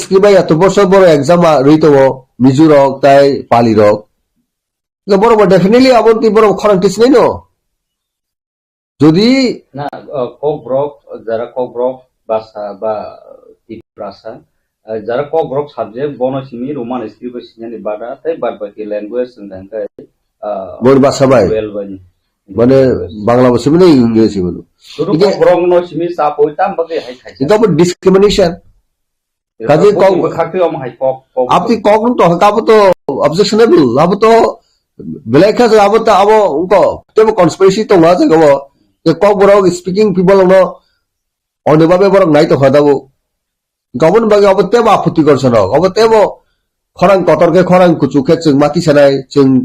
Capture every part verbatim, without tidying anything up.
scribe ya to borso boro exam a rwi tongo, Mizo rok tai Pali rok. Ga boro bo definitely abo twi boro khorang tisnai no. Jodi na, uh, Kokborok, jara Kokborok basa ba Tiprasa, uh, jara Kokborok subject bono simi Roman script o sinani bada, tei bad baki language wngkha hwnkhe, uh, Bor basa bai. Twelve bai. Mane Bangla bo simi na English bo. Sudu Kokborok no simi sapoi tam bagwi hai khaisa. Ito bo discrimination. Kaje kok bwkhak twi omo hai kok, kok. Aboni kok nung to haka abo to objectionable, abo to belai kha abo to abo ungko tebo conspiracy tongo jaga o. Ke Kokborok speaking people no ono babe borok nai to hada bo. Gabon bagi abo tebo aputi gorsono, abo tebo khorang kotor ke khorang kuchuk ke chwng mati sanai, chwng,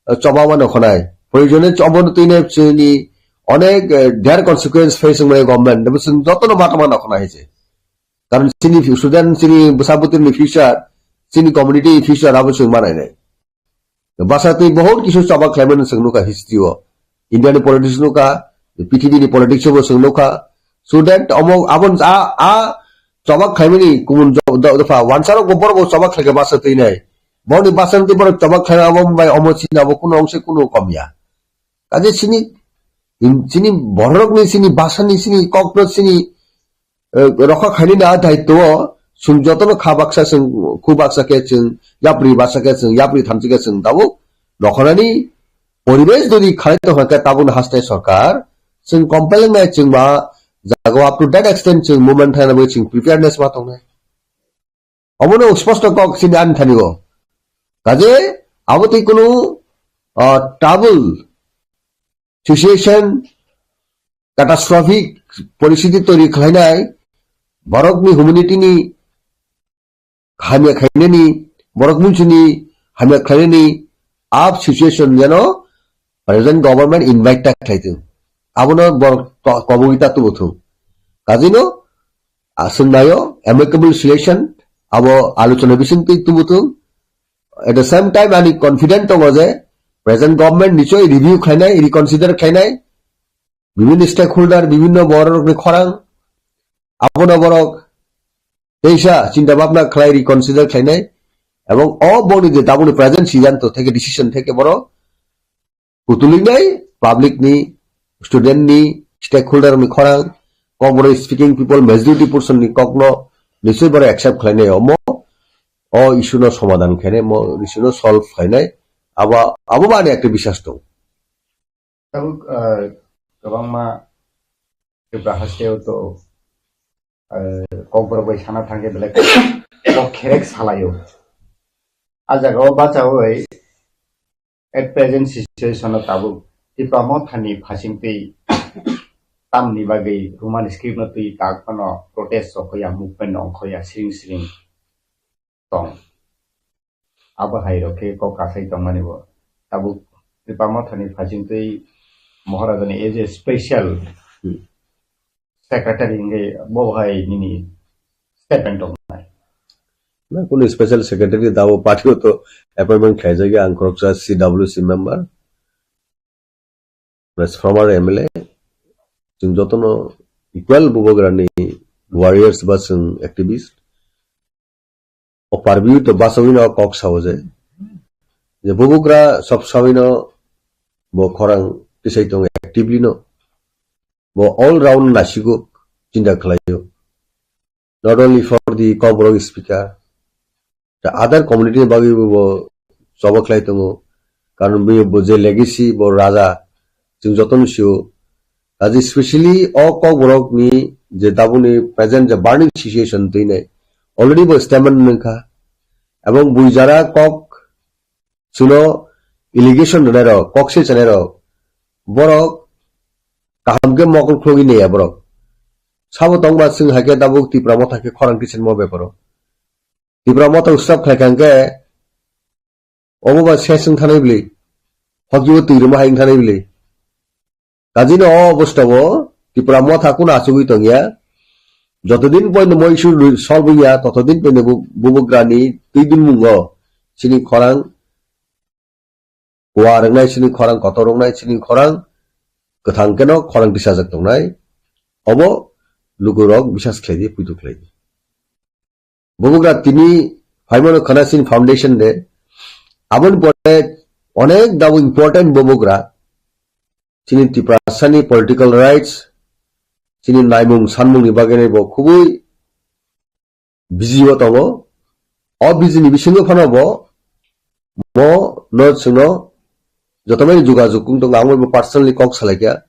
eh, choba mano khonai. Proyojone chobo no tine chini onek, eh, dire consequence face mane government, abo chwng jotono mata mano khonai se. Karon chini fu-, student, chini bwsa bwtwini future, chini community future abo chwng manai nai. Basa twi bahut kisu choba khlaimani chwng nukha history o. India ni politics nukha, P T B ni politics bo chwng nukha. Student omo abo a, a choba khlaimani kumun do-, do-, dopha. Wansarok bo borok bo choba khlaikha basa twi nai. Borokni basa twi borok choba khlai abo bai omo chini abo kuno ongse kuno komya. Kaje chini, chini borokni chini basani chini kokno chini eh, rokha khainani a daitwo o chwng jotono kha baksa chwng khu baksa khe chwng yapri baksa khe chwng yapri thamchi khe chwng tabuk rokhanani poribesh jodi khalai tongkha khe tabukno hastai sorkar chwng compel wngnai chwng ma jaga up to that extent chwng movement khlaina bagwi chwng preparedness ma tongnai. Omono sposto kok chini ani thani o. Kaje abo tei kunu, ah, trouble situation, catastrophic poristiti toiri khlainai, borokni humanity ni hamya khlainani, borok munsuni hamya khlainani, ap situation jeno present government invite ta khlai thung. Abono borok to-, kobogwi ta tubu thung. Kajino, aswng nayo, amicable solution, abo alochona bising twi tubu thung. At the same time, ani confident tongo je present government nichoi review khlainai, reconsider khlainai, bibhinno stakeholder, bibhinno borokni khorang, abono borok teisa chinta bhabna khlai, reconsider khlainai, ebong o boni je tabukni present siddhanto theke, decision theke borok kutulinai public ni, student ni, stakeholder ni khorang, Kokborok speaking people, majority portion ni kokno nichoi borok accept khlainai omo, o issue no somadhan khainai, mo issue no solve khlainai, abo, abo bo ani ekta biswas tong. Tabuk, ah, kwbangma Tripura hasteo to, ah, Kokborok bai sana thangkhe belai kok kherek salaio. A jaga o bachaui at present situation o tabuk Tipra Mothani phasingtwi tamni bagwi Roman script no twi kak phano protest rok ya, movement no ongkhoya siring siring tong. Abo hai rok khe kok kasai tongmani bo. Tabuk Tipra Mothani phasingtwi Maharaja ni as a special Hmm. secretary hingke bo hai nini statement tongnai. Na, kunu special secretary dabo party o to appointment khlaijak ya, ang khoroksa C W C member. Plus former M L A, chwng jotono equal bubagrani warriors ba chwng activist. O parbiu to basawi no kok sao je, je bubagra sob sawi no bo khorang tisai tongo actively no. Bo all round nasigo chinta khlaio. Not only for the Kokborok speaker, the other community ni bagwi bo choba khlai tongo. Karon bo, bo je legacy, bo raja, chwng jotono sio. Kaje specially o Kokborok ni je tabukni present je burning situation twi nai, already bo statement nungkha. Ebong bui jara kok suno allegation rwnairok, kok se chanairok, borok kaham khe mokol khulogwi naiya borok. Sabo tongma chwng hai khe tabuk Tipra Motha khe khorang tisenmo beparo. Tipra Motha stop khlai kha hwnkhe obo ba ses wng thanai bwlwi, hokibo twi rwma hai wng thanai bwlwi. Kajino o obostha o Tipra Motha kunu achugwi tongya. Jotodin poino mo issue solve wngya, totodin poino bu-, bubagrani twi dunmungo chini khorang kuar wngnai, chini khorang kotor wngnai, chini khorang kwthang keno khorang tisajak tongnai. Obo lukurok bisas khlaidi, puitu khlaidi. Bubugra tini phaimano khana chini foundation de. Aboni pore onek dabo important bubugra. Chini Tiprasani political rights, chini naimung sanmungni bagwi bo khubui busy o tongo. O busy ni bisingo phano bo mo no chwngno jotomani jogajog wng tongo, ang bo personally kok salaikha.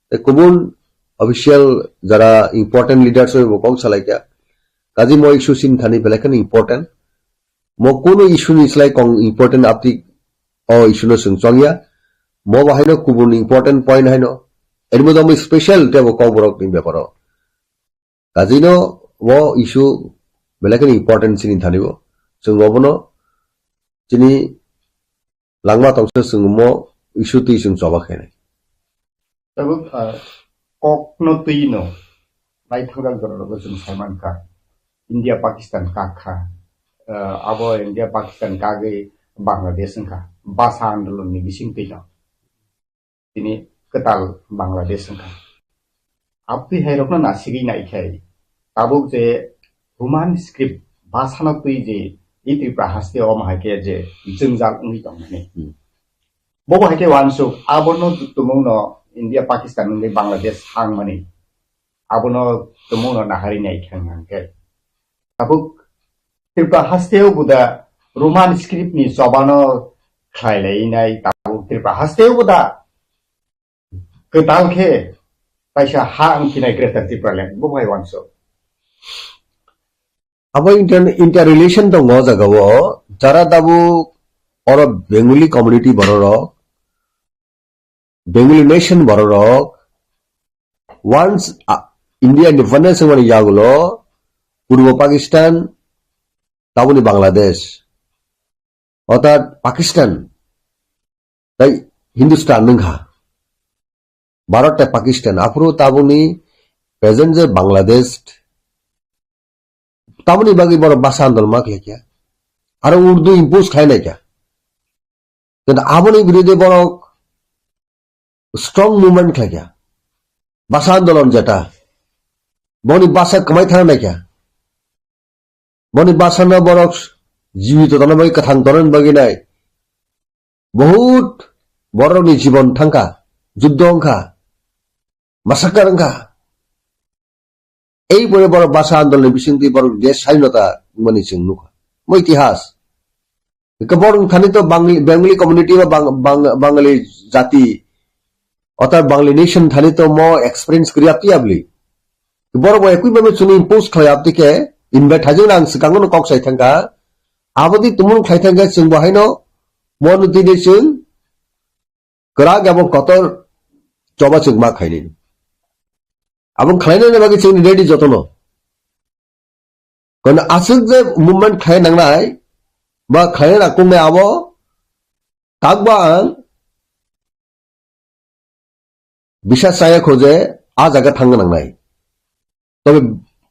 Tei kubun official jara important leaders bai bo kok salaikha. Kaji mo issue chini thani belai kheno important. Mo kunu issue ni slai kong important apti o issue no chwng chongya. Mo bahaino kubun important point haino. Eri mo damo special tebo kok borok ni beparo. Kajino o issue belai kheno important chini thani bo. Chwng obono chini langma tongsa chwng mo issue twi chwng choba khainai. Tabuk, ah, kokno twino naithokjak jorao chwng saimankha. India Pakistan kakha. Ah, abo India Pakistan kagwi Bangladesh wngkha. Basa andolonni bising twino. Tini kwtal Bangladesh wngkha. Abtwi hai rokno nasigwi naikhai. Tabuk je Roman script basano twi je i Tripura haste omo hai khe je jwngjal wngwi tongmani. Hmm. Bobo hai khe wansuk abono tumungno India Pakistan wngwi Bangladesh hangmani. Abono tumungno nahari nai khang hang khe. Tabuk Tripura hasteo buda Roman script ni chobano khlai lai nai tabuk Tripura hasteo buda kwtal khe kaisa ha ang kinai Greater Tipraland bo bai wanso. Abo inter, inter relation tongo o jaga o, jara dabu oro Bengali community bororok, Bengali nation bororok, once, ah, India independence wngmani yagulo, Purbo Pakistan, tabuni Bangladesh, orthat Pakistan, tai Hindustan wngkha, Bharat tai Pakistan, aphuru tabuni present je Bangladesh, tabuni bagwi borok basa andolon ma khlai kha, aro Urdu impose khlai nai kha. Kintu aboni birude borok strong movement khlai kha. Basa andolon jeta. Boni basa kwmai thang nai kha. Boni basa no borok jibito tongna bagwi, kwthang tongna bagwi nai. Bahut borokni jibon thangkha, juddo wngkha, massacre wngkha. Ei pore borok basa andoloni bisingtwi borok desh swadhinota wngmani chwng nukha. Mo itihas. Hwnkhe borok thani to Bangli-, Bengali community ba Bang-, Bang-, Bangali jati, orthat Bangali nation thani to mo experience kwrwi apti abli. Borok bo ekui bhabe chwngno impose khlai apti khe, invite hajwk nang swkango no kok sai thangkha. Aboni tumung khlai thangkhe chwng bo haino mo no tini chwng kwrak abo kotor choba chwng ma khainani. Abo khlainani bagwi chwngni ready jotono. Kono aswk je movement khlai nangnai, ba khlai na kungnai abo, takbo ang bisa chaya kho je a jaga thangna nangnai. Tobe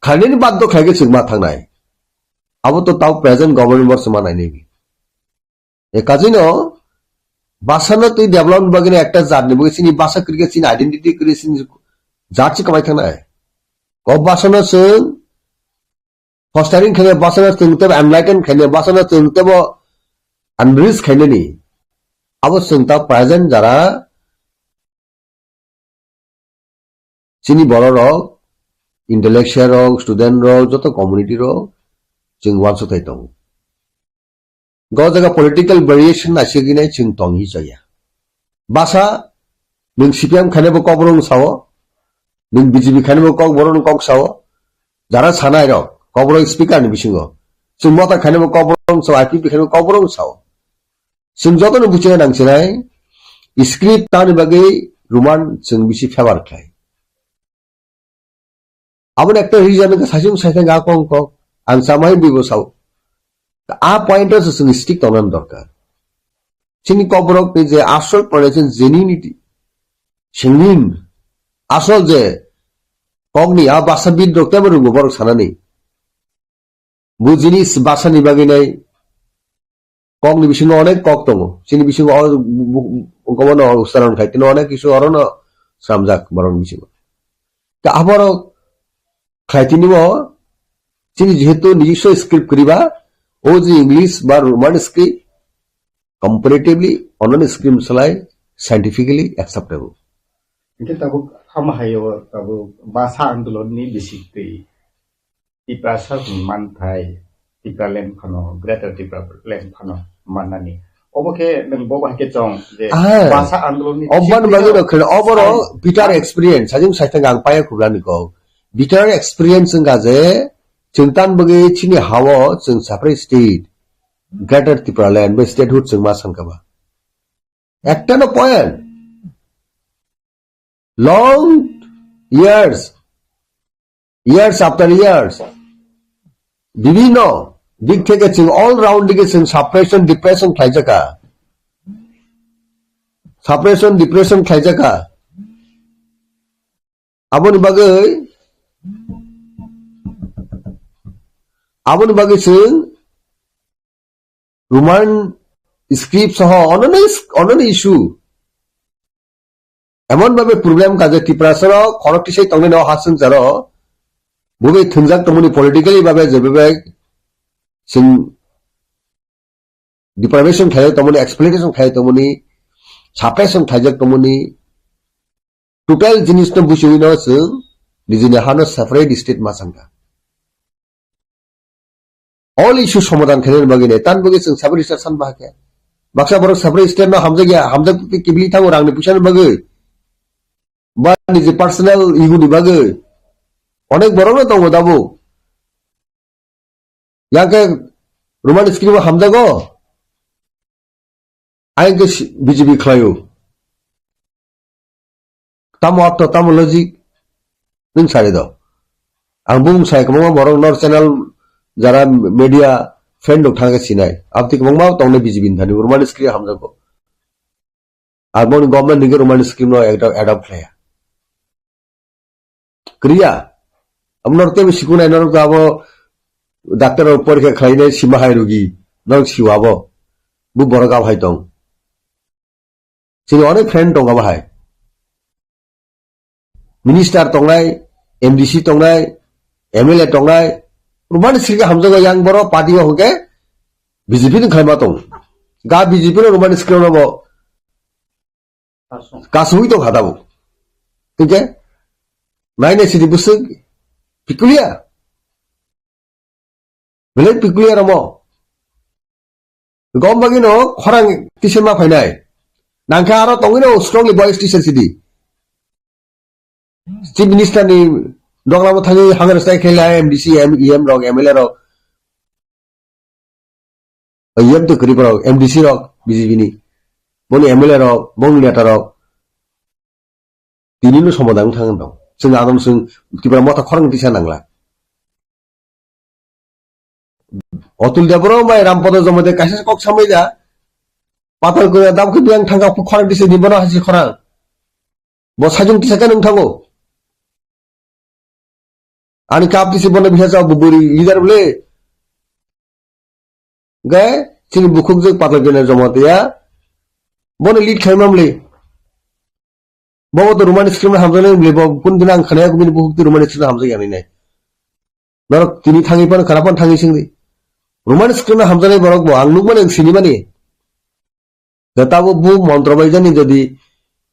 khlainani baddo khlai khe chwng ma thangnai. Abo to tau present government bo se ma nainai. E kajino basa no twi development bagwi no ekta jat ni bagwi chini basa kwrwi khe chini identity kwrwi chini jat se kwmai thangnai. Ko basa no chwng fostering khainai basa no chwng tebo enlighten khainai basa no chwng tebo enrich khainani. Abo chwng ta present jara chini borok rok, intellectual rok, student rok, joto community rok chwng uansukthai tongo. Go jaga political variation naisik hinwi chwng tong hi chaya. Basa nwng C P M khainai bo kok borok wng sao, nwng B J P khainai bo kok borok wng kok sao, jara sanai rok kok borok speaker ni bisingo, chwng Motha khainai bo kok borok wng sao, I P P khainai bo kok borok wng sao. Chwng jotono buchina nangchinai script tangni bagwi Roman chwng bisi favor khlai. Aboni ekta reason wngkha saichung saithang a kong kok ang chamai bibo sao. A point o se chwng stick tongnani dorkar. Chini kokborok ni je asol pronunciation genuinity, singin asol je kokni a basa bid rok tebo rwngbo borok sanani. Bo jinis basa ni bagwi nai kok ni bisingo onek kok tongo. Chini bisingo o bu-, bu-, gobono ucharon khai tini onek kisu orono sramjak borok ni bisingo. Ta aborok khlai tini bo Chini jehetu nijiswa script kwrwi ba, o je English ba Roman script, comparatively, ononi script salai scientifically acceptable. Hingke tabuk ama hayo tabuk basa andolon ni bisik twi Tiprasa hwn manthai Tipraland phano, Greater Tipraland phano mannani. Obo khe nwng bo bai khe chong je Ah. basa andolon ni Obani bisik bagwi twi rok kheno, oboro sai- bitter experience, sajung saithang ang paya khublani kok. Bitter experience wngkha je, chwng tan bagwi chini hao chwng separate state, Greater Tipraland bai statehood chwng ma sankha ba. Ekta no point. Long years, years after years, bibhinno dik theke chwng all round dike chwng suppression, depression khlaijaka. Suppression, depression khlaijaka. Aboni bagwi, aboni bagwi chwng Roman script soho ononi, ononi issue emon bhabe problem ka je Tiprasa rok khorok tisai tongnai no ha swngcharo, bubai thwngjak tongmani politically bhabe je bhabe chwng deprivation khlai tongmani, exploitation khlai tongmani, suppression khlaijak tongmani, total jinis no buchigwi no chwng nijini hano separate state ma sankha. All issue somadhan khainani bagwi nai, tan bagwi chwng separate state san bahai khe. Baksa borok separate state no hamjakya, hamjak kibili thango rangni puisa ni bagwi. Ba niji personal ego ni bagwi. Onek borok no tongo dabo. Yang khe Roman script o hamjago. Ayang khe si-, B J P khlaio. Tamo artho, tamo logic? Nwng sari do. Ang bumung sai kwbangma borok nor channel jara media friend rok thangkhe sinai. Aboni kwbangma tongnai B J P ni thani Roman script hamjago. Aboni government ni khe Roman script no adopt, adopt khlaiya. Kriya. Abo norok teibo sikunai norok abo doctor rok porikha khlainai sima hai rugi. Norok siwa abo. Bu borok abo hai tong. Chini onek friend tong abo hai. Minister tongnai, M D C tongnai, M L A tongnai. Roman script hamjago yang borok party o hwnkhe B J P ni khlaima tong. Ga B J P no Roman script no bo kasui tong kha tabuk. Hingke nainai sidi bwswk peculiar. Belai peculiar omo. Gom bagwi no khorang tisa ma phainai. Nangkhe aro tongwi no strongly voice tisa sidi. Chief Minister ni doglamo thangwi hangar sai khe lai M D C, M E M rok, M L A rok. Yem to kwrwi borok, M D C rok, B J P ni. Boni M L A rok, boni neta rok. Tini no somadhan thang dong. Chwng adon chwng Tipra motha khorang tisa nangla. Otul Debbarma bai Rampada Jamatia kaisa kok samai da. Patal kura dam khe biang thangka khorang tisa ni bono hasi khorang. Bo sajung tisa khe nung thango. Ani kap tisi bono bisa sa buburi leader bole. Ge, chini bukhuk je Patal Kura Jamatia. Bono lead khai mamli. Bobo to Roman script hamjaknai bole, bo kun dina ang khanaya bini bukhuk to Roman script hamjak yani nai. Norok tini thangwi phano khana phano thangwi singdi. Roman script hamjaknai borok bo ang nukmani ang sinimani. Da tabuk bu montro bai jani jodi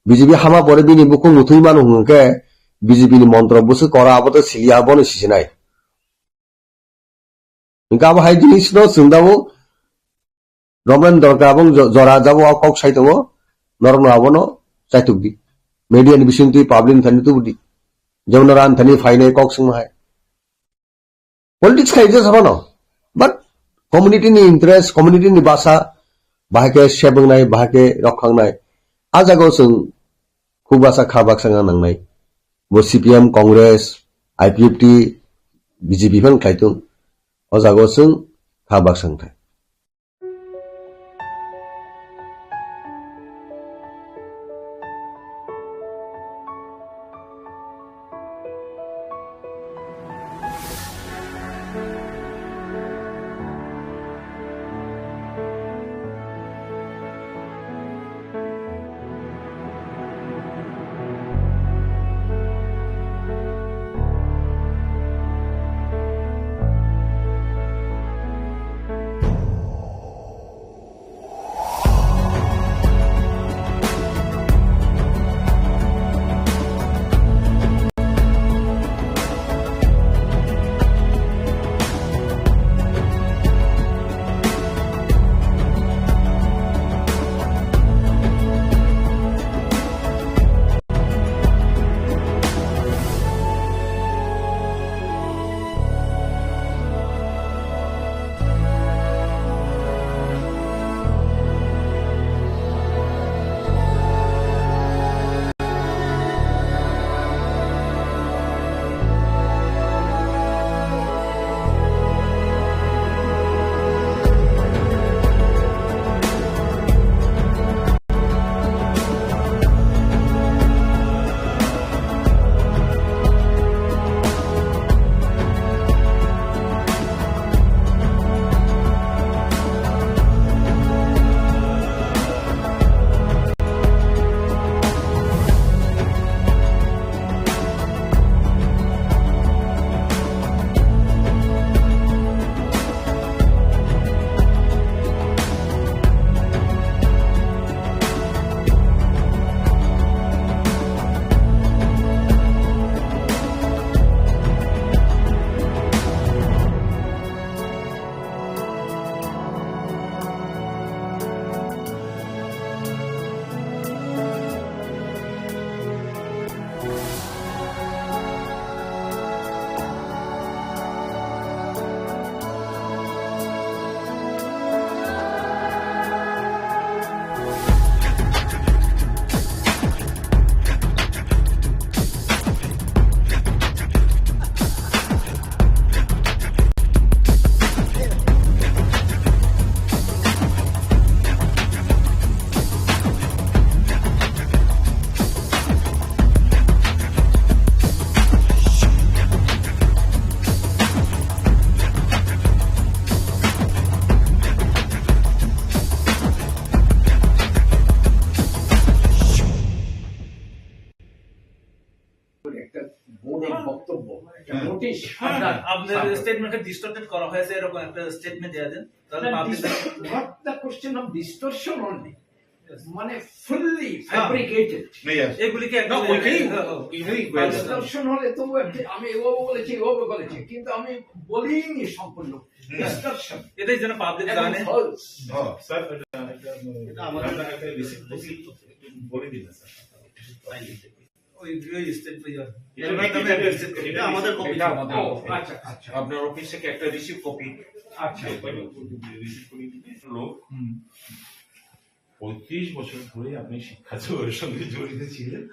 B J P hama pore bini bukhuk muthwi mano hwnkhe B J P ni montro bwswk kora abo to siliya bono sisinai. Hwnkhe abo hai jinis no chwng tabuk romlen dorkar abong jo-, jora jabo o kok sai tongo norok no abono chaituk di. Media ni bising twi public ni thani tubu di. Jemon ran thani phainai kok swngma hai. Politics khai je sabano. But community ni interest, community ni basa, bahai khe sebwngnai, bahai khe rokhangnai. A jagao chwng khub basa kha baksa wngna nangnai. Bo C P M, Congress, I P F T, B J P phan khlai tung. O jagao chwng kha baksa wngthai. আপনার, আপনার স্টেটমেন্টটা ডিস্টর্টেড করা হয়েছে, এরকম একটা স্টেটমেন্ট দেওয়া দেন, তাহলে না, public dist-, what the question of distortion only? মানে ফুললি হ্যাঁ। ফ্যাব্রিকেটেড। এগুলিকে না, একটা ওইটাই, হ্যাঁ, হ্যাঁ। এটাই হয়েছে। ডিস্টর্শন হলে তবু একটি, আমি এভাবে বলেছি, এভাবে বলেছি, কিন্তু আমি বলিনি সম্পূর্ণ। ডিস্টর্শন। এটাই যেন পাবলিক এবং জানে। ফলস। হ্যাঁ, স্যার, এটা, এটা, এটা আমাদের একটা রিসিপ্ট বলে দিন না, স্যার। ওই, ওই স্টেট ওই আর। এটা এটা আমাদের কপি। এটা আমাদের ও, আচ্ছা, আচ্ছা। আপনার অফিস থেকে একটা রিসিপ্ট কপি। আচ্ছা। রিসিপ্ট কপি দিলে লোক হুম। পঁয়ত্রিশ বছর ধরে আপনি শিক্ষা জগতের সঙ্গে জড়িত ছিলেন।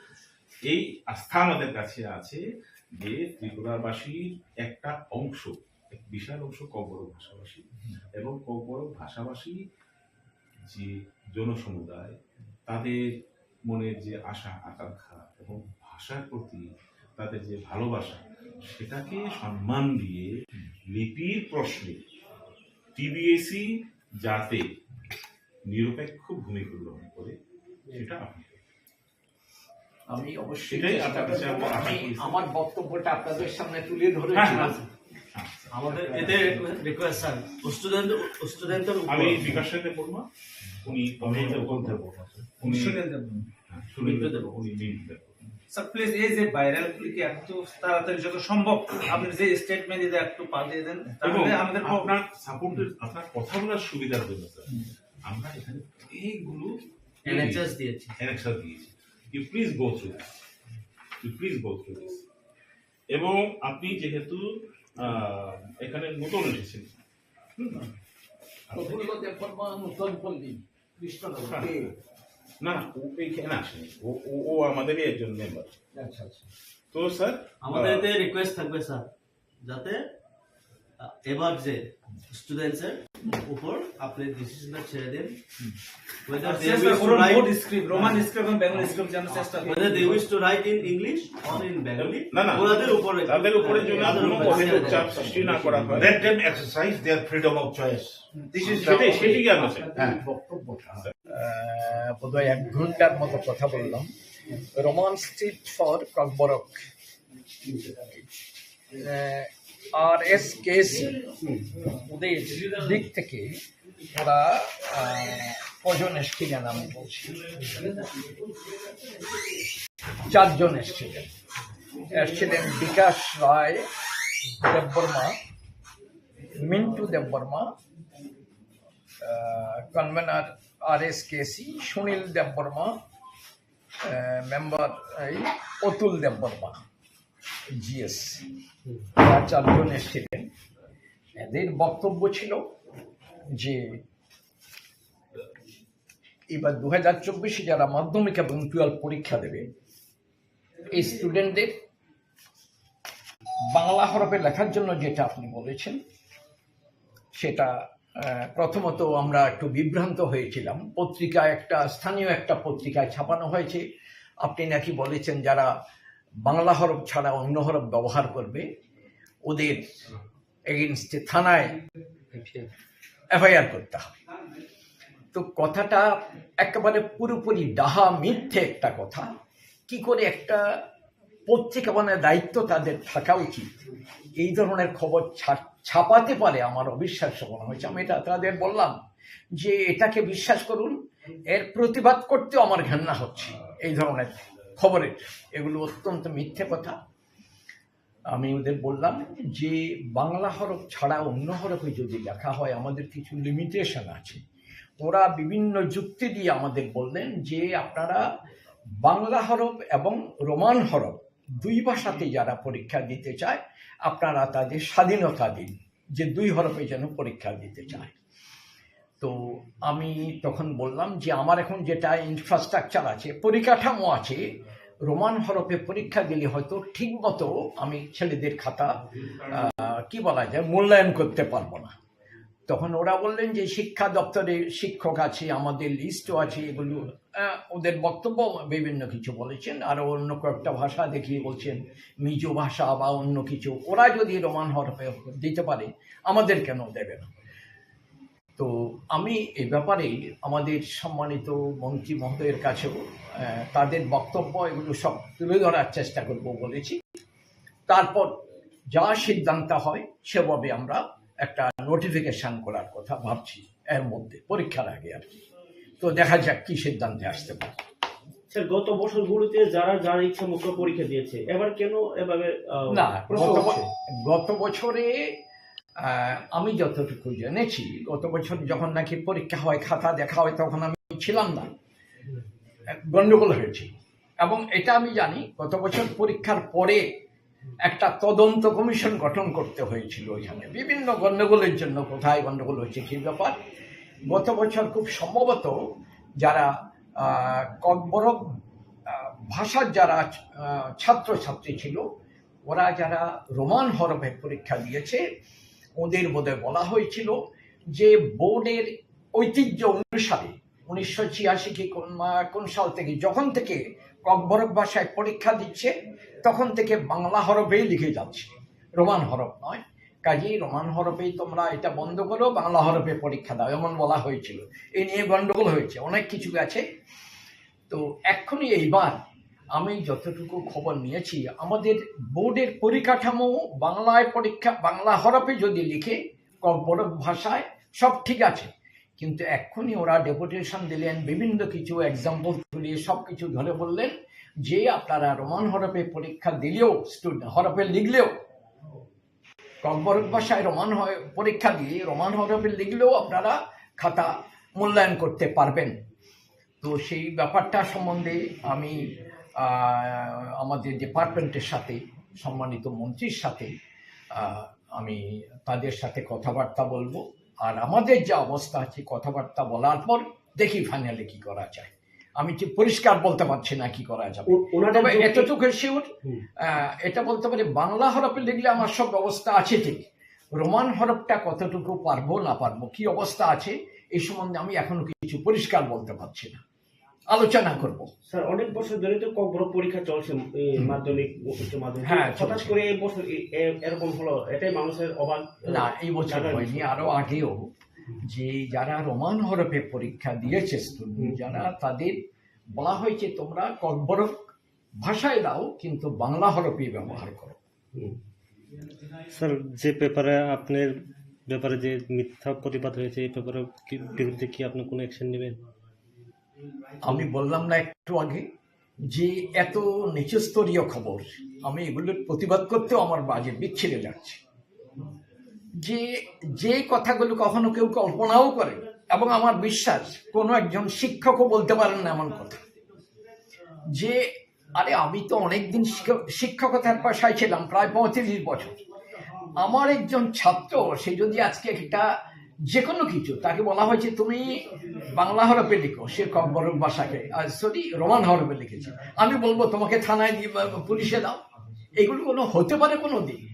এই আস্থা আমাদের কাছে আছে যে ত্রিপুরাবাসীর একটা অংশ, এক বিশাল অংশ ককবরক ভাষাভাষী, এবং ককবরক ভাষাভাষী যে জনসমুদায়, তাদের মনের যে আশা আকাঙ্ক্ষা এবং ভাষার প্রতি তাদের যে ভালোবাসা, সেটাকে সম্মান দিয়ে লিপির প্রশ্নে টিবিএসই যাতে নিরপেক্ষ ভূমিকা গ্রহণ করে, সেটা আপনি করবেন। আমি অবশ্যই সেটাই চেষ্টা আপনার কাছে করব। আমরা আশা আমি করি, স্যার। আমার বক্তব্যটা আপনাদের সামনে তুলে ধরেছি। হ্যাঁ, হ্যাঁ, স্যার। আমাদের এতে রিকোয়েস্ট, স্যার, স্টুডেন্ট, স্টুডেন্টের উপর। আমি বিকাশ রায় দেববর্মা, উনি, উনি, সুনীল দেববর্মা। হ্যাঁ, সুনীল দেববর্মা, উনি লিড দেবেন। স্যার, প্লিজ, এই যে ভাইরাল গুলিকে এত তাড়াতাড়ি যত সম্ভব আপনি যে স্টেটমেন্ট দিতে একটু পাঠিয়ে দেন, এবং তাহলে আমাদের প- আপনার সাপোর্টের, আপনার কথা বলার সুবিধার জন্য, স্যার, হুম। আমরা এখানে অনেকগুলো অ্যানেক্সাস দিয়েছি। অ্যানেক্সাস দিয়েছি। You please go through this. You please go through this. এবং আপনি যেহেতু, আহ, এখানে নতুন এসেছেন, হুম? প্রফুল্ল দেববর্মা, নতুন পল্লী, কৃষ্ণনগর। হ্যাঁ। কে? না, না, ও এইখানে আসেনি। ও, ও, ও আমাদেরই একজন মেম্বার। আচ্ছা, আচ্ছা। তো স্যার, আমাদের আহ, এতে রিকোয়েস্ট থাকবে স্যার, যাতে, আহ, এবার যে স্টুডেন্টস এর উপর আপনি ডিসিশনটা ছেড়ে দিন। Whether আর they চেষ্টা wish to করুন write board script, Roman script এবং বেঙ্গলি স্ক্রিপ্ট যেন চেষ্টা করুন। Whether they wish to write in English or in Bengali, না, না। ওনাদের উপরে, তাদের উপরে যেন ওনাদের কোনো উপরে অহেতুক ছেড়ে চাপ দেন। সৃষ্টি না করা হয়। Let them exercise their freedom of choice. This is সেটাই, সেটাই কি আমরা চাই? হ্যাঁ। বক্তব্যটা। আহ, বোধহয় এক ঘন্টার মতো কথা বললাম। Roman script for Kokborok. আহ, আরএসকেসি ওদের দিক থেকে ওরা, আহ, কজন এসেছিলেন আমি বলছি, চারজন এসেছিলেন। এসেছিলেন বিকাশ রায় দেববর্মা, মিন্টু দেববর্মা, আহ, কনভেনার আরএসকেসি সুনীল দেববর্মা, আহ, মেম্বার এই অতুল দেববর্মা, জিএস, তারা চারজন এসেছিলেন। এদের বক্তব্য ছিল যে এবার দু হাজার চব্বিশে যারা মাধ্যমিক এবং টুয়েলভ পরীক্ষা দেবে, এই স্টুডেন্টদের বাংলা হরফে লেখার জন্য যেটা আপনি বলেছেন, সেটা, আহ, প্রথমত আমরা একটু বিভ্রান্ত হয়েছিলাম। পত্রিকা একটা, স্থানীয় একটা পত্রিকায় ছাপানো হয়েছে, আপনি নাকি বলেছেন যারা বাংলা হরফ ছাড়া অন্য হরফ ব্যবহার করবে, ওদের এগেইনস্টে থানায় এফআইআর করতে হবে। তো কথাটা একেবারে পুরোপুরি ডাহা মিথ্যে একটা কথা। কি করে একটা পত্রিকা, মানে, দায়িত্ব তাদের থাকা উচিত, এই ধরনের খবর ছা-, ছাপাতে পারে, আমার অবিশ্বাস্য মনে হয়েছে। আমি এটা তাদের বললাম যে এটাকে বিশ্বাস করুন, এর প্রতিবাদ করতেও আমার ঘেন্না হচ্ছে। এই ধরনের খবরের, এগুলো অত্যন্ত মিথ্যে কথা। আমি ওদের বললাম যে বাংলা হরফ ছাড়া অন্য হরফে যদি লেখা হয়, আমাদের কিছু লিমিটেশন আছে। ওরা বিভিন্ন যুক্তি দিয়ে আমাদের বললেন যে আপনারা বাংলা হরফ এবং রোমান হরফ দুই ভাষাতে যারা পরীক্ষা দিতে চায়, আপনারা তাদের স্বাধীনতা দিন যে দুই হরফে যেন পরীক্ষা দিতে চায়। তো আমি তখন বললাম যে আমার এখন যেটা ইনফ্রাস্ট্রাকচার আছে, পরিকাঠামো আছে, রোমান হরফে পরীক্ষা দিলে হয়তো ঠিক মতো আমি ছেলেদের খাতা, আহ, কি বলা যায়, মূল্যায়ন করতে পারবো না। তখন ওরা বললেন যে শিক্ষা দপ্তরে শিক্ষক আছে, আমাদের লিস্টও আছে, এগুলো, আহ, ওদের বক্তব্য বিভিন্ন কিছু বলেছেন, আরো অন্য কয়েকটা ভাষা দেখিয়ে বলছেন, মিজো ভাষা বা অন্য কিছু, ওরা যদি রোমান হরফে দিতে পারে, আমাদের কেন দেবে না? তো আমি এই ব্যাপারে আমাদের সম্মানিত মন্ত্রী মহোদয়ের কাছেও, আহ, তাদের বক্তব্য এগুলো সব তুলে ধরার চেষ্টা করব বলেছি। তারপর যা সিদ্ধান্ত হয় সেভাবে আমরা একটা নোটিফিকেশন করার কথা ভাবছি এর মধ্যে, পরীক্ষার আগে আর কি। তো দেখা যাক কি সিদ্ধান্তে আসতে পারে। স্যার, গত বছরগুলোতে যারা যার ইচ্ছা মতো পরীক্ষা দিয়েছে, এবার কেন এভাবে, আহ, না, প্রশ্ন গত উঠছে? ব-, গত বছরে, আহ, আমি যতটুকু জেনেছি, গত বছর যখন নাকি পরীক্ষা হয়, খাতা দেখা হয়, তখন আমি ছিলাম না, গন্ডগোল হয়েছিল। এবং এটা আমি জানি, গত বছর পরীক্ষার পরে একটা তদন্ত কমিশন গঠন করতে হয়েছিল ওইখানে, বিভিন্ন গন্ডগোলের জন্য, কোথায় গন্ডগোল হয়েছে সেই ব্যাপার। গত বছর খুব সম্ভবত যারা, আহ, ককবরক, আহ, ভাষার যারা, আহ, ছাত্রছাত্রী ছিল, ওরা যারা রোমান হরফে পরীক্ষা দিয়েছে, ওদের বোধহয় বলা হয়েছিল যে বোর্ডের ঐতিহ্য অনুসারে উনিশশো ছিয়াশি কি কোন মা-, কোন সাল থেকে, যখন থেকে ককবরক ভাষায় পরীক্ষা দিচ্ছে, তখন থেকে বাংলা হরফেই লিখে যাচ্ছে, রোমান হরফ নয়। কাজেই রোমান হরফেই তোমরা এটা বন্ধ করো, বাংলা হরফে পরীক্ষা দাও, এমন বলা হয়েছিল। এ নিয়ে গন্ডগোল হয়েছে, অনেক কিছু আছে। তো এখনই এইবার আমি যতটুকু খবর নিয়েছি, আমাদের বোর্ডের পরিকাঠামো বাংলায় পরীক্ষা, বাংলা হরফে যদি লিখে, ককবরক ভাষায় সব ঠিক আছে, কিন্তু এক্ষুনি ওরা ডেপুটেশন দিলেন, বিভিন্ন কিছু এক্সাম্পল তুলে সব কিছু ধরে বললেন যে আপনারা রোমান হরফে পরীক্ষা দিলেও, স্টুডেন্ট হরফে লিখলেও, ককবরক ভাষায় রোমান হয় পরীক্ষা দিয়ে রোমান হরফে লিখলেও আপনারা খাতা মূল্যায়ন করতে পারবেন। তো সেই ব্যাপারটা সম্বন্ধে আমি, আহ, আমাদের ডিপার্টমেন্টের সাথে, সম্মানিত মন্ত্রীর সাথে, আহ, আমি তাদের সাথে কথাবার্তা বলবো। আর আমাদের যে অবস্থা আছে, কথাবার্তা বলার পর দেখি ফাইনালি কি করা যায়। আমি ঠিক পরিষ্কার বলতে পারছি না কি করা যাবে। ও-, ওনাদের তবে যুক্তি এতটুকু শিওর, হুম। আহ, এটা বলতে পারি, বাংলা হরফে লিখলে আমার সব ব্যবস্থা আছে ঠিক, রোমান হরফটা কতটুকু পারবো না পারবো, কি অবস্থা আছে, এই সম্বন্ধে আমি এখনো কিছু পরিষ্কার বলতে পারছি না, আলোচনা করব। স্যার, অনেক বছর ধরে তো ককবরক পরীক্ষা চলছে, এই হুম। মাধ্যমিক, উচ্চ মাধ্যমিক। হ্যাঁ, হঠাৎ চলছে। করে এই বছর এ-, এ-, এরকম হলো, এটাই মানুষের অবাক, না, এই বছর জানার হয়নি, বিষয়। আরো আগেও যে যারা রোমান হরফে পরীক্ষা দিয়েছে স্টুডেন্ট, হুম। যারা, তাদের বলা হয়েছে, "তোমরা ককবরক ভাষায় দাও, কিন্তু বাংলা হরফই ব্যবহার করো।" হুম। স্যার, যে পেপারে আপনার ব্যাপারে যে মিথ্যা প্রতিবাদ হয়েছে, এই পেপারে কি, বিরুদ্ধে কি আপনি কোনো অ্যাকশন নেবেন? আমি বললাম না একটু আগে যে এত নিচস্তরীয় খবর, আমি এগুলোর প্রতিবাদ করতেও আমার বাজে বিচ্ছিরে লাগছে। যে, যে কথাগুলো কখনো কেউ কল্পনাও করে, এবং আমার বিশ্বাস কোনো একজন শিক্ষকও বলতে পারেন না এমন কথা। যে, আরে, আমি তো অনেকদিন শিক্ষক-, শিক্ষকতার পেশায় ছিলাম, প্রায় পঁয়ত্রিশ বছর। আমার একজন ছাত্র, সে যদি আজকে একটা যে কোনো কিছু, তাকে বলা হয়েছে, "তুমি বাংলা হরফে লিখো", সে ককবরক ভাষাকে, আহ, সরি, রোমান হরফে লিখেছে, আমি বলবো, "তোমাকে থানায় দিয়ে বা পুলিশে দাও।" এগুলো কোনো হতে পারে কোনো দিন?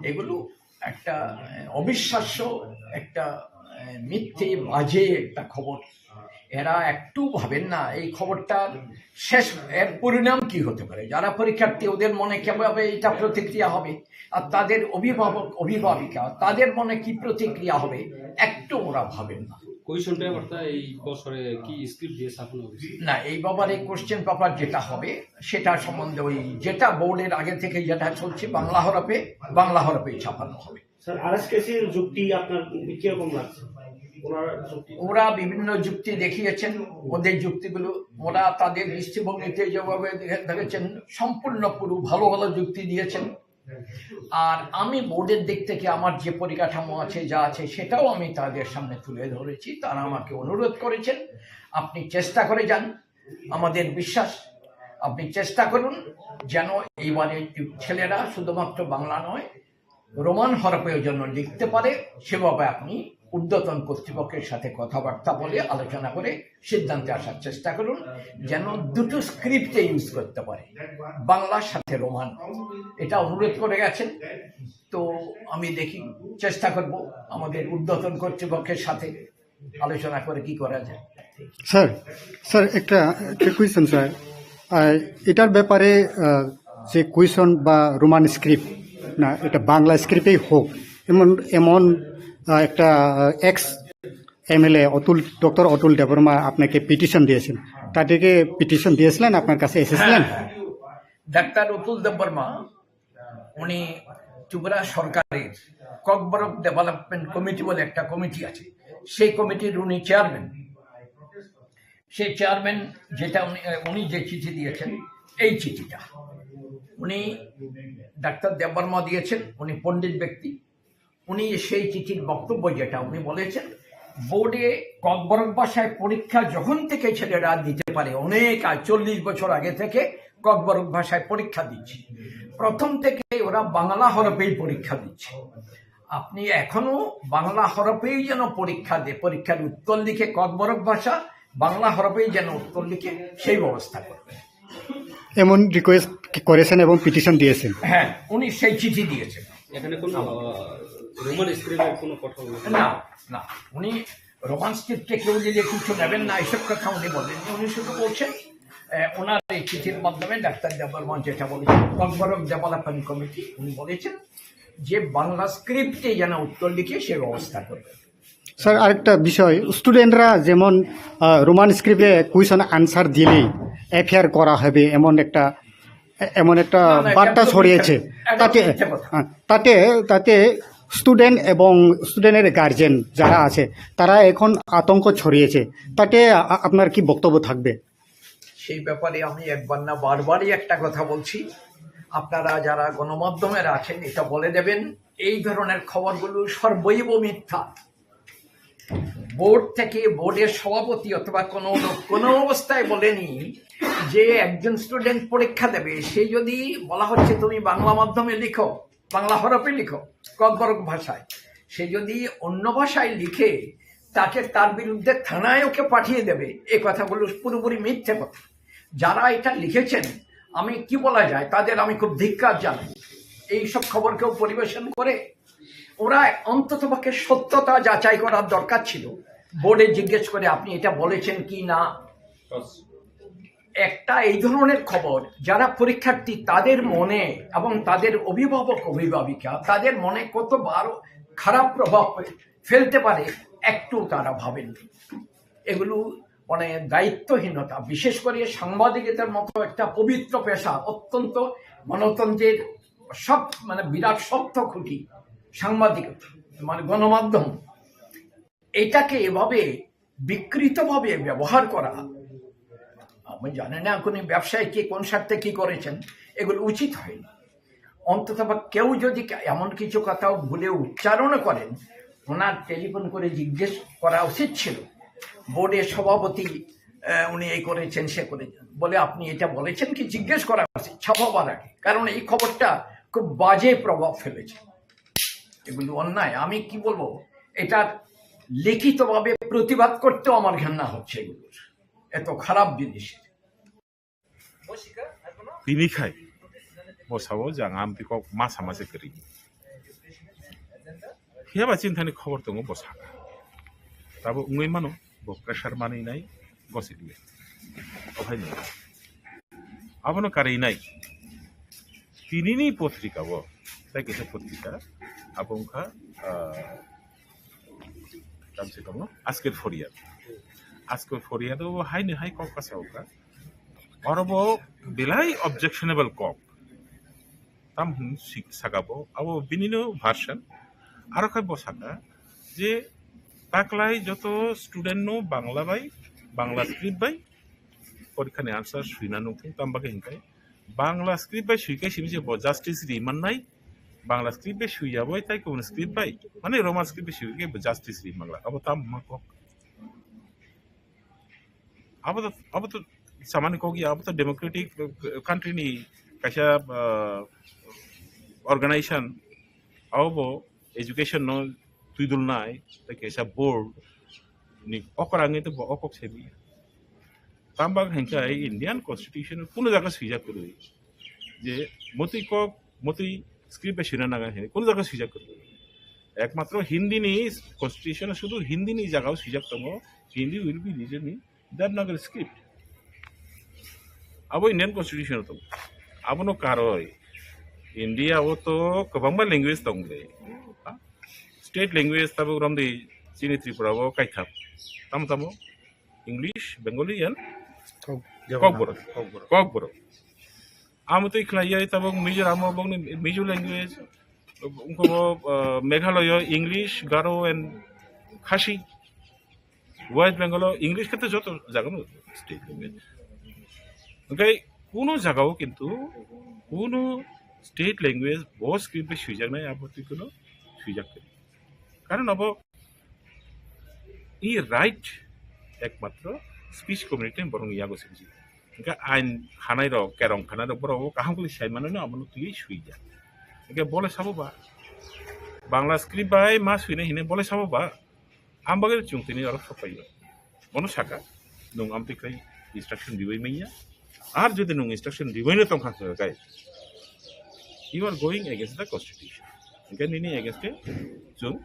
এগুলো একটা, আহ, অবিশ্বাস্য, একটা, আহ, মিথ্যে, বাজে একটা খবর। এরা একটু ভাবেন না এই খবরটার শেষ, এর পরিণাম কি হতে পারে। যারা পরীক্ষার্থী, ওদের মনে কিভাবে এটা প্রতিক্রিয়া হবে, আর তাদের অভিভাবক, অভিভাবিকা, তাদের মনে কি প্রতিক্রিয়া হবে, একটু ওরা ভাবেন না। কুয়েশন পেপারটা এই বছরে কি স্ক্রিপ্ট দিয়েছে আপনার অফিসে? না, এই ব্যাপারে কোশ্চেন পেপার যেটা হবে, সেটা সম্বন্ধে ওই যেটা বোর্ডের আগে থেকে যেটা চলছে, বাংলা হরফে, বাংলা হরফেই ছাপানো হবে। স্যার, আরএসকেসির যুক্তি আপনার কিরকম লাগছে? ওনার যুক্তি? ওরা বিভিন্ন যুক্তি দেখিয়েছেন, ওদের যুক্তিগুলো, ওরা তাদের দৃষ্টিভঙ্গিতে যেভাবে দেখে-, দেখেছেন, সম্পূর্ণ পুরো ভালো ভালো যুক্তি দিয়েছেন। আর আমি বোর্ডের দিক থেকে আমার যে পরিকাঠামো আছে, যা আছে, সেটাও আমি তাদের সামনে তুলে ধরেছি। তারা আমাকে অনুরোধ করেছেন, "আপনি চেষ্টা করে যান, আমাদের বিশ্বাস, আপনি চেষ্টা করুন যেন এইবারে ছেলেরা শুধুমাত্র বাংলা নয়, রোমান হরফেও যেন লিখতে পারে, সেভাবে আপনি ঊর্ধ্বতন কর্তৃপক্ষের সাথে কথাবার্তা বলে, আলোচনা করে সিদ্ধান্তে আসার চেষ্টা করুন, যেন দুটো স্ক্রিপ্টে ইউজ করতে পারে, বাংলার সাথে রোমান।" এটা অনুরোধ করে গেছেন। তো আমি দেখি, চেষ্টা করব আমাদের ঊর্ধ্বতন কর্তৃপক্ষের সাথে আলোচনা করে কি করা যায়। স্যার, স্যার, একটা, একটা কোয়েশ্চেন, স্যার। আহ, এটার ব্যাপারে, আহ, যে কোয়েশ্চেন বা রোমান স্ক্রিপ্ট, না, এটা বাংলা স্ক্রিপ্টেই হোক, এমন, এমন, আহ, একটা, আহ, এক্স এমএলএ অতুল, ডক্টর অতুল দেববর্মা আপনাকে পিটিশন দিয়েছেন, তাদেরকে পিটিশন দিয়েছিলেন, আপনার কাছে এসেছিলেন? হ্যাঁ, ডাক্তার অতুল দেববর্মা উনি ত্রিপুরা সরকারের ককবরক ডেভেলপমেন্ট কমিটি বলে একটা কমিটি আছে, সেই কমিটির উনি চেয়ারম্যান। সেই চেয়ারম্যান যেটা উনি, উনি যে চিঠি দিয়েছেন, এই চিঠিটা উনি ডাক্তার দেববর্মা দিয়েছেন, উনি পণ্ডিত ব্যক্তি। উনি সেই চিঠির বক্তব্য যেটা উনি বলেছেন, বোর্ডে ককবরক ভাষায় পরীক্ষা যখন থেকে ছেলেরা দিতে পারে, অনেক আগে, চল্লিশ বছর আগে থেকে ককবরক ভাষায় পরীক্ষা দিচ্ছে। প্রথম থেকে ওরা বাংলা হরফেই পরীক্ষা দিচ্ছে। আপনি এখনো বাংলা হরফেই যেন পরীক্ষা দে, পরীক্ষার উত্তর লিখে ককবরক ভাষা, বাংলা হরফেই যেন উত্তর লিখে, সেই ব্যবস্থা করবেন। এমন রিকোয়েস্ট করেছেন এবং পিটিশন দিয়েছেন। হ্যাঁ, উনি সেই চিঠি দিয়েছেন। এখানে কোনো, আহ, রোমান স্ক্রিপ্টের কোনো কথা বলেছেন? না, না, উনি রোমান স্ক্রিপ্টে কেউ যদি কিছু নেবেন না, এইসব কথা উনি বলেননি। উনি শুধু বলছেন, আহ, ওনার এই চিঠির মাধ্যমে ডাক্তার দেববর্মা যেটা বলেছেন, ককবরক ডেভেলপমেন্ট কমিটি, উনি বলেছেন যে বাংলা স্ক্রিপ্টে যেন উত্তর লিখে সে ব্যবস্থা করবেন। স্যার, আরেকটা বিষয়, স্টুডেন্টরা যেমন, আহ, রোমান স্ক্রিপ্টে কোয়েশ্চন আনসার দিলেই এফআইআর করা হবে, এমন একটা, এমন একটা না, না, এটা বার্তা পুরো ছড়িয়েছে। মিথ্যা, এটা তাতে, মিথ্যা কথা। হ্যাঁ, তাতে, তাতে স্টুডেন্ট এবং স্টুডেন্টের গার্জেন যারা আছে, তারা এখন আতঙ্ক ছড়িয়েছে। তাতে আ-, আপনার কি বক্তব্য থাকবে? সেই ব্যাপারে আমি একবার না বারবারই একটা কথা বলছি, আপনারা যারা গণমাধ্যমের আছেন, এটা বলে দেবেন, এই ধরনের খবরগুলো সর্বৈব মিথ্যা। বোর্ড থেকে, বোর্ডের সভাপতি অথবা কোনো লোক কোনো অবস্থায় বলেনি যে একজন স্টুডেন্ট পরীক্ষা দেবে, সে যদি বলা হচ্ছে তুমি বাংলা মাধ্যমে লিখো, বাংলা হরফে লিখো, ককবরক ভাষায়, সে যদি অন্য ভাষায় লিখে, তাকে, তার বিরুদ্ধে থানায় ওকে পাঠিয়ে দেবে, এ কথাগুলো পুরোপুরি মিথ্যে কথা। যারা এটা লিখেছেন, আমি, কি বলা যায়, তাদের আমি খুব ধিক্কার জানাই। এইসব খবর কেউ পরিবেশন করে? ওরা অন্ততপক্ষে সত্যতা যাচাই করার দরকার ছিল, বোর্ডে জিজ্ঞেস করে আপনি এটা বলেছেন কি না। একটা এই ধরনের খবর, যারা পরীক্ষার্থী, তাদের মনে এবং তাদের অভিভাবক অভিভাবিকা, তাদের মনে কত বড় খারাপ প্রভাব ফেলতে পারে, একটু তারা ভাবেন। এগুলো মানে দায়িত্বহীনতা। বিশেষ করে সাংবাদিকতার মতো একটা পবিত্র পেশা, অত্যন্ত গণতন্ত্রের সব, মানে, বিরাট শক্ত খুঁটি সাংবাদিকতা, মানে গণমাধ্যম, এটাকে এভাবে বিকৃতভাবে ব্যবহার করা, আমি জানি না কোন ব্যবসায়ী কি, কোন স্বার্থে কি করেছেন, এগুলো উচিত হয়নি। অন্তত বা কেউ যদি কা-, এমন কিছু কথা ভুলে উচ্চারণ করেন, ওনার টেলিফোন করে জিজ্ঞেস করা উচিত ছিল। বোর্ডের সভাপতি, আহ, উনি এই করেছেন, সে করেছেন, বলে, "আপনি এটা বলেছেন কি?" জিজ্ঞেস করা উচিত ছাপাবার আগে, কারণ এই খবরটা খুব বাজে প্রভাব ফেলেছে। এগুলো অন্যায়। আমি কি বলবো, এটা লিখিতভাবে প্রতিবাদ করতেও আমার ঘেন্না হচ্ছে এগুলোর, এত খারাপ জিনিসের। Tini khai, bo sao je ang amtwi kok masa masa kwrwi. Phiya ba chini thani khobor tongo bo saka. Tabo wngwi mano, bo pressure manwi nai, gosi liya. Ophai nai. Abono karwi nai. Tinini potrika bo, tai kaisa potrika, abo wngkha, ah, tamse tongo, Ajker Phoriad. Ajker Phoriad o haino hai kok kasa wngkha. Oro bo belai objectionable kok. Tam hwn si-, saka bo, abo binino version. Aro khe bo saka je taklai joto student no Bangla bai, Bangla script bai porikha ni answer swina nukthung, tam bagwi hinkhe Bangla script bai swikhe simi se bo justice ri mannai, Bangla script bai swiya bai tai kubun script bai, mane Roman script bai swikhe bo justice ri mangla, abo tam ma kok. Abo to, abo to samani kok ya, abo to democratic, uh, country ni kaisa, uh, organization, abo bo education no twidulnai, tai kaisa board ni okra wngwi to bo okok semi. Tamo hinkhe Indian Constitution kuno jaga swijak kwrwi je motwi kok, motwi script bai swina nang hinwi kuno jaga swijak kwrwi. Ekmatro Hindi ni Constitution sudu Hindi ni jaga o swijak tongo, Hindi will be written in Devanagari script. Abo Indian Constitution o tongo. Abono karwi India o to kwbangma language tong de. Ha? State language tabuk romdi chini Tripura o kaitham. Tamo tamo English, Bengali and Kok-, Kokborok. Kokborok. Kokborok. Amo twi khlai ya tabuk Mizoram o bokni Mizo language, wngkha bo, ah, Meghalaya English, Garo and Khasi. West Bengal o English khe to joto jaga no state language. Hwnkhe kuno jaga o kintu kuno state language bo script bai swijaknai abo twi kuno swijak khe. Karon abo i right ekmatro speech community borokni yago sibiji. Hwnkhe ain khanai rok, kerong khanai rok borok bo kaham khe sai mano abono twi swijak. Hwnkhe bole sabo ba Bangla script bai ma swinai hinwi bole sabo ba. Ang bagwi chwng tini oro sok paio. Bono saka, nwng amtwi khai instruction ribai manya. Ar jodi nwng instruction ribai no tongkha khe kai, you are going against the constitution. Hwnkhe nini against e chwng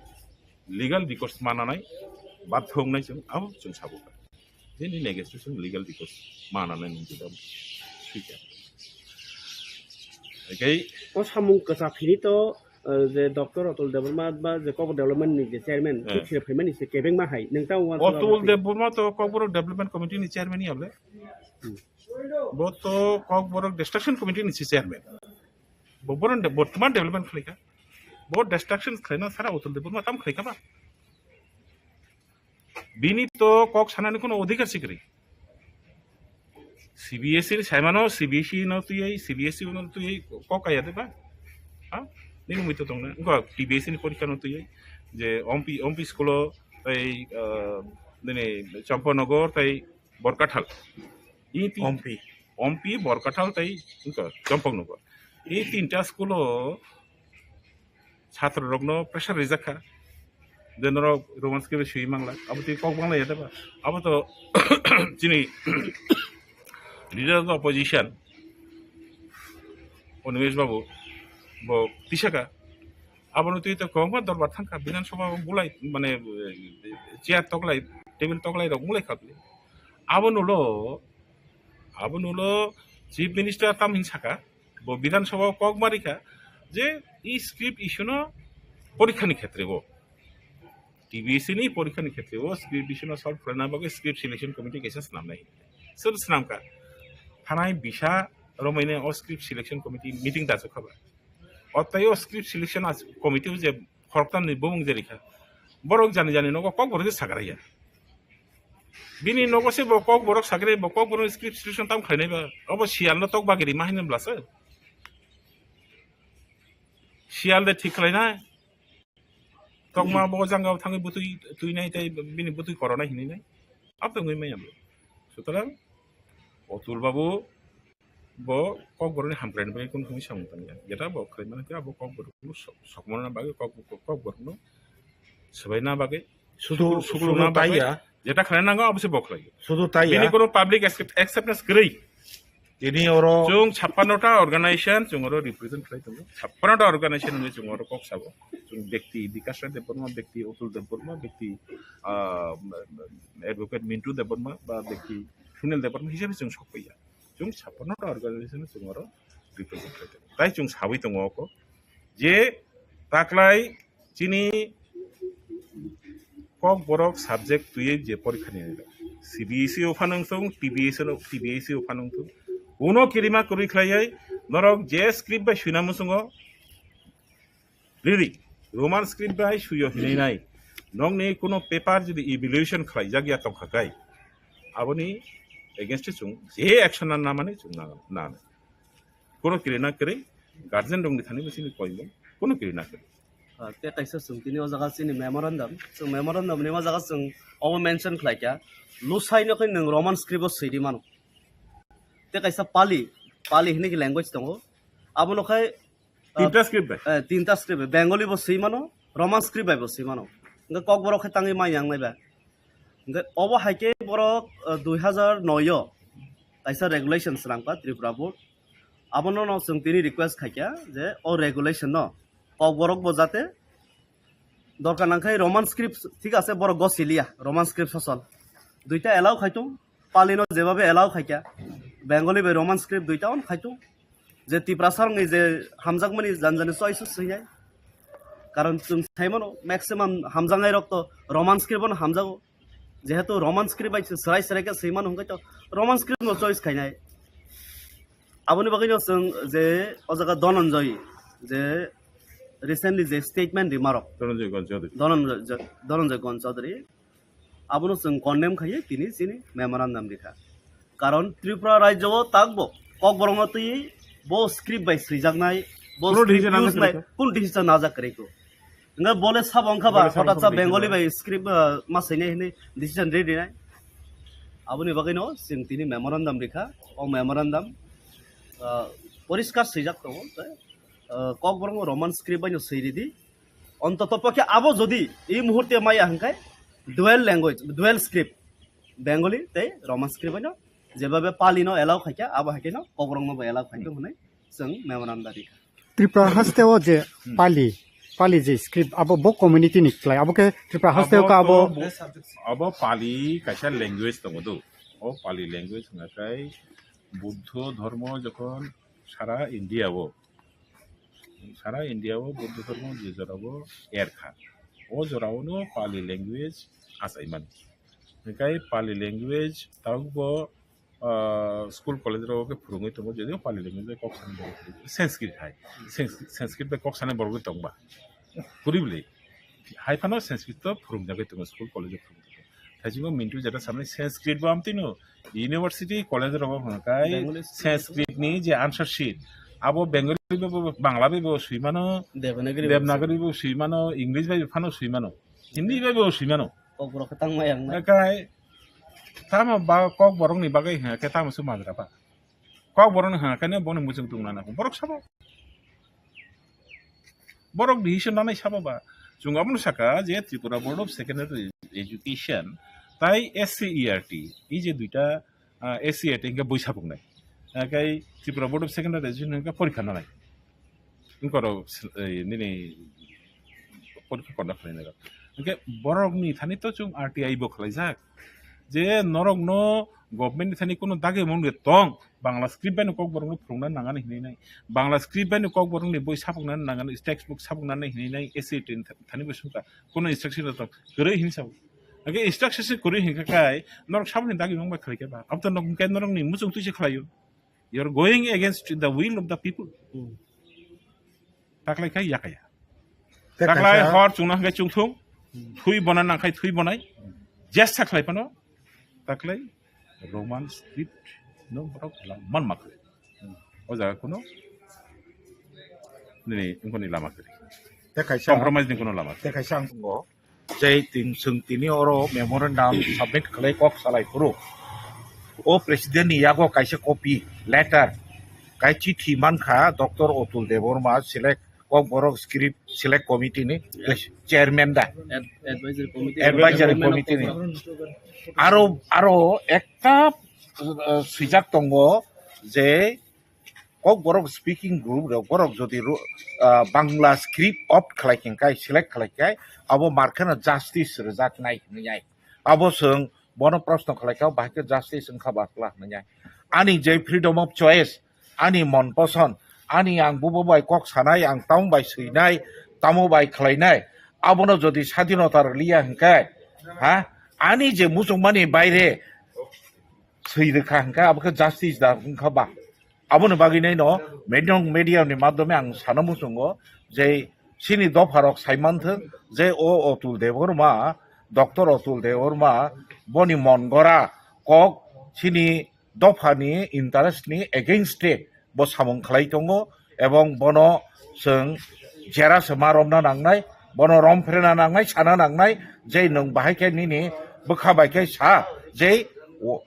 legal recourse mananai, bathong nai chwng, abo chwng sabo. Je nini against e chwng legal recourse mananai nwng jodi swika. Hwnkhe o samung kwchak phini to, eh, je Doctor Atul Debbarma ba je Kokborok Development ni je chairman, eh, thik phai mani se kebeng ma hai. Nang ta uansuk Atul abo Debbarma to Kokborok Development Committee ni chairman ya ble. Hmm. Bo to Kokborok Destruction Committee ni si chairman. Bo boron de, bortoman development khlai kha. Bo destruction khlai na sara Atul Debbarma tam khlai kha ba. Bini to kok sanani kono odhikar si kwrwi. C B S E ni saimano, C B S E no twiwi, C B S E no twiwi kok kaya de ba? Ha? Nini mui to tongna. Ngo T B S E ni porikha no twiwi. Je ompi, ompi school o tei, ah, nini Champanagar tei Borkathal. I ti- Ompi. Ompi, Borkathal tei wngkha Champanagar. I tinta school o chhatro rokno pressure rijak kha. Je norok Roman script swi mangla, abo twi kok bangla ya deba. Abo to chini leader of the opposition, Animesh Babu, bo tisaka. Abono twi to kwbangma dorbar thangkha, Bidhan Sabha o bulai, mane, chair toklai, table toklai rok mulai kha bini. Abono lo, abono lo Chief Minister tam hin saka, bo Bidhan Sabha o kok mari kha je i script issue no porikha ni khetre o, T B S E ni porikha ni khetre o script issue no solve khlaina bagwi script selection committee kaisa swnamnai. Sir swnamkha. Thanai bisa romwini o script selection committee meeting dachuk kha ba. O tei o script selection as-, committee o je khoroktam ni bumung je rikha. Borok jani jani nogo kok borok je sagra ya. Bini nogo se bo kok borok sagra, bo kok borok script selection tam khlainai ba. Obo siyal no tok bagiri ma hinwi bwlasa. Siyal de thik khlainai. Tokma bo jangao thangwi bwtwi twinai tei bini bwtwi koronai hinwi nai. Abo wngwi maya bo. Sutarang Atul Babu bo Kokborokni hamkraini bagwi kunu kunu samung tangya. Jeta bo khlaimani khe abo Kokborokno sok-, sokmana bagwi kok-, kok-, Kokborokno swbaina bagwi, sudu, sukul-, sudu sukulna bagwi taiya. Jeta khlaina nango abo se bo khlaiyo. Sudu taiya. Bini kunu public accept-, acceptance kwrwi. Tini oro chwng chappanno ta organization chwng oro represent khlai tongo. Chappanno ta organization hwnwi chwng oro kok sabo. Chwng bekti Bikash Rai Debbarma, bekti Atul Debbarma, bekti, ah, Advocate Mintu Debbarma ba bekti Sunil Debbarma hisabe chwng sok paiya. Chwng chappanno ta organization chwng oro represent khlai tongo. Tai chwng sawi tongo oko je taklai chini Kokborok subject twiwi je porikha ni C B S E o phanang thung, T B S E o, T B S E o phanang thung. Uno kirima kwrwi khlaiwi norok je script bai swina muchungo, Riri, Roman script bai suyo hinwi nai. Nokni kuno paper jodi evaluation khlaijak ya tongkha kai, aboni against o chwng je action na namani chwng na, na. Kuno kiri na kiri, guardian rokni thani bo chini koimung, kuno kiri na kiri. Ah, te kaisa chwng tini o jaga chini memorandum, chwng memorandum ni o jaga chwng obo mention khlaikha, Lusai no khe nwng Roman script o swi di mano. Te kaisa Pali, Pali hinwi khe language tongo, abono khai Ah, tinta script bai? Eh, tinta script bai. Bengali bo swi mano, Roman script bai bo swi mano. Hwnkhe Kokborok khe tangwi mai yang nai ba. Hwnkhe obo hai khe borok, ah, dui hazar noi o kaisa regulation swnam kha Tripura board. Abono no chwng tini request khai kha je o regulation no Kokborok bo jate dorkar nang khe Roman script, thik ase, borok go siliya, Roman script sosol. Duita allow khai tung, Pali no jeba bai allow khai kha, Bengali bai Roman script duita on khai tung. Je Tiprasa rokni je hamjakmani jani jani choice swinai. Karon chwng sai mano, maximum hamjaknai rok to Roman script no hamjago. Jehetu Roman script bai chwng swrai swrai khe swi mano, hwnkhe to Roman script no choice khainai. Aboni bagwino chwng je o jaga Dhananjay je recently je statement rimarok Dhananjay Gon Chaudhary. Dhananjay, Dhananjay Gon Chaudhary, abono chwng condemn khaiwi tini chini memorandum rikha. Karon Tripura rajyo o takbo Kokborokno twi bo script bai swijaknai, bo Kuno script decision use najak nai, kwrwikha? Kun decision najak kwrwikho? Hingke bole sabo wngkha ba, Bole sabo hotat wngkha sa ba, Bengali bai script, ah, ma swinai hinwi decision ri rinai. Aboni bagwino chwng tini memorandum rikha, o memorandum, ah, poriskar swijak tongo, tei, ah, Kokborokno Roman script baino swi ridi. Ontoto pokhe abo jodi ei muhurte maya hwnkhe dual language, dual script, Bengali tei Roman script baino jebabe Pali no allow khaikha, abo haikhe no Kokborokno bo allow khaikha hwnwi chwng memorandum rikha. Tripura haste o je Hmm. Pali, Pali je script abo bo community ni klai, abo khe Tripura haste o ka abo to bo-, abo Pali kaisa language tongo do. O Pali language hwnkha khe Buddho dhormo jokhon sara India o, sara India o Buddho dhormo je jora o erkha, o jora o no Pali language achaimani. Hwnkhe Pali language tabuk bo ah, school college rok khe phwrwngwi tongo, jodio Pali language bai kok sanai borok phwrwngwi, Sanskrit hai. Sanskrit, Sanskrit bai kok sanai borok tongba. Kwrwi bwlwi. Hai phano Sanskrit to phwrwngjagwi tongo, school college o phwrwngwi tongo. Thaisingo Mintu jeta samani Sanskrit bo amtwino university college rogo hwnkhai Bengali school. Sanskrit ni je answer sheet, abo Bengali bai bo, Bangla bai bo swi mano, Devanagari bai Devanagari bo swi mano, English bai phano swi mano, Hindi bai bo swi mano. Kokborok khe tangma yang nai. Hwnkhe tamo ba Kokborokni bagwi hwnkhe tamo se majra ba. Kokborokni hwnkhe ne boni muchung tong nana borok sabo. Borok decision nanai sabo ba. Chwng abono saka je Tripura Board of Secondary Education tai S C E R T, ei je duita, ah, S C E R T hwnkhe bui sabuknai. Hwnkhe Tripura Board of Secondary Education hwnkhe porikha nanai. Wngkorok, eh, nini porikha conduct khlainai rok. Hwnkhe borokni thani to chwng R T I bo khlaijak. Je norokno government ni thani kuno dagi mung de tong, Bangla script bai no Kokborok no phwrwngna nangani hinwi nai. Bangla script bai no Kokborok ni boi sapokna nangani, textbook sapokna hinwi nai, S C E R T ni thani bo sungkha. Kuno instruction rok kwrwi hinwi sabo. Hwnkhe instruction se kwrwi hinkha kai, norok saboni dagi mung bai khlai khe ba. Abo to nok hwnkhe norokni muchung twi se khlaio. You are going against the will of the people. Hmm. Taklai khai yakaya. Te Taklai kaisa hor chungna hwnkhe chungthung. Hmm. Thui bona nangkhai thui bonai. Jesa khlai phano. Taklai Roman script no borok lang man mak. Hmm. O jaga kuno nini wngkoni lama kwrwi. Te kaisa Compromise ni kuno lama kwrwi. Te kaisa ang tongo. Je tin-, chwng tini oro memorandum submit khlai kok salai phuru. O president ni yago kaisa copy letter kai chithi mankha Doctor Atul Debbarma select Kokborok script select committee ni chairman da. Ad-, advisory committee. Advisory committee ni. Aro, aro ekta, uh, swijak tongo je Kokborok speaking group rok, borok jodi ro-, ah, Bangla script opt khlai khe kai, select khlai khe, abo markheno justice rwjaknai hwnwi ai. Abo chwng bono proshno khlai kha, bahai khe justice wngkha ba kwla hwnwi ai. Ani je freedom of choice, ani mon poson, ani ang bubo bai kok sanai, ang tamo bai swinai, tamo bai khlainai, abono jodi sadinota rwliya hwnkhe, ha, ani je muchungmani baire swi rwkha hwnkhe, abo khe justice da wngkha ba? Aboni bagwi nai no media, media ni madhyome ang sana muchungo je chini dopha rok sai manthok je o Atul Debbarma, Doctor Atul Debbarma boni mon gora kok chini dopha ni interest ni against e bo samung khlai tongo, ebong bono chwng jera se ma romna nangnai, bono rom phrena nangnai, sana nangnai je nwng bahai khe nini bwkha bai khe sa je o-,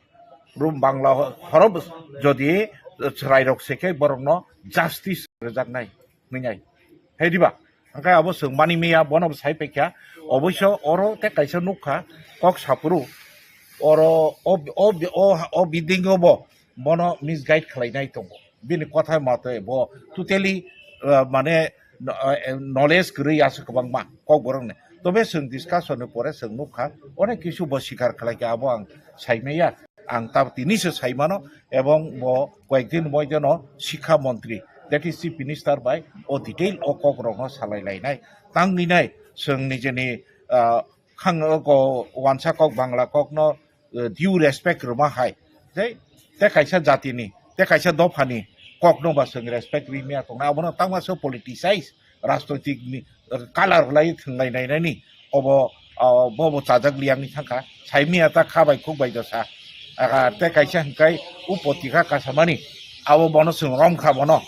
Rum Bangla ho-, horob jodi chwrairok se khe borokno justice rwjaknai hwnwi nai. Hai diba? Hwnkhe abo chwng mani miya, bono bo sai paikha. Oboiso oro tei kaisa nukha kok saphuru, oro o, o, o, o building o bo bono misguide khlainai tongo. Bini kotha matwi bo totally, uh, mane, uh, knowledge kwrwi aswk kwbangma Kokborokni. Tobe chwng discussion ni pore chwng nukha, onek kisu bo sikar khlaikha, abo ang saimaya. Ang tab tini se saimano, ebong bo koyekdin moideno sikha montri, that is chief minister bai o detail o kokrokno salai lainai. Tangwi nai chwng nijeni, ah, khang-, ko wansa kok Bangla kokno, eh, due respect rwma hai. Tei, tei kaisa jatini, tei kaisa dophani, kokno ba chwng respect ri maya tongnai, abono tangma so politicize, rajnoitik ni color lai thwnglai nai nani, obo, ah, bobo chajak liya wngwi thangkha, sai maya ta kha bai khuk bai dosa, ah, tei kaisa hwnkhe o potrika kasamani, abo bono chwng romkha bono,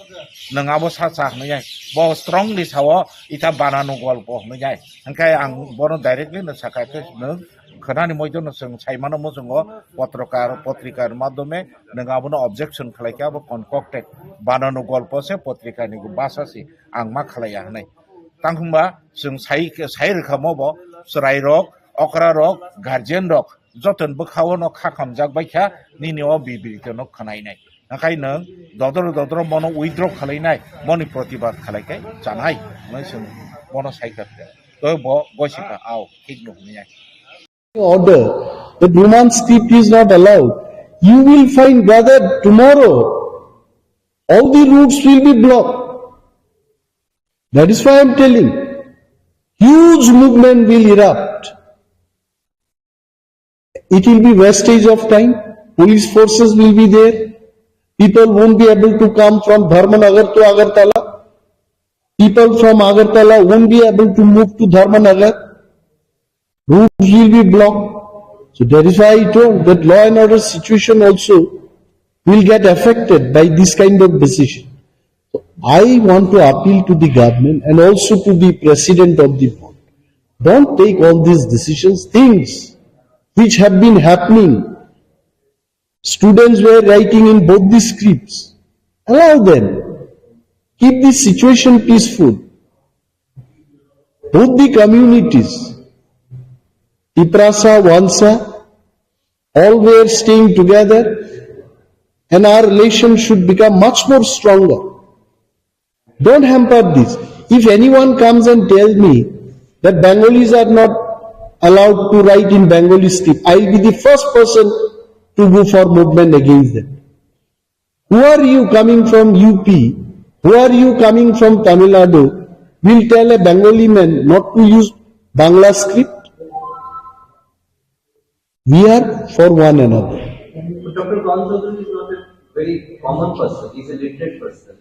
nwng abo sa cha hwnwi ai, bo strongly sao, ita banano golpo hwnwi ai, hwnkhe ang bono directly no sakha khe nwng khwnani moido no chwng saimano muchungo, potrokar, potrikar madhyome nwng abono objection khlaikha, abo concocted, banano golpo se, potrikani bhasha se, ang ma khlaiya hwnwi. Tang hwnba chwng sai, sai rwkha mo bo chwrairok, okrarok, guardianrok joto ni bwkhao no kha khamjak bai kha, nini o bibrito no khwnainai. Hakai nwng dodoro dodoro bono withdraw khwlainai, boni protibad khwlaikhai chanai hwnwi chwng bono saikha. To bo gosikha, ao, thik no hwnwi ai. Order that Roman script is not allowed, you will find, brother, tomorrow all the routes will be blocked. That is why I am telling, huge movement will erupt. It will be wastage of time. Police forces will be there. People won't be able to come from Dharmanagar to Agartala. People from Agartala won't be able to move to Dharmanagar. Roads will be blocked. So that is why I told that law and order situation also will get affected by this kind of decision. So I want to appeal to the government and also to the president of the board. Don't take all these decisions, things which have been happening. Students were writing in both the scripts. Allow them. Keep the situation peaceful. Both the communities, Tiprasa, Wansa, all were staying together, and our relation should become much more stronger. Don't hamper this. If anyone comes and tells me that Bengalis are not allowed to write in Bengali script, I'll be the first person to go for movement against them. Who are you coming from U P? Who are you coming from Tamil Nadu? Will tell a Bengali man not to use Bangla script? We are for one another. But Doctor Karan Chaudhary is not a very common person. He's a literate person.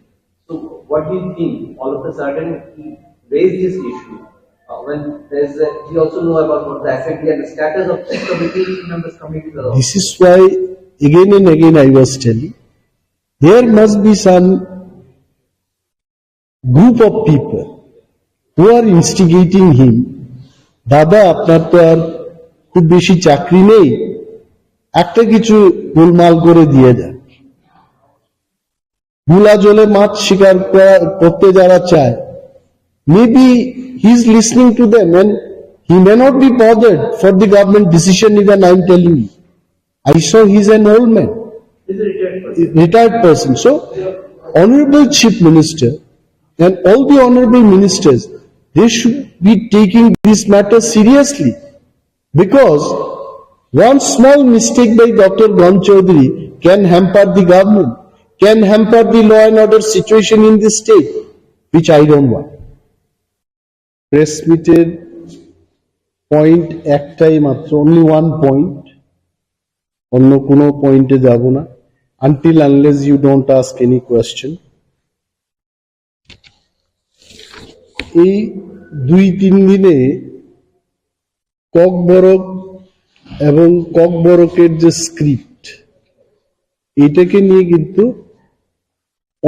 So what do you think? All of a sudden, he raised this issue. Uh, when there's a, he also know about what the F A T and the status of the committee members committee. This is why again and again I was telling, there must be some group of people who are instigating him, দাদা, আপনার তো আর খুব বেশি চাকরি নেই, একটা কিছু গোলমাল করে দিয়ে দেন। ভোলা জলে মাছ শিকার করা, করতে যারা চায়, maybe he is listening to them and he may not be bothered for the government decision, even I am telling you. I saw he is an old man, he's a retired person. Retired person. So, Honorable Chief Minister and all the honorable ministers, they should be taking this matter seriously, because one small mistake by Doctor Karan Chaudhary can hamper the government, can hamper the law and order situation in the state, which I don't want. Press মিটের পয়েন্ট একটাই মাত্র, only one point, অন্য কোনো পয়েন্টে যাব না, until unless you don't ask any question. এই দুই তিন দিনে ককবরক এবং ককবরকের যে স্ক্রিপ্ট, এটাকে নিয়ে কিন্তু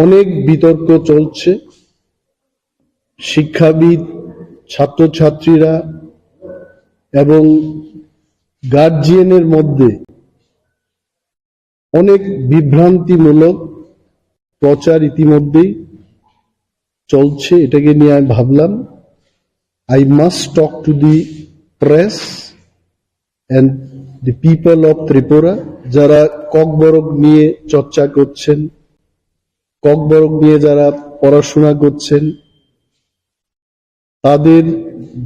অনেক বিতর্ক চলছে। শিক্ষাবিদ, ছাত্রছাত্রীরা এবং গার্জিয়ানের মধ্যে অনেক বিভ্রান্তিমূলক প্রচার ইতিমধ্যেই চলছে। এটাকে নিয়ে আমি ভাবলাম, I must talk to the press and the people of Tripura, যারা ককবরক নিয়ে চর্চা করছেন, ককবরক নিয়ে যারা পড়াশোনা করছেন, তাদের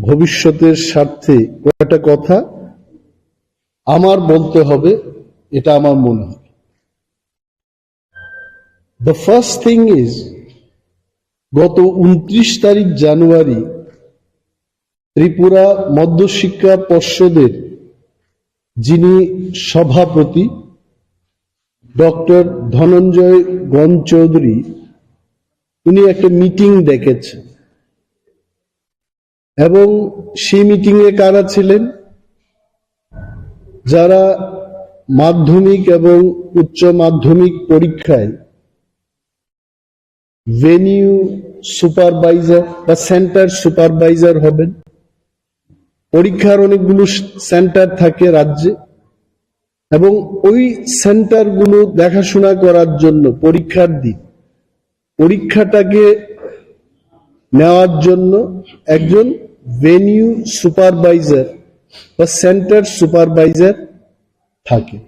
ভবিষ্যতের স্বার্থে কয়েকটা কথা আমার বলতে হবে, এটা আমার মনে হয়। The first thing is, গত ঊনত্রিশ তারিখ জানুয়ারি ত্রিপুরা মধ্যশিক্ষা পর্ষদের যিনি সভাপতি, ডক্টর ধনঞ্জয় গণ চৌধুরী, উনি একটা মিটিং ডেকেছেন এবং সেই মিটিং এ কারা ছিলেন? যারা মাধ্যমিক এবং উচ্চ মাধ্যমিক পরীক্ষায় ভেনিউ সুপারভাইজার বা সেন্টার সুপারভাইজার হবেন। পরীক্ষার অনেকগুলো সেন্টার থাকে রাজ্যে, এবং ওই সেন্টারগুলো দেখাশোনা করার জন্য পরীক্ষার দিন পরীক্ষাটাকে নেওয়ার জন্য একজন ভেনিউ সুপারভাইজার বা সেন্টার সুপারভাইজার থাকে।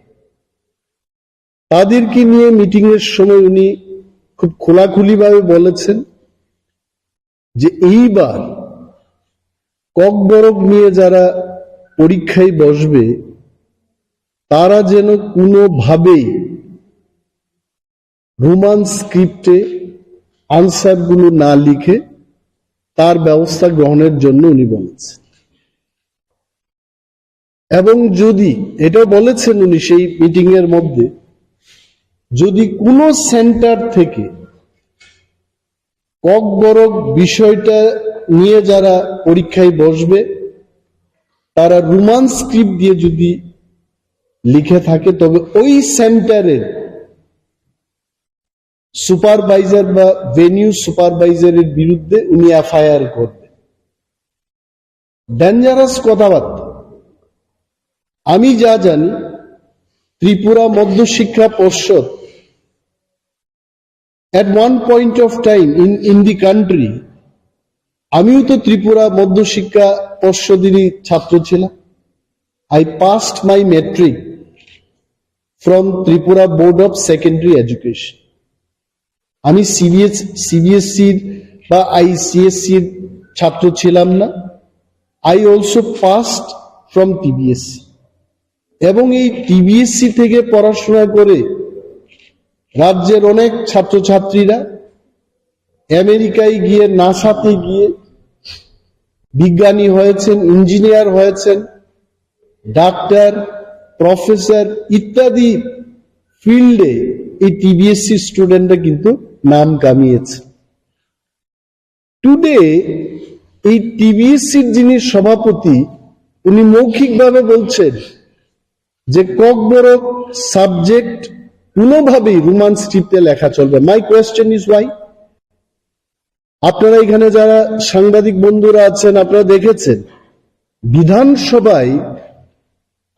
তাদেরকে নিয়ে মিটিং এর সময় উনি খুব খোলাখুলিভাবে বলেছেন যে এইবার ককবরক নিয়ে যারা পরীক্ষায় বসবে, তারা যেন কোনোভাবেই রোমান স্ক্রিপ্টে আনসারগুলো না লিখে তার ব্যবস্থা গ্রহণের জন্য উনি বলেছেন। এবং যদি, এটাও বলেছেন উনি সেই মিটিং এর মধ্যে, যদি কোনো সেন্টার থেকে ককবরক বিষয়টা নিয়ে যারা পরীক্ষায় বসবে, তারা রোমান স্ক্রিপ্ট দিয়ে যদি লিখে থাকে, তবে ওই সেন্টারের সুপারভাইজার বা ভেনিউ সুপারভাইজারের বিরুদ্ধে উনি এফআইআর করবেন। ডেঞ্জারাস কথাবার্তা। আমি যা জানি, ত্রিপুরা মধ্যশিক্ষা পর্ষদ at one point of time in, in the country, আমিও তো ত্রিপুরা মধ্যশিক্ষা পর্ষদেরই ছাত্র ছিলাম। I passed my matric from Tripura Board of Secondary Education. আমি সিবিএস সিবিএসসির বা আইসিএসসির ছাত্র ছিলাম না। I also passed from TBSC. এবং এই টিবিএসসি থেকে পড়াশোনা করে রাজ্যের অনেক ছাত্রছাত্রীরা আমেরিকায় গিয়ে, নাসাতে গিয়ে বিজ্ঞানী হয়েছেন, ইঞ্জিনিয়ার হয়েছেন, ডাক্তার, প্রফেসর ইত্যাদি ফিল্ডে এই টিবিএসসি স্টুডেন্টরা কিন্তু নাম কামিয়েছে। টুডে এই টিবিএসসির যিনি সভাপতি, উনি মৌখিকভাবে বলছেন যে ককবরক সাবজেক্ট কোনোভাবেই রোমান স্ক্রিপ্টে লেখা চলবে। My question is why? আপনারা এখানে যারা সাংবাদিক বন্ধুরা আছেন, আপনারা দেখেছেন, বিধানসভায়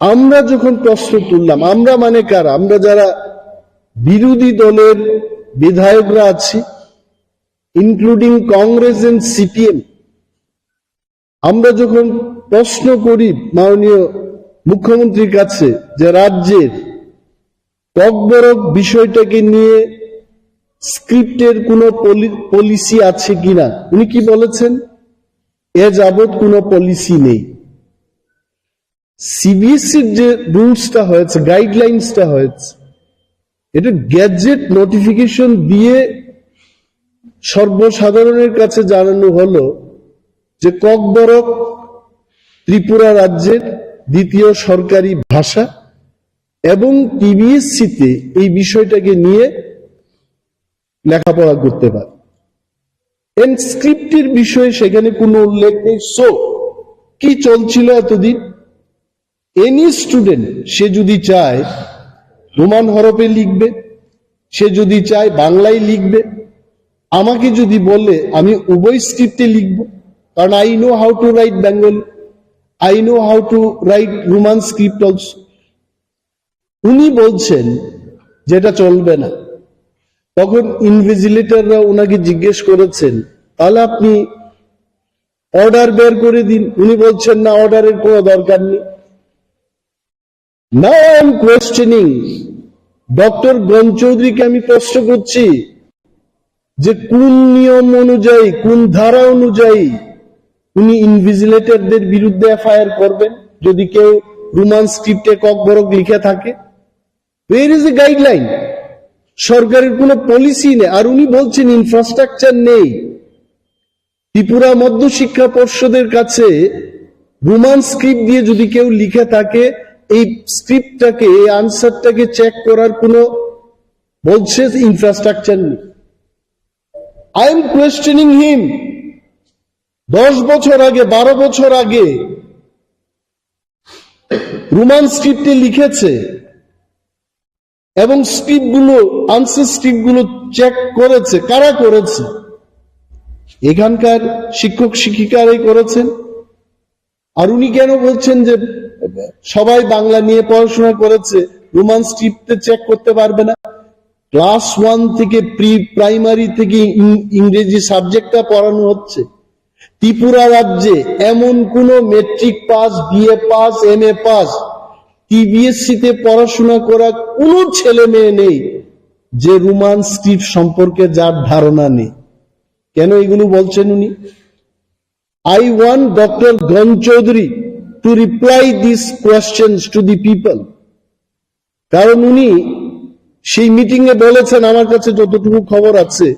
আমরা যখন প্রশ্ন তুললাম, আমরা মানে কারা? আমরা যারা বিরোধী দলের বিধায়করা আছি, including Congress and সিপিএম, আমরা যখন প্রশ্ন করি মাননীয় মুখ্যমন্ত্রীর কাছে যে রাজ্যের ককবরক বিষয়টাকে নিয়ে স্ক্রিপ্টের কোনো পলি-, পলিসি আছে কিনা, উনি কি বলেছেন? এ যাবৎ কোনো পলিসি নেই। সিবিএসসির যে রুলসটা হয়েছে, গাইডলাইন্সটা হয়েছে, এটা গ্যাজেট নোটিফিকেশন দিয়ে সর্বসাধারণের কাছে জানানো হলো যে ককবরক ত্রিপুরা রাজ্যের দ্বিতীয় সরকারি ভাষা এবং টিবিএসসিতে এই বিষয়টাকে নিয়ে লেখাপড়া করতে পারে। এন্ড স্ক্রিপ্টের বিষয়ে সেখানে কোনো উল্লেখ নেই। সো কি চলছিল এতদিন? এনি স্টুডেন্ট, সে যদি চায় রোমান হরফে লিখবে, সে যদি চায় বাংলায় লিখবে, আমাকে যদি বলে আমি উভয় স্ক্রিপ্টে লিখব, কারণ I know how to write Bengali, I know how to write Roman script also। উনি বলছেন যেটা চলবে না। তখন ইনভিজিলেটররা ওনাকে জিজ্ঞেস করেছেন, তাহলে আপনি অর্ডার বের করে দিন। উনি বলছেন, না, অর্ডারের কোনো দরকার নেই। Now I am questioning, doctor গণ চৌধুরীকে আমি প্রশ্ন করছি যে কোন নিয়ম অনুযায়ী, কোন ধারা অনুযায়ী উনি ইনভিজিলেটরদের বিরুদ্ধে এফআইআর করবেন যদি কেউ রোমান স্ক্রিপ্টে ককবরক লিখে থাকে? Where is the guideline? সরকারের কোনো পলিসি নেই। আর উনি বলছেন ইনফ্রাস্ট্রাকচার নেই। ত্রিপুরা মধ্যশিক্ষা পর্ষদের কাছে রোমান স্ক্রিপ্ট দিয়ে যদি কেউ লিখে থাকে, এই স্ক্রিপ্টটাকে, এই আনসারটাকে চেক করার কোনো বলছে ইনফ্রাস্ট্রাকচার নিয়ে। I am questioning him. দশ বছর আগে, বারো বছর আগে রোমান স্ক্রিপ্টে লিখেছে এবং স্ক্রিপ্টগুলো, আনসার স্ক্রিপ্টগুলো চেক করেছে। কারা করেছে? এখানকার শিক্ষক শিক্ষিকারাই করেছেন। আর উনি কেন বলছেন যে সবাই বাংলা নিয়ে পড়াশোনা করেছে, রোমান স্ক্রিপ্টে চেক করতে পারবে না? ক্লাস ওয়ান থেকে, প্রি প্রাইমারি থেকে ইং-, ইংরেজি সাবজেক্টটা পড়ানো হচ্ছে। ত্রিপুরা রাজ্যে এমন কোনো matric pass, BA pass, MA pass, TBSC তে পড়াশোনা করা কোনো ছেলে মেয়ে নেই যে রোমান স্ক্রিপ্ট সম্পর্কে যার ধারণা নেই। কেন এগুলো বলছেন উনি? I want Doctor Gon Chaudhary to reply these questions to the people. কারণ উনি সেই মিটিং এ বলেছেন, আমার কাছে যতটুকু খবর আছে,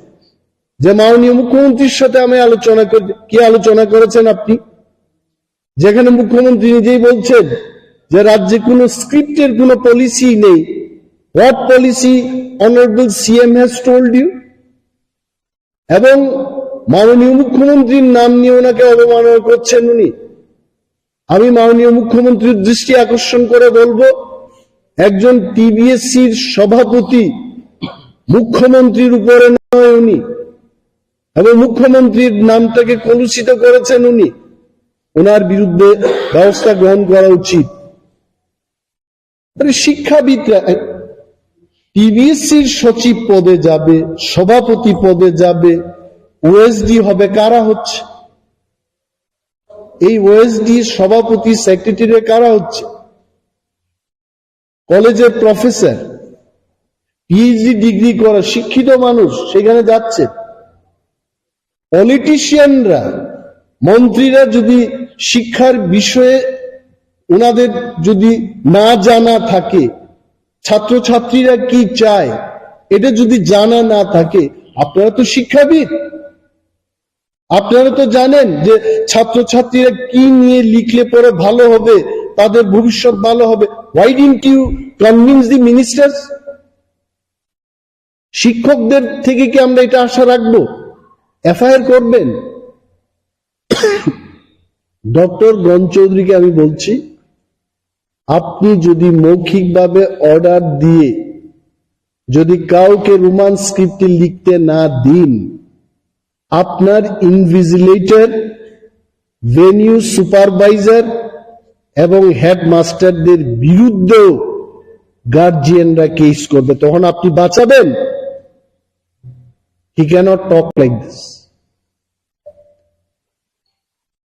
যে মাননীয় মুখ্যমন্ত্রীর সাথে আমি আলোচনা করি। কি আলোচনা করেছেন আপনি? যেখানে মুখ্যমন্ত্রী নিজেই বলছেন যে রাজ্যে কোনো স্ক্রিপ্টের কোনো পলিসি নেই। What policy honorable C M has told you? এবং মাননীয় মুখ্যমন্ত্রীর নাম নিয়ে ওনাকে অবমাননা করছেন উনি। আমি মাননীয় মুখ্যমন্ত্রীর দৃষ্টি আকর্ষণ করে বলবো, একজন টিবিএসসির সভাপতি মুখ্যমন্ত্রীর উপরে নয় উনি, এবং মুখ্যমন্ত্রীর নামটাকে কলুষিত করেছেন উনি। ওনার বিরুদ্ধে ব্যবস্থা গ্রহণ করা উচিত। মানে শিক্ষাবিদরা, টিবিএসসির সচিব পদে যাবে, সভাপতি পদে যাবে, ওএসডি হবে কারা হচ্ছে? এই ওএসডি সভাপতি, সেক্রেটারি কারা হচ্ছে? কলেজের প্রফেসর, পিএইচডি ডিগ্রি করা শিক্ষিত মানুষ সেখানে যাচ্ছে। পলিটিশিয়ানরা, মন্ত্রীরা যদি শিক্ষার বিষয়ে ওনাদের যদি না জানা থাকে, ছাত্রছাত্রীরা কি চায় এটা যদি জানা না থাকে, আপনারা তো শিক্ষাবিদ, আপনারা তো জানেন যে ছাত্রছাত্রীরা কি নিয়ে লিখলে পরে ভালো হবে, তাদের ভবিষ্যৎ ভালো হবে। Why didn't you convince the ministers? শিক্ষকদের থেকে কি আমরা এটা আশা রাখবো? এফআইআর করবেন? ডক্টর গণ চৌধুরীকে আমি বলছি, আপনি যদি মৌখিকভাবে অর্ডার দিয়ে যদি কাউকে রোমান স্ক্রিপ্টে লিখতে না দিন, আপনার ইনভিজিলেটর, ভেনিউ সুপারভাইজার এবং হেডমাস্টারদের বিরুদ্ধেও গার্জিয়ানরা কেস করবে। তখন আপনি বাঁচাবেন? He cannot talk like this.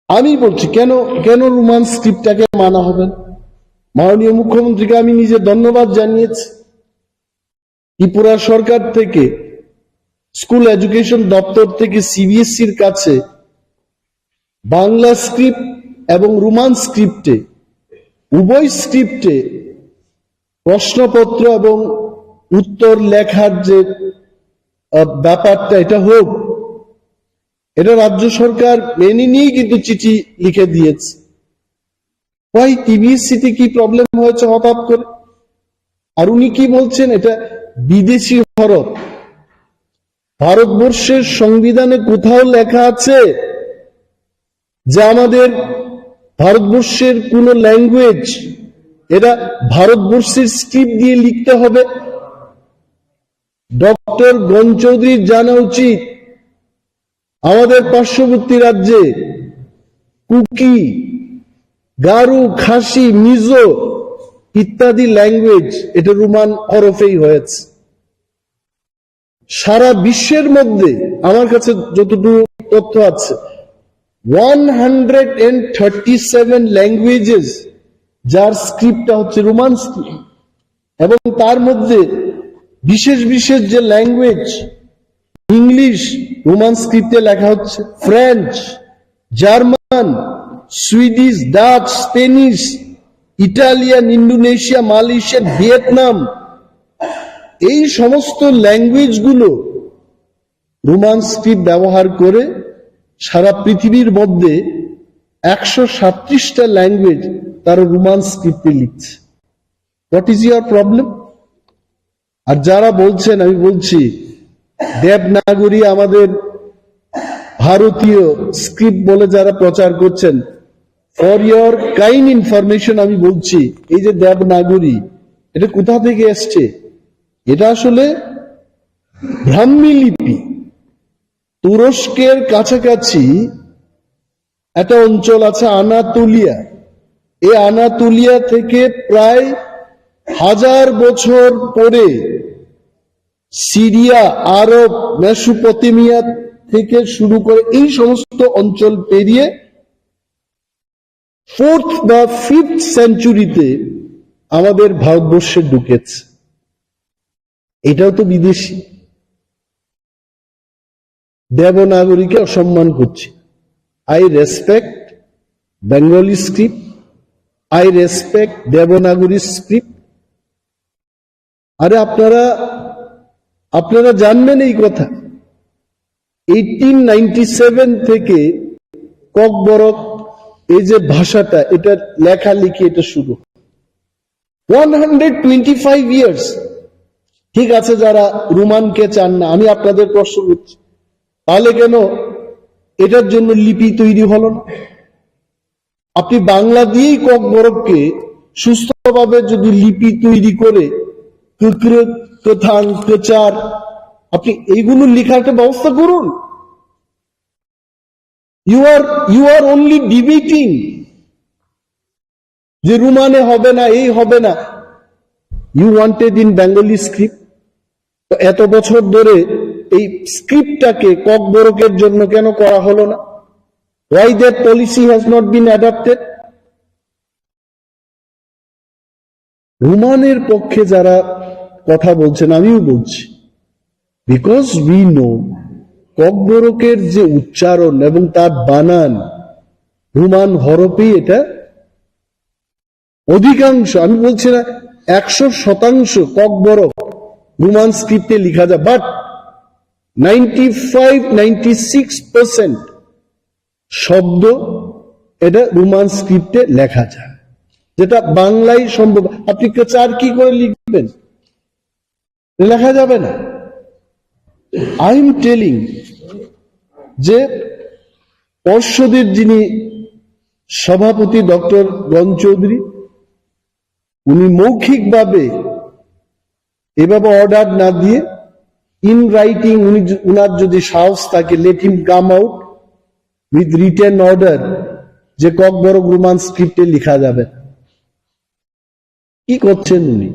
আমি বলছি, কেন, কেন রোমান স্ক্রিপ্টটাকে মানা হবে? মাননীয় মুখ্যমন্ত্রীকে আমি নিজে ধন্যবাদ জানিয়েছি। ত্রিপুরা সরকার থেকে, স্কুল এডুকেশন দপ্তর থেকে সিবিএসসির কাছে বাংলা স্ক্রিপ্ট এবং রোমান স্ক্রিপ্টে, উভয় স্ক্রিপ্টে প্রশ্নপত্র এবং উত্তর লেখার যে, আহ, ব্যাপারটা, এটা হোক, এটা রাজ্য সরকার মেনে নিয়েই কিন্তু চিঠি লিখে দিয়েছে। ওই টিবিএসসিতে কি প্রবলেম হয়েছে হঠাৎ করে? আর উনি কি বলছেন, এটা বিদেশি হরফ। ভারতবর্ষের সংবিধানে কোথাও লেখা আছে যে আমাদের ভারতবর্ষের কোনো ল্যাঙ্গুয়েজ, এটা ভারতবর্ষের স্ক্রিপ্ট দিয়ে লিখতে হবে? ডক্টর গণ চৌধুরীর জানা উচিত, আমাদের পার্শ্ববর্তী রাজ্যে কুকি, গারো, খাসি, মিজো ইত্যাদি ল্যাঙ্গুয়েজ এটা রোমান হরফেই হয়েছে। সারা বিশ্বের মধ্যে আমার কাছে যতটুকু তথ্য আছে, one hundred and thirty seven languages, যার স্ক্রিপ্টটা হচ্ছে রোমান স্ক্রিপ্ট, এবং তার মধ্যে বিশেষ বিশেষ যে ল্যাঙ্গুয়েজ, ইংলিশ রোমান স্ক্রিপ্টে লেখা হচ্ছে, French, German, Swedish, Dutch, Spanish, Italian, Indonesia, Malaysian, Vietnam, এই সমস্ত ল্যাঙ্গুয়েজগুলো রোমান স্ক্রিপ্ট ব্যবহার করে সারা পৃথিবীর মধ্যে একশো সাতত্রিশটা ল্যাঙ্গুয়েজ তারা রোমান স্ক্রিপ্টে লিখছে। What is your problem? আর যারা বলছেন, আমি বলছি, দেবনাগরী আমাদের ভারতীয় স্ক্রিপ্ট বলে যারা প্রচার করছেন, ফর ইয়োর কাইন্ড ইনফরমেশন আমি বলছি, এই যে দেবনাগরী, এটা কোথা থেকে এসছে? এটা আসলে ব্রাহ্মী লিপি। তুরস্কের কাছাকাছি একটা অঞ্চল আছে আনাতোলিয়া। এই আনাতোলিয়া থেকে প্রায় হাজার বছর পরে সিরিয়া, আরব, মেসোপটেমিয়া থেকে শুরু করে এই সমস্ত অঞ্চল পেরিয়ে ফোর্থ বা ফিফথ সেঞ্চুরিতে আমাদের ভারতবর্ষে ঢুকেছে। এটাও তো বিদেশি। দেবনাগরীকে অসম্মান করছি। I respect Bengali script, I respect Devanagari script. আরে আপনারা, আপনারা জানবেন এই কথা। এইটিন নাইনটি সেভেন থেকে ককবরক, এই যে ভাষাটা, এটা লেখালেখি, এটা শুরু। One hundred twenty five years. ঠিক আছে, যারা রোমানকে চান না, আমি আপনাদের প্রশ্ন করছি, তাহলে কেন এটার জন্য লিপি তৈরি হলো না? আপনি বাংলা দিয়েই ককবরককে সুস্থভাবে যদি লিপি তৈরি করে কুকরুক, কথাং, কচার, আপনি এইগুলো লেখার একটা ব্যবস্থা করুন। You are, you are only debating যে রোমানে হবে না, এই হবে না। You wanted in Bengali script। তো এত বছর ধরে এই স্ক্রিপ্টটাকে ককবরকের জন্য কেন করা হলো না? Why that policy has not been adopted? রোমানের পক্ষে যারা কথা বলছেন, আমিও বলছি, because we know ককবরকের যে উচ্চারণ এবং তার বানান, রোমান হরফেই এটা অধিকাংশ, আমি বলছি না একশো শতাংশ ককবরক রোমান স্ক্রিপ্টে লেখা যায়, but ninety five, ninety six percent শব্দ এটা রোমান স্ক্রিপ্টে লেখা যায়, যেটা বাংলায় সম্ভব। আপনি কচার কি করে লিখবেন? লেখা যাবে না। I am telling যে পর্ষদের যিনি সভাপতি ডক্টর গণ চৌধুরী, উনি মৌখিকভাবে এভাবে অর্ডার না দিয়ে in writing উনি য-, উনার যদি সাহস থাকে, let him come out with written order যে ককবরক রোমান স্ক্রিপ্টে লেখা যাবে। কি করছেন উনি?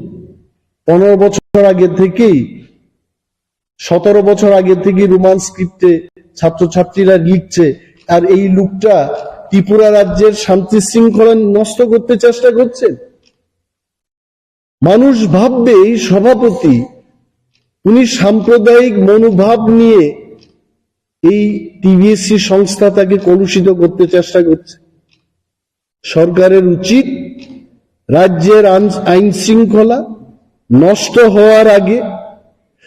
পনেরো বছর আগে থেকেই, সতেরো বছর আগে থেকেই রোমান স্ক্রিপ্টে ছাত্রছাত্রীরা লিখছে। আর এই লোকটা ত্রিপুরা রাজ্যের শান্তি শৃঙ্খলা নষ্ট করতে চেষ্টা করছেন। মানুষ ভাববে এই সভাপতি, উনি সাম্প্রদায়িক মনোভাব নিয়ে এই টিবিএসসি সংস্থাটাকে কলুষিত করতে চেষ্টা করছে। সরকারের উচিত রাজ্যের আন-, আইন শৃঙ্খলা নষ্ট হওয়ার আগে,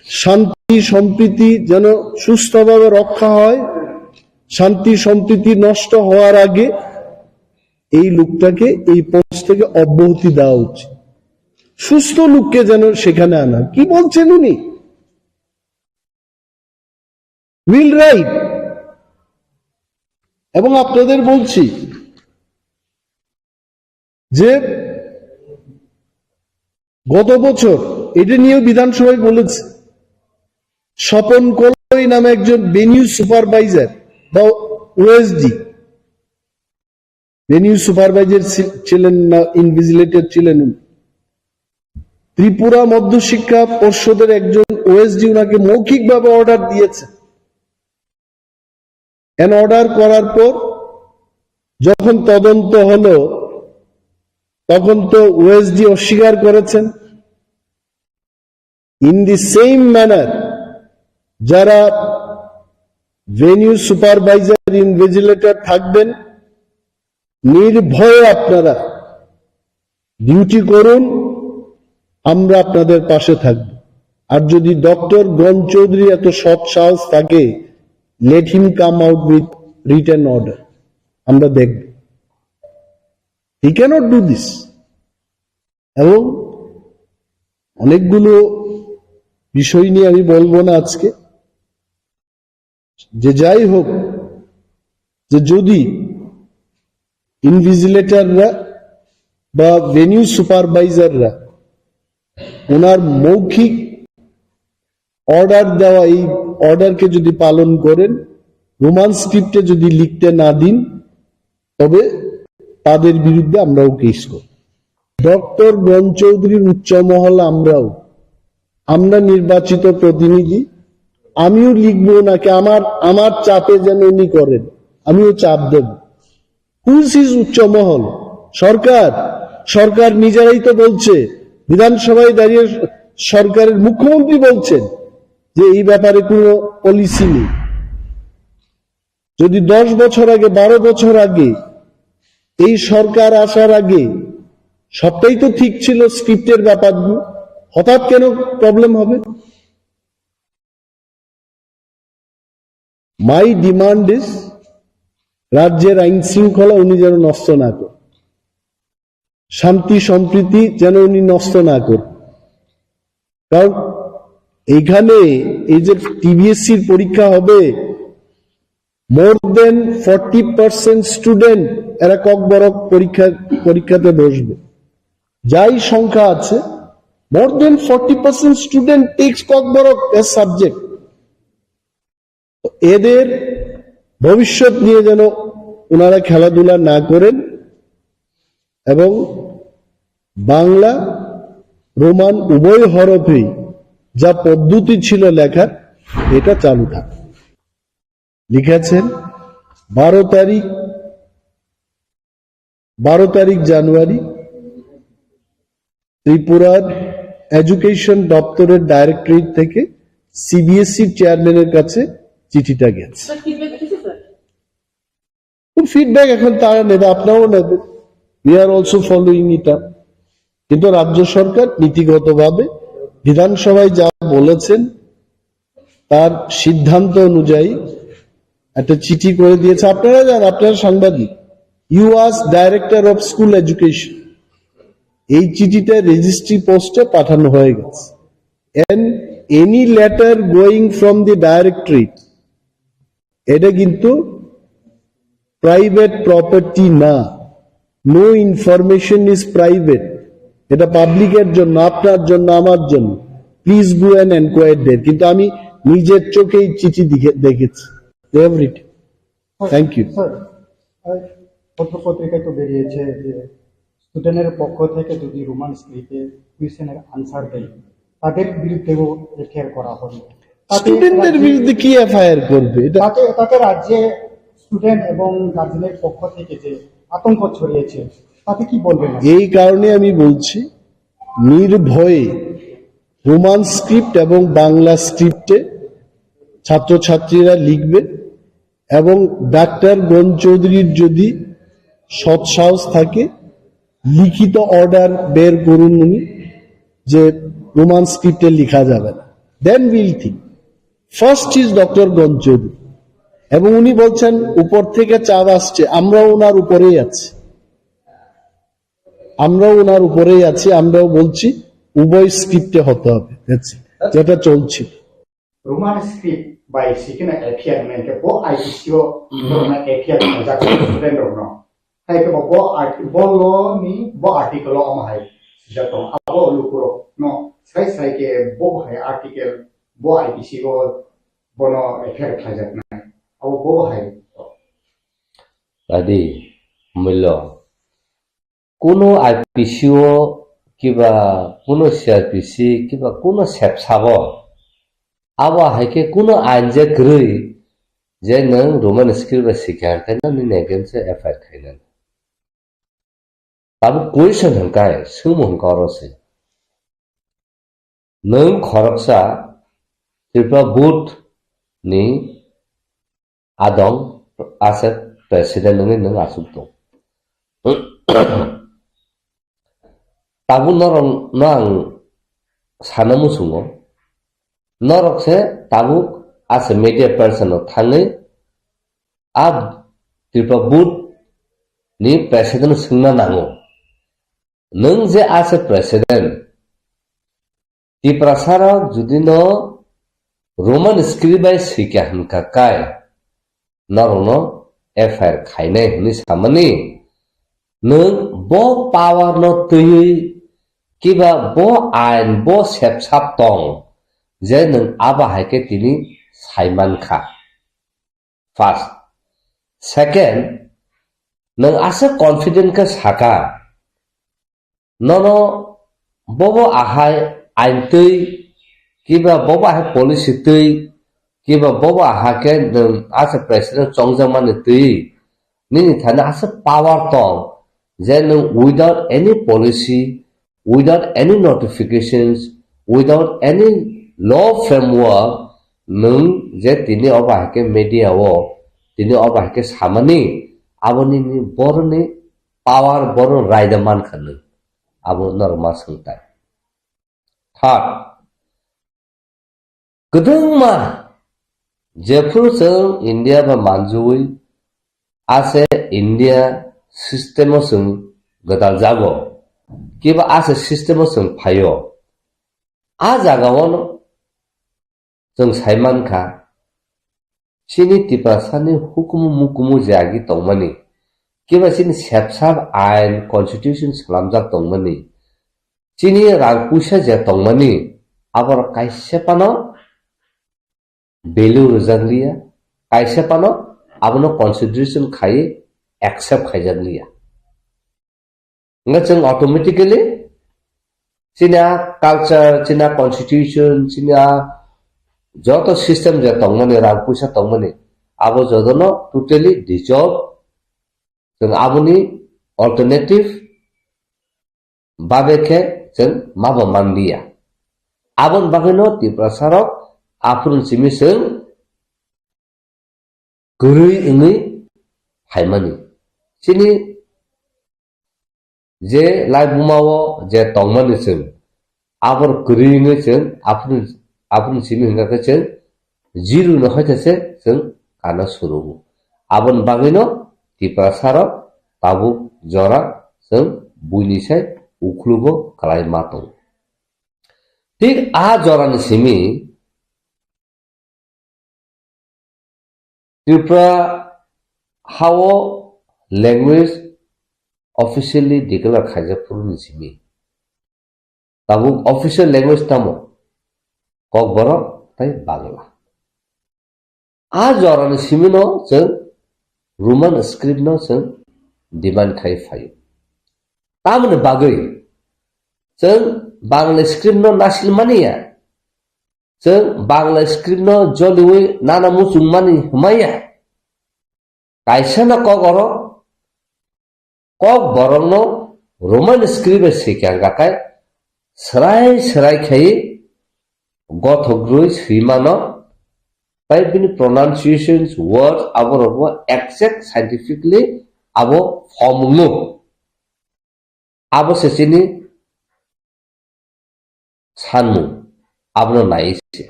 শান্তি সম্প্রীতি যেন সুস্থভাবে রক্ষা হয়, শান্তি সম্প্রীতি নষ্ট হওয়ার আগে এই লোকটাকে এই পোস্ট থেকে অব্যাহতি দেওয়া উচিত। সুস্থ লোককে যেন সেখানে আনা। কি বলছেন উনি? Will write। এবং আপনাদের বলছি যে গত বছর এটা নিয়েও বিধানসভায় বলেছে, স্বপন কলই নামে একজন ভেনিউ সুপারভাইজার বা ওএসডি, ভেনিউ সুপারভাইজার ছি-, ছিলেন না, ইনভিজিলেটর ছিলেন উনি। ত্রিপুরা মধ্যশিক্ষা পর্ষদের একজন ওএসডি ওনাকে মৌখিকভাবে অর্ডার দিয়েছে। এন অর্ডার করার পর যখন তদন্ত হলো, তখন তো ওএসডি অস্বীকার করেছেন। In the same manner, যারা ভেনিউ সুপারভাইজার, ইনভিজিলেটর থাকবেন, নির্ভয়ে আপনারা ডিউটি করুন, আমরা আপনাদের পাশে থাকব। আর যদি ডক্টর গণ চৌধুরীর এত সৎ সাহস থাকে, let him come out with written order, আমরা দেখব। He cannot do this। এবং অনেকগুলো বিষয় নিয়ে আমি বলবো না আজকে। যে যাই হোক, যে যদি ইনভিজিলেটররা বা ভেনিউ সুপারভাইজাররা ওনার মৌখিক অর্ডার দেওয়া, এই অর্ডারকে যদি পালন করেন, রোমান স্ক্রিপ্টে যদি লিখতে না দিন, তবে তাদের বিরুদ্ধে আমরাও কেস করব। ডক্টর গণ চৌধুরীর উচ্চ মহল আমরাও, আমরা নির্বাচিত প্রতিনিধি, আমিও লিখবো নাকি আমার, আমার চাপে যেন উনি করেন, আমিও চাপ দেব। হুইচ ইজ উচ্চ মহল? সরকার, সরকার নিজেরাই তো বলছে, বিধানসভায় দাঁড়িয়ে সরকারের মুখ্যমন্ত্রী বলছেন যে এই ব্যাপারে কোনো পলিসি নেই। যদি দশ বছর আগে, বারো বছর আগে, এই সরকার আসার আগে সবটাই তো ঠিক ছিল, স্ক্রিপ্টের ব্যাপারগুলো, হঠাৎ কেন প্রবলেম হবে? My demand is, রাজ্যের আইন শৃঙ্খলা উনি যেন নষ্ট না করেন, শান্তি সম্প্রীতি যেন উনি নষ্ট না করেন। কারণ এখানে এই যে টিবিএসসির পরীক্ষা হবে, more than forty percent student এরা ককবরক পরীক্ষা, পরীক্ষাতে বসবে। যাই সংখ্যা আছে, more than forty percent student takes Kokborok as subject. এদের ভবিষ্যৎ নিয়ে যেন ওনারা খেলাধুলা না করেন এবং বাংলা, রোমান উভয় হরফেই যা পদ্ধতি ছিল লেখার, এটা চালু থাকে। লিখেছেন বারো তারিখ, বারো তারিখ জানুয়ারি ত্রিপুরার এডুকেশন দপ্তরের ডাইরেক্টরেট থেকে সিবিএসই চেয়ারম্যানের কাছে চিঠিটা গেছে। স্যার, ফিডব্যাক এসেছে, স্যার? তো ফিডব্যাক এখন তারা নেবে, আপনারাও নেবেন। We are also following it up. কিন্তু রাজ্য সরকার নীতিগতভাবে বিধানসভায় যা বলেছেন, তার সিদ্ধান্ত অনুযায়ী একটা চিঠি করে দিয়েছে। আপনারা যান, আপনারা সাংবাদিক, you ask director of school education, এই চিঠিটা রেজিস্ট্রি পোস্টে পাঠানো হয়ে গেছে। And any letter going from the directorate, এটা কিন্তু প্রাইভেট প্রপার্টি না। No information is private. এটা পাবলিকের জন্য, আপনার জন্য, আমার জন্য। Please go and enquire there. কিন্তু আমি নিজের চোখে এই চিঠি দেখে-, দেখেছি। They have written. Thank you. Sir, আহ, পত্র পত্রিকায় তো বেরিয়েছে যে স্টুডেন্টের পক্ষ থেকে যদি রোমান স্ক্রিপ্টে কোয়েশ্চেনের আনসার দেয়, তাদের বিরুদ্ধেও এফআইআর করা হবে। তাতে স্টুডেন্টদের রাজ্যে, বিরুদ্ধে কি এফআইআর করবে? এটা তাতে, তাতে রাজ্যে স্টুডেন্ট এবং গার্জেনের পক্ষ থেকে যে আতঙ্ক ছড়িয়েছে, তাতে কি বলবেন? এই কারণে আমি বলছি, নির্ভয়ে রোমান স্ক্রিপ্ট এবং বাংলা স্ক্রিপ্টে ছাত্রছাত্রীরা লিখবে এবং ডাক্তার গণ চৌধুরীর যদি সৎসাহস থাকে, লিখিত অর্ডার বের করুন উনি যে রোমান স্ক্রিপ্টে লেখা যাবে না। Then we'll think. First is doctor গণ চৌধুরী, এবং উনি বলছেন উপর থেকে চাপ আসছে, আমরাও ওনার উপরেই আছি, আমরাও ওনার উপরেই আছি, আমরাও বলছি উভয় স্ক্রিপ্টে হতে হবে। That's it. যেটা চলছে। Roman script bai sikhe no F I R hwnwi khe bo I P C o borokno F I R khlaijak student rokno. Hai khe bo, bo art-, bo law ni bo article o omo hai swijak tongo. Abo lukurokno sai sai khe bo hai article bo I P C o bono F I R khlaijaknai. Abo bo hai. Adi, mwilo. Kuno I P C o kiba kuno C R P C kiba kuno sepsabo, abo hai khe kuno ain je kwrwi je nwng Roman script bai sikha hwnkhe nini against o F I R khainani. Tabuk question hwnkhe, swngmung hwnkhe oro se. Nwng khoroksa Tripura board ni adong, ase president wngwi nwng aswk tong. Tabuk norok no ang sana muchungo, norok se tabuk ase media person no thangwi a Tripura board ni president no swngna nango. Nwng je ase president, Tiprasa rok jodi no Roman script bai swikha hwnkha kai, norokno F I R khainai hwnwi samani, nwng bo power no twiwi kiba bo ain bo sepsap tong je nwng abo hai khe tini saimankha. First. Second, nwng aswk confident khe saka, nono bobo ahai ain twi, kiba bobo ahai policy twi, kiba bobo aha khe nwng asa president chongjakmani twi, nini thani asa power tong je nwng without any policy, without any notifications, without any law framework, nwng je tini obo hai khe media o tini obo hai khe samani, abo nini boroni power, boroni raida mankha nwng, abo norok ma swngtai. Third, kwdwngma jephru chwng India bai manjui ase India system o chwng gwdal jago, kiba ase system o chwng phaio, a jaga o no chwng sai mankha, chini Tiprasani hukumu mukumu je agi tongmani, kiba chini sepsap ain constitution swnamjak tongmani, chini rang puisa je tongmani, aborok kaisa phano value rwjak liya, kaisa phano abono consideration khai accept khaijak liya. Hwnkhe chwng automatically chini a culture, chini a constitution, chini a joto system je tongmani, rang puisa tongmani, abo jotono totally dissolve, chwng aboni alternative babe khe chwng mabo manliya. Aboni bagwino Tiprasa rok aphuru simi chwng kwrwi wngwi phaimani. Chini je laibuma o je tongmani chwng, abor kwrwi wngwi chwng aphuru, aphuru simi hwnkha khe chwng zero no hoitha se chwng kana surugo. Aboni bagwino Tiprasa rok tabuk jora chwng buini sai ukhlugo kwlai ma tongo. Thik a jorani simi Tripura hao language officially declare khaijak phuru ni simi. Tabuk official language tamo? Kokborok tei Bangla. A jorani simino chwng Roman script no chwng demand khai phaio. Tamoni bagwi chwng Bangla script no nasil mani ya. Chwng Bangla script no joliwi nana muchung mani hwmaya. Kaisa no kok oro kok borokno Roman script bai swikha hwnkha khe, swrai swrai khai gothok rwi swi mano, tei bini pronunciations, words, aborokbo exact scientifically abo form wngo. Abo se chini sanmung, abono nai se.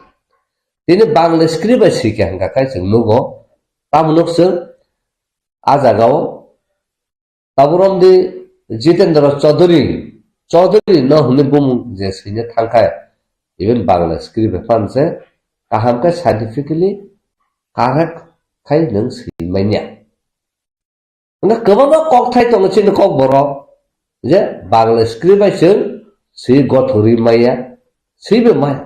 Tini Bangla script bai swikha hwnkha khe chwng nugo, tamo nuk chwng a jagao taburom di Jitendra Chaudhary, Chaudhary no hwnwi bumung je swina thangkha, even Bangla script bai phan se kaham khe scientifically correct khai nwng swi manya. Hwnkhe kwbangma kokthai tongo chini kokborok, je Bangla script bai chwng swi gothorwi maya, swibo maya.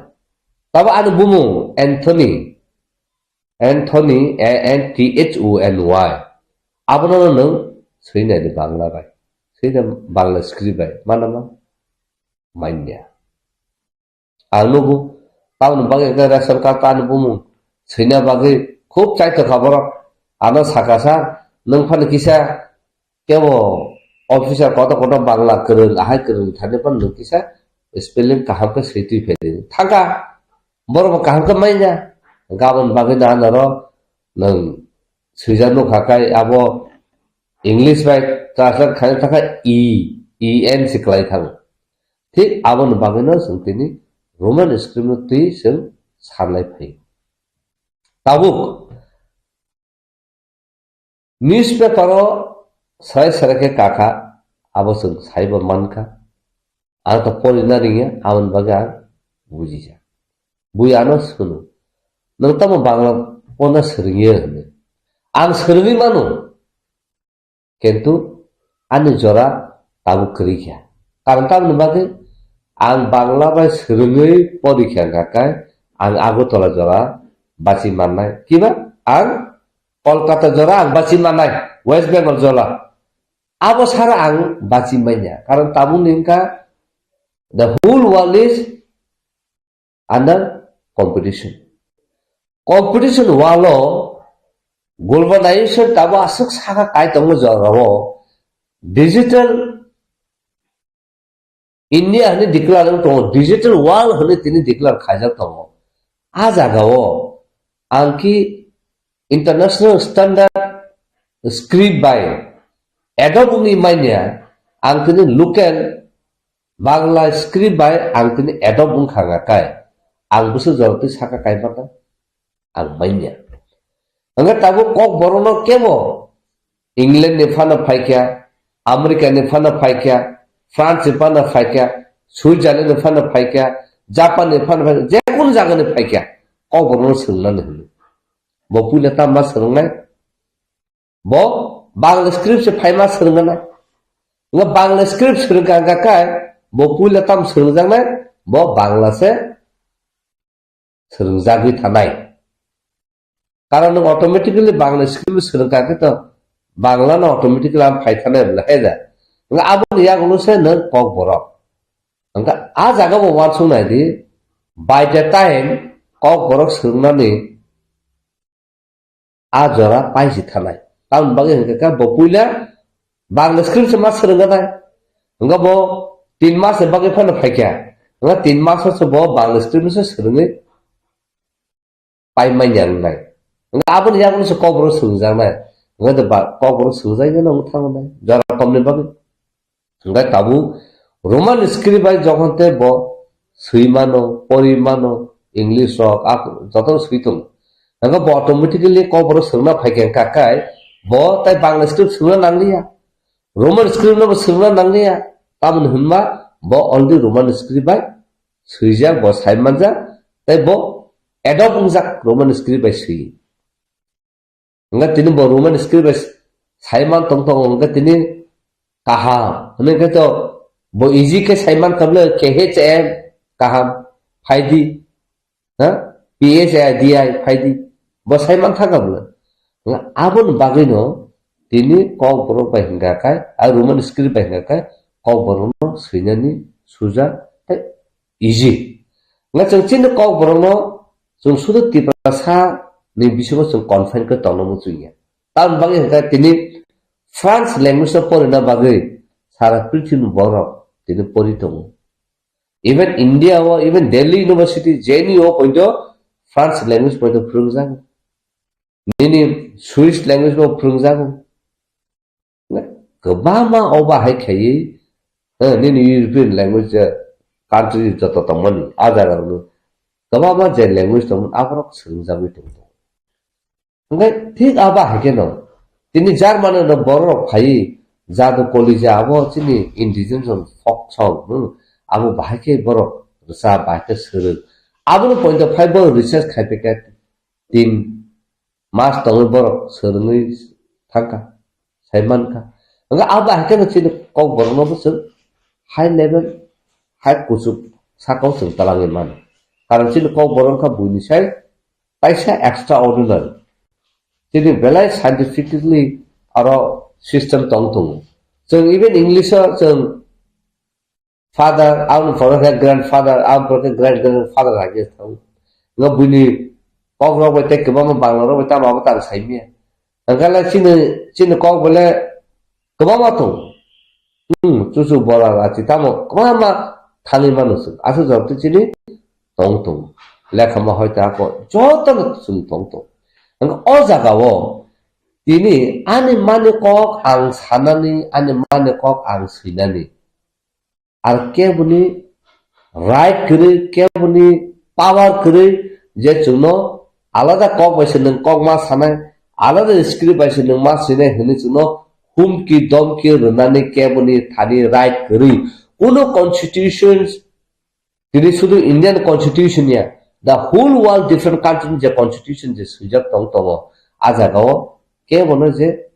Tabo ani bumung Anthony, Anthony, A N T H O N Y. Abono nwng swi nai di Bangla bai. Swi de Bangla script bai. Mano ma? Manya. Ang nugo, tamoni bagwi hwnkhe ration card ani bumung swina bagwi khub chaithokha borok. Ano saka sa, nwng phano kisa kebo officer kotor kotor Bangla kwrwng, ahai kwrwng thani phano nwng kisa spelling kaham khe swi twi phai di. Thangkha, borok bo kaham khe manya. Gabon bagwi no ano ro nwng swijak nukha kai abo English bai translate khaina thangkha E, E N se kwlai thango. Thik aboni bagwino chwng tini Roman script no twi chwng sanlai phai. Tabuk newspaper o sarai sarai khe kakha, abo chwng saibo mankha. Ang to porina ringya, aboni bagwi ang bujijak. Bui ano sunu, "Nwng tamo Bangla pono swrwngya?" hwnwi. Ang swrwngwi mano, kintu ani jora tabuk kwrwi kha. Karon tamoni bagwi ang Bangla bai swrwngwi porikha hwnkha khe ang Agartala jora bachi mannai. Kiba? Ang Kolkata jora ang bachi mannai, West Bengal jora. Abo sara ang bachi manya. Karon tabukni wngkha the whole world is under competition. Competition walo globalization tabo aswk saka kai tongo jorao digital India hwnwi declare wng tongo, digital world hwnwi tini declare khaijak tongo. A jagao ang ki international standard script bai adopt wngwi manya, ang tini local Bangla script bai ang tini adopt wngkha hwnka khe, ang bwswk jorotwi saka kaimanna? Ang manya. Hwnka tabuk Kokborokno kebo England ni phano phaikha, America ni phano phaikha, France ni phano phaikha, Switzerland ni phano phaikha, Japan ni phano phaikha, jekunu jaga ni phaikha, Kokborokno swrwngnani hwnwi. Bo puila tamo ma swrwngnai? Bo Bangla script se phaima swrwngna. Nga Bangla script swrwngkha hwnka khe bo puila tam swrwngjaknai, bo Bangla se swrwngjagwi thanai. Karon nwng automatically Bangla script swrwngkha khe to Bangla no automatically ang phai thanai bwla hai da. Nga aboni yagulo se nwng Kokborok. Hwnka a jaga bo uansuk nai di, by the time Kokborok swrwngnani a jora paisi thanai. Tamoni bagwi hwnkhe khe bo puila Bangla script se ma swrwngkha nai. Hwnkhe bo tin mas ni bagwi phano phaikha. Hwnkhe tin mas o se bo Bangla script se swrwngwi pai manya wngnai. Hwnkhe aboni yagulo se Kokborok swrwngjaknai. Hwnkhe to ba-, Kokborok swrwngjakya no wng thango nai. Jora komni bagwi. Hwnkhe tabuk Roman script bai jokhon tei bo swi mano, pori mano, English rok, ak-, joto swi tongo. Hwnkhe bo automatically Kokborok swrwngna phaikha hwnkha khe bo tai Bangla script swrwngna nangliya. Roman script no bo swrwngna nangliya. Tamoni hwnma bo already Roman script bai swijak, bo sai manjak, tei bo adopt wngjak Roman script bai swi. Hwnkhe tini bo Roman script bai sai man tong tongo, hwnkhe tini kaham. Hwnwi khe to bo easy khe sai man kha bwle, K H M kaham, phaidi, ha? P H I D I phaidi. Bo sai man thangkha bwle. Hwnkhe aboni bagwino tini Kokborok bai hwnkha khe, a Roman script bai hwnkha khe Kokborokno swinani suja tei easy. Hwnkhe chwng chini Kokborokno chwng sudu Tiprasa ni bisingo chwng confine khe tongna muchungya. Tamoni bagwi hwnkhe tini France language no porina bagwi sara prithibi borok tini pori tongo. Even India o, even Delhi University, J N U o poito France language poito phwrwngjago. Nini Swiss language bo phwrwngjago. Kwbangma o bahai khaiwi, eh, nini European language, eh, country joto tongmani, a jaga rokno kwbangma je language tongmani, aborok swrwngjagwi tongo. Hwnkhe thik abo hai kheno, tini Germany no borok rok phaiwi, jadu kolija abo chini indigenous folk song, hmm, abo bahai khe borok rwchap, bahai khe swrwng. Aboni point of view bo research khai phaikha tin mas tongwi borok swrwngwi thangkha, sai mankha. Hwnkhe abo hai kheno chini Kokborokno bo chwng high level, high kuchuk sakao chwng twlangwi mano. Karon chini Kokborok wngkha buini sai kaisa extraordinary. Chini belai scientifically aro system tong tongo. Chwng even English o chwng father, aboni pore khe grandfather, aboni pore khe great grandfather hai khe thango. Nga buini kok rok bai tei kwbangma Bangla rok bai tamo abo tang sai manya. Hwnkhe le chini, chini kok bole kwbangma tongo. Hmm, chuchu bora rachi tamo kwbangma thangwi mano chwng. Aswk jora twi chini tong tongo. Lekhama hoite ako jotono chwng tong tongo. Hwnkhe o jagao tini ani mani kok ang sanani, ani mani kok ang swinani. Ar keboni right kwrwi, keboni power kwrwi je chwngno alada kok bai se nwng kok ma sanai, alada script bai se nwng ma swinai hwnwi chwngno humki domki rwnani keboni thani right kwrwi. Kuno constitutions Tini sudu Indian constitution ya, the whole world different country ni je constitution je swijak tong tongo, a jaga o kebono je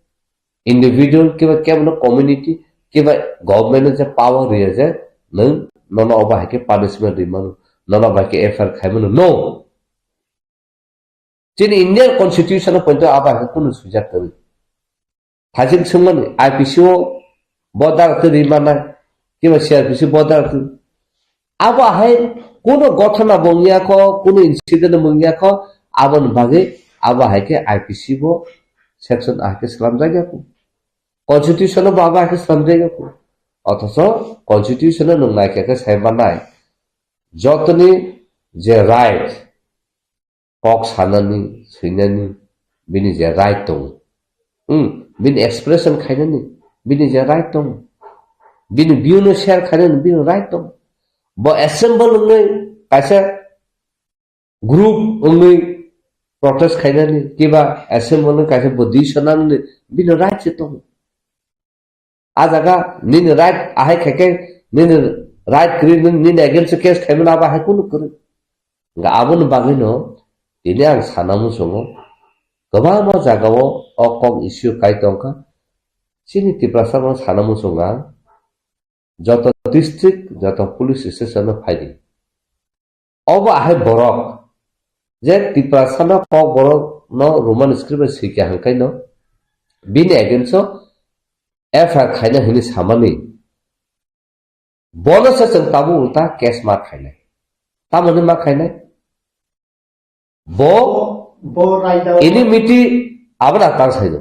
individual keba kebono community keba government no je power riya je nwng nono obo hai khe punishment ri mano, nono bai khe F I R khai mano, no. Chini Indian constitution o poito abo hai khe kunu swijak kwrwi. Thajik swngmani I P C o bo dara twi ri manai, kiba C R P C bo dara twi. Abo hai kunu gothona bo wngya kho, kunu incident bo wngya kho, aboni bagwi abo hai khe I P C bo section hai khe slamjak ya kho. Constitution o bo abo hai khe slamjak ya kho. Othocho constitution o nwng naikha khe sai manai. Jotoni je right, kok sanani, swinani, bini je right tongo. Hmm, bini expression khainani, bini je right tongo. Bini view no share khainani, bini right tongo. Bo assemble wngwi kaisa group wngwi protest khainani, kiba assemble wngwi kaisa bo decision nanani, bini right se tongo. A jaga nini right ahai khaikhe nini right kwrwi nini, nini against o case khaimano abo hai kunu kwrwi. Hwnkhe aboni bagwino tini ang sana muchungo kwbangma jagao o kok issue kai tongkha. Chini Tiprasa no sana muchungo ang joto district, joto police station o phaidi. Obo ahai borok je Tiprasa no kok borok no Roman script bai swikha hwnkhe no bini against o F I R khaina hwnwi samani bono se chwng tabuk ulta case ma khainai. Tamoni ma khainai? Bo bo raida enmity abona tang sai do.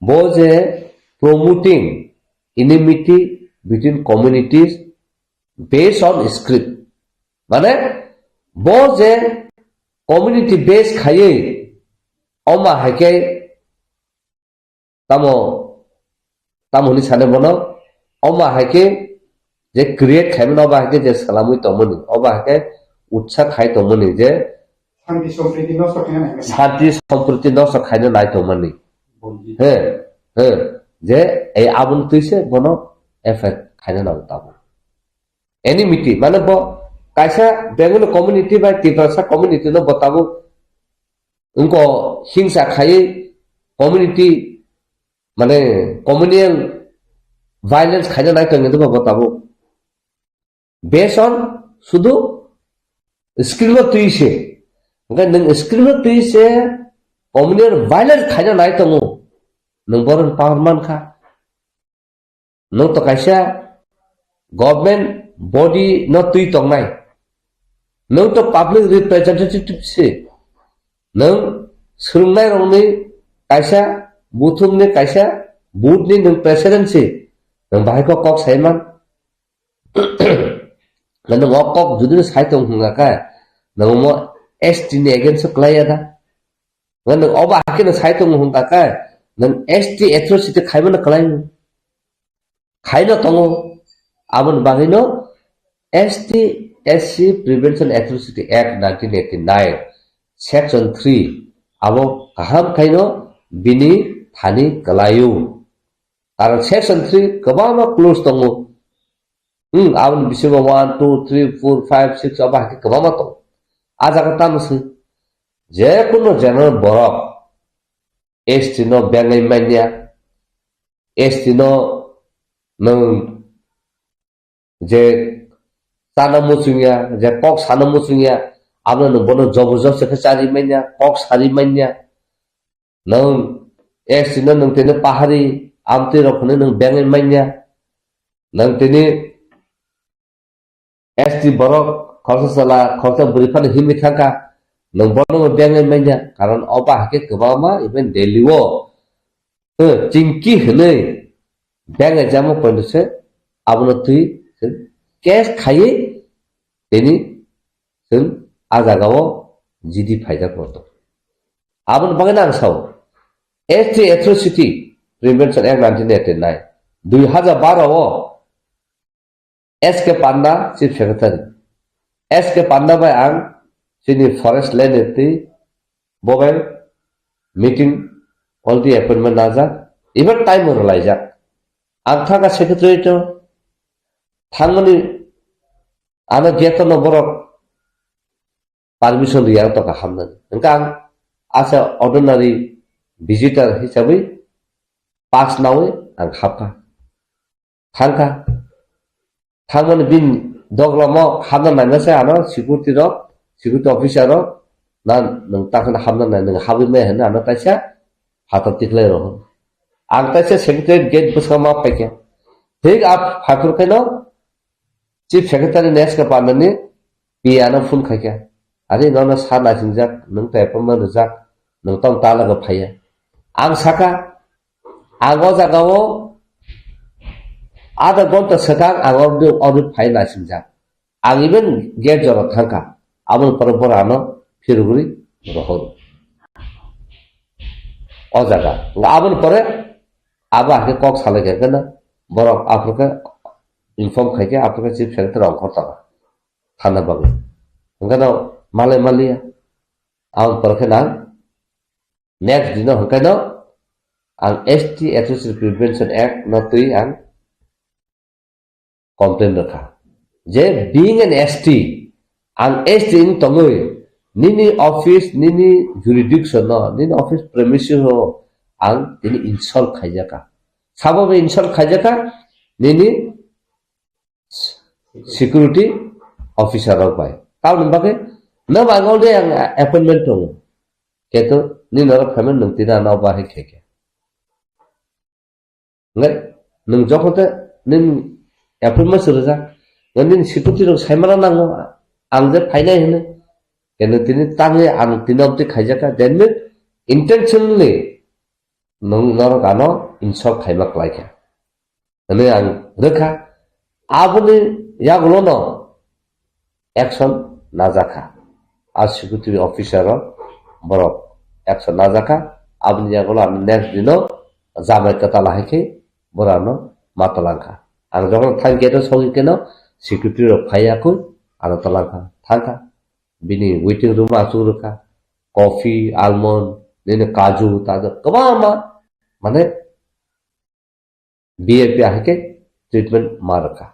Bo je promoting enmity between communities based on script. Mane bo je community based khaiwi oma hai khe tamo, tamo hwnwi sane bono, omo hai khe je create khaimani, obo hai khe je salamwi tongmani, obo hai khe utsa khai tongmani je Santi sompriti nosto khaina nai. Santi sompriti nosto khaina nai tongmani. Bongni. He, he, je ei aboni twi se bono F I R khaina nango tamo. Enmity, mane bo kaisa Bengali community bai Tiprasa community no bo tabuk wngko hingsa khaiwi community, mane communal violence khaina nai tongwi bo tabuk. Based on sudu screen o twi se. Hwnkhe nwng screen o twi se communal violence khaina nai tongo. Nwng bohrokni power mankha. Nwng to kaisa government body no twi tongnai. Nwng to public representative se. Nwng swrwngnairokni kaisa, buthumni kaisa, board ni nwng president se. Nwng bahai kok kok saiman. Nwng o kok jodi no sai tong hwnga khe, nwng omo S T ni against o kwlaiya da? Nwng obo hakhe no sai tongo hwnka khe, nwng S T atrocity khaimano kwlai, khaino tongo. Aboni bagwino S T S C Prevention Atrocity Act nineteen eighty-nine, Section three, abo kaham khaino bini thani kwlaio. Karon Section three kwbangma clause tongo. Hmm, aboni bisingo one, two, three, four, five, six abo hakhe kwbangma tongo. A jaga tamo se, je kuno general borok S T no bengwi manya, S T no nwng je chana muchungya, je kok sana muchungya, abono nwng bono jobo job se khe chari manya, kok sari manya. Nwng S T no nwng tini pahari amtwi rok hwnwi nwng bengwi manya. Nwng tini S T borok khoroksa chwla, khoroksa bwrwi phano himwi thangkha. Nwng bono bengwi manya. Karon obo hakhe kwbangma even Delhi o, eh, chingki hwnwi bengwi jamo poito se abono twi case khaiwi tini chwng a jagao G D phaijak rwto. Aboni bagwino ang sao, S T Atrocity Prevention Act nineteen eighty-nine, dui hajar baro o S K Panda Chief Secretary. S K Panda bai ang chini Forest Land ni twi bo bai meeting already appointment najak, even time o rwlaijak. Ang thangkha secretary to thangmani Ano gate no borok permission riya to ka hamnani. Hwnkhe ang asa ordinary visitor hisabwi pass nawi ang hapkha. Thangkha. Thangmani bini doglamo hamna naina se ano security rok, security officer rok, na nwng takhwna hamna nai, nwng habwi maya hwnwi ano kaisa phatar tiklai rw. Ang kaisa secretary gate bwskango ma phaikha. Thik a phaikha khaino chief secretary neska pandani P A no phone khaikha. Ari nono sa nasingjak, nwng to appointment rijak, nwng tong ta lage phaiya. Ang saka, ang o jagao adha ghonta swkang ang o, o phai nasingjak. Ang even gate jora thangkha. Aboni pore bora ano phirugwi rohor. O jaga. Nga aboni pore abo hakhe kok salai kha kena borok aphuru khe inform khai khe aphuru khe chief secretary ongkhor tongkha. Thana bagwi. Hwnkhe no malai maliya. Aboni pore khe nang next dino hwnkhe no ang S T Atrocity Prevention Act no twi ang complain rwkha. Je being an S T, ang S T wng tongwi nini office, nini jurisdiction no, nini office premises o ang tini insult khaijakha. Sabo be insult khaijakha, nini security officer rok bai. Tamoni bagwi, no bai already ang appointment tongo. Keto nini norok phaimani nwng tini ano bahai khaikhe. Ngai, nwng jokhon te nini appointment se rwjak, ngai nini security rok saimana nango, ang je phainai hwnwi. Keno tini tangwi ang tini obtwi khaijakha, that means intentionally nwng norok ano insult khaima klaikha. Hwnwi ang rwkha, aboni yagulono action najakha. A security officer rok borok action najakha. Aboni yagulo ang next dino jamai kwtal hai khe borano ma talangkha. Ang jokhon thang gate o sogwi keno security rok phaiya kho ano talangkha, thangkha. Bini waiting room o achuk rwkha. Coffee, almond, nini kaju, taju, kwbangma, mane, V I P ahai khe treatment ma rwkha.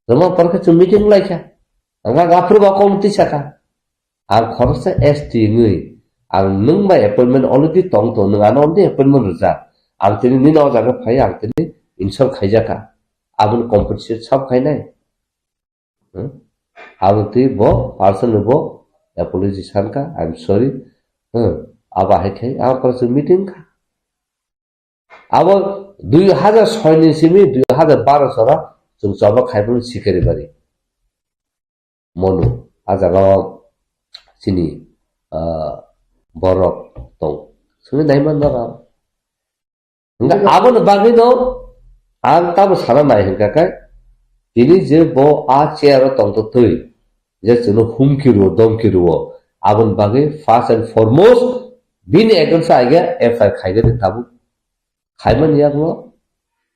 Rwma pore khe chwng meeting laikha. Ang kha aphuru ba kok twi sakha. Ang khoroksa S T wngwi, ang nwng bai appointment already tong tong, nwng ano already appointment rwjak. Ang tini nini o jaga phai, ang tini insult khaijakha. Aboni compensate sab khainai. Hmm? Aboni twi bo personally bo apology sankha, "I'm sorry." Hmm. Abo hai khai, ang pore chwng meeting kha. Abo dui hajar soi ni simi dui hajar baro sora chwng choba khai phano Sikaribari. Monu, a jaga o chini, ah, borok tong. Simi naiman norok. Hingke aboni bagwi no ang tamo sana nai hingka khe, tini je bo a chair o tongtotwi, je chwngno humki rwo, domki rwo, aboni bagwi first and foremost bini against o aige F I R khaigani tabuk. Khaimani yakno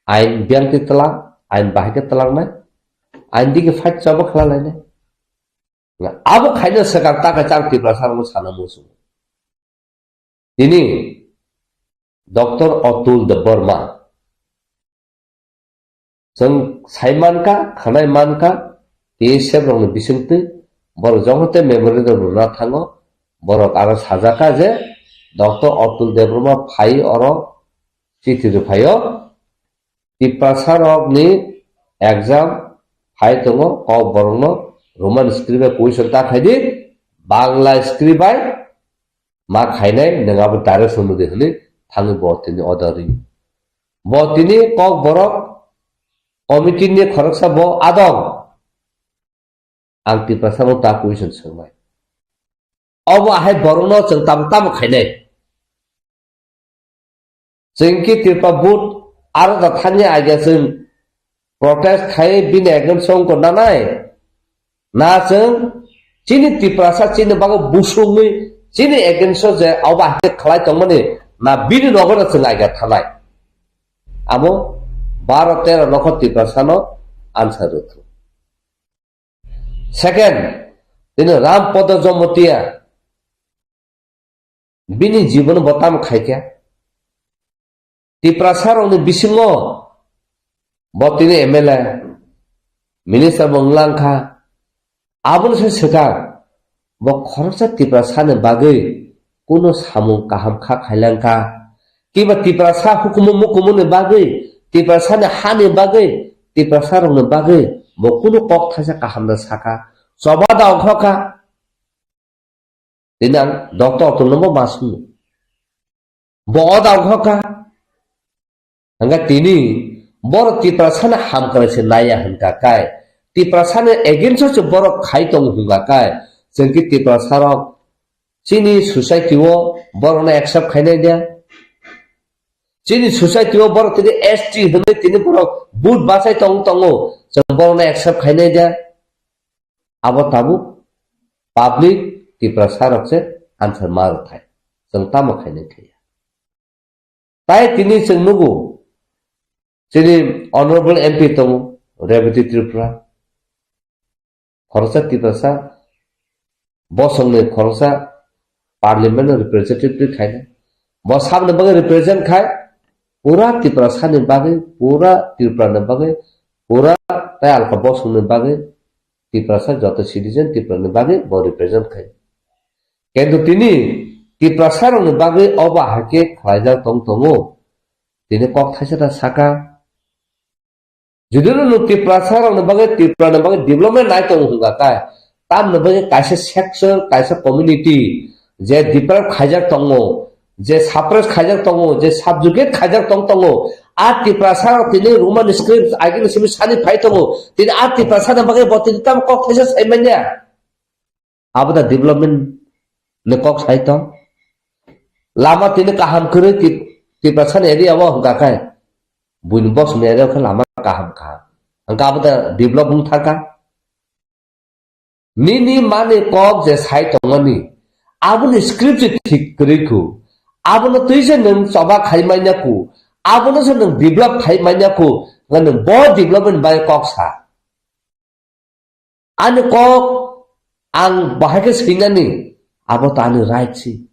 ain biyangtwi twlang, ain bahai khe twlangnai, ain digi fight chaba khlalainai. Abo khaina swkang ta khe chang Tiprasa rokno sana muchungo. Tini Doctor Atul Debbarma, chwng sai mankha, khwnai mankha, T S F rokni bisingtwi borok jokhon tei memorandum rwna thango, borok aro sajakha je Doctor Atul Debbarma phai oro chithi rwphaio, Tiprasa rokni exam phai tongo, kok borokno Roman script bai question ta khaidi, Bangla script bai ma khainai, nwng abo direction rwdi hwnwi thangwi bo tini order ri. Bo tini kok borok committee ni khoroksa bo adong. Ang Tiprasa no ta question swngnai. Obo ahai borokno chwng tamo tamo khainai. Chwng ki Tripura board aro da thani agia chwng protest khai bini against o wngkha nanai. Na chwng chini Tiprasa chini bago busungwi chini against o je obo hai khe khlai tongmani na bini nogo no chwng agia thanai. Amo baro tero nokho Tiprasa no answer rwthwng. Second, tini Ram Podo Jamatia bini jibono bo tamo khaikha. Tiprasa rokni bisingo bo tini M L A, minister bo wnglang kha. Abono se swkang, bo khoroksa Tiprasani bagwi kuno samung kaham kha khailangkha. Kiba Tiprasa hukumu mukumuni bagwi, Tiprasani hani bagwi, Tiprasarokni bagwi bo kuno kok thaisa kaham da saka. Choba da ongkhokha. Tini ang doctor tongno bo ma swngo. Bo o da ongkhokha. Hingkhe tini borok Tiprasani hamkrai se naiya hwnkha kai, Tiprasani against o se borok khai tongo hwnkha kai, chwng khe Tiprasarok chini society o borokno accept khainai dia? Chini society o borok tini S T hwnwi tini borok vote bachai tong tongo, chwng borokno accept khainai dia? Abo tabuk public Tiprasarok se answer ma rwthai. Chwng tamo khainai khaiya. Tai tini chwng nugo, chini honorable M P tongo, Rebati Tripura. Khoroksa Tiprasa, bosongni khoroksa parliament o representative twi khaina. Bo saboni bagwi represent khai, pura Tiprasani bagwi, pura Tripurani bagwi, pura tai alka bosongni bagwi, Tiprasa joto citizen Tripurani bagwi bo represent khai. Kintu tini Tiprasarokni bagwi obo hai khe khlaijak tong tongo. Tini kok thaisa ta saka. Judino nwng Tiprasarokni bagwi, Tripurani bagwi development nai tongo hwnkha khe, tamoni bagwi kaisa section, kaisa community je deprive khaijak tongo, je suppress khaijak tongo, je subjugate khaijak tong tongo, a Tiprasarok tini Roman script agini simi sani phai tongo, tini a Tiprasani bagwi bo tini tamo kok thaisa sai manya? Abo da development ni kok sai tong? Lama tini kaham kwrwi Tip-, Tiprasani area o hwnkha khe, buini bosongni area o khe lama kaham kha. Hwnkha abo da develop wng thangkha? Nini mani kok je sai tongmani, aboni script je thik kwrwi khu, abono twi se nwng choba khai manya khu, abono se nwng develop khai manya khu, hwnkhe nwng bo development bai kok sa. Ani kok ang bahai khe swinani, abo to ani right si.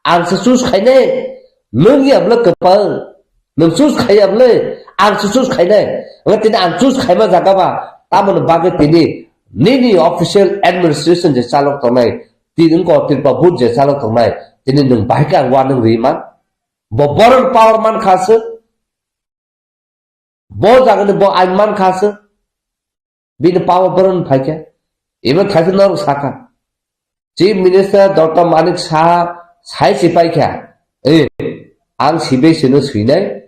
Ang se choose khainai, nwng ya bwle kwpal, nwng choose khaiya bwle, ang se choose khainai. Hwnkhe tini ang choose khaima jaga ba, tamoni bagwi tini nini official administration je chalok tongnai, tini wngkha Tripura board je chalok tongnai, tini nwng bahai khe ang uanwng rwi man? Bo borok power man kha se. Bo jagani bo ain man kha se. Bini power boron phai khe. Even thaisa norok saka. Chief Minister Doctor Manik Saha sai si pai kha. Eh, ang C B S E no swinai.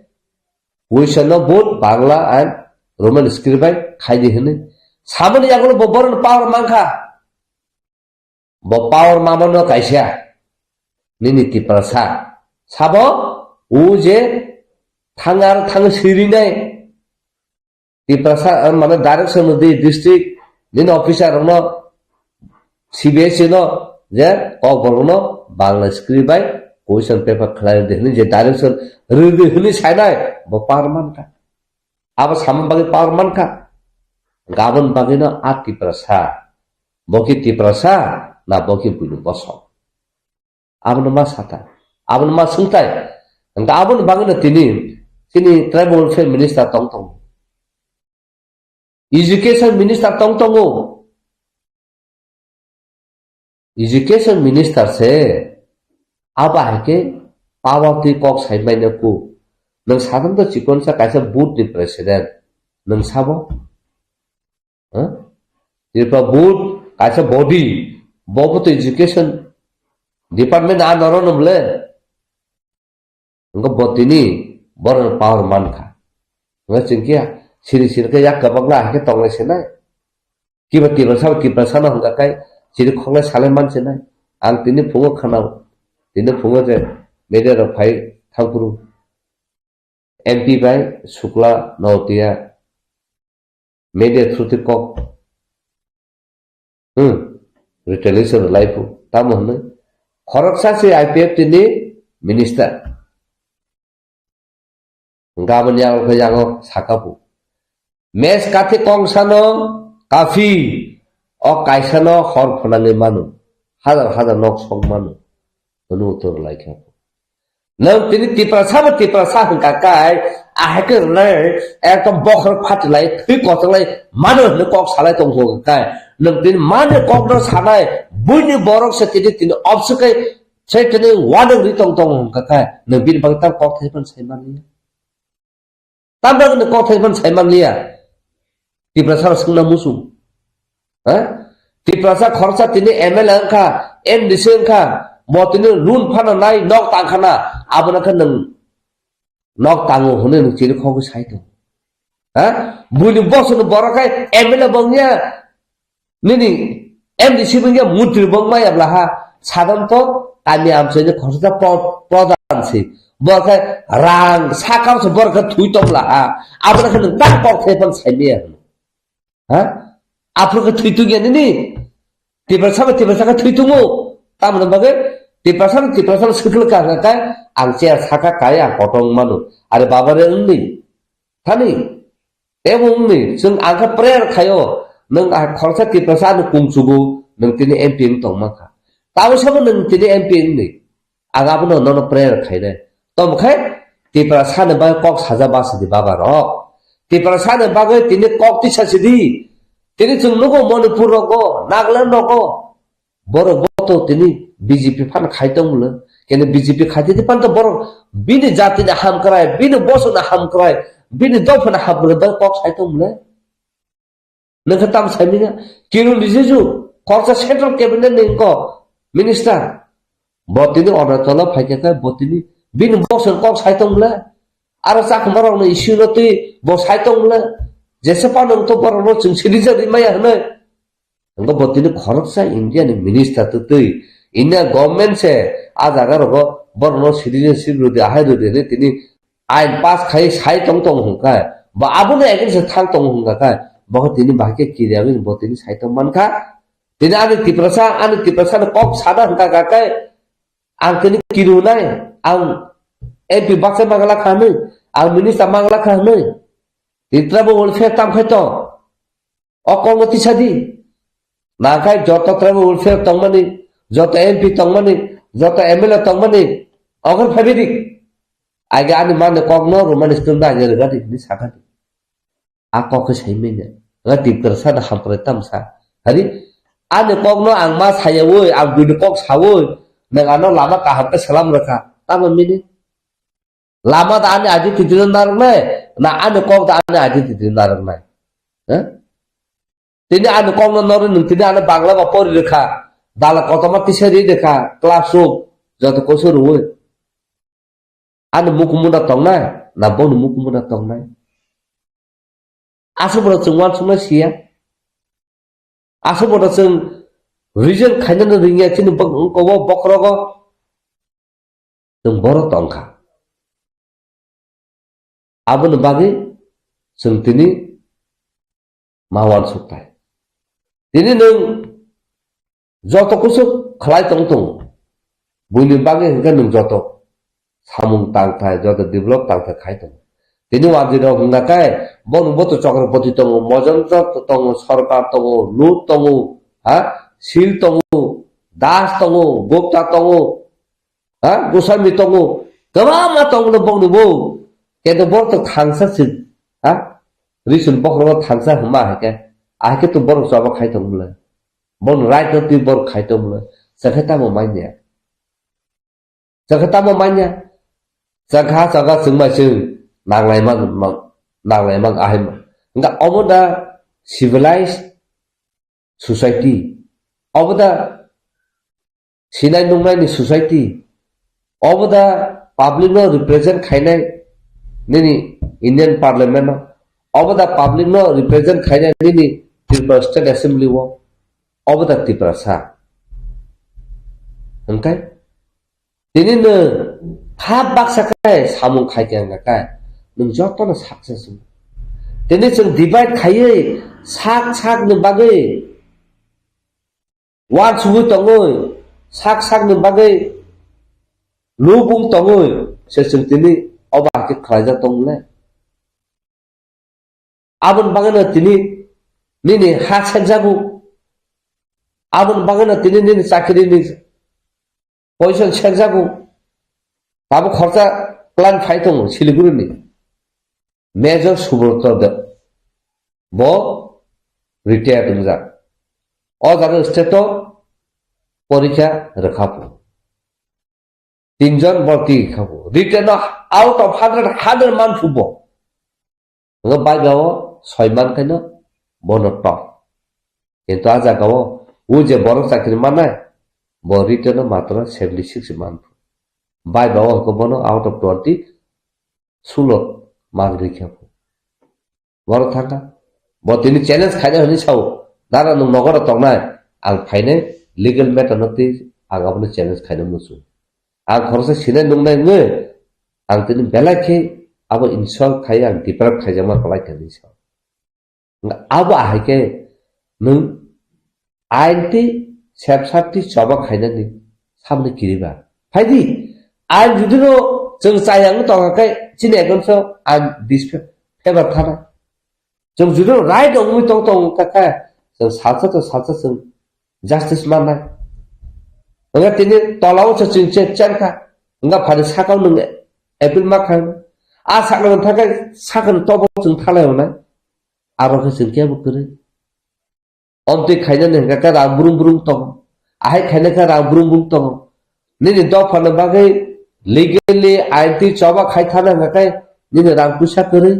Question no both Bangla and Roman script bai khai di hwnwi. Samani yagulo bo boron power man kha. Bo power mamano kaisa nini Tiprasa. Sabo o je thangar thang sirinai Tiprasa, eh, mane direction di district nini officer rokno C B S E no je kokborok no Bangla script bai question paper khlai di hwnwi je direction rwdi hwnwi sainai bo power mankha. Abo samani bagwi power mankha. Gabon bagwino a Tiprasa. Bo khe Tiprasa na bo khe buini bosong? Abono ma sata. Abono ma swngtai. Hwnkhe aboni bagwino tini chini tribal welfare minister tong tongo. Education minister tong tongo. Education minister se abo hai khe power twi kok sai manya ku. Nwng sadam to chikon sa kaisa board ni president. Nwng sabo? Huh? Tripura board kaisa body. Bo bo to education department a noro no bole. Wngkha bo tini borokni power mankha. Wngkha chwng khe siri siri khe yak kwbangla hai khe tonglai sinai. Kiba Tiprasa bo Tiprasano hwnkha khe siri khoknai salai man sinai. Ang tini phungo khwnao. Tini phungo je media rok phai thangphuru M P bai Sukla Notiya media through twi kok, hmm, retaliation rwlai phu. Tamo hwnwi khoroksa se I P F T ni minister. Gabon yago khe yago saka phu. Mes kathi kongsano kafi, o kaisano hor phwnangwi mano. Hazar hazar nok sok mano. Hwnwi uttor rwlai kha. Nwng tini Tiprasa bo Tiprasa hwnkha kai, Ahai khe rwnai, ekdom bokhorok phatilai, thwi kotorlai, mano hwnwi kok salai tongkha kai. Nwng tini mani kokno sanai, buini borok se tini, tini obswkhe se tini uanuk ri tong tongo hwnkha kai. Nwng bini bagwi tamo kok thaiphano sai manliya. Tamo bagwi nwng kok thaiphano sai manliya. Tiprasa rok swngna muchung. Ha? Tiprasa khoroksa tini M L A wngkha, M D C wngkha, bo tini loan phano nai, nok tangkhana, abono khe nwng nok tango hwnwi nwng chini khogwi sai tongo. Ha? Buini bosongni borok khai M L A bo wngya, nini M D C bo wngya, montri bo wngmaya bla ha. Sadam to kami amchaini khoroksa pro-, pradhan se. Borok khai rang sakao se borok khai thwi tong bla ha. Abono khe nwng tak kok thaiphano sai maya hwno. Ha? Aphuru khe thwi tungya nini? Tiprasa bai Tiprasa khe thwi tungo. Tamoni bagwi Tiprasa bai Tiprasa swkang kha khe ang chair saka kai ang kotor mano. Are baba re wngni. Thani. Ebo wngni. Chwng ang khe prayer khaio. Nwng a khoroksa Tiprasa ano kung chugo. Nwng tini M P wng tong mankha. Tamo sabo nwng tini M P wngni. Ang abono nono prayer khainai. Tamo khe Tiprasani bagwi kok saja ba sidi baba rok. Tiprasani bagwi tini kok tisa sidi. Tini chwng nugo Manipur rogo, Nagaland rogo. Borok bo to tini B J P phan khai tong mle. Kene B J P khai tini phan to borok bini jatini hamkrai, bini bosongni hamkrai, bini dophani hamkrai bagwi kok sai tong mle. Nwng khe tamo sai manya? Kiron Rijiju, khoroksa central cabinet ni wngkha minister. Bo tini Arunachal o phai khe, khe bo tini bini bosong kok sai tong le. Aro chakhuma rok ni issue no twi bo sai tong le. Jesa phano wngthok borok no chwng siri jagwi maya hwnwi. Wngkha bo tini khoroksa India ni minister twi twi. India government se a jaga rogo borok no citizenship rwdi, ahai rwdi hwnwi tini ain pass khai sai tong tong hwnkha, ba abono against thang tong hwnkha khe, bo tini bahai khe kiriya wngwi bo tini sai tong mankha. Tini ani Tiprasa, ani Tiprasa ni kok sana hwnkha khe, ang tini kirunai, ang M P baksa mangala kha hwnwi, ang minister mangala kha hwnwi. Tini tribal welfare tam khai tong. O kokno tisa di. Nangkhe joto tribal welfare tongmani, joto M P tongmani, joto M L A tongmani, okhor phaibai di. Age ani mani kokno romani sitwmno age rwgadi hinwi sakha di. A kok khe sai manya. Nga Tiprasa da hamprai tamsa. Hari ani kokno ang ma sayawi, ang buini kok sawi, nwng ano lama kaham khe salam rwkha. Tamo mini? Lama da ani identity no narwknai, na ani kok da ani identity no narwknai? Ha? Tini ani kok no norwi nwng tini ani Bangla ba pori rwkha, dala kotorma tisa ri rwkha, class rok joto koiso rwui. Ani mukumunda tongnai, na bono mukumunda tongnai? Aswk bono chwng uansuknai siya. Aswk bono chwng reason khainani ringya chini bok-, kobo bokhorogo. Chwng borok tongkha. Aboni bagwi chwng tini ma uansukthai. Tini nwng joto kusu khlai tong tongo. Buini bagwi hwnkhe nwng joto samung tangthai, joto develop tangthai khai tongo. Tini wajirok hwnkha khe, bono boto Chakraborty tongo, Mojonjot tongo, Sorkar tongo, Lut tongo, ha? Sil tongo, Das tongo, Gupta tongo, ha? Goswami tongo, kwbangma tongo no bongni bo. Kento borok to thangsa se, ha? Risun bokhorok thangsa hwnma hai khe, ahai khe to borok chaba khai tong bwle. Bono right no twi borok khai tong bwle. Chakhe tamo manya. Chakha tamo manya? Chakha, chakha chwng bai chwng nanglai man, man, nanglai man ahai man. Hwnkha omo da civilized society? Obo da sinai nungnai ni society? Obo da public no represent khainai nini Indian Parliament no? Obo da public no represent khainai nini Tripura State Assembly o? Obo da Tiprasa. Hwnkhe? Tini nwng phap baksa khe samung khai khe wngkha khe, nwng jotono success wng. Tini chwng divide khaiwi sak sakni bagwi uansugwi tongwi, sak sakni bagwi lubung tongwi se chwng tini obo hakhe khlaijak tong le. Aboni bagwino tini nini ha sekjago. Aboni bagwino tini nini chakrini position sekjago. Tabuk khoroksa plan phai tongo Siliguri ni. Major Subroto Deb. Bo retired wngjak. O jaga state o porikha rwkha phu. Tinjon borti kha phu. Written o out of hundred, hundred man phu bo. Ngo bai ba o soi man khaino bono top. Kintu a jaga o, o je borok chakri manai, bo written o matro seventy six man phu. Bai ba o hwnkhe bono out of twenty, sulo man rikha phu. Borok thangkha. Bo tini challenge khaina hwnwi sao, "Dara, nwng nogoro tongnai, ang phainai, legal matter no twi ang abono challenge khaina muchung. Ang khoroksa sinai nungnai wngwi, ang tini belai khe abo insult khai, ang deprive khaijakma kwlai kha," hwnwi sao. Abo ahai khe nwng ain twi sepsap twi choba khainani samni kiriba. Phaidi, ain judino chwng chayang tongkha khe chini against o ain disfavor thana. Chwng judino right wngwi tong tong kha khe chwng salsa to salsa chwng justice mannai. Wngkha tini tolao se chwng che chen kha. Wngkha phani sakao nwng appeal ma kha. A sakno thangkhe sakni tobo chwng thalai hwnai. Aro khe chwng kebo kwrwi. Omtwi khainani hwnkha khe rang brum brum tongo. Ahai khaina khe rang brum brum tongo. Nini dophani bagwi legally ain twi choba khai thana hwnkha khe nini rang puisa kwrwi.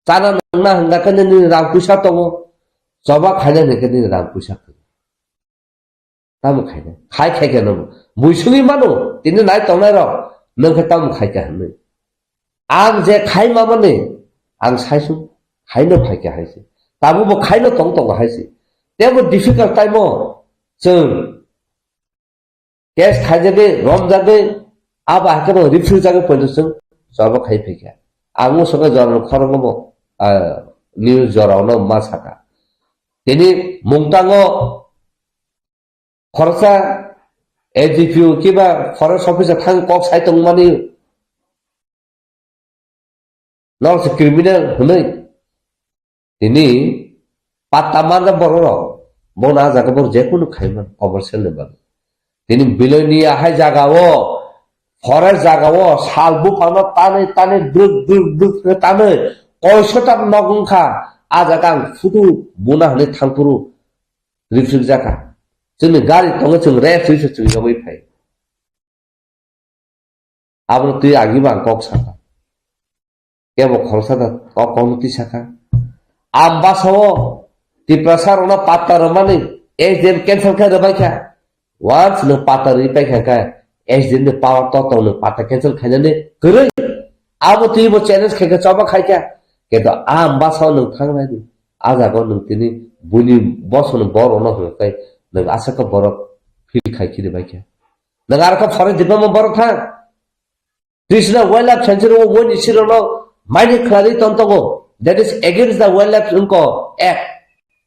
Chana nangna hwnkha khe nini rang puisa tongo. Choba khainani hwnkha nini rang puisa kwrwi. Tamo khaina? Khai khai khe no. Buisugwi mano, tini nai tongnai rok, nwng khe tamo khai kha hwnwi. Ang je khai mamani, ang saisu, khaino phai kha hai se. Tamo bo khaino tong tongo hai se. Tebo difficult time o, chwng case khaijagwi, romjagwi, abo hai kheno refuse jagwi poito chwng choba khai phai kha. Ang o sokha jorano khoroknw bo, ah, news jorano ma saka. Tini mungtango khoroksa A D P O kiba forest officer thang kok sai tongmani, norok se criminal hwnwi. Tini patta manja borok rok, bono a jaga borok jekunu khaiman commercial ni bagwi. Tini Bilonia hai jaga o, forest jaga o, sal buphang no tanwi tanwi druk druk druk khe tanwi koiso ta nok wngkha, a jaga ang photo buna hwnwi thangphuru rifrikjak kha. Chwngni gari tongo, chwng rep swi se chwng yogwi phai. Abono twi agwi bo ang kok sakha. Kebo khoroksa da o kokno twi sakha. Ang basa o Tiprasa rokno patta rwmani S D M cancel khe rwbai kha. Once nwng patta rwi pai kha khe S D M ni power to tong nwng patta cancel khainani kwrwi. Abo twi bo challenge khai kha, choba khai kha. Kebo ang basa o nwng thang nai di. A jaga o nwng tini buini bosongni borokno hwnwi khe nwng aswk khe borok feel khai khini bai kha. Nwng aro khe forest department borok thang. Trishna Wildlife Sanctuary o woni sirokno mani khlai tong tongo. That is against the Wildlife wngkha Act.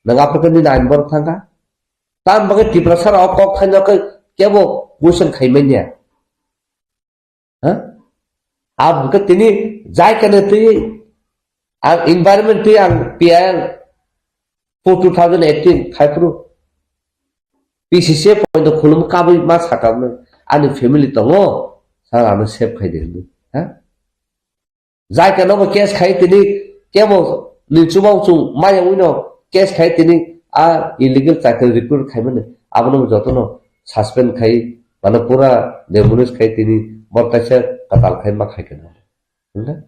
Nwng aphuru khe nini ain borok thangkha. Tam bagwi Tiprasa rok kok khaina khe kebo question khai manya. Ha? Abo khe tini jai kane twi ang environment twi ang P I L for two thousand eighteen khai phuru P C C point khulum kabui ma sakha mwnwi ani family tongo, sir ano save khai di hwnwi. Ha? Jai khe nobo case khai tini kebo ni chubao chung maya wino case khai tini a illegal title record khai mani abono jotono suspend khai mane pura demolish khai tini bortaisa katal khai ma khai khe. Hwnda?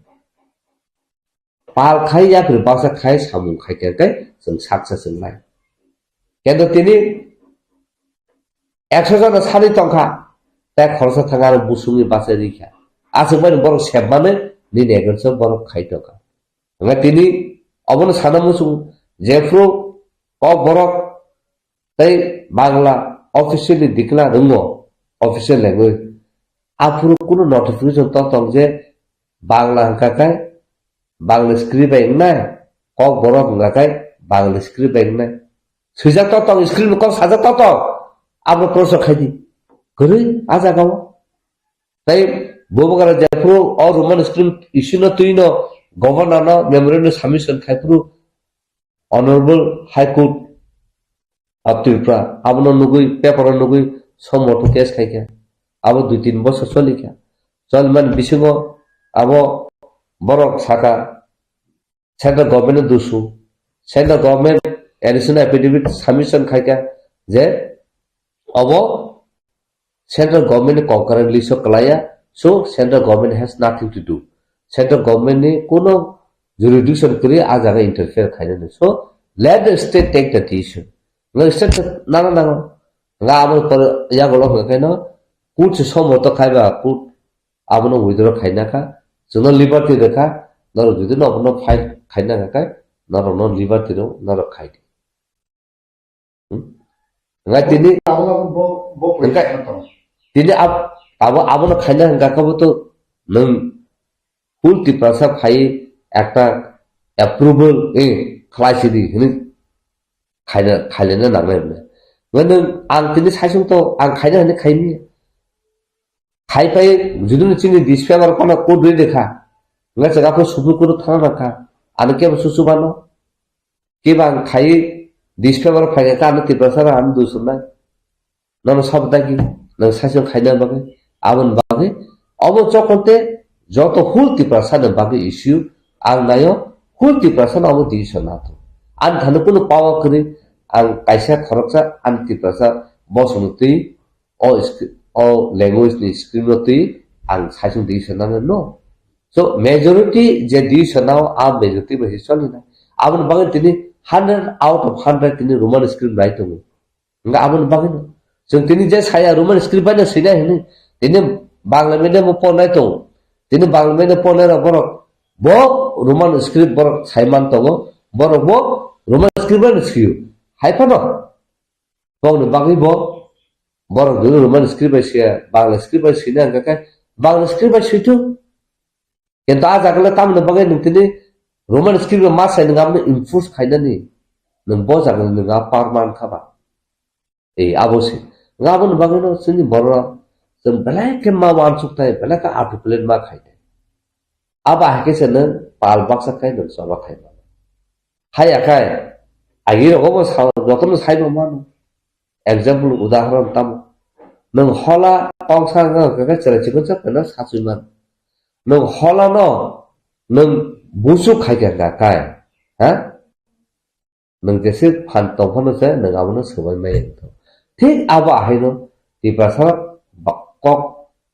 Pal khai yapri baksa khai samung khai khe khe chwng saksa chwng lai. Kendo tini ekso jona sani tongkha, tei khoroksa thang aro busungni bachai rikha. Aswk bai borok sepmani nini ekso borok khai tongkha. Hwnba tini obono sana muchung jephru kok borok tei Bangla officially declare wngo, official language. Aphuru kunu notification to tong je Bangla hwnkha khe Bangla script bai wngnai, kok borok hwnkha khe Bangla script bai wngnai. Swijak to tong, script kok sajak to tong, abo proso khai di. Kwrwi a jaga o. Tei Bubagra jephuru o Roman script issue no twi no governor no memorandum submission khai phuru Honorable High Court of Tripura abono nugwi, paper o nugwi somoto case khai kha. Abo dui tin bosor choli kha. Choli mani bisingo abo borok saka central government no dusu, central government additional affidavit submission khaika je obo central government ni concurrent list o kwlaiya, so central government has nothing to do. Central government ni kuno jurisdiction kwrwi a jaga interfere khainani. So let the state take the decision. Nga state nana nango. Nga abo pore yago lo hwnkhe no court se somoto khaiba court abono withdraw khaina kha. Chwngno liberty rwkha, norok jodi no abono file khaina kha khe norok no liberty rw norok khai di. Hmm? Nga tini Abo, abo, bo, bo, engkai, position tong. Tini ab-, abo, abono khaina hwnkha khe bo to nwng full Tiprasa phai ekta approval, eh, khlai sidi hwnwi khaina, khailena nangnai hwnwi. Nga nwng ang tini saisung to ang khaina hwnwi khaini. Khai phai jodi no chini disfavor kono court rwi dekha. Nga chaga pho Supreme Court thana nakha. Ano kebo susu bano. Kiba ang khai disfavor phai kha ano Tiprasa rok ano dusumnai. Nono sabdagi, nang saichung khaina bagwi, aboni bagwi, obo jokonte joto whole Tiprasa ni bagwi issue, ang nayo whole Tiprasa no obo decision nato. Ang thani kunu power kwrwi, ang kaisa khoroksa ang Tiprasa bosongni twi o sc-, o language ni screen no twi ang saichung decision nana no. So majority je decision nao a majority bai se choli na. Aboni bagwi tini hundred out of hundred tini Roman script nai tongo. Nga aboni bagwi no. Chwng tini je saya Roman script bai no sinai hini. Tini Bangla medium o pornai tongo. Tini Bangla medium pornai rok borok bo Roman script borok sai man tongo. Borok bo Roman script bai no siyo. Hai phano. Bokni bagwi bo borok jodi Roman script bai siya, Bangla script bai sina hwnkha khe Bangla script bai swi thung. Kintu a jaga le tamoni bagwi nwng tini Roman script bai ma sai nwng abono enforce khainani nwng bo jaga le nwng a power man kha ba. Ei abo se. Nwng aboni bagwi no chini borok rok chwng belai khe ma uansuk thai, belai khe articulate ma khai thai. Abo hai khe se nwng pal baksa khai nwng choba khai mano. Haya khai, agi rogo bo sa-, jotono saibo mano. Example, udahoron tamo. Nwng hola kongsa wngkha khe chwrai chikon sa pheno sachwi mano. Nwng hola no, nwng busu khai khe wngkha kai. Ha? Nwng jese phan tong phano se nwng abono swbai maya wngkha. Thik abo ahaino Tiprasa ba-, kok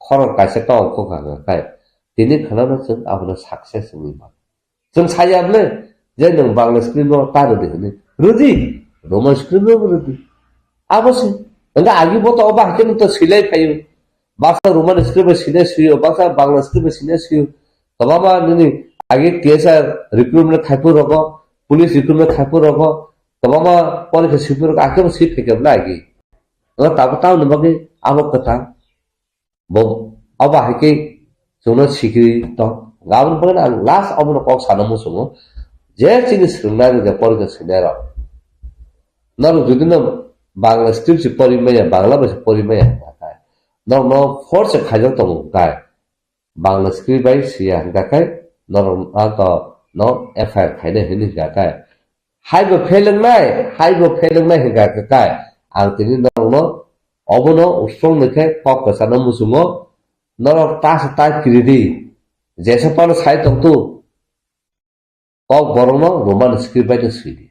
khorang kaisa kok wngkha khe kai. Tini khwnano chwng abono success wngwi mano. Chwng saya bwle je nwng Bangla script no ta rwdi hwnwi. Rwdi, Roman script no rwdi. Abo se. Hwnkhe agi bo to obo hakhe nwng to swilai phaio. Baksa Roman script bai swinai swio, baksa Bangla script bai swinai swio. Kwbangma nini agi T S R recruitment khaiphuru rogo, police recruitment khaiphuru rogo, kwbangma porikha swiphu rogo, hakhe bo swi phaikha bwle agi. Nwng tabo tamoni bagwi abo kwthang. Bo, abo hai khe chwngno sikiri tong. Aboni bagwi ang last abono kok sana muchungo. Je chini swrwngnairok je porikha swinairok. Norok jodi no Bangla script se pori maya, Bangla bai se pori maya hwnkha khe. Norok no force se khaijak tongo hwnkha khe. Bangla script bai siya hwnkha khe. Norok no to no F I R khainai hwnwi hwnkha khe. Haibo phelengnai, haibo phelengnai hwnkha khe kai. Ang tini norokno obono usung ni khe kok kwchano muchungo. Norok ta se ta kiri di. Jesa phano sai tong tu. Kok borokno Roman script bai no swi di.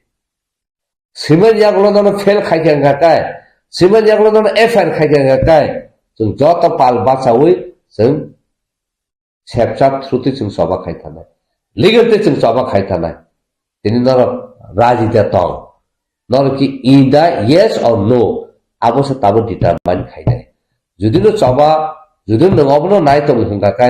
Simen yagulo nono fail khai khe wngkha kai. Simen yagulo nono F I R khai khe wngkha kai. Chwng joto pal bachaui chwng Sepchap through twi chwng choba khai thanai. Legal twi chwng choba khai thanai. Tini norok raji da tong. Norok ki in da yes or no? Abo se tabo determine khainai. Jodi no choba, jodi no nwng obono nai tong hwnkha khe,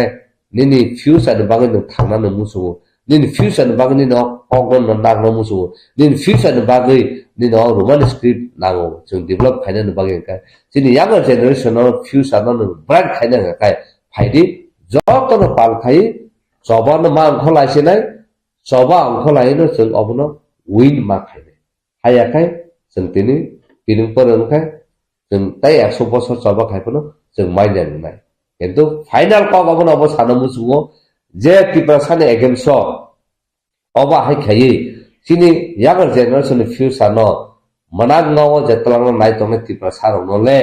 nini future ni bagwi nwng thangna nwng muchungo. Nini future ni bagwi nini ok-, okno nwng nangna muchungo. Nini future ni bagwi nini o Roman script nango. Chwng develop khainani bagwi hwnkha. Chini younger generation no future no nwng bright khaina hwnkha khe, phaidi, jotono pal khai, choba no ma wngkho laisinai, choba wngkho laino chwng obono win ma khainai. Haya khai chwng tini piling pore wngkha, chwng tei ekso bosor choba khai phano chwng mai nai wngnai. Kintu final kok obono obo sana muchungo je Tiprasa ni against o obo hai khaiwi chini younger generation ni future no mwnakno je twlangno nai tongnai Tiprasa rokno le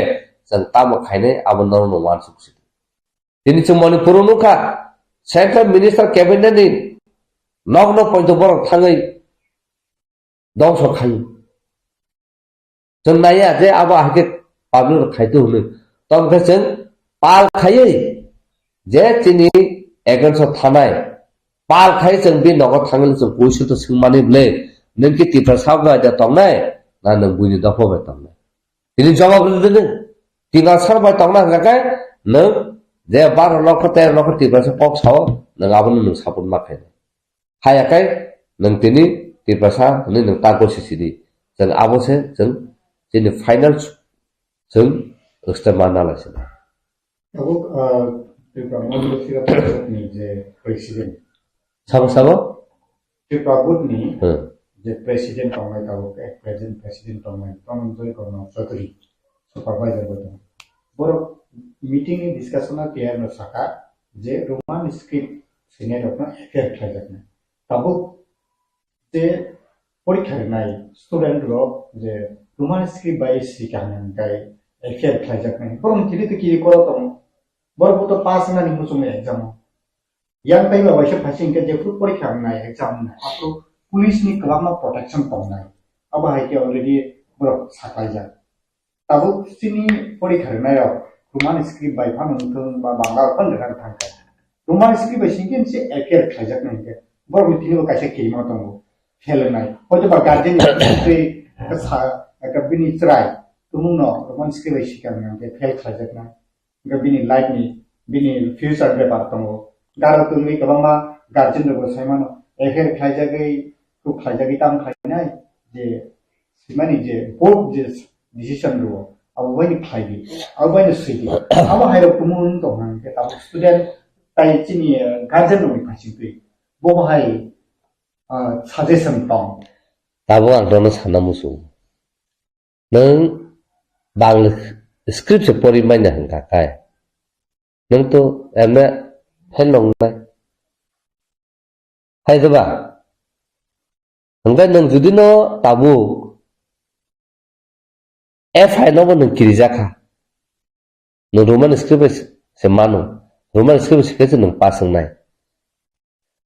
chwng tamo khainai abo norokno uansuk si. Tini chwng Manipur o nukha, Central Minister Cabinet ni nok nok poito borok thangwi dongso khaio. Chwng naiya je abo ahike public rok khaito hwnwi. Tongkhe chwng pal khaiwi je chini against o thanai pal khai chwng bini nogo thangwi chwng puisu to swngmani bwle, nwng ki Tiprasa bai da tongnai na nwng buini dopha bai tongnai? Tini jawab rwdi nwng. Tiprasa bai tongna hwnkha khe nwng je baro lokho tero lokho Tiprasa kok sao, nwng abono nwng support ma khainai. Haya khe nwng tini Tiprasa hwnwi nwng ta gosi sidi. Chwng abo se chwng chini final chwng extra manna lai sina. Abo, ah, Tripura Motherland Sira Parishad ni je president. Sabo, sabo? Tripura Board ni Hmm. je president tongnai tabuk, eh, present president tongnai Dhananjay Karna Chaudhary supervisor bo tongo. Borok meeting ni discussion o clear no saka je Roman script sinai rok no F I R khlaijaknai. Tabuk je porikha rwnai student rok je Roman script bai sika hwnwi hwnkhe F I R khlaijaknai. Borok ni kiri to kiri koro tongo. Borok bo to pass wngnani muchungo exam o. Yang taiba bai khe phaising khe jephru porikha wngnai, exam wngnai, aphuru police ni kwbangma protection tongnai. Abo hai khe already borok saklaijak. Tabuk chini porikha rwnairok Roman script bai phano wngthung ba Bangla rok phano rwna thangkha. Roman script bai singkhe se F I R khlaijaknai hinkhe borokni thani bo kaisa kirima tongo, fail wngnai. Hoito ba guardian ni twi sa, eka bini chwrai tumungno Roman script bai sikha wngkha hinkhe fail khlaijaknai. Hwnkhe bini life ni, bini future bepar tongo. Garo tongwi kwbangma guardian rokbo sai mano, F I R khlaijagwi, kuk khlaijagwi tamo khlainai, je simani je bold je decision rwo, abo baino khlaidi, abo baino swidi. Abo hairok tumu wng tongkha, hwnkhe tabuk student tai chini, eh, guardian rokni phaisingtwi. Bo bahai, ah, suggestion tong. Tabuk ang nono sana muchung. Nwng Bangla script se pori manya hwnkha khe, nwng to M A fail wngnai. Hai diba? Hwnkhe nwng jodi no tabuk F I no bo nwng kirijak kha. Nwng Roman script bai se, se mano. Roman script bai se khe se nwng pass wngnai.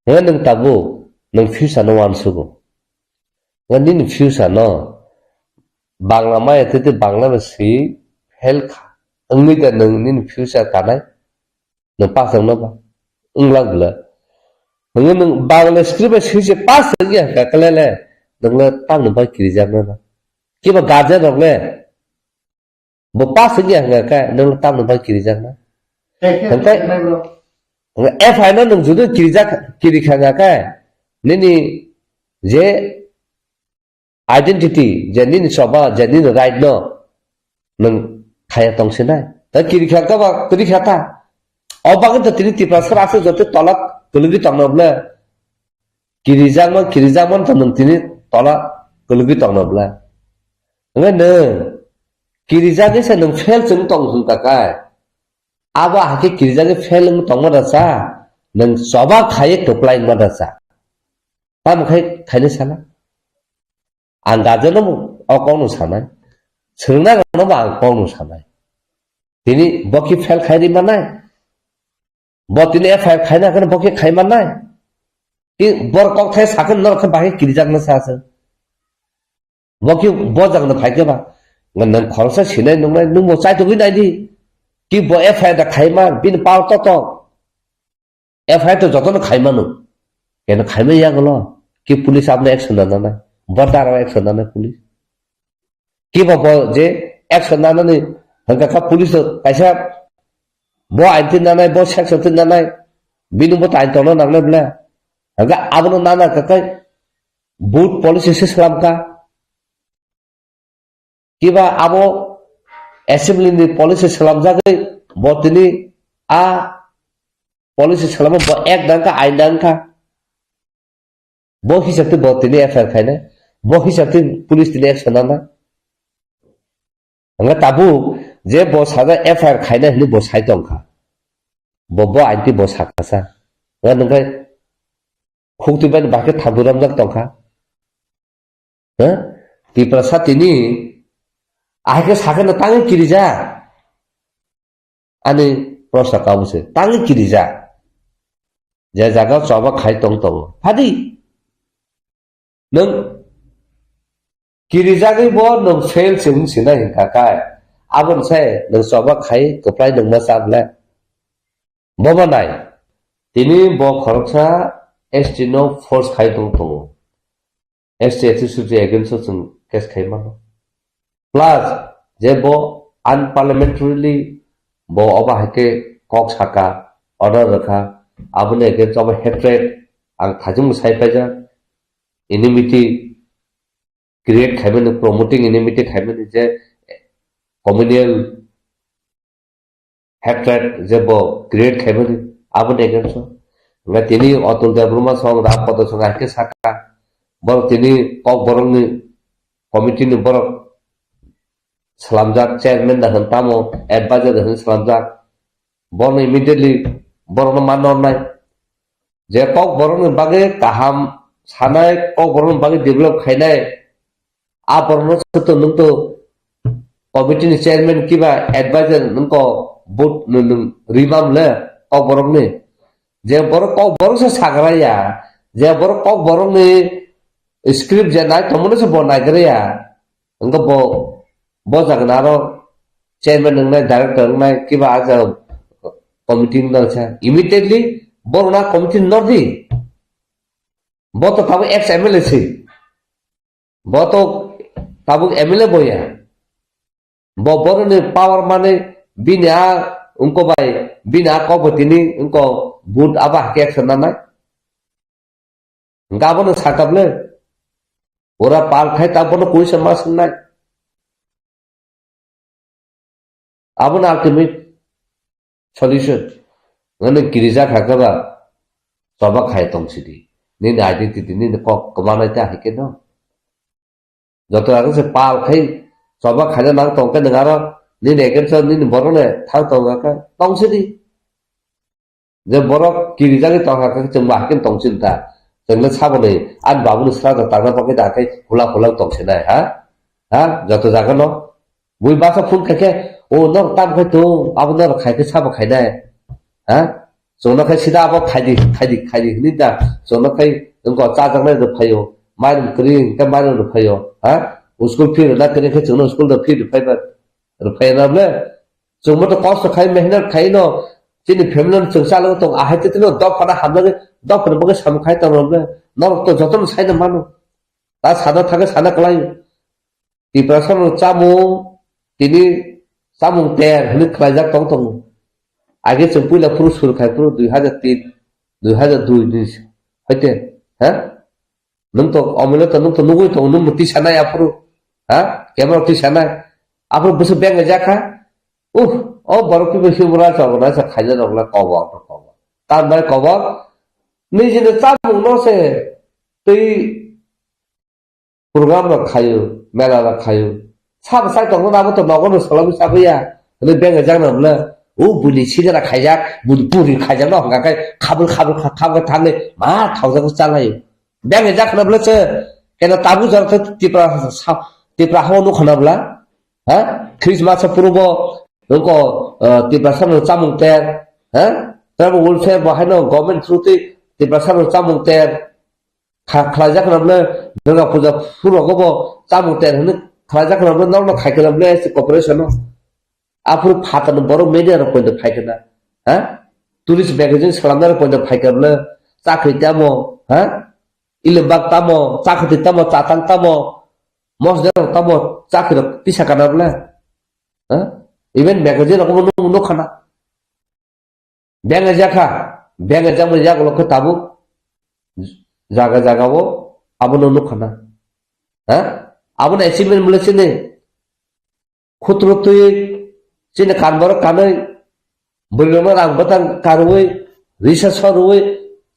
Hwnkhe nwng tabuk nwng future no uansugo. Hwnkhe nini future no Bangla maya tete Bangla bai swi fail kha. Wngwi da nwng nini future kanai. Nwng pass wngno ba? Wngla bwla. Hwnkhe nwng Bangla script bai swi se pass wngya hwnkha khe le le. Nwng le tamni bai kirijaknai ba? Kiba guardian rok le. Bo pass wngya hwnkha khe nwng tamni bai kirijakna? Hwnkhe F I no nwng jodi kirijak, kirikha hwnkha khe nini je identity, je nini choba, je nini right no nwng khaya tongsinai. Ta kirikha khe ba kirikha ta. O bagwi to tini Tiprasa aswk joto tola kwlwgwi tongno bwle. Kirijakma, kirijakma to nwng tini tola kwlwgwi tongno bwle. Hwnkhe nwng kirijagwi se nwng fail chwng tong hwnkha khe, abo hakhe kirijagwi fail wng tongma da cha, nwng choba khaiwi kwplai wngma da cha. Tamo khai khainai sala? Ang guardian no bo o kokno sanai. Swrwngnairokno bo ang kokno sanai. Tini bo khe fail khai ri manai? Bo tini F I R khaina hakheno bo khe khai mannai? Ki bor kok thai sakhe norok khe bahai kirijakna sa se. Bo khe bo jagna phai khe ba. Nang khoroksa sinai nungnai, nung bo chaitugwi nai di. Ki bo F I R da khai man, bini power to to. F I R to jotono khai mano. Keno khai man ya golo. Ki police abno action na nanai. Bo dara action nanai police. Kiba bo je action nanani hwnkha kha police rok kaisa bo ain twi nanai, bo section twi nanai, bini bo to ain tongna nangnai bwle. Hwnkha abono nana kha khe board policy se slam kha. Kiba abo assembly ni policy slamjagwi bo tini a policy slamo bo act nangkha, ain nangkha. Bo hisab twi bo tini F I R khainai, bo hisab twi police tini action nanai. Hwnkhe tabuk je bo sajak F I R khainai hinwi bo sai tongkha. Bo, bo ain twi bo sakha sa. Hwnkhe nwng khe khuk twi bai bahai khe thambu romjak tongkha. Ha? Tiprasa tini ahai khe sakhe no tangwi kirijak. Ani prosa kabo se tangwi kirijak. Je jaga choba khai tong tongo. Phadi. Nwng kirijagwi bo nwng fail se wng sinai hinkha khe. Aboni sai nwng choba khai kwplai nwng ma cha ble. Bobo nai. Tini bo khoroksa S T no force khai tong tongo. S T S T sub against o chwng case khai mano. Plus, je bo unparliamentarily bo obo hai khe kok saka, order rwkha, aboni against obo hatred, ang thajung sai paijak, enmity create khaimani, promoting enmity khaimani je communal hatred je bo create khaimani, aboni against o. Nga tini Atul Debbarma song, Ram Pada song hai khe saka, borok tini Kokborokni committee ni borok slamjak, chairman da hwn tamo, advisor da hwn slamjak. Bono immediately borokno manna ornai. Je Kokborokni bagwi kaham sanai, Kokborokni bagwi develop khainai, a borokno se to nwng to committee ni chairman kiba advisor nwng ko vote nwng, nwng rimam le Kokborokni. Je borok Kokborok se sagra ya, je borok Kokborokni script je nai tongmani se bo naigra ya. Wngkha bo, bo jaga na aro chairman wngnai, director wngnai, kiba a jaga committee wngnai sa. Immediately borok na committee nor di. Bo to tabuk ex M L A se. Bo to tabuk M L A bo ya. Bo boroni power mane bini a wngko bai, bini a kok bo tini wngko vote aba hake action nanai. Hingke abono sakable. Ora pal khai ta bono kuisa ma swngnai. Abono ultimate solution. Ngani girija kha khe ba choba khai tong sidi. Nini identity, nini kok kwmanai ta hai khe no. Joto ageng se pal khai choba khaina nang tong khe nwng aro nini against o nini borok ne thang tong kha tong sidi. Je borok kirijagwi tongkha khe chwng bo haikhe tong sini ta. Chwng le saboni ani babuni sra da tangna bagwi da khe hula hula tong sinai ha? Ha? Joto jaga no. Bui basa phone khai khe, "O norok tam khai tong, abo norok khai khe sabo khainai." Ha? Chwngno khai sida abo khaidi, khaidi, khaidi hwnwi da. Chwngno khai wngkha chajaknai rw phaio. Mairum kwrwi hwnkhe mairum rw phaio. Ha? School fee rwna kwrwi khe chwngno school da fee rw phaiba. Rw phaiya na ble? Chwngbo to kosto khai, mehnat khai no, chini family no chwng chalwi tong, ahai tei tino dophano hamjagwi, dophano bagwi samung khai tong rwle, norok to jotono saino mano. Ta sana thangwi sana kwlai. Tiprasa no chamung, tini chamung ter hwnwi khlaijak tong tongo. Age chwng puila phuru suru khai phuru dui hajar tin, dui hajar dui ni hoite, ha? Nwng to omole to nwng to nugwi tongo, nwng no tisa nai aphuru. Ha? Camera tisa nai. Aphuru bwswk beng jak kha. Uh, o borok kibo himra chok na sa khaina rok le kobor to kobor. Tambai kobor. Nijini chamung no se twi program rok khaio, mela rok khaio. Sabo sai tongo abo to nogo no solomwi chabuya. Hwnwi beng jak na bwle. O buni sigara khaijak, buni puri khaijak no hwnka khe khabul khabul kha-, khabul thangwi ma thaujak chalai. Beng jak khna bwle se, kena tabu jor khe Tipra sa-, Tipra hao nuk khna bwla, ha? Christmas purbo nungko, eh, Tipra sa no chamung ter, ha? Tribal welfare bo haino government through twi Tipra sa no chamung ter, kha-, khlai jak khna bwle Durga puja phurogo bo chamung ter hwnwi khlai jak khna bwle norok no khai khna bwle se corporation no. Aphuru phatarni borok media rok poito phai kana, ha? Tourist magazine salamnai rok poito phai kana bwle, chakri tamo, ha? Ilimbak tamo, chakri tamo, chatang tamo, mosdar rok tamo, chakri rok tisa kana bwle, ha? Even magazine rok bo nuk, nuk khana. Beng jakha, beng jakmani yagulo khe tabuk jaga jaga o abono nuk khana, ha? Abono achievement bwle chini. Khutro twi chini kan borok kanwi, bwrwirokno rang bwtang karwi, risa sorwi,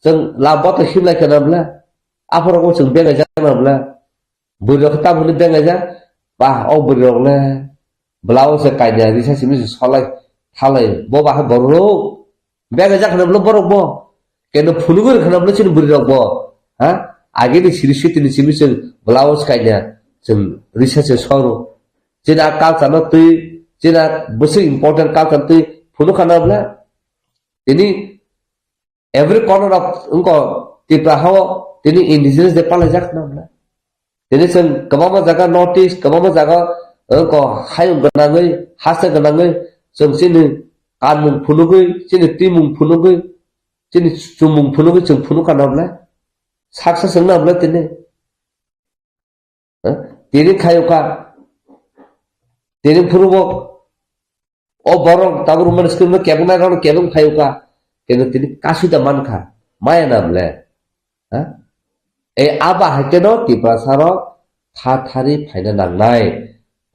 chwng lab bwtang himlai kana bwle, aphuru chwng beng jak na bwle, bwrwirok tamo hwnwi beng jak, ba o bwrwirok le bwlao se kaina risa simi se solai thalai, bo ba hai borok. Beng jak khna bwle borok bo. Keno phunugwi rw khna bwle chini bwrwi rok bo. Ha? Agini siri sitini simi chwng blouse kaina chwng risa se soro. Chini a culture no twi, chini a bwswk important culture twi phunuk khna bwle. Tini Every corner of wngko Tripura hao tini indigenous day palaijak na bwle. Tini chwng kwbangma jaga North East, kwbangma jaga wngko hayung gwnangwi, hasteo gwnangwi chwng chini kanmung phunugwi, chini twimung phunugwi, chini chumung phunugwi chwng phunukha na bwle. Saksa chwng na bwle tini. Ha? Tini khayuka. Tini phuru bo. O borok tabuk romani screen no kebeng nai rok kebeng phayuka. Keno tini kasui da mankha. Maya na bwle. Ha? E aba hai keno Tiprasa rok tha thari phaina nangnai.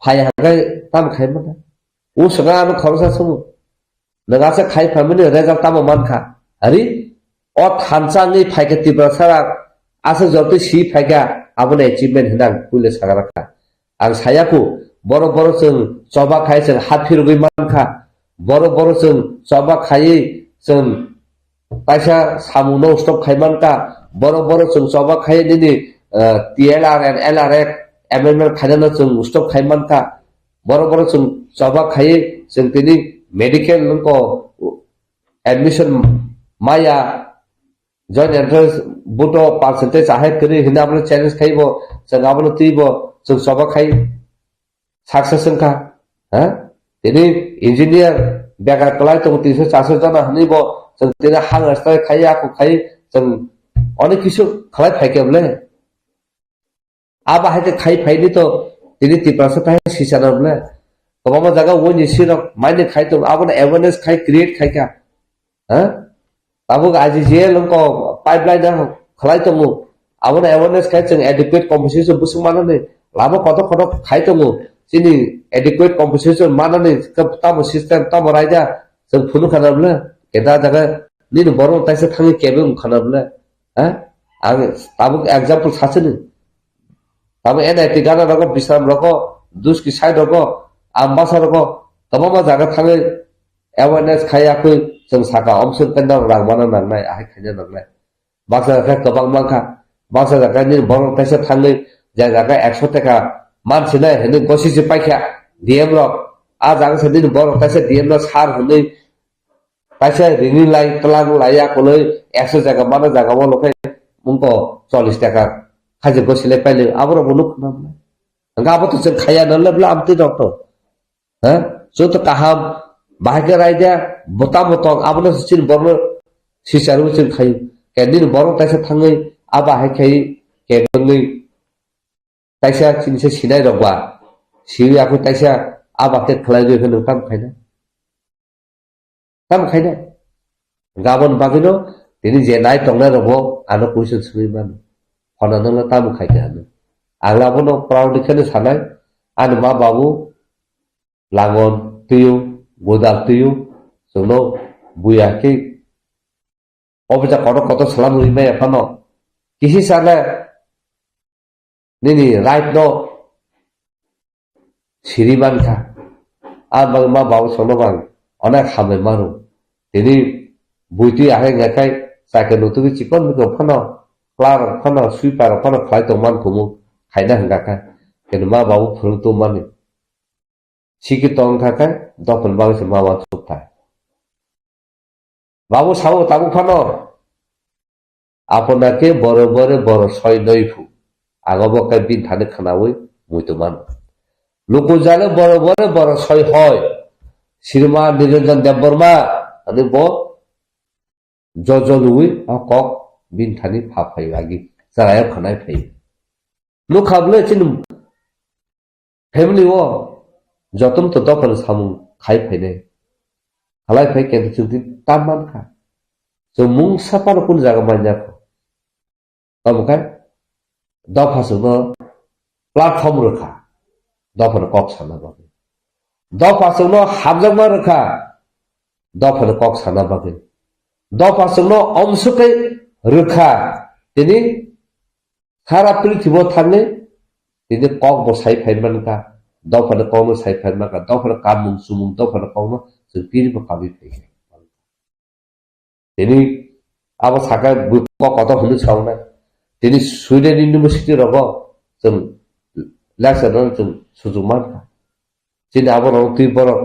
Phai hakai tam khai mano. O saka ano khoroksa sumu. Nwng aswk khai phaimani result tamo mankha? Ari, o thansa wngwi phaikha Tiprasa rok, aswk jotoi si phaikha, abono achievement hinwi ang puila sagra kha. Ang saya kho, borok borok chwng choba khai chwng ha phirogwi mankha, borok borok chwng choba khaiwi chwng kaisa samungno stop khai mankha, borok borok chwng choba khai nini, eh, T L R and L R F amendment khainano chwng stop khai mankha, borok borok chwng choba khaiwi chwng tini medical wngko admission maya, joint entrance buto percentage ahai kwrwi hinwi abono challenge khaibo chwng abono twibo chwng choba khai success wngkha. Ha? Tini engineer begar kwlai tongo tinso charso jona hinwi bo chwng tini hang style khai ako khai chwng onek kisu khlai phaikhe bwle. Abo hai khe khai phaini to tini Tiprasa thai sisana bwle. Kwbangma jaga wngni sirok maini khai tongo, abono awareness khai create khai kha. Ha? Tabuk I G G L wngko pipeline no khlai tongo. Abono awareness khai chwng adequate compensation bwswk manani lama kotor kotor khai tongo. Chini adequate compensation manani tamo system tamo raida chwng phunukha na bwle. Keda jaga nini borok taisa thangwi kebeng wngkha na bwle. Ha? Ang tabuk example sachini. Tamo N I T gana rogo, Bisram rogo, Duski side rogo, Ambasa rogo, kwbangma jaga thangwi awareness khai yakwi chwng saka omswk tei norok rang mana nangnai, ahai khaina nangnai. Baksa jaga kwbang mankha, baksa jaga nini borok taisa thangwi je jaga ekso taka mansinai hinwi gosi se paikha D M rok, a jaga se nini borok taisa D M no sar hinwi kaisa rini lai tlang lai ya koloi ekso jaga mano jaga o loke mungko chollish taka khaje gosilai pailai aborok bo nuk khna. Hingke abo to chwng khaya na le bla amtwi rok to. Ha? Joto kaham bahai khe raida bota botong abono chini borno sicharu chwng khayu. Ke nini borok taisa thangwi aba hai khai ke bangwi taisa chini se sinai rok ba siwi akhu taisa aba khe khlai rwi khe nung tam khaina. Tamo khaina? Gabon bagwino tini je nai tongnai rokbo ano question swngwi mano. Phonano no tamo khaikha hinwi. Ang abono proudly kheno sanai, ani ma babu langon twiyo, godal twiyo, chwngno buya khe obwsa kotor kotor salam rwi maya phano. Kisi sale nini right no siri mankha. A bagwi ma babu sono bang onek hambai mano. Tini buitwi ahai ngakai chakhe nutugwi chikon mikon phano, clerk rok phano, sweeper rok phano khlai tong man kumu khaina hingka kha. Tini ma babu phwrwng tong mani. Siki tong kha khe dophani bagwi se ma uansuk thai. Babu sao tabuk phano. Apona ke boro bore boro soi noi phu. Ago bo khe bini thani khwnaui muitu mano. Luku jale boro bore boro soi hoi. Sirma Niranjan Debbarma ani bo jojo lui o kok bini thani pha phai agi. Charayo khwnai phai. Nukha bwle chini family o jotom to dophani samung khai phainai. Halai phai khe chwng tini tam mankha. Chwng mungsa phano kunu jaga manya kho. Tamo khe dopha chwngno platform rwkha. Dophani kok sana bagwi. Dopha chwngno hamjakma rwkha. Dophani kok sana bagwi. Dopha chwngno omswkwi rwkha. Tini Sara prithibo thangwi tini kok bo sai phai mankha, dophani kokno sai phai mankha, dophani kamung chumung, dophani kokno chwng tini bo kabwi phai kha. Tini abo sakha bui kok kotor hwnwi saunai. Tini Sweden University rogo chwng lecture rwna chwng sujuk mankha. Chini abo rok twi borok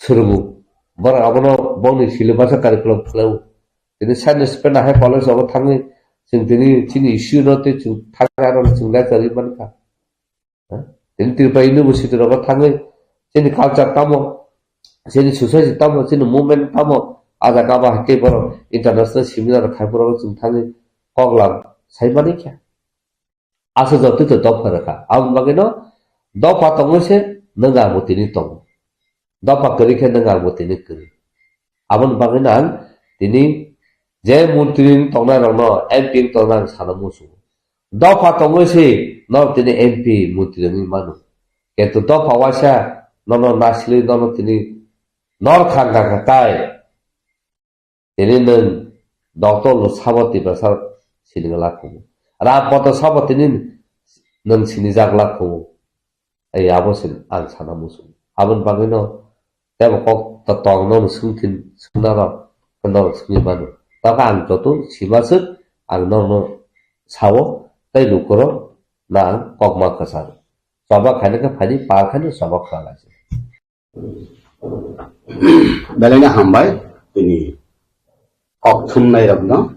swrwngo. Borok abono bongni syllabus o curriculum khlaiwi. Tini science fair na hai college rogo thangwi chwng tini chini issue no tei chwng thangwi aro chwng lecture wi mankha. Ha? Tini Tripura University rogo thangwi chini culture tamo, chini society tamo, chini movement tamo, a jaga ba hai tei borok international seminar khai borok chwng thangwi kok lam sai mani kha. Aswk jotoi to dopha rwkha. Aboni bagwino dopha tongwi se nwng ang bo tini tongo. Dopha kwrwi khe nwng ang bo tini kwrwi. Aboni bagwino ang tini je montri wng tongnai rokno, M P wng tongnai ang sana muchungo. Dopha tongwi se norok tini M P montri wngwi mano. Kintu dopha waisa nono nasilwi nono tini nor khang khang kha tai. Tini nwng doctor no sabo Tiprasa sining lakhumu. Ram poto sabo tini nwng sinijak lakhumu. Ai abo sin ang sana muchung. Aboni bagwino tebo kok ta tong no swngthin swngnaro norok swngwi mano. Tabo ang joto simaswk ang norno sao tei lukurok na ang kokma kwcharo. Choba khaina khe phani pal khaina choba kha lai. Belai no hambai tini kok thumnai rokno.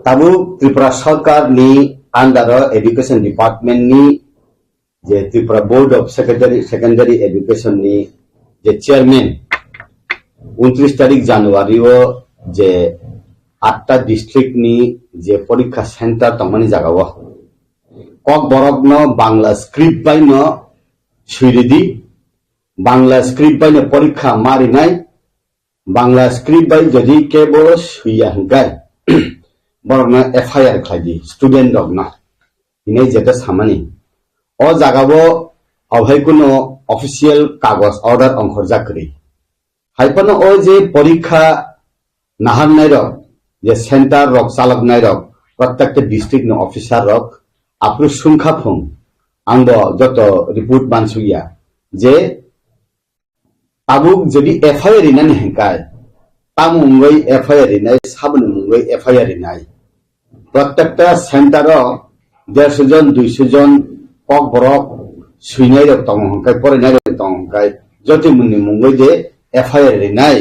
Tabuk Tripura Sarkar ni under o Education Department ni je Tripura Board of Secondary, Secondary Education ni je chairman, untris tarik January o je atta district ni je porikha center tongmani jaga o Kokborok no Bangla script bai no swi ridi, Bangla script bai no porikha ma rinai, Bangla script bai jodi kebo swiya hwnkhe, borok no F I R khlai di, student rok no, hinwi jeta samani. O jaga o, o hai kuno official kagoj order ongkhorjak kwrwi. Hai phano o je porikha naharnai rok, je center rok chaloknai rok, prottekta district ni officer rok, aphuru sungkha phung, ang bo joto report mansukya, je tabuk jodi F I R rinani hwnkhe, tamo wngwi F I R rinai, saboni wngwi F I R rinai. Prottekta center o derso jon, duiso jon kokborok swinai rok tongo hwnkhe, porinai rok tongo hwnkhe, jotoi mwnni mungwi de F I R rinai.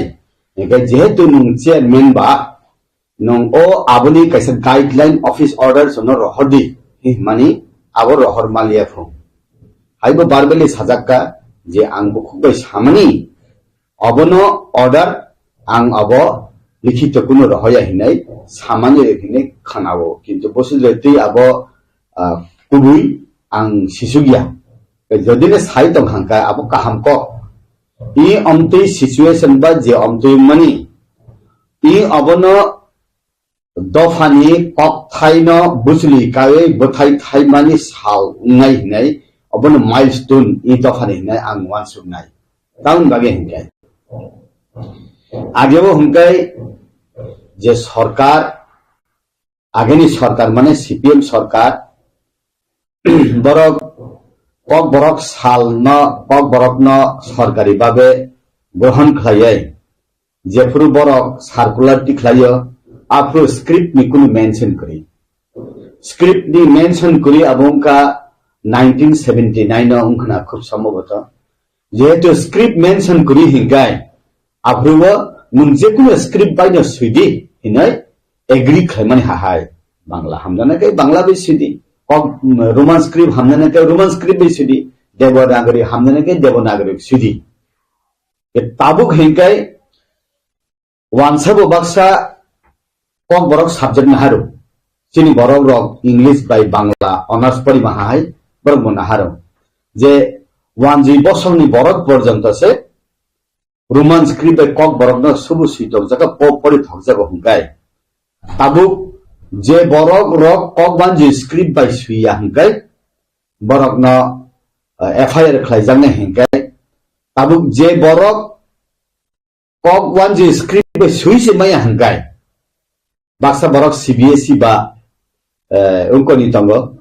Hwnkhe jehetu nwng chairman ba, nwng o aboni kaisa guideline office order sono rohor di, hwnmani abo rohor maliya phung. Haibo verbally sajakka je ang bukhuk bai samani, obono order ang abo likhito kuno rohoya hinai samani rok hinai khanao, kintu boswk twi abo, ah, kubui ang sisukya. Jodi le sai tong hangka abo kaham kok. I omtwi situation ba je omtwi mani, i obono dophani kokthaino bwchwlwi kaiwi bwthai thaimani sal wngnai hinai, obono milestone i dophani hinai ang uansuknai. Tamoni bagwi hinkhe, agebo hinkhe je sorkar, ageni sorkar mane C P M sorkar, borok kokborok salno, kokborokno sorkari babe grohon khlaiwi, jephuru borok circular tikhlaio, aphuru script ni kunu mention kwrwi. Script ni mention kwrwi abo wngkha nineteen seventy nine o wngkhwna khub somboboto. Jehetu script mention kwrwi hinkai, aphuru o nwng jekunu script baino swidi hinwi agree khlaimani hahai. Bangla hamjana khe Bangla bai swidi. Kok, Roman script hamjana khe Roman script bai swidi. Devanagari hamjana khe Devanagari swidi. Tabuk hinkai wansabo baksa kokborok subject naharu. Chini borok rok English bai Bangla honours porima hahai borok bo naharu. Je wanjwi bosongni borok porjonto se Roman script bai kokborokno subu swi tokjago, po pori thokjago hwnkhe. Tabuk je borok rok kok wanjwi script bai swiya hwnkhe borokno, eh, F I R khlaijaknai hwnkhe. Tabuk je borok kok wanjwi script bai swi se maya hwnkhe. Baksa borok C B S E ba, eh, wngkoni tongo,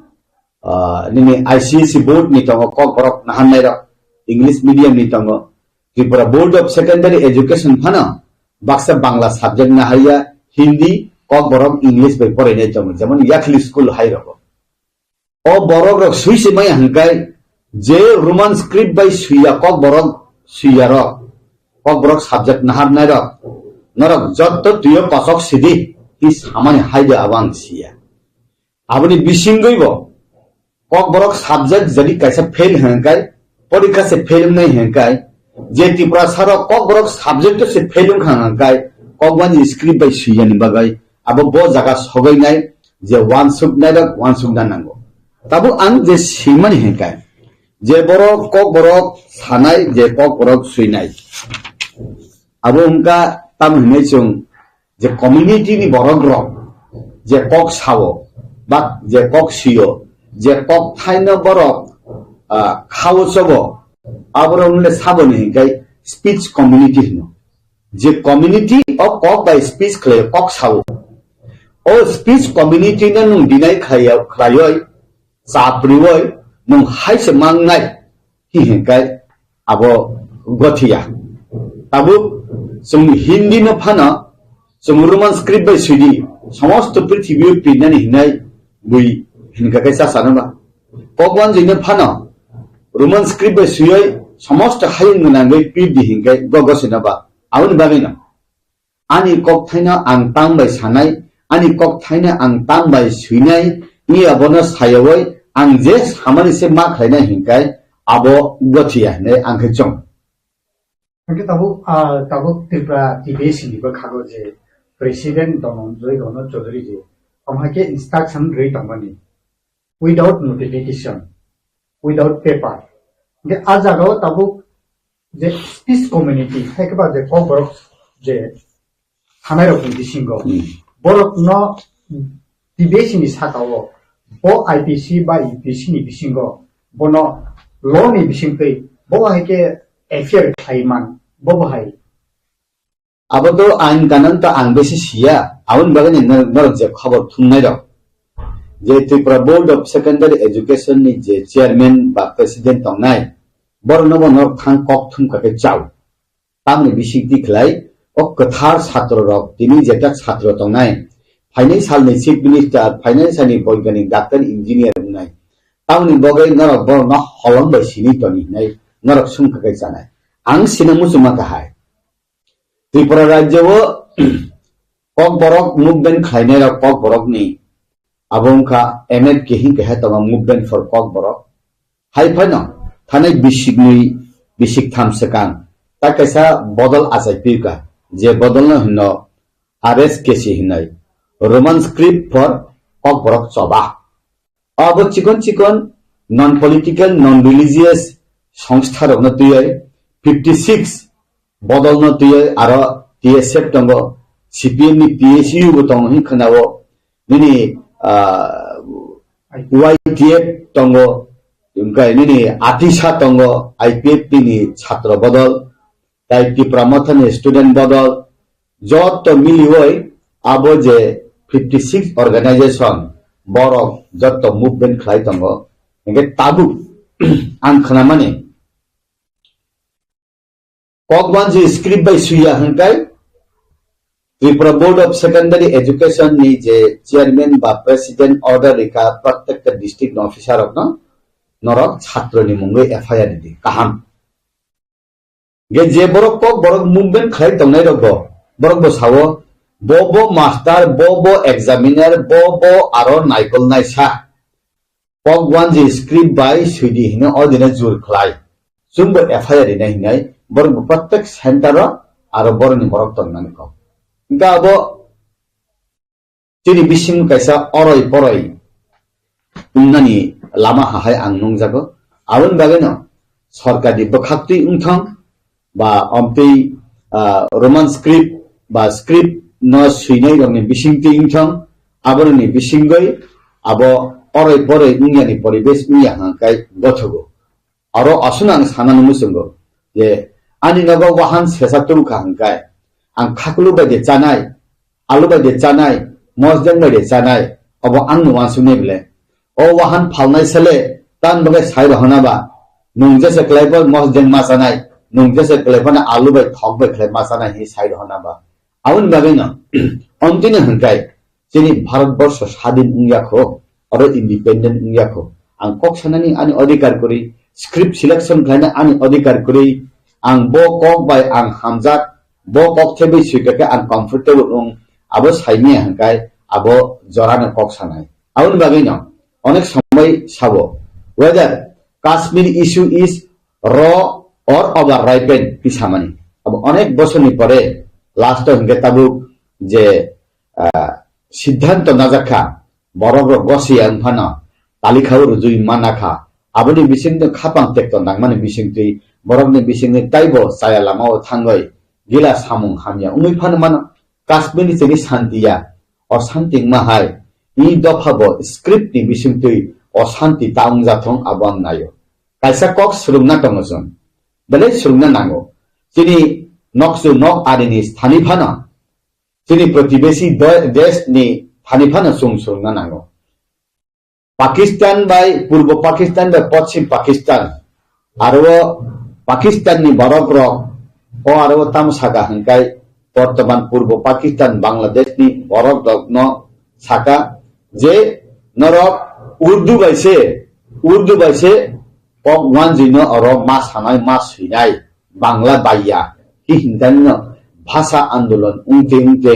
ah, nini I C S E board ni tongo, kokborok naharnai rok, English medium ni tongo, Tripura Board of Secondary Education phano baksa Bangla subject naharya, Hindi, kokborok English bai porainai tongo, jemon Yakhli school hai rogo. O borok rok swi se maya hwnkhe je Roman script bai swiya kokborok swiya rok, kokborok subject naharnai rok, Norok jotto twiyo kosok sidi, hi samani haide abo ang siya. Aboni bisingwi bo Kokborok subject jodi kaisa fail hwnkai, porikha se fail wngnai hwnkai, je Tiprasa rok Kokborok subject se fail wngkha hwnkai, Kokbanji script bai swiyani bagwi abo bo jaga sogwi nai, je wansuk nai rok wansuk na nango. Tabuk ang je simani hwnkai, je borok Kokborok sanai, je Kokborok swinai, abo wngkha tamo hinwi chwng je community ni borok rok je kok sao, ba je kok sio, je kok thaino borok, ah, khao chobo, aborok le saboni hinkai speech community hino. Je community o kok bai speech khlai kok sao. O speech community no nung deny khlai, khlaioi, chaprioi, nung hai se mangnai, hi hinkai abo gothiya. Tabuk chwng Hindi no phano, chwng Roman script bai swidi, somosto prithibi o pinani hinai bui hinka kai chasano ba. Kokwanjwi no phano, Roman script bai swioi, somosto hayung gwnangwi pirdi hinkai go gosino ba. Aboni bagwi no. Ani kok thaino ang tang bai sanai, ani kok thaino ang tang bai swinai, ni abono sayawoi ang je samani se ma khlainai hinkai abo gothiya hinwi ang khe chong. Hingke tabuk, ah, tabuk Tripura T B S ni bo khago je President Dhananjay Rono Chaudhary je, omo hai khe instruction rwi tongmani without notification, without paper. Hingke a jaga o tabuk je speech community, hai khe ba je Kokborok je thanai rok ni bisingo, hmm, borok no T B S ni saka o bo I P C ba U P C ni bisingo bono law ni bisingtwi bo hai khe F I R khlai man bo bo hai. Abo to ang ganang to ang besi siya, aboni bagwi ni nor-, norok je khobor thumnai rok je Tripura Board of Secondary Education ni je chairman ba president tongnai, borok no bo norok thang kok thum kha khe chao. Tamni bisingtwi khlai o kwthar chhatro rok tini jeta chhatro tongnai, phainai salni Chief Minister, phainai salni boiganik, doctor, engineer wngnai. Tamni bagwi norok borokno holong bai sini toni hinai norok sumkha kai chanai. Ang sino muchungma kahai. Tripura rajyo o Kokborok movement khlainai rok Kokborokni abo wngkha M F K hingke hai tongo Movement for Kokborok. Hai phano thanai bisiknwi bisiktham swkang ta kaisa bodol achai pirka, je bodolno hino R S K C hinwi, Roman Script for Kokborok Choba. Abo chikon chikon non political, non religious songstha rokno twiwi fifty six bodolno twiwi aro T S F tongo, C P M ni T S U bo tongo hin khwnao, nini, ah, Y T F tongo, wngkha nini atisa tongo, I P F T ni chhatro bodol, tai Tipra Mothani student bodol, joto miliwi abo je fifty six organization borok joto movement khlai tongo. Hingke tabuk ang khnamani Kokwanji script bai suya hingkai Tripura Board of Secondary Education ni je chairman ba president order rika protected district officer rokno norok chhatro ni mungwi F I R di kaham. Ge je borok kok borok movement khlai tongnai rok bo, borok bo sao, bo bo master, bo bo examiner, bo bo aro naikol naisa. Kok wanji script bai suidi hino o dine jur khlai. Chwngbo F I R rinai hinai borok bo prottek center o aro borok ni borok tongnani kok. Hingke abo chini bising kaisa oroi poroi wngnani lama hahai ang nungjago. Aboni bagwino sorkarni bwkhaktwi wngthang ba omtwi, ah, Roman script ba script no swinai rokni bisingtwi wngthang, aboroni bisingwi abo oroi poroi wngyani poribesh wngya hwnkhai gothogo. Aro aswkno ang sanani muchungo je ani nogo wahan sesa tubukha hwnkhe, ang khakulu bai de chanai, alu bai de chanai, mosdeng bai de chanai, obo angno wansuknai bwle. O wahan phalnai sele, tan bagwi sai rohona ba, nwng jesa kwlai bo mosdeng ma chanai, nwng jesa kwlai phano alu bai thok bai khlai ma chanai hinwi sai rohona ba. Aboni bagwino, omtwino hwnkhe, chini Bharatborsho sadin wngya kho, oro independent wngya kho. Ang kok sanani ani odhikar kwrwi, script selection khlaina ani odhikar kwrwi, ang bo kok bai ang hamjak, Bo kok thebwi swikha khe ang comfortable wng, abo saimaya hwnkhai abo jorano kok sanai. Aboni bagwino onek somoi sabo, whether Kashmir issue is raw or over ripened twi samani. Abo onek bosorni pore last o hwnkhe tabuk je, ah, siddhanto najakha, borok rok gosiya wngphano talikha o rwjui manakha. Aboni bisingtwi khapang tekto nangmani bisingtwi borokni bisingni taibo chaya lama o thangwi gila samung hamya wngwi phano mano. Kashmir ni chini santi ya, o santi wngma hai, i dopha bo script ni bisingtwi o santi ta wngjathong abo ang naio. Kaisa kok swrwngna tongo chwng, belai swrwngna nango. Chini noksu nok arini thani phano, chini protibesi do-, desh ni thani phano chwng swrwngna nango. Pakistan bai Purbo Pakistan bai Poschim Pakistan, aro o Pakistan ni borok rok, o aro o tamo saka hwnkhe bortoman Purbo Pakistan Bangladesh ni borok rok no saka je norok Urdu bai se, Urdu bai se kok wanjwi no oro ma sanai ma swinai. Bangla baiya, hi hingkha no bhasha andolon wngte wngte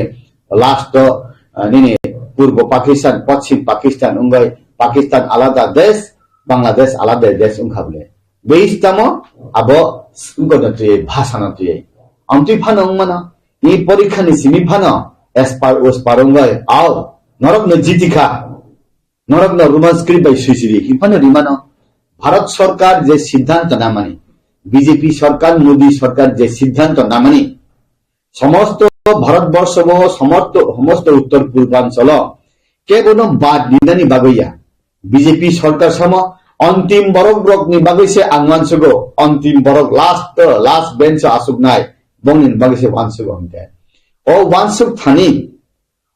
last o, ah, nini Purbo Pakistan, Poschim Pakistan wngwi Pakistan alada desh, Bangladesh alada desh wngkha bole. Base tamo abo wngkha no twi, bhasha no twi. Amtwi phano wngmano, i porikha ni simi phano espar ospar wngwi, au, norok no jitikha. Norokno Roman script bai swijiri hinphano rimano. Bharat Sarkar je siddhanto namani, B J P Sarkar, Modi Sarkar je siddhanto namani, somosto Bharatborsho o, somosto, somosto Uttor Purbanchalo kebono bad ninani bagwi ya. B J P Sarkar samo antim borok rokni bagwi se ang wansugo, antim borok last, last bench o asuknai, bongni bagwi se wansugo hwnkhe. O wansuk thani,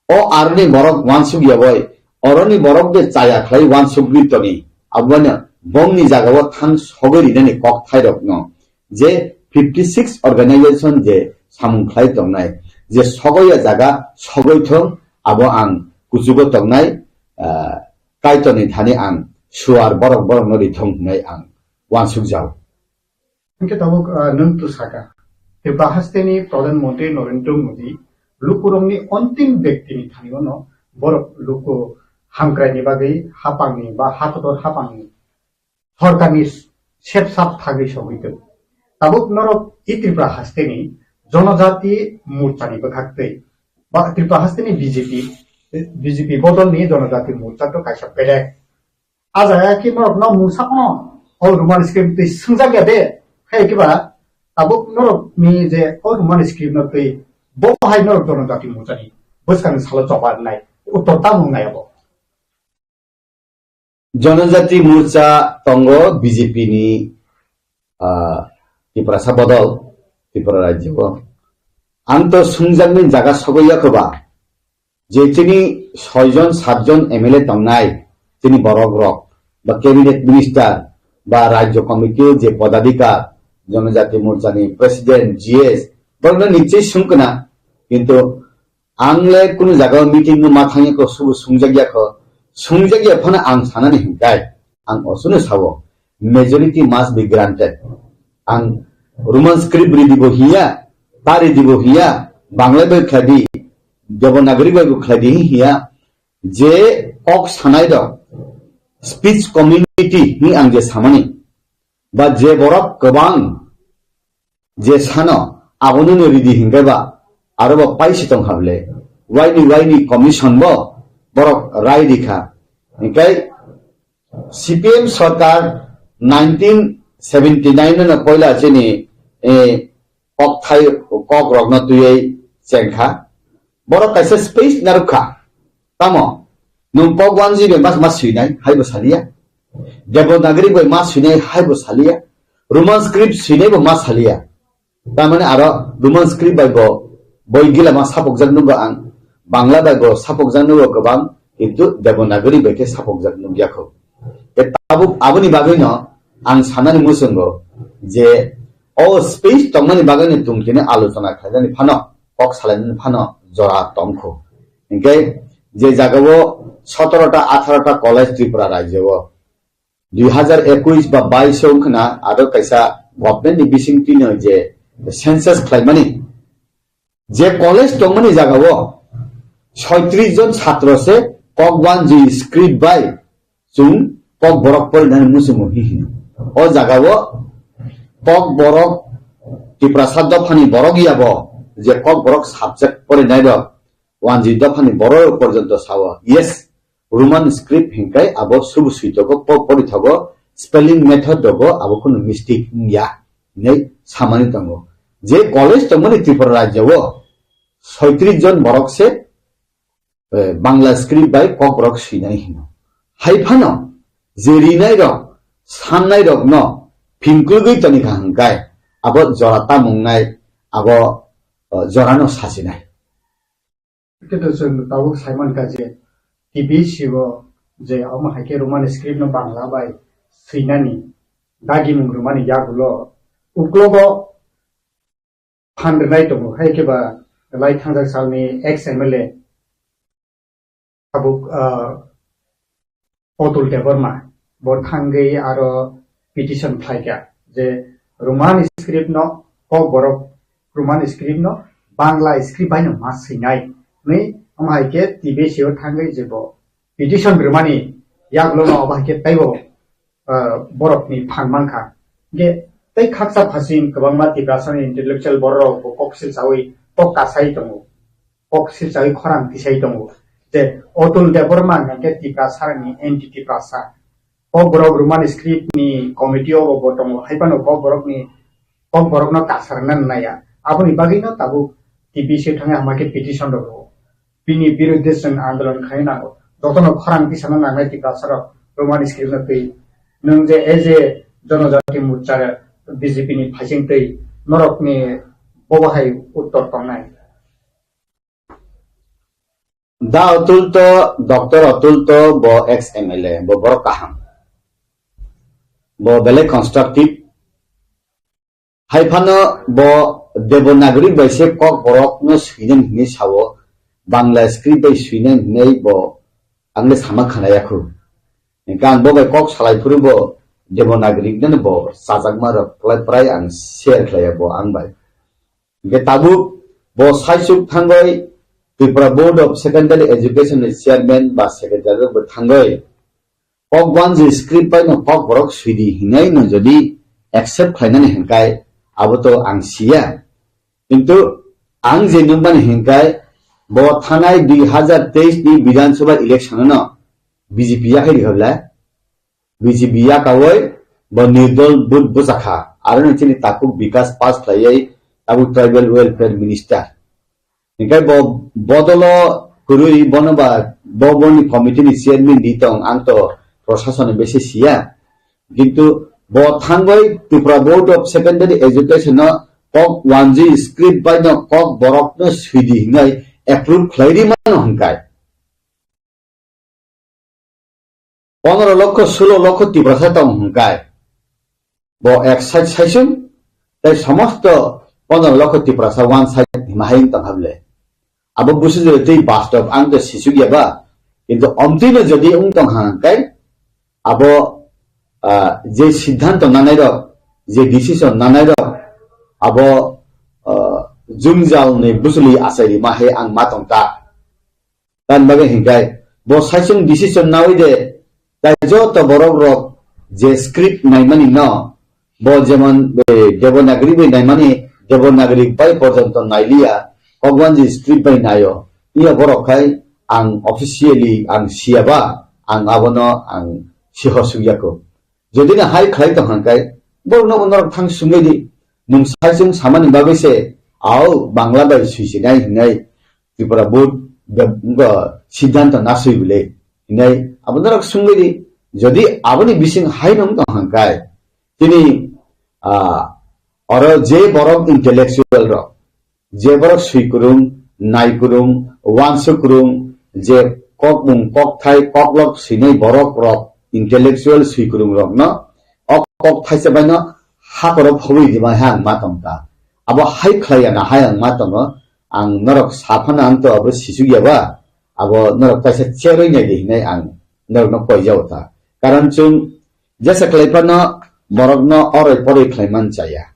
o aroni borok wansuk yaboi, oroni borok de chaya khlai wansuk gwi toni. Abono bongni jaga o thang sogwi rinani kok thai rokno je fifty six organization je samung khlai tongnai, je sogoi ya jaga sogoi thung, abo ang kuchugo tongnai, ah, Kaitorni thani ang suar borok borokno rithung hwnwi ang wansuk jao. Hingke tabuk, ah, nwng tu saka, Tripura hasteni Pradhan Mantri Narendra Modi lukurokni ontim bektini thani ono borok luku hamkraini bagwi hapangni ba hatotor hapangni sorkarni sepsap thagwi sogwi tong. Tabuk norok i Tripura hasteni Jonojati Morchani bwkhaktwi ba Tripura hasteni B J P, B J P bodolni Jonojati Morcha to kaisa pelek. A jaga khe norok no mungsa phano o Roman script twi swngjak ya de, hai khe ba tabuk norok ni je o Roman script no twi bo hai norok Jonojati Morcha ni bwskang ni salo choba nai uttor tamo nai abo. Jonojati Morcha tongo B J P ni, ah, Tiprasa bodol Tripura rajyo o. Ang to sungjakni jaga sogwi ya khe ba, je chini soi jon, sat jon M L A tongnai, chini borok rok, ba cabinet minister, ba rajyo committee o je podadhikar, Jonojati Morcha ni president, G S, borokno nichoi sungkna, kintu ang le kunu jaga o meeting o ma thangya kho, subu sungjak ya kho, sungjak ya phano ang sanani hinkai, ang osuno sao, majority must be granted. Ang Roman script ridi bo hiya, ta ridi bo hiya, Bangla bai khlai di, Devanagari bai bo khlai di hiya, je kok sanai rok, speech community ni ang je samani, ba je borok kwbang je sano, abono no ridi hinke ba, aro bo paisi tong hable, waini waini commission bo borok rai rikha, hinkai C P M sarkar nineteen seventy nine no poila chini, eh, kok thai, kok rokno twiwi chengkha. Borok kaisa space narwkha. Tamo? Nwng kok one G bai mas mas swinai, hai bo saliya. Devanagari bai mas swinai, hai bo saliya. Roman script swinai bo mas saliya. Tamani aro Roman script bai bo boi gila ma sapokjak nugo ang, Bangla bai bo sapokjak nugo kwbang, kintu Devanagari bai khe sapokjak nukya kho. E tabuk aboni bagwi no ang sanani muchungo je o space tongmani bagwi no tungtini alochona khlainani phano, kok salainani phano jora tongkho. Hinkhe je jagao sotoro ta atharo ta college Tripura rajyo o, dui hazar ekush ba bais o wngkhna aro kaisa government ni bisingtwi no je census khlaimani, Je college tongmani jagao soitris jon satro se Kokwanji script bai chwng Kokborok porinani muchungo hi hino. O jagao Kokborok Tiprasa dophani borok yabo je Kokborok subject porinai rok Wanji dophani borok porjonto sao, yes, Roman script hinkai abo subu suitogo po-, porithogo, spelling method rogo abo khunu mistake wngya hinwi samani tongo. Je college tongmani Tripura rajyo o soitris jon borok se, eh, Bangla script bai Kokborok swinai hino. Hai phano je rinai rok, sannai rok no phingkulgwi toni kha hinkai abo jora tamung nai abo, eh, jorano sachinai. Khe to chwng tabuk sai mankha je T B C o je omo hai khe Roman script no Bangla bai swinani dagimung rwmani yagulo uklogo phan rwnai tongo. Hai khe ba lai thangjak salni ex M L A tabuk, ah, Otul Debbarma bo thangwi aro petition khlaikha je Roman script no Kokborok Roman script no Bangla script bai no ma swinai hwnwi. Omo hai khe T B C o thangwi je bo petition rwmani yagulo no obo hai khe teibo, ah, borokni phan mankha. Hingkhe tei khaksa phasing kwbangma Tiprasani intellectual bororok bo kok silchawi, kok kasai tongo, kok silchawi khorang tisai tongo. Je Otul Debbarma hwnkhe Tiprasani anti Tiprasa. Kokborok Roman script ni committee o bo tongo, hai phano Kokborok ni, Kokborok no kasarna naya. Aboni bagwi no tabuk T B C thangwi hama khe petition rw o. Bini birudde chwng andolon khaina nango. Jotono khorang tisana nangnai Tiprasa rok Roman script no twi. Nwng je as a Janajati Morcha B J P ni phaising twi norok ni bobo hai uttor tongnai. Da Otul to, Doctor Otul to bo ex M L A, bo borok kaham. Bo belai constructive. Hai phano bo Devanagari bai se Kokborok no swinai hinwi sao, Bangla script bai swinai hinwi bo ang le sama khana yakhu. Hingke ang bo bai kok salai phuru bo Devanagari no bo chajakma rok prai prai ang share khlai ya bo ang bai. Hingke tabuk bo saisuk thangoi Tripura Board of Secondary Education ni chairman ba secretary rok bo thangoi Kokwanji script bai no Kokborok swidi hinai no jodi accept khlainani hinkai abo to ang siya. Kintu ang je nung bani hinkai bo thanai dui hazar teis ni Bidhan Sabha election no B J P yakhai rikha bwle. B J P yakawoi bo nirdol vote bwchakha. Aro ni chini takuk Bikas Pass khlaiwi tabuk Tribal Welfare Minister. Hingke bo bodolo kwrwi bono ba bo boni committee ni chairman di tong, ang to prosason ni bese siya. Kintu bo thangoi Tripura Board of Secondary Education no Kokwanji script bai no Kokborok no swidi hinai approve khlai ri mano hingkai. Pondro lokho, sulo lokho Tiprasa tong hingkai. Bo ek side saisung, tei somosto pondro lokho Tiprasa one side hima hai wng tong hable. Abo busu jore tei bastob ang to sisuk ya ba. Kintu omtwi no jodi wng tong hangkai, abo, ah, je siddhanto nanai rok, je decision nanai rok, abo, ah, jwngjal ni bwswli achai rima hai ang ma tong ta. Tamni bagwi hinkai bo saichung decision nawi de, tai joto borok rok je script naimani no, bo jemon, eh, Devanagari bai naimani, Devanagari bai porjonto nailiya, Kokwanji script bai naio. Iya borok khai ang officially ang siyaba, ang abono ang sihor sugya ko. Jodi na hai khlai tong hangkai, borokno bo norok thang sungwi di. Nwng saichung samani bagwi se, au Bangla bai swisinai hinai Tripura board be-, wngkha siddhanto naswi bwle hinai abo norok sungwi di. Jodi aboni bising hai nung tong hangkai, tini, ah, oro je borok intellectual rok, je borok swi kwrwng, nai kwrwng, uansuk kwrwng, je kokmung, kokthai, koklok swinai borok rok, intellectual swi kwrwng rokno, o kok thaisa baino hakoro phobwi rima hai ang ma tong ta. Abo hai khlai ya na hai ang ma tongo, ang norok saphano ang to abo sisuk ya ba, abo norok kaisa cheroi nai di hinai ang norokno koi jao ta. Karon chwng jesa khlai phano borokno oroi poroi khlai man chaya.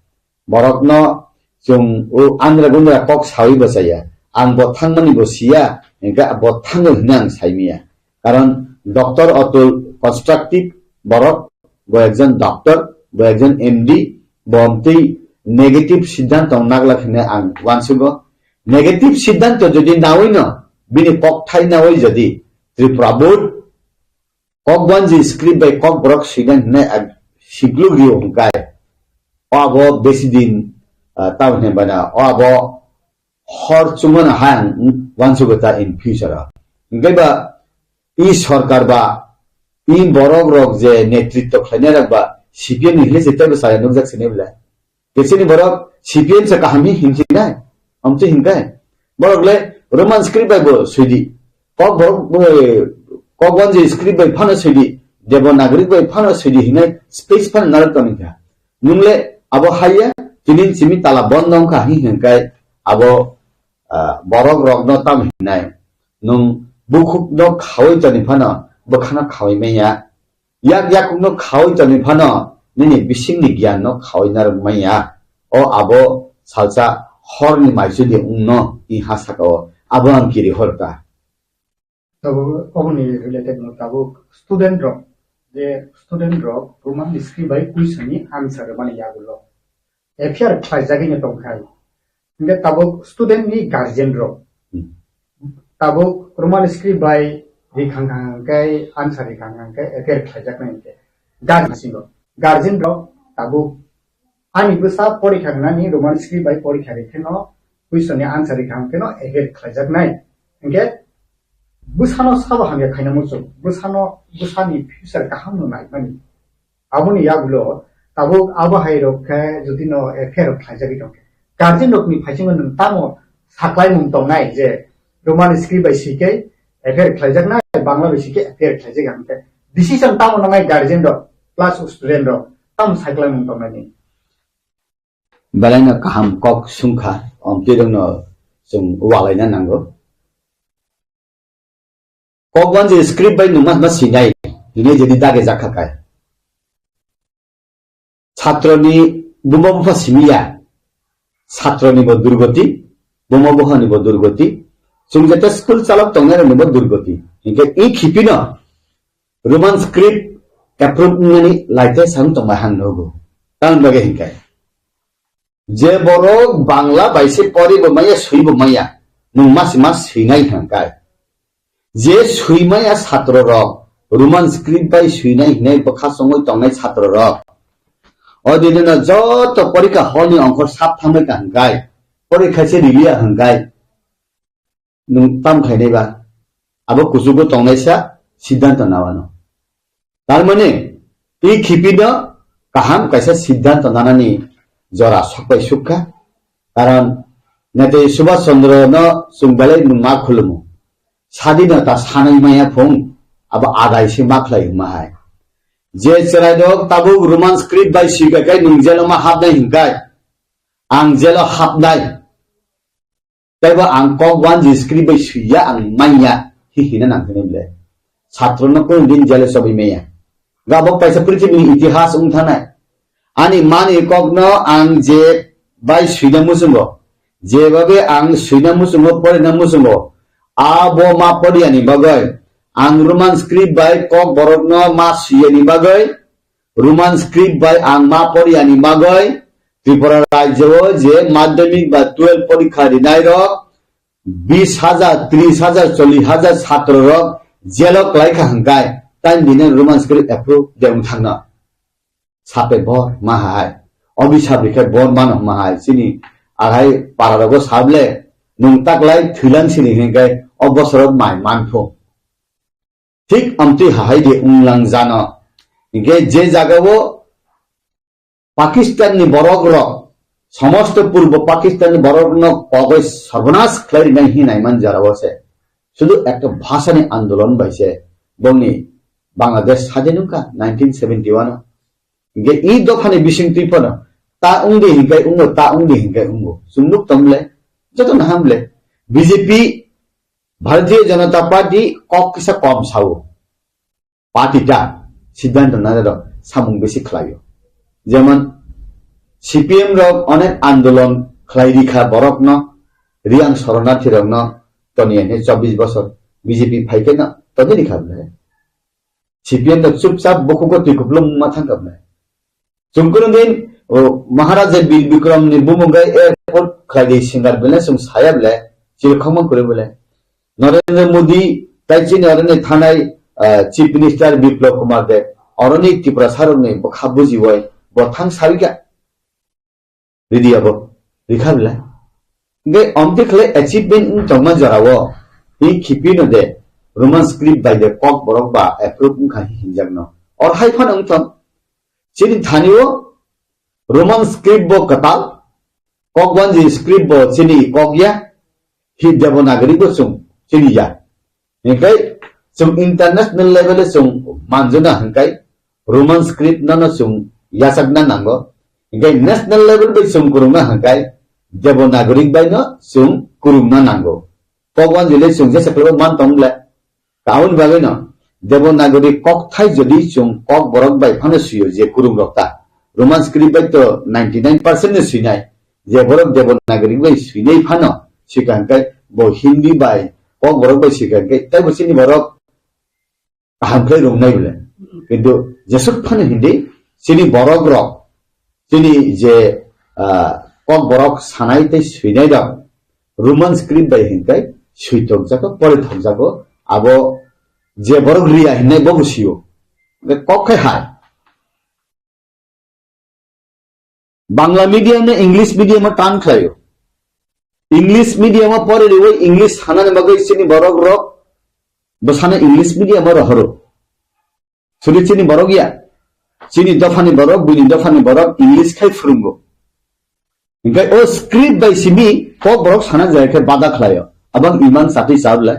Borokno chwng o andra gundra kok sawi bo chaya. Ang bo thangmani bo siya, hingkhe bo thango hinwi ang saimaya. Karon Doctor Atul constructive borok, bo ekjon doctor, bo ekjon M D, bo amtwi negative siddhanto nagla hinwi ang uansugo. Negative siddhanto jodi nawi no, bini kok thai nawi jodi Tripura board kok wanji script bai kok borok swinai hinwi ang sikluk rio hwnkhe, o abo besi din, ah, tamo hinwi bana, o abo hor chumano hai ang uansugo ta in future o. Hingke ba i sorkar ba i borok rok je netritto khlainai rok ba C P M ni hinwi se teibo chaya nukjak sini bwle. Kesini borok C P M se kaham hi hinsinai. Amtwi hinkai. Borok le Roman script bai bo swidi. Kok borok, eh, kok wanji script bai phano swidi. Devanagari bai phano swidi hinai space phano narwk tongkha. Nungle abo haiya, tini simi tala bondo wngkha hi hinkai abo, ah, borok rokno tam hinai. Nung bukhukno khawi toni phano bwkhano khawi manya. Yak yakungno khawi toni phano nini bisingni giyanno khawi narwk manya. O abo salsa horni maisudi wngno i ha saka o. Abo ang kiri horta. Tabuk oboni related no tabuk student rok, je student rok Roman script bai question ni answer mani yagulo. F I R khlaijagwi no tongkha. Hingke tabuk student ni guardian rok. Hmm. Tabuk Roman script bai rikhang khang khe answer rikhang khang khe F I R khlaijaknai hingke. Guardian singo. Guardian rok tabuk ani bwsa porikha rinani Roman script bai porikha ri kheno question ni answer rikhang kheno F I R khlaijaknai. Hingke bwsano sabo hamya khaina muchung. Bwsano, bwsani future kaham no naimani. Aboni yagulo tabuk abo hai rok khe jodi no F I R khlaijagwi tongkhe, guardian rokni phaisingo nwng tamo saklaimung tongnai je Roman script bai sikhe F I R khlaijaknai, Bangla bai sikhe F I R khlaijak hingkhe decision tamo nangnai guardian rok plus student rok tamo saklaimung tongnai ni? Belai no kaham kok sungkha, omtwi rokno chwng walaina nango. Kok wanji script bai nungma hwnma sinai, hinwi jodi dage jakha kai. Chhatroni buma bupha simiya, chhatroni bo durgoti, buma buphani bo durgoti, chwng jete school chalok tongnai rokni bo durgoti. Hinkhe i khipino Roman script approve wngnani laite sang tongbai hang nugo. Tamoni bagwi hinkhe. Je borok Bangla bai se pori bo maya, sui bo maya, nwng masi mas swinai hwnkai. Je sui maya satro rok, Roman script bai swinai hinai bwkha chongwi tongnai satro rok. O dino joto porikha hall ni ongkhor sap thangbai ka hwnkai. Porikha se riliya hwnkai. Nwng tam khainai ba? Abo kuchugo tongnaisa siddhanto nawano. Tar mane, twi khipino kaham kaisa siddhanto nanani jora sokbai sukha. Karon Netaji Subhash Chandra no chwng belai nwng ma khulumu. Sadinota sanai maya phung, abo adai se ma khlai hwnma hai. Je chwrairok tabuk Roman script bai swibakai nwng jelo ma hapnai hwnkai, ang jelo hapnai. Teibo ang kok wanji script bai swiya ang manya hi hina nang hwnwi le. Satro no kunu din jele chobwi maya. Gabok paisa prithibi ni itihas wng thanai. Ani mani kok no ang je bai swina muchungo. Jebabe ang swina muchungo, porina muchungo. Abo ma poriya ni bagwi. Ang Roman script bai kok borok no ma swiya ni bagwi. Roman script bai ang ma poriya ni bagwi Tripura rajyo o je madhyamik ba twelve porikha rinai rok bis hajar, tris hajar, chollish hajar satro rok jelo kwlai kha hwnkhe, tei bini Roman script approve de wng thangno. Sape bor ma hai. Obi sabi khe bor mano ma hai. Chini ahai para rogo sable nwng taklai thwilang sini hwnkhe o bosoro mai manphu. Thik amtwi hahai de wnglang jano. Hwnkhe je jagao Pakistan ni borok rok, somosto purbo Pakistan ni borok no kogoi sarbanas khlai rinai hinai man jora o se. Sudu ekta bhasha ni andolon bai se bongni Bangladesh sadin wngkha nineteen seventy one o. Hingke i dopha ni bising twi phano ta wngdi hinkai wngo, ta wngdi hinkai wngo. Chwng nuk tong le, joto naham le. B J P, Bharatiya Janata Party kok kisa kom sao. Party ta siddhanto nana rok samung besi khlaio. Jemon C P M rok onek andolon khlai rikha borokno, Riyang soronarthi rokno toni ene chobbish bosor B J P phaikhe no toni rikha bole. C P M no chupchap bukugo twi kuplung ma thangkha bole. Chwng kwrwng din, o, Maharaja Bir Bikram ni bumung gai airport khlai di singar bole chwng saya bole, chiri khongma kwrwi bole. Narendra Modi, tai chini oroni thanai, ah, Chief Minister Biplab Kumar Deb, oroni Tiprasa rokni bwkha bujiwi bo thang sarikha. Ridi abo, rikha bole. Hingke omte khle achievement wng tongma jorao, hi khipi no de, Roman script bai de kok borok ba approve wngkha hi hinjak no. Or hai phano wng thong. Chini thani o Roman script bo kwtal, kok wanji script bo chini kok ya, hi Devanagari bo chwng chini ya. Hingke chwng international level o chwng manjuna hingke Roman script no no chwng yachakna nango. Hingke national level bai chwng kwrwngna hingke Devanagari bai no chwng kwrwngna nango. Kok wanji le chwng jesa kwrwngma man tong le. Aboni bagwi no Devanagari kokthai jodi chwng kok borok bai phano swiyo je kwrwng rok ta. Roman script bai to ninety nine percent no swinai. Je borok Devanagari bai swinai phano swikha hingke bo Hindi bai kok borok bai swikha hingke tei bo chini borok kaham khlai rwngnai bole. Kintu jesuk phano Hindi chini borok rok chini je, ah, kok borok sanai tei swinai rok Roman script bai hinkai swi thokjago, pori thokjago. Abo je borok riya hinai bo bo sio. Hingke kok khai hai. Bangla medium no English medium o tan khlaio. English medium o pori riwi English sanani bagwi chini borok rok bwsano English medium o rohoro. Suri chini borok ya. Chini dophani borok, buini dophani borok English khai phwrwngo. Hingke o script bai simi kok borok sana jaya khe bada khlaio. Abang iman satwi chablai.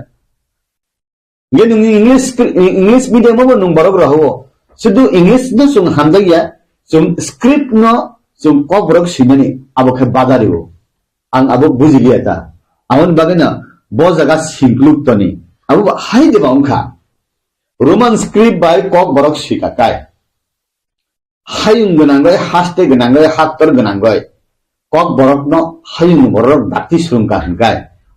Hingke nwng English, English medium o bo nwng borok rohoro. Sudu English no chwng hamjakya, chwng script no chwng kok borok swinani abo khe bada rio. Ang abo bujiliya ta. Aboni bagwi no bo jaga singkluk toni. Abo bo hai de ba wngkha. Roman script bai kok borok swika kai. Hayung gwnangwi, haste gwnangwi, haktor gwnangwi kok borokno hayung borok dakti swrwngkha hwnkhe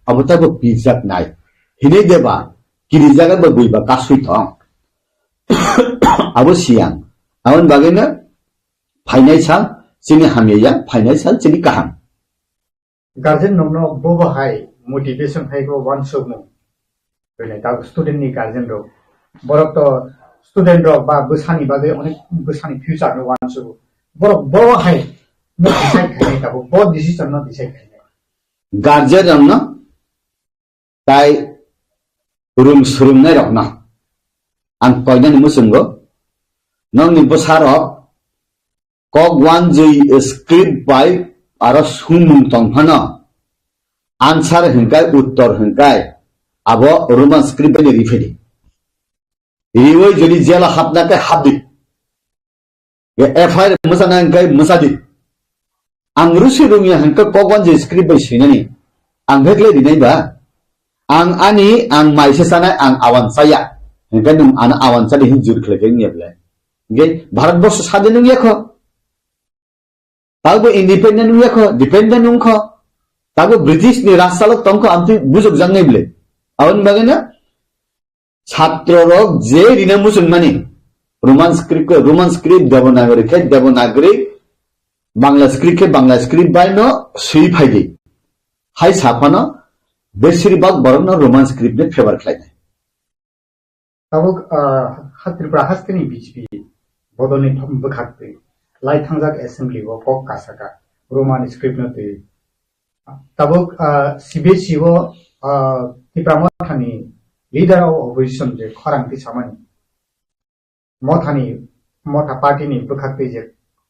abo teibo pirjaknai. Hinwi deba kirijaga bo buiba kasui thong. Abo siyang. Aboni bagwino phainai sal chini hamya ya, phainai sal chini kaham. Guardian rokno bobo hai motivation hai khe uansukmung. Bini tabuk student ni guardian rok. Borok to student rok ba bwsani bagwi onek bwsani future no uansugo. Borok bobo hai no decide khainai tabuk, bo decision no decide khainai. Guardian rokno tai rung swrwngnai rokno ang koinani muchungo, nokni bwsa rok kok wanjwi script bai aro swngmung tong phano, answer hwnkai, uttor hwnkai, abo Roman script bai riphaidi. Riwi jodi jela hapna khe hapdi. F I R mwsana hwnkai mwsadi. Ang rusi rungya hwnka kok wanjwi script bai swinani. Ang bhekle rinai ba. Ang ani, ang maise sanai, ang awan saya. Hwnka nwng ano awan sadi hin jur khlai khe wngya bwle. Hingke Bharat borsho sadin wngya kho. Tabo independent wngya kho, dependent wngkho. Tabo British ni rajchalok tongkho, amtwi bujokjaknai bwle. Aboni bagwi na chhatro rok je rina muchungmani Roman script khe Roman script, Devanagari khe Devanagari, Bangla script khe Bangla script bai no swi phaidi. Hai saphano besir bak borok no Roman script ni favor khlainai. Tabuk, ah, ha Tripura hasteni B J P bodolni thom bwkhak twi lai thangjak assembly o kok kasaka Roman script no twi. Tabuk, ah, C B S E o, ah, Tipra Mothani leader of opposition je khorang twi samani Mothani, Motha party ni bwkhak twi je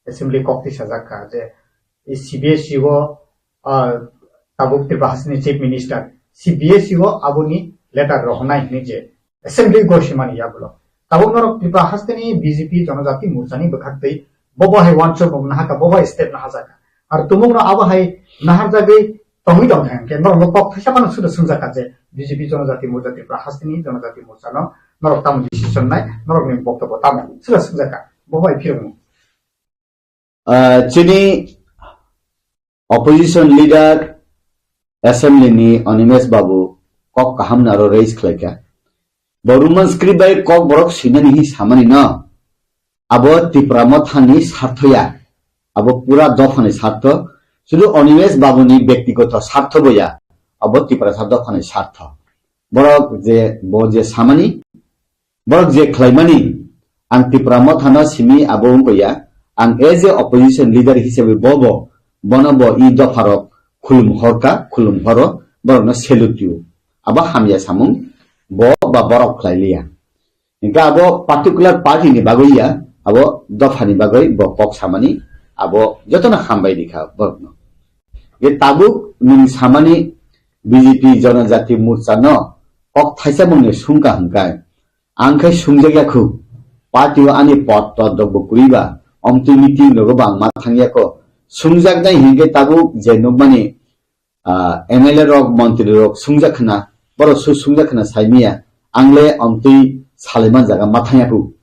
assembly kok twi sajak kha je C B S E o, ah, tabuk Tripura hasteni Chief Minister, C B S E o aboni letter rohornai hinwi je assembly gosimani yagulo. Tabuk norok Tripura hasteni B J P Jonojati Morchani bwkhak twi bobo hai uansukmung nahaka, bobo hai step nahajaka. Ar tumungno abo hai naharjagwi tongwi tongkha hinkhe norokno kok thaisa phano suda swngjak kha je B J P Jonojati Morcha Tripura hasteni Jonojati Morchano norok tamo decision nai, norokni boktobbo tamo suda swngjak kha. Bobo hai phirokno. Ah, chini Opposition leader assembly ni Animesh Babu kok kaham naro raise khlaikha. Bo Roman script bai kok borok swinani hi samani no. Abo Tipra Mothani sartho ya. Abo pura dophani sartho. Sudu Animesh Babu ni bektigoto sartho bo ya. Abo Tiprasa dophani sartho. Borok je, bo je samani, borok je khlaimani, ang Tipra Mothano simi abo wngkha ya, ang as a opposition leader hisabe bo bo, bono bo i dopharok khulum horka, khulum horo, borokno salute you. Abo hamya samung, bo ba borok khlai liya. Hingke abo particular party ni bagwi ya, abo dopha ni bagwi bo kok samani, abo jotono hambai rikha borokno. Hingke tabuk nwng samani B J P Janajati Morcha no kok thaisa mungni sungka hingkai, ang khai sungjak yakhu, party o ani pod to dogbo kuriba, omtwi meeting logo bang ma thang yako, sungjak nai hingke tabuk je nukmani ah, M L A rok, montri rok sungjak khna, borok su sungjak khna saimiya, ang le omtwi salaiman jaga ma thangya ku.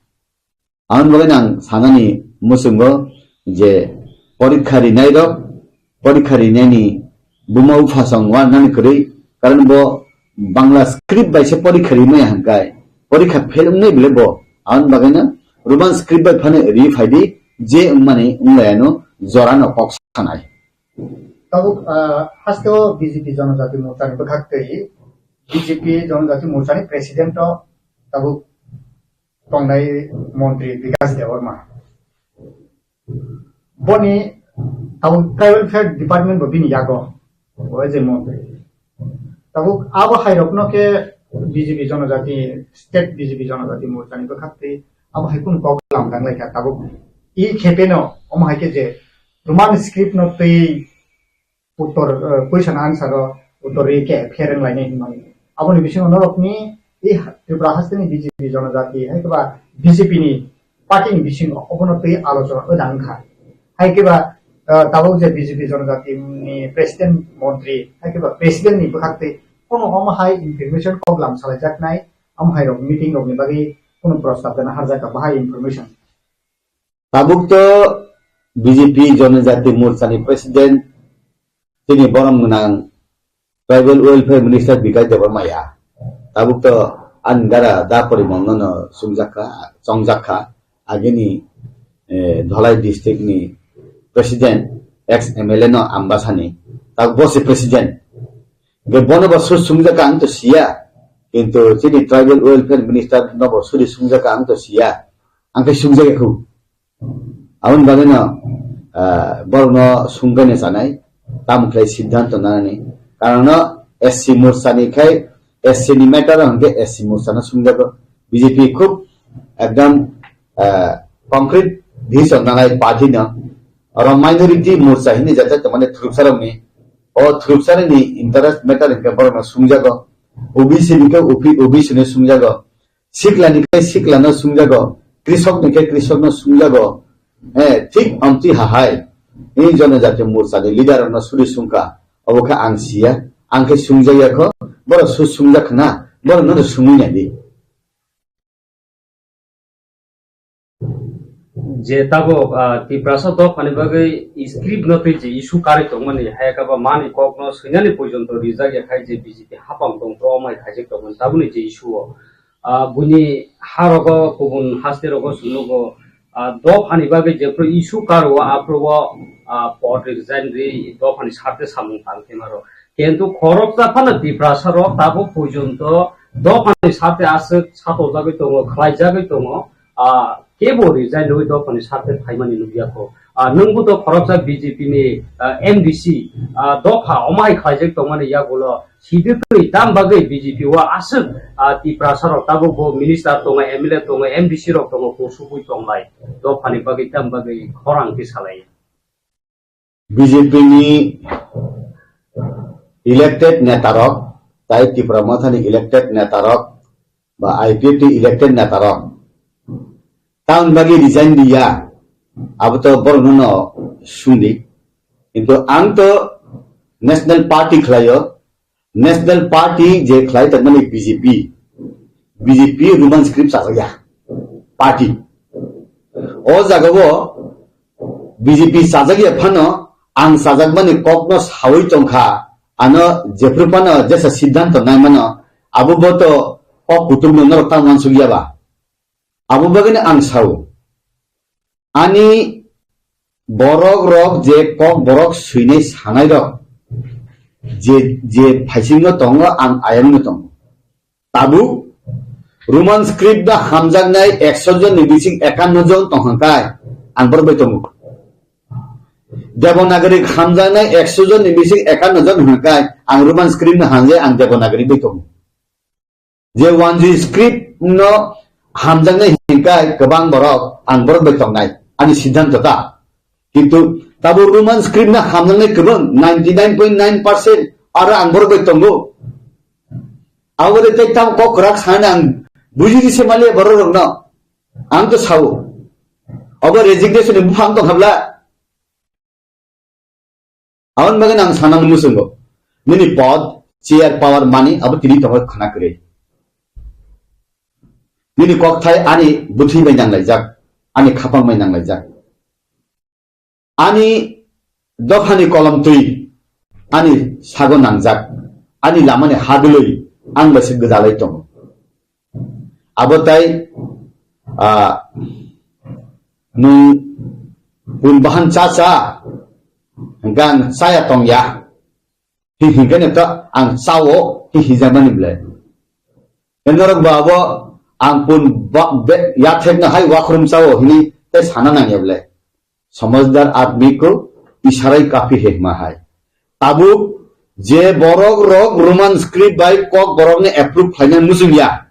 Ang bagwi nang sanani muchungo je porikha rinai rok, porikha rinaini buma uphasong wa nani kwrwi, karon bo Bangla script bai se porikha rimaya hangkai, porikha fail wngnai bile bo, ang bagwi no Roman script bai phano ri phaidi, je wngmani wnglayano jorano kok sanai. Tabuk, ah, haste o B J P Janajati Morcha ni bwkhak twi B J P Janajati Morcha ni president o tabuk tongnai montri Bikash Debbarma. Boni tabuk tribal welfare department bo bini yago, bo je montri. Tabuk abo hai rokno khe B J P Janajati, state B J P Janajati Morcha ni bwkhak twi abo hai kunu kok lam dang lai kha tabuk. I khe pheno omo hai khe je Roman script no twi uttor, eh, question answer o uttor ri khe phereng lainai hinmani. Aboni bisingo norokni i Tripura hasteni B J P Janajati hai khe ba B J P ni party ni bisingo obono twi alochona wngkha. Hai khe ba, eh, tabuk je B J P Janajati ni president montri hai khe ba president ni bwkhak twi kono omo hai information kok lam salaijaknai, omo hai rok meeting rok ni bagwi kono prostab dana harjak kha bahai information. Tabuk to B J P Janajati Morcha ni president tini borom gwnang Tribal Welfare Minister Bikash Debbarma ya. Tabuk to ani dara da porimon no no sumjak kha, chongjak kha. Agini, eh, Dholai district ni president, ex M L A no Ambasani. Tabuk bo se president. Ge bono ba su sumjak ang to siya. Kintu tini Tribal Welfare Minister no bo suri sumjak ang to siya. Ang khe sumjak khu. Aboni bagwi no, ah, borokno sungkhaina chanai, tamo khlai siddhanto nanani. Karon no S C Morcha ni khai, S C ni matter o hwnkhe S C Morcha no sungjago. B J P khub ekdam, ah, concrete decision nanai party no. Oro minority morcha hini jate tongmani thurupsarokni, o thurupsarokni interest matter hwnkhe borokno sungjago. O B C ni khe O B C no sungjago. Sikla ni khe sikla no sungjago, krisok ni khe krisok no sungjago. Eh, thik amtwi hahai. I Janajati Morcha ni leader no suri sungkha. Obo khe ang siya, ang khe sungjak ya kho, borok su sungjak khna, borok no sungwi nai di. Je tabuk, ah, Tiprasa dophani bagwi script no twi je issue karwi tongmani, hai khe ba mani kok no swinani porjonto rijak ya khai je B J P hapang tong tro mai khaijak tongmani tabuni je issue o. Ah, buini ha rogo kubun haste rogo sunugo, ah, dophani bagwi jephru issue karo aphru o, ah, pod resign ri dophani sarte samung tang khe maro. Kintu khoroksa phano Tiprasa rok tabuk porjonto dophani sarte aswk satojagwi tongo, khlaijagwi tongo, ah, kebo resign rwi dophani sarte phaimani nukya kho. Ah, nwngbo to khoroksa B J P ni, ah, M D C, ah, dopha omai khlaijak tongmani yagulo sidi twi tam bagwi B J P o aswk, ah, Tiprasa rok tabuk bo minister tongo, M L A tongo, M D C rok tongo, kusubui tonglai dophani bagwi tam bagwi khorang khe salai. B J P ni elected netarok, tai Tipra Mothani elected netarok, ba I P F T elected netarok, tamni bagwi resign diya, abo to borokno no sungdi. Kintu ang to National Party khlaio, National Party je khlai tongmani B J P, B J P Roman script chajakya party. O jagao B J P chajakya phano ang chajakmani kokno sawi tongkha, ano jephru phano jesa siddhanto naimano, abo bo to kok kutung no norok tang mansukya ba. Abo bagwino ang sao, ani borok rok je kok borok swinai sanai rok je, je phaisingo tongo, ang ayangno tongo. Tabuk Roman script no hamjaknai ekso jon ni bising ekanno jon tong hwnkai, ang borok bai tongo. Devanagari hamjaknai ekso jon ni bising ekanno jon hwnkai, ang Roman script no hamjai, ang Devanagari bai tongo. Je Wanji script no hamjaknai hwnkai kwbang borok, ang borok bai tongnai, ani siddhanto ta. Kintu tabo Roman script no hamjaknai kwbang ninety nine point nine percent, aro ang borok bai tongo. Abo de tei tam kok kwrak sana ang bujidi se maliya borok rokno. Ang to sao. Obo resignation ni buphang tong habla. Aboni bagwi ang sanani muchungo. Nini pod, chair, power, money abo tini tongo khwna kwrwi. Nini kokthai ani bwthwi bai nanglaijak, ani khapang bai nanglaijak. Ani dophani kolom twi ani sago nangjak, ani lamani hadwlwi ang bai se gwdalai tongo. Abo tai, ah, nwng pun bahan cha cha, hwnkhe ang chaya tong ya. Hi hwnkhe no to ang chao, hi hijakmani belai. Norok ba abo ang pun ba-, be-, yathekno hai wakhrum chao hini tei sana nangya belai. Samajhdar admi ko ishara hi kafi hai hima hai. Tabuk je borok rok Roman script bai kok borok ni approve khlaina muchung ya.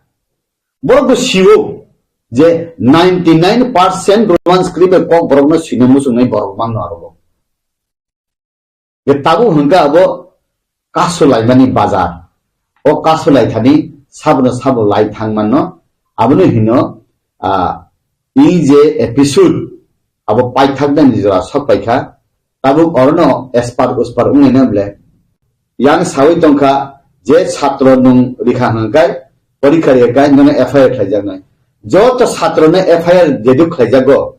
Borok bo sio je ninety nine percent Roman script bai kok borok no swina muchung nai borok bang no aro. Je tabuk hwnkha abo kasu laimani bazar. O kasu laithani sabono sabo lai thang manno. Abono hino, ah, i je episode abo paithaknani jora sok paikha. Tabuk orono espar uspar wnglaina bole. Yang sawi tongkha je satro nwng rikha hwnkhe porikha rikha nono F I R khlaijaknai. Joto satrono F I R jedu khlaijago.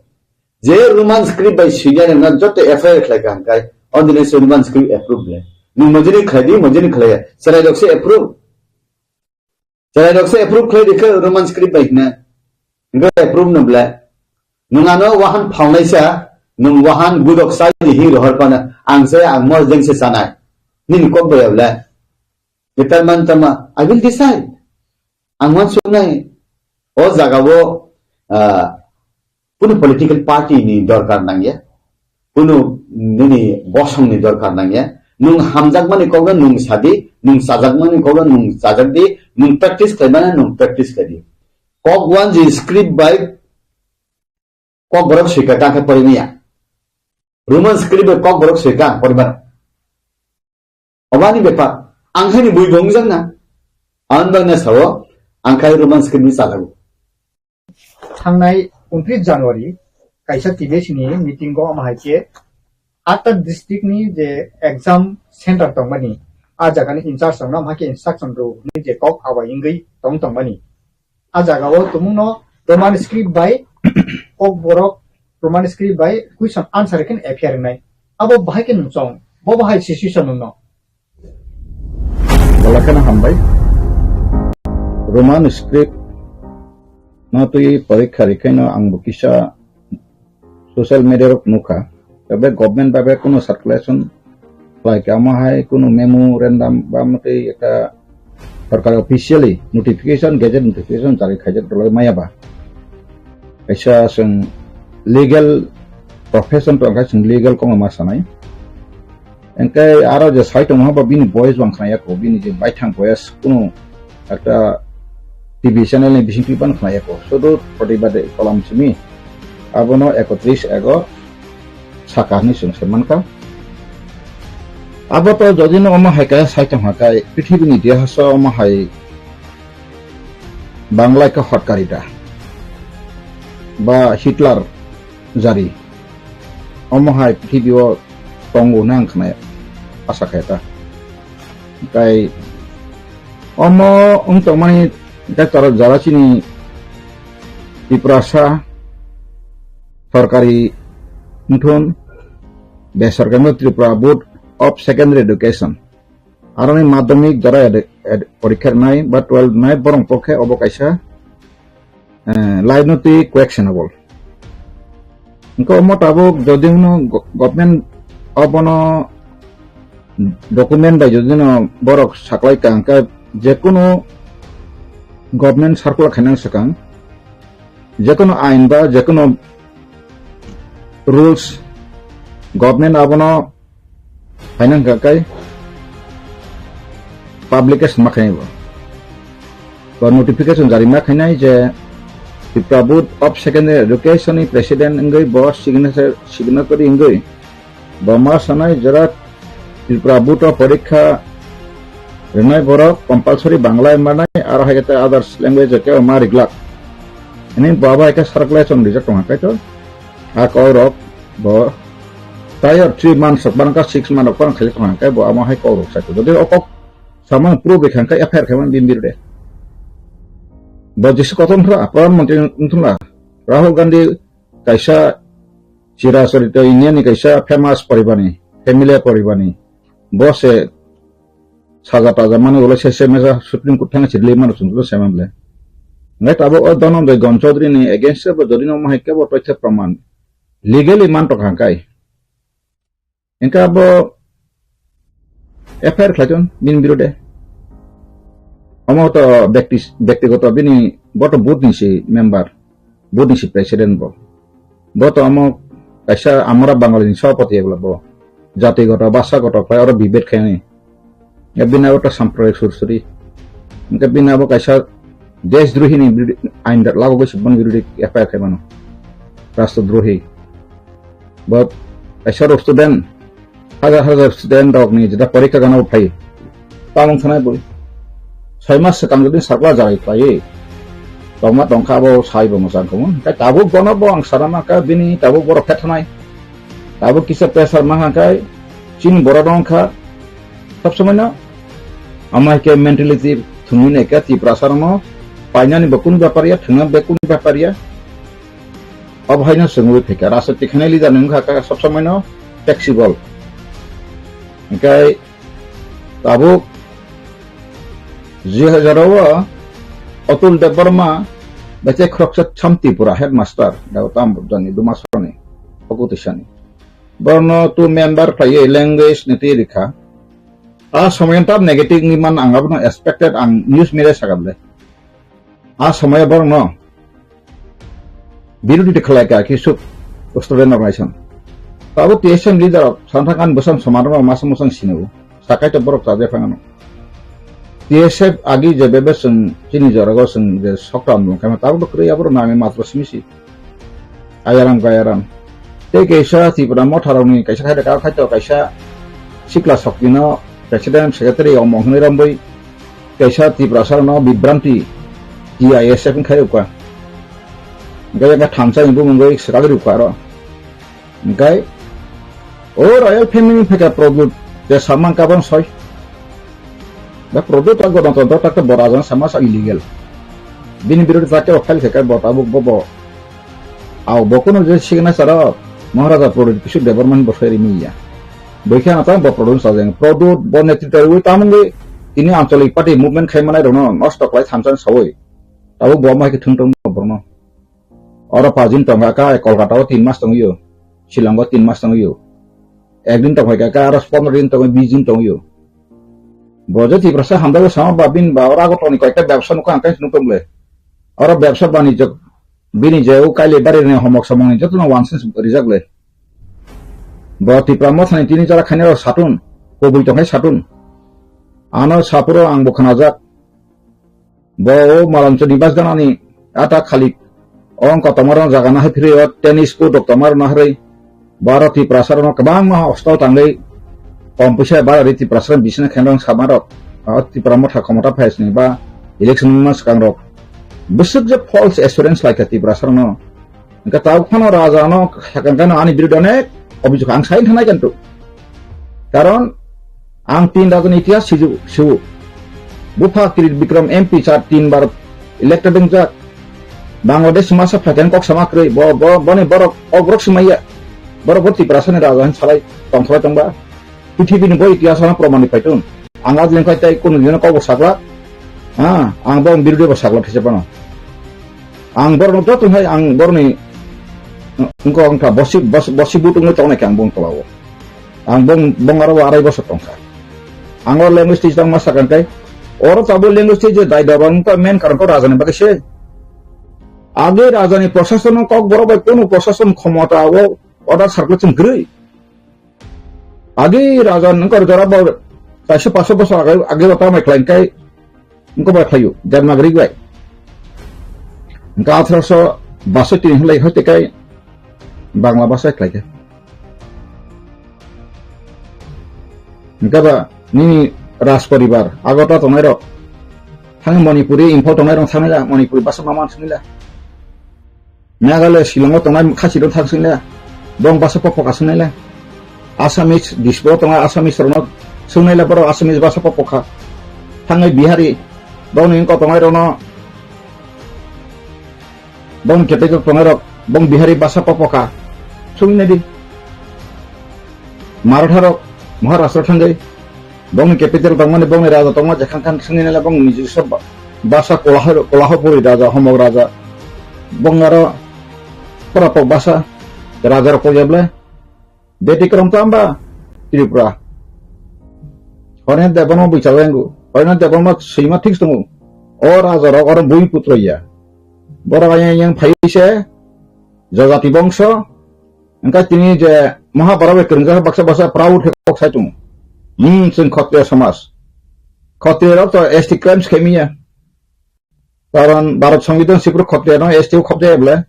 Je Roman script bai swinai rokno joto F I R khlai kaham khai, o dine se Roman script approve le. Nwng mojini khlai di, mojini khlai ya. Cherai rok se approve. Cherai rok se approve khlai di khe Roman script bai hina. Hingke approve no ble. Nwng ano wahan phalnai sa, nwng wahan gudok sai di hi rohor pana. Ang se ang mor jeng se sanai. Nini kok bai ya ble. Getar man tama, I will decide. Ang wansuknai, o jagao, ah, kunu political party ni dorkar nangya, kunu nini bosong ni dorkar nangya. Nwng hamjakmani kokno nwng sadi, nwng chajakmani kokno nwng chajak di, nwng practice khlaimani nwng practice khlai di. Kok wanji script bai kok borok swika tangkhe porimaya. Roman script bai kok borok swika ang porimano. Obani bepar, ang haini bui bo wngjakna. Ang bagna sao, ang khai Roman script ni chalago. Thangnai untris January kaisa T B S ni meeting o ama hai khe atta district ni je exam center tongmani, a jaga ni in charge rok no ama hai khe instruction rw hwnwi je kok abai wngwi tong tongmani. A jaga o tumung no Roman script bai kok borok Roman script bai question answer khe F I R wngnai. Abo bahai khe nwng chong, bo bahai situation nwng no. Belai kheno hambai. Roman script no twi porikha rikhaino ang bo kisa social media rok nukha. Tei government bai bai kunu circulation khlai kha, omo hai kunu memorandum ba omo tei ekta sorkar officially notification, gazette notification jari khaijak rwlai maya ba. Kaisa chwng legal profession tong kha, chwng legal kokno ma sanai. Hingke aro je sai tongo ba bini voice bo ang khnaya kho, bini je baithang voice kunu ekta T V channel ni bisingtwi phano khnaya kho. Sudu protibad kolam simi abono ekotris ego saka hinwi chwng sai mankha. Abo to jodi no omo hai khe sai tongkha khe prithibini itihas o omo hai Banglai khe hotkarita ba Hitler jari. Omo hai prithibio tongo hwnwi ang khna asa khe ta. Tei omo wng tongmani tei jara chini Tiprasa sorkari wngthun Besorkari Tripura Board of Secondary Education. Aroni madhyamik jora ed-, ed-, porikha rwnai ba twelve rwnai borok pokhe obo kaisa, eh, lainoti questionable. Hwnkhe omo tabuk jodi no go-, government obono document bai jodi no borok saklai ka hwnkhe jekunu government circular khainang swkang, jekunu ain ba jekunu rules government abono phaina hwnkha khe publication ma khainai bo. Bo notification jari ma khainai je Tripura Board of Secondary Education ni president wngwi bo signature, signatory wngwi bo ma sanai jora Tripura Board o porikha rwnai borok compulsory Bangla manai aro hai khe others language o kebo ma riglak. Hwnwi bo abo hai khe circulation rijak tongkha kaitor. A kok rok bo tayar three months rok barang ka six months rok barang khali tongkha khe bo amo hai kok rok sai. Jodi o kok samang proof rikha khe F I R khaimani bini birude. Bo jisi kotor wngthla, Pradhan Mantri wngthla, Rahul Gandhi kaisa chirachorito India ni kaisa famous poribani, familiar poribani. Bo se saja taja mani ulo se se mesa Supreme Court thang se release mano chwng se man le. Ngai tabuk o Dhananjay Gon Chaudhary ni against se bo jodi no mahai kebo toithe praman legally man tongkha kai. Engka bo F I R khlaiton bini birode. Omo to bekti, bektigoto bini bo to board ni si member. Board ni si president bo. Bo to omo kaisa amora Bangali ni sabhapati ebla bo. Jati goto, basa goto khlai oro bibet khaini. Ya bini abo to sampradik sursuri. Engke bini abo kaisa deshdrohi ni birudi-, ain da lago goi subon birudi F I R khaimano. Rastrodrohi. Bo kaisa ro student, hajar hajar student rok ni jeta porikha gana uphai. Tamung sanai bui. Soi mas swkang jodi sakla jarai khlaiwi tongma tongkha abo sai bo mwchang khamu. Hwnkhe tabuk bono bo ang sana mankha bini tabuk borok khe thanai. Tabuk kisa pressure mankha khe chini borok rok wngkha sob somoi no. Amo hai khe mentality thwngwi nai khe Tiprasa rok no painani bo kunu bepar ya, thwngna bo kunu bepar ya. Abo hai no swngwi phaikha. Rajniti khainai leader ni wngkha khe sob somoi no flexible. Hwnkhe tabuk Jihajaro o Atul Debbarma bai tei khoroksa Shanti Pura headmaster, Dawtam Bujani Dumasrani, Okutishani. Borno tu member khlaiwi language ni twi rikha. A somoyan tab negative ni man ang abono expected ang news media sagable. A somoya borokno birodi de khlai ka kisuk student organization. Tabuk T S M leader rok santang kan bwsang somarno masa musang sinu. Sakai to borok chaje phangano. T S F agi je bebe seng chini jorago seng je sokta mung kama tabuk to kri abro nami matro simisi. Ayaram gayaram. Tei kaisa Tripura motharokni kaisa khaida kar khaito kaisa sikla sokino president secretary omong hwnwi romwi kaisa Tiprasarokno bibranti T I S F wngkhai rwkha. Hwnkhe thansa ni bumungwi swkagwi rwkha aro. Hwnkhe o royal family phaikha Pradyut je samang kabang soi. Da Pradyut ta Ganatantro ta bo rajana sama sa illegal. Bini birodhi ta kebo file khaikha bo tabuk bo bo. Au bo kuno je signature o Maharaja Pradyut Kishore Debbarma ni bosai rimi ya. Bwkhe ano tamo bo Pradyut sajeng. Pradyut bo netrito rwi tamungwi tini ancholik party movement khai manai rokno nosto khlai thansa sawi. Tabuk bo mai khe thung tong borno. Oro pajin tonga ka Kolkata o tin mas tongyo. Shillong o tin mas tongyo. Ekdin tongphai ka aro pondro din tongyo, bis din tongyo. Bo je Tiprasa hamdago sama ba bin ba oro Agartala ni koyekta bebsa nukha ang kaisa nukha bole. Oro bebsa banijok bini je o kaile bari rwni homok somok ni jotono wansens rijak le. Bo Tipra mothani tini jora khainai rok satun, kubui tongkhai satun. Ano sapuro ang bo khnajak. Bo o Malanchuni bas ganani ata khalik. Ong kotomaro jaga nahai phiri o tennis court rok tomaro nahai. Baro Tiprasa rokno kwbangma hostel tangwi kom puisa bara ri Tiprasa bisina khenrang samarok. O Tipra motha khomota phaisni ba election wngma swkang rok. Bwswk je false assurance laikha Tiprasa rokno. Hwnkhe tabuk phano raja no sakang khe no ani birude onek obijok ang sai thanai kanto. Karon ang tin raja ni itihas siju, siu. Bupha Kirit Bikram M P sar tin bar elected wngjak. Bangladesh masa phaikhe kok sama kwrwi, bo, bo, boni borok, o borok swmaiya. Borok bo Tiprasani raja hin salai tongthoroi tongba. Pithibini bo itihas ano proman ni paitun. Ang adleng khai tai kunu dino kok bo sakla. Ha, ang bo birde bo sakla these pano. Ang borno joto hai ang borni engko ang ta bosi, bosi, bosi butung tongnai khe ang bong tolao. Ang bong, bong aro arai bosor tongkha. Ang o language teacher ma sakang kai. Oro tabo language teacher dai daba wngkha main karon ko rajani bagwi se. Age rajani prosason kok borok bai kunu prosason khomota o order circulation kwrwi. Agi raja nungkar jora bo kaisa paso bosor age, age bo tamai khlai kai, nungko bai khlaio, Devanagari bai. Nungka athroso basoi tini hinlai hoite kai Bangla basa khlai khe. Nungka ba nini Raj poribar, Agartala tongnai rok, thang Manipuri, Imphal tongnai rok thangla, Manipuri basa mama thangla. Meghalaya Shillong o tongnai khasi rok thang singla, bong basa pok pok aswk naila. Assamese Dispur o tongnai Assamese rokno swngnaila borok Assamese basa pok pok kha. Thangnai Bihari, bongni wngkok tongnai rokno, bongni capital tongnai rok, bong Bihari basa pok pok kha. Swngwi naidi. Maratha rok Maharashtra thangwi bongni capital tongmani bongni raja tongma jekhang khan swngwi naila bongni nijisa ba-, basa Kolaho-, Kolahapuri raja, Homok raja. Bong aro pora pok basa raja rok kok yable. Beti krom tamba Tripura. Horena Debbarma bui chawengu. Horena Debbarma swima thik tongo. O raja rok oro bui putro ya. Borok ayang yang phai se jajati bongso. Engkha tini je Mahabharata bai kwrwngjak baksa baksa proud khe kok sai tongo. Hmm, chwng Khatriya somaj. Khatriya rok to S T crimes khe miya. Karon Bharat Songbidan sipro Khatriya no S T o khop jaya bole.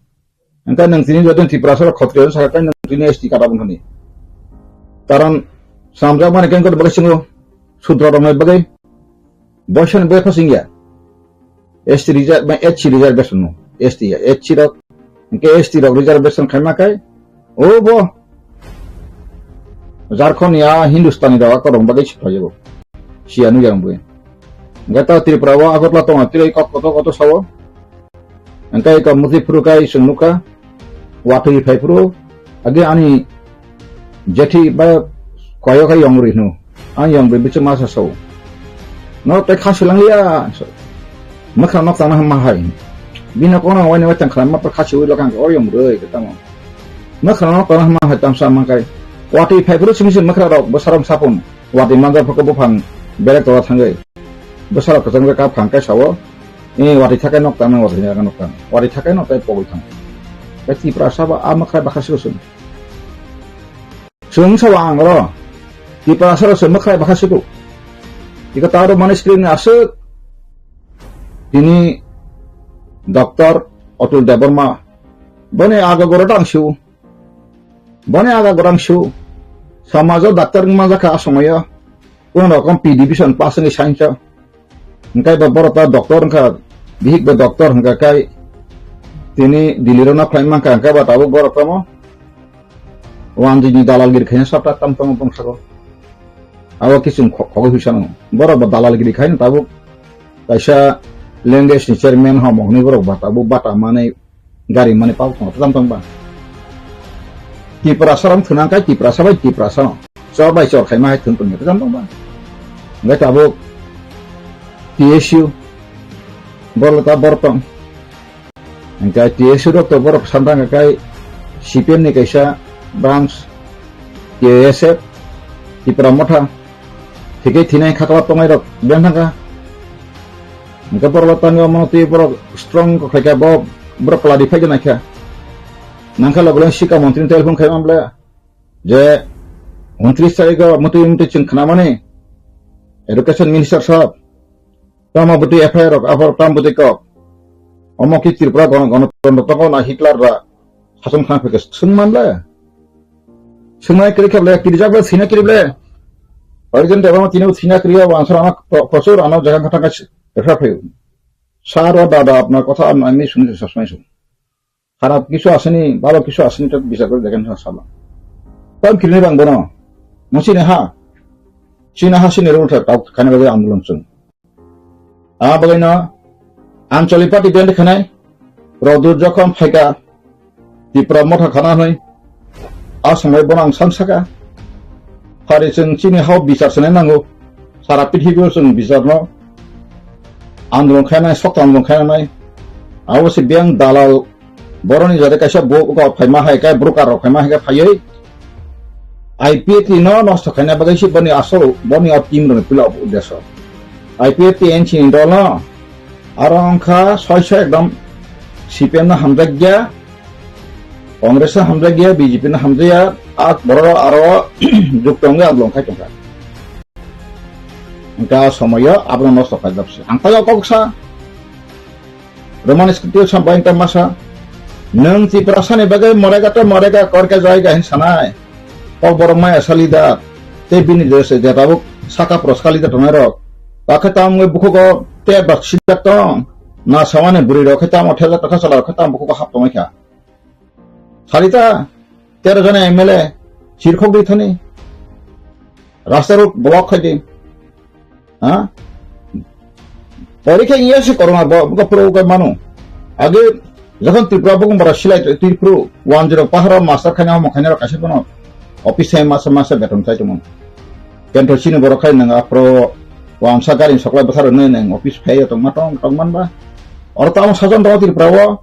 Engkha nwng tini jodon Tiprasa rok Khatriya no sakha nwng tini S T kata bwthani. Karon samjak mani kengkor bagwi singo sudra rok nai bagwi. Boysa ni bagwi phasing ya. S T reserve, ba H C reservation no, S T ya, H C rok, hingke S T rok reservation khaima kai, o bo Jharkhand ya Hindustani rok akorok bagwi si phaio, siya nujak bwi. Hingke ta Tripura o Agartala tongo, tei kok koto koto sao, hingke eko muti phuru kai chwng nukha, watwi phai phuru, age ani jethi ba koyo khe yong ri hino. Ang yong ri bichuk masa sao. No tei kha silang liya. Makha nok tangna ma hai. Bino kono wani wai tang khana ma pa kha siwi lokang o yong ri ke tamo. Makha nok tangna ma hai tamsa ma kai. Wati phai phuru simi simi makha rok bo saram sapun. Wati manja phoko buphang berek tola thangai. Bo sarok kachang ka phang kai sao. E wati thakai nok tangna wati thakai nok tang. Wati thakai nok tai pogwi thang. Ka Tiprasa ba a makha bakha sigo sung. Chwng sabo ang oro Tiprasa rok se mwkhrai bakha siku. Iko taro mani screen ni aswk tini Doctor Atul Debbarma. Boni aga goro tang siu. Boni aga goro ang siu. Samajo doctor wngma jakha a somoyo. Kono rokom P division pass wngwi science o. Hingkai ba borok ta doctor wngkha, bihik ba doctor hingka kai tini Delhi rok no khlai mankha, hingka ba tabuk borok tamo wanjwi ni dalalgiri khaina sabta tam tongo bongsago. Abo kiching kho-, khogwi huisano. Borok ba dalalgiri khaina tabuk kaisa language ni chairman homo hwnwi borok ba tabuk bata manwi gari mani pau tong tam tong ba. Tiprasa rok thwnang kai Tiprasa bai Tiprasa no. Chor bai chor khaima hai thwng tong tam tong ba. Hingke tabuk T S U borok ta borok tong. Hingke T S U rok to borok samtang kai C P M ni kaisa branch T S F Tipra Motha. Thikhe thinai khakla tongnai rok beng thangkha. Hingke borok tangwi omo twi borok strong kok khaikha bo borok kwladi phai gwnai kha. Nangkha logo le sika montri ni telephone khai mamle je untris tarikh o mutwi mutwi chwng khnamani education minister sahab tamo bwtwi F I R rok aphar tam bwtwi kok omo ki Tripura gono gono tondo tongo na Hitler da sason khang phai khe swng manle. Swngnai kwrwi khe ble, kirijak ble, thwina kwrwi ble. Origen Debbarma tini thwina kwrwi o, answer ano pro-, prochur ano jaga kha thangkha refer phaio. Sir o dada apnar kotha am-, ami suni sasmai sung. Kharap kisu asini, bhalo kisu asini to bichar kori dekhen sa sala. Tam kirini bang bono. Mo chini ha. Chini ha sini rule thak tau khani bagwi andolon sung. A bagwino Ancholi party band khanai, Rodur jokhon phaika, Tipra Motha khana hwnwi, A samai bono ang sang saka. Phari chwng chini hao bichar sanai nango. Sara pithibio chwng bicharno andolon khainai, sokto andolon khainai. Abo se biyang dalal boroni jate kaisa bo-, ko phaima hai kai broker rok phaima hai kai phaiwi I P F T no nosto khaina bagwi se boni asol boni o team rok pila uddesho. I P F T N C ni dol no aro wngkha soi soi ekdom C P M no hamjak ya, Congress no hamjak ya, B J P no hamjak ya, a borok aro jukto wngwi andolon khai tongkha. Hingke a somoyo abono nosto khaijak se. Ang paio kok sa. Roman script o sampai tang masa. Nwng Tiprasa ni bagwi morega to morega korke jaiga hin sanai. Kok borok maya sali da. Te bini jese je tabuk saka pros kali da tonai rok. Takhe tam ngoi bukhugo te bak sijak tong. Na samani bwrwi rok khe tamo thela tokha sala rok khe tam bukhugo hap tongoi kha. Salita, tero jona M L A, sirkhok di thani. Rasta road block khai di. Ha? Pori khe iya si corona bo, bo puro ukai manu. Age, jokhon Tripura bukung bara silai Tripura one zero paharo master khaina mo khaina kaisa bono. Office hai masa masa beton khai tongmo. Kento chini borok khai nang aphro wangsa gari soklai bwthar nai nang office phai tong ma tong tong man ba. Oro tamo sajon tongo Tripura o.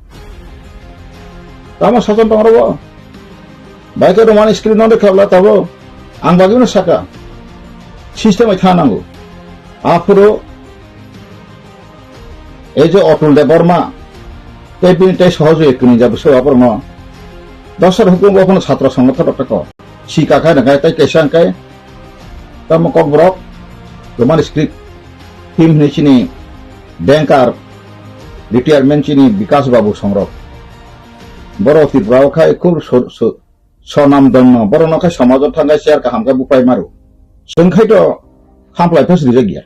Tamo sajon tongo ro. Bai ke romani screen no dekha bla tabo. Ang bagwi no saka. System ai tha nango. Aphro ei je Atul Debbarma tei bini tei sohojoi kwnwi jabo se aphro no. Dosar hukum bo phano chhatra songotho rok teko. Si kakhai rwkha tei kaisa hwnkhe tamo kokborok Roman script team hwnwi chini banker retirement chini Bikas Babu songrok. Borok Tripura o khai khub so-, so-, sonam dongno. Borokno khai somajo thangkhai chair kaham khe buphai maro. Chwng khai to hamplai phas rijak ya.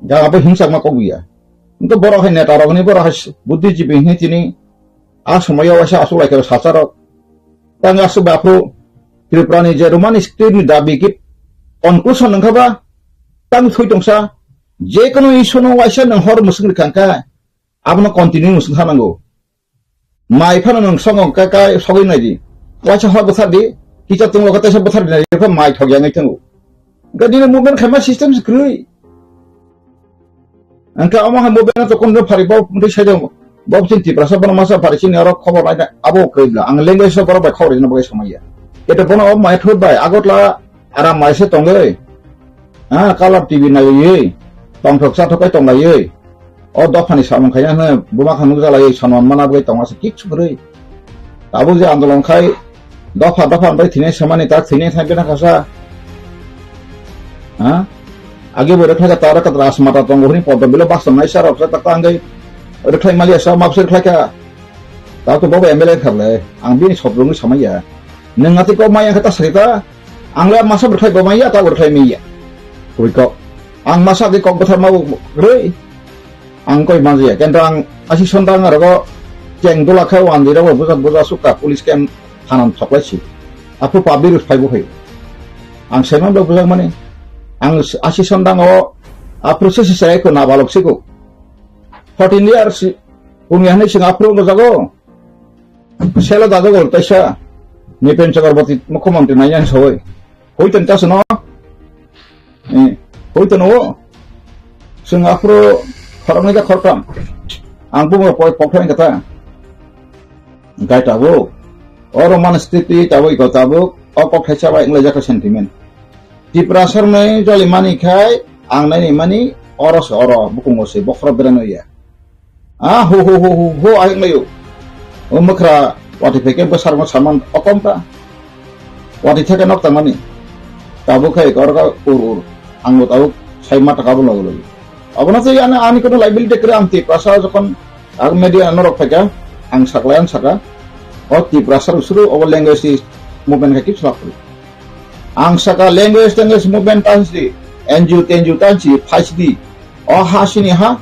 Ga abo hingsakma kok ya. Hwnkhe borok hai neta rokni borok hai buddhijibi hwnwi chini a somoyo waisa aswk lai khe sacharok. Tang aswk bai aphuru Tripura ni je Roman script ni dabi ki conclusion wngkha ba tang thwi tongsa je kono issue no waisa nang hor mwswk rikha kha abono continue mwswk kha nango. Mai phano nwng songwng ka, ka sogwi nai di. Waisa hor bwthar di, kicha tunglo kha teisa bwthar di nai di, mai thok yang ngai thango. Hwnkhe nini movement khaima system se kwrwi. Hwnkhe omo hai movement to kono phari bo mutwi sai jang, bo chin Tiprasa bono masa phari chini oro khobor lai abo kwrwi bla. Ang language so borok bai khobor rina bagwi samaya. Eto bono o mai thut bai Agartala Aram mai se tongwi, ha, Color T V naiwi, tongthok chathok kai tonglaiwi, o dophani samung khaina hwnwi buma kha nukjalaiwi sonman mana bagwi tongma se kiksu kwrwi. Tabuk je andolon khai dopha dopha bai thwinai samani tak thwinai thang bena khasa. Ha? Age bo rwkhlai ka tara ka rasmata tongo hwnwi poddo bilo bas tongnai sa rok sa tak tangwi rwkhlai mali asa map se rwkhlai ka. Ta to bobo M L A kharle ang bini sobrongwi samaya. Nwng ati kok maya kha ta sari ta. Ang le masa bwrwkhlai bo manya, ta bwrwkhlai manya. Koi kok. Ang masa di kok bwthar ma rwi. Ang koi manjaya. Kento ang asi sonda ang rogo keng dola khai wan di rogo buja buja sukha police camp thanan thoklai si. Apu public rus phai bo hai. Ang seman do bujak mani. Ang asi sonda o apu se se ko nabalok siko. Fourteen years kung ya ni sing apu lo jago. Sela dada gol taisa Nipen Chakraborty mukhyamantri naiyan soi. Hoiten ta sino. Eh, hoiten o. Sing aphro khoroknai ka khoroktham. Ang bumo poi pokthai kata. Gai tabuk. Oro man stiti tabuk iko tabuk. O kok thaisa bai wnglaijak sentiment. Tiprasa rwnai joli mani khai ang nai mani oro se oro bukungo se bokhorok berano ya. Ah, ho, ho, ho, ho, ho, ayok nayo. O mwkhra, wati pheke bwsarma saman okom ta. Wati theke nok tangmani. Tabuk khai kor ka ur ur. Ang bo tabuk sai ma taka bo logo logo. Abono tei ani, ani kono liability kre ang Tiprasa jokhon ang media norok phaika, ang saklai ang saka. O Tiprasa suru obo language movement khai kis lak. Ang saka language, language movement ta si, N G O, T N G O ta si, phai si di. O ha sini ha,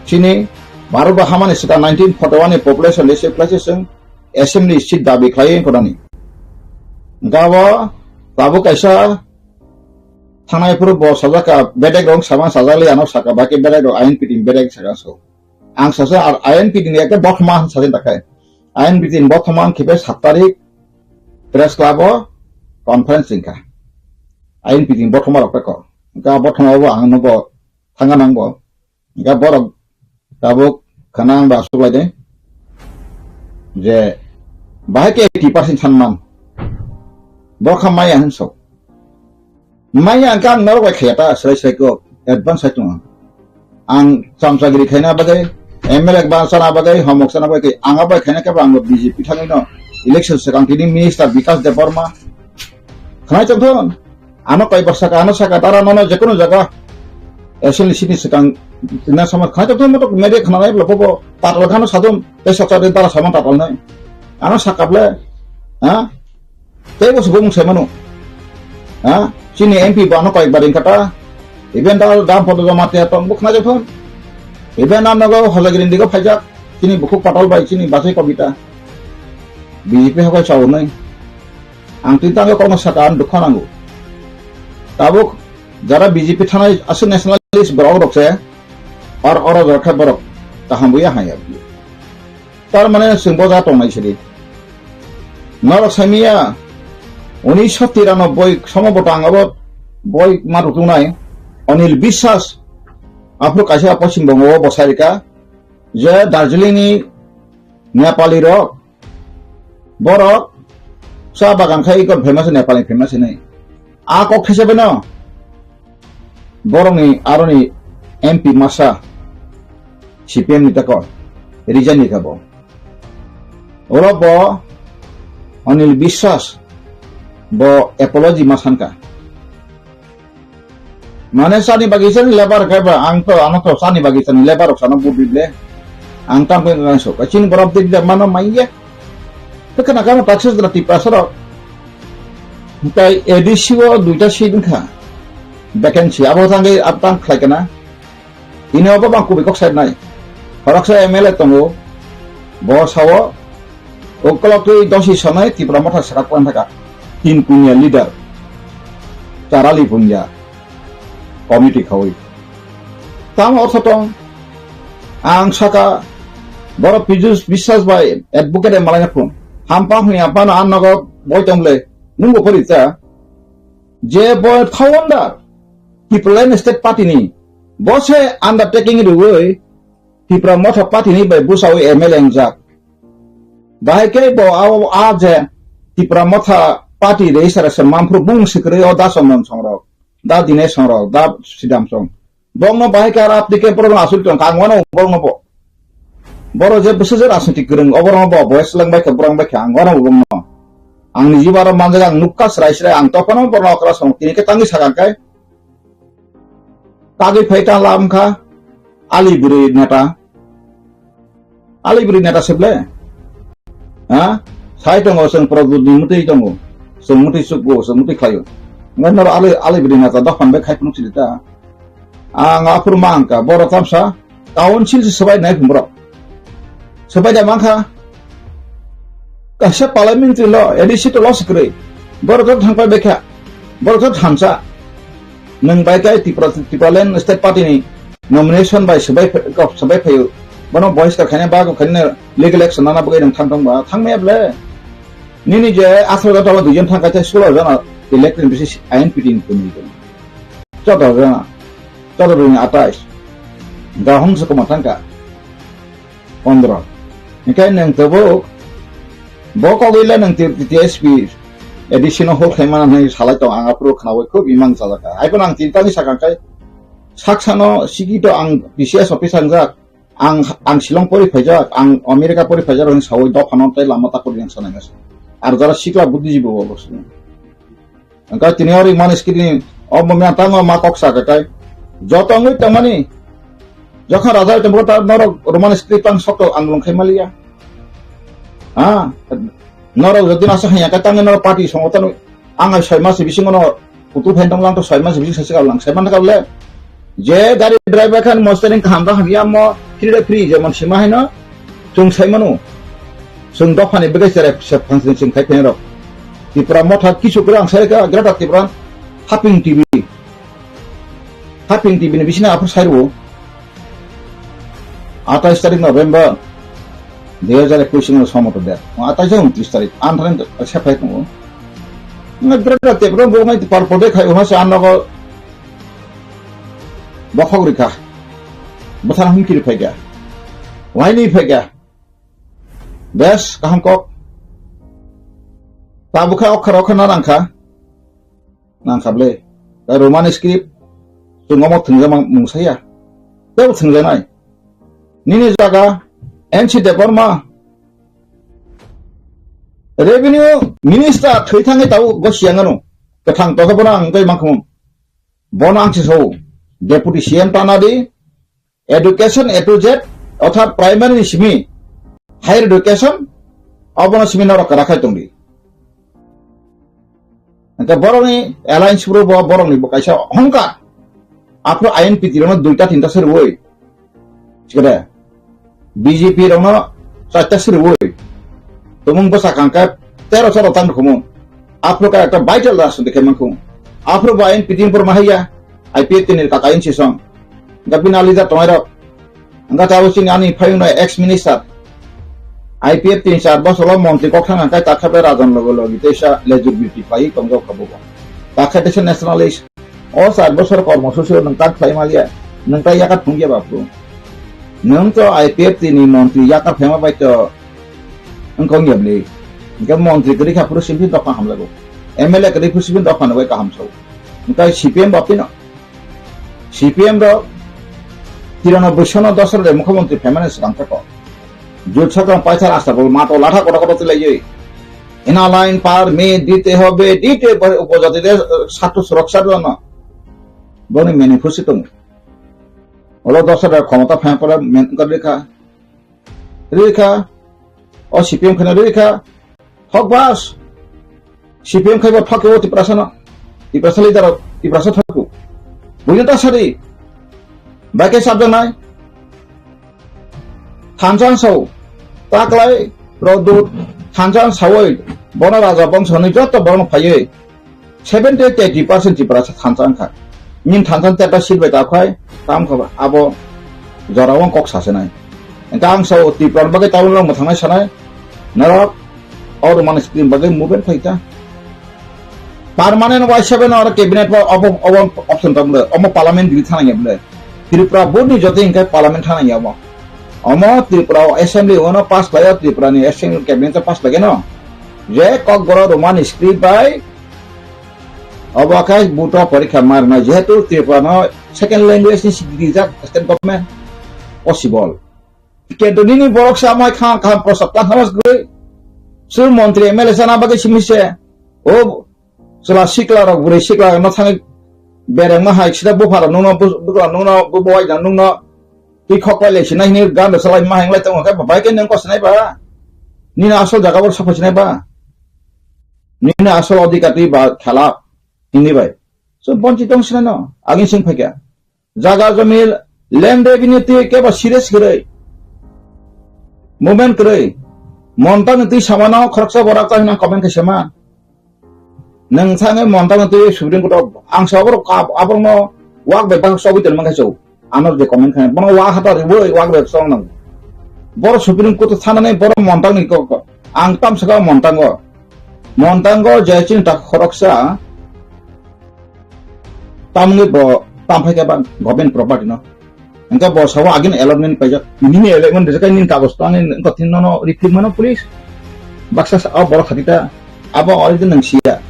sini Bharat ba hamani sika nineteen forty-one ni population list place sing assembly seat dabi khlai kodani. Gabo tabuk kaisa thanai phuru bo sajak ka bedek rong sama sajak le ano saka baki bedek rong I N P T ni bedek saka so. Ang sasa ar I N P T ni ekta bothoma sajin takai. I N P T ni bothoma ang khipe sat tarik Press Club o conference wngkha. I N P ni bothoma rok pekor. Hingke a bothoma bo ang nogo thangna nangbo. Hingke borok tabuk khana ang ba asuk lai de. Je bahai ke eighty percent sanman. Bo kha maya hinso. Maya ang kang norok bai khaya ta, srai srai kok, advance hai tongo. Ang chamchagiri khaina bagwi, M L A ba sana bagwi, homok sana bagwi, ang bai khaina kebo ang B J P thangwi no election swkang tini minister Bikash Debbarma. Khnai tongthon, ano kaibar saka, ano saka, tara nono jekono jaga, assembly seat ni swkang tina sama khnai tongthon, motok media khnanai bwla bobo, patal khano sadum, tei saksa tara sama patal nai. Ano saka ble, ha? Tei bo se bumung sai mano. Ha? Chini M P bo ano koyekbar wngkha ta. Even da dam podo joma te tong bukna jethon. Even ano go Hojagiri digo phaijak. Chini bukhuk patal bai chini bachai kobita. B J P habai chaunai. Ang tini tango kokno saka ang dukha nango. Tabuk jara B J P thanai aswk nationalist borok rok se. Or oro jora khe borok kaham buya hanya. Tar mane chwng bo ja tongnai sidi. Norok saimanya, unisho tiranoboi somo bo tang abo boi ma rwchuknai Anil Biswas. Aphuru kaisa Poschim Bongo o bwsai rwkha je Darjeeling ni Nepali rok, borok cha bagan khai ikon famous, Nepali famous hinwi. A kok khaisa beno. Borokni aroni M P masa C P M ni tako resign ni kabo. Oro bo Anil Biswas bo apology ma sanka. Mane chani bagwi chani lebar khe ba ang to ano to chani bagwi chani lebar rok sano budi ble. Ang tang pin rang so kachin borok dik dak mano maiya. Tekana kano taxes dra Tiprasa rok. Hitai A D C o duita seat wngkha. Vacancy. Abo tangwi, abo tang khlai kana. Ini obo bang kubui kok side nai. Khoroksa M L A tongo. Bo sao. Ukolok twi dosi sonai Tipra Motha serak pan thaka. Tin kunya leader. Charali punya. Committee khawi. Tamo ortho tong. Ang saka. Borok Pijus Biswas bai advocate malai phun. Hampang huni hampano an nogo boi tongle. Nungo pori cha. Je bo founder, Tipraland State Party ni, bo se undertaking rwui Tipra Motha Party ni bai bwsai M L A wngjak. Bahai khe bo a, a je Tipra Motha Party register se manphru bung sikrwi o da Chondon Songrok, da Dinesh Songrok, da Sidam Song. Bongno bahai khe aro apni khe borokno aswk tong kha, ang wano borokno bo. Borok je bwswk je rajnitik kwrwng, oborokno bo, bo seleng bai khe, borok bai khe, ang wano bongno. Ang ni jiba aro manjak ang nukha srai srai, ang tophano borokno okra song, tini khe tangwi sakang khe. Tagwi phai ta lam kha, ali bwrwi neta. Ali bwrwi neta se ble? Ha? Sai tongo, chwng Pradyot ni mwtwi tongo. Chwng mwtwi chukgo, chwng mwtwi khlaio. Ngai noro ali, ali bwrwi neta dophan bai khai phunuk sidi ta. Ang aphuru ma ang kha, borok tamsa council se swbai nai phung borok. Swbai da mang kha. Kaisa parliamentary lo, A D C to lo se kwrwi. Borok to thang pai bai kha. Borok to thansa. Nwng bai kai Tipra, Tipraland State Party ni nomination bai swbai ph-, kok swbai phaio. Bono bohiskar khaina ba kok khaina legal action nana bagwi nwng thang tong ba. Thang maya ble. Nini je atharo jona tabo duijon thang kaisa solo jona elected bisi I N P T ni kwnwi kwnwi. Chwda jona. Chwda jona atais. Gahong se koma thang ka. Pondro. Hingke nwng tabuk bo kogwile nwng T-, T S P A D C no hol khaimana hinwi salai tong ang aphuru khnaui khub imang chalaka. Aiphano ang tini tangwi sakang khe saksano sikito ang P C S office hangjak, ang, ang Shillong pori phaijak, ang America pori phaijak hinwi saui dophano tei lama takuri yang sanai masa. Ar jara sikla buddhijibo bo sini. Hingke tini oro imani skrini o mumya tango ma kok sa kakai. Joto wngwi tongmani. Jokhon raja wngwi tongmani ta norok romani skri tang sokto andolon khai maliya. Ha? Norok jodi nasa hanya ka tangwi norok party songo tano. Ang ai soi mas bisingo no kutu phen tong lang to soi mas bising sasi ka lang. Sai man ka le. Je gari driver khan mostering kaham da hamya mo free da free jemon sima haino chwng sai mano. Chwng dophani begai sere se phangsing chwng khai phainai rok. Tipra Motha kisu kwrang sai ka Greater Tipra Haping T V. Haping T V ni bisina aphur sai rwo. Atais tarik November dui hajar ekush no somoto der. Atais ungtris tarik antharin se phai tongo. Wngkha Greater Tipraland bo wngkha Parpol de khai wngkha se ang nogo bokhok rikha. Bwthang humkiri phaikha. Waini phaikha. Bes kaham kok. Tabukha okhar okhar na nangkha. Nangkha ble. Roman script. Chwng omo thwngjama mungsaya. Tebo thwngjanai. Nini jaga N C Debbarma. Revenue Minister thwi thangwi tau gosiya ngano. Kwthang tokhe bono ang tei mankhumu. Bono ang se sao. Deputy C M tana di. Education A to Z, orthat primary ni simi higher education, obono simi norok kwrak khai tongdi. Hingke borokni alliance bro bo borokni bo kaisa hongka. Aphuru I N P T rokno duita tinta se rwui. Sikade. B J P rokno charta se rwui. Tumung bwsa kangkhe tero choro tang rwkhumu. Aphuru ka ekta vital rajniti khe mankhu. Aphuru bo I N P T ni borok ma haiya. I P F T ni kaka I N C song. Hingke bini leader tongnai rok. Hingke tabuk chini ani phayungno ex minister. I P F T ni char bosor o montri kok thang hingke takha bai rajan logo logi teisa lejur beauty pai tongjak kha bo. Takha teisa nationalist. O char bosor kormo susi o nwng tak khlai maliya. Nwng tai yakat phungya bapru. Nwng to I P F T ni montri yakat phema bai to Wngkha wngya bwle. Hingke montri kwrwi kha phuru simi dokha hamlago. M L A kwrwi phuru simi dokha nugwi kaham sao. Hingke C P M bo phino. C P M rok tiranoboi sono dosra de mukhyamantri phaimani swkang theko. Jut sakang paithar asta bol mato latha koto koto tilaiwi. Ina line par me dite hobe dite upojati de sattu suroksa dono. Boni manifesto tongo. Olo dosra de khomota phaima pore men kwrwi kha. Rikha, o C P M kheno rikha, thok bas. C P M khaibo thok o Tiprasa no. Tiprasa leader o, Tiprasa thok o. Buino ta sari. Bai khe sabjak nai. Thansa sao. Taklai, Produt, thansa saoi. Bono raja bongso ni joto borok phaiwi. Seventy to eighty percent Tiprasa thansa wngkha. Nini thansa teta seat bai takhai, tam kha abo jora wng kok sasenai. Engka ang sao Tripura bagwi tabuk long mwthangnai sanai. Norok o Roman script bagwi movement khai ta. Permanent wai seven or cabinet ba obo, obo option ta bwle, omo parliament dili thana ya bwle. Tripura board ni joto engka parliament thana ya omo. Omo Tripura o assembly ono pass khlai o Tripura ni assembly cabinet pass khlai no. Je kokborok Roman script bai Obo khe buto porikha marna, jehetu Tripura no second language ni sikiri jak state government possible. Kintu nini borok sa mai kha, kha prosab ta hamas gwi. Sur montri M L A sana bagwi simi se. O sala sikla rok, bwrwi sikla rok no thangwi bereng ma hai sida buphar rok nungno, bu-, bukla nungno, bu bowai nungno. Twi khok pai lai sinai hwnwi gana salai ma hinglai tongo khe bai khe nwng kok sinai ba? Nini asol jaga bo sokpha sinai ba? Nini asol odhikar twi ba khala hwnwi bai. So bonchi tong sinai no agin sing phaikha. Jaga jomi land revenue twi kebo serious kwrwi. Movement kwrwi. Monta ni twi samano khoroksa borak ta hwnwi comment khe sema. Nwng thangwi monthang twi Supreme Court o ang sa borok ka-, aborokno wak bai bak chobwi tongma khe chw. Ano je comment khe bono wak hata rwwi wak bai chong nang. Borok Supreme Court o thanani borok monthang ni kok, kok. Ang tam saka monthang o. Monthang o je chini tak khoroksa tamni bo tam phai khe ba government property no. Engka bo sawa agin allotment paijak. Nini allotment rijak nini kagos to ani engka tin nono refit mano police. Baksa sa, ah, borok khati ta. Abo ori din nang siya.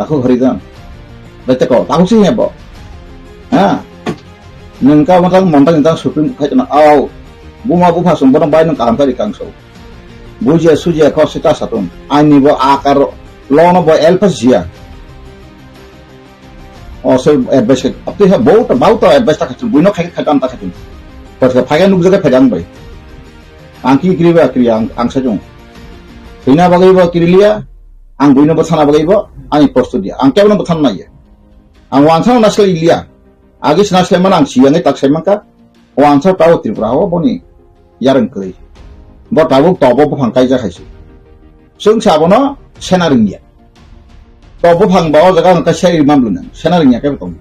Takhuk hari dan. Bai ta ko, takhuk si ya bo. Ha. Nang ka matang montang tang Supreme khai na au. Buma bupha sung bono bai nang kaham kari kangso. Bujia sujia ko sita satun. Ani bo akar lono bo elpas jia. O se advice ke, apni ha, bau ta, bau ta advice ta khatung, buino khai, khai ta khatung. Pas ka phai nukjak phai ang bai. Ang ki kiri ba kiri ang, ang sa jong. Buino bagwi bo kiri liya, ang buino bo sana bagwi bo, ani post dia. Ang kebo no bo thana ya. Ang wan sana naslai liya. Agi sana slai mana ang siang tak sai mangka. O answer tao Tripura o boni yareng kwrwi. Bo tabuk tobo buphang kaijak hai se. Chwng se abono sena rwngya. To buphang ba o jaga hwnkha seri mamlwino sena rwngya khe tong.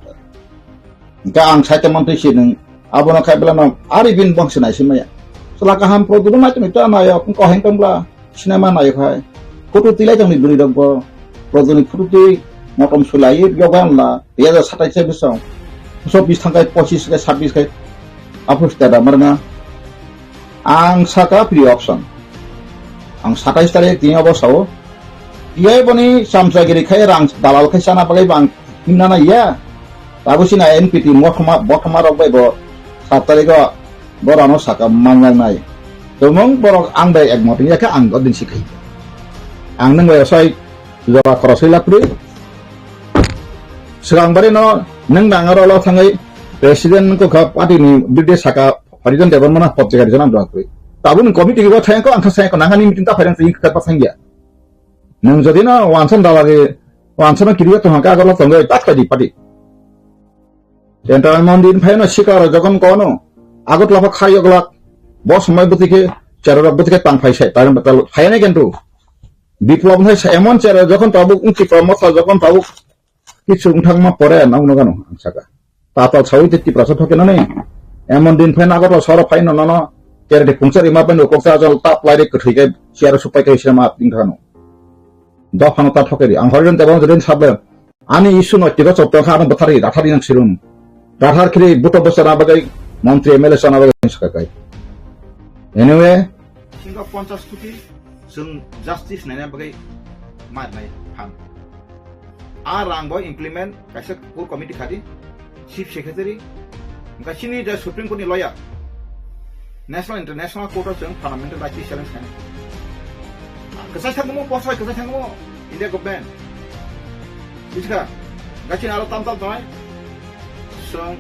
Hwnkha ang saita mantwi se nwng abono khai belano ari bin bangse nai se maya. Chwla kaham pro dulu nai tongwi ta nayo wngkha heng tong bla sinema nayo khai. Kutu tilai tongni bwrwi rok bo. Rojoni phurutwi motom sulai yoga wngla, dui hajar satais se bwsong. Chobbish thangkai, pochis kai, sabbish kai, aphuru state amar nga. Ang saka free option. Ang satais tarik tini obo sao. Iyai boni chamchagiri khai rang dalal khai chana bagwi bang himna na iya. Tabu sina N P T mothoma, bothoma rok bai bo sat tarik o borano saka mangnang nai. Tumung borok ang bai ekmot wngya khe ang o din si khai. Ang nang bai sai jora khorosoi laprwi. Swkang bari no nang nang aro lo thangwi president ko kha party ni bide saka Harijan Debbarma na hot jaga rijana dwa kwi. Tabu ni committee bo thang ko ang kha sai ko nang ani meeting ta phairan twi kha pa thangya. Nang jodi na wansan dalari wansan kiriya to hangka agorla tongoi tak tadi padi. Entertainment din phai no sikaro jokhon kono Agartala pha khai oglak bo somoi bwtwi khe cherorok bwtwi khe tang phai sai tarim batal phai nai kentu. Biplop hai sa emon chero jokhon tabuk wngsi kor motha jokhon tabuk kichu wngthangma pore nang no gano ang saka. Tatal sawi te Tiprasa thoke nani emon din phai Agartala soro phai no nono tere de pungchar ima pai no koksa jol tap lai de kwthwi kai siaro supai kai sema ding thano. Dophano ta thokeri. Ang Harijan Debbarma jodin sable. Ani issue no tiro chopta kha ano bwthari rathari nang sirum. Rathar khiri buto bwsa na bagwi montri M L A sana bagwi saka kai. Anyway. Singo ponchas koti chwng justice naina bagwi ma nai phan. A rang bo implement kaisa core committee khadi. Chief Secretary, hingke chini je Supreme Court ni lawyer, National International Court o chwng fundamental right challenge khainai. Kwchai thangmo, bosai kwchai thangmo, India government. Bujiga, hingke chini aro tam tam tongnai. Chwng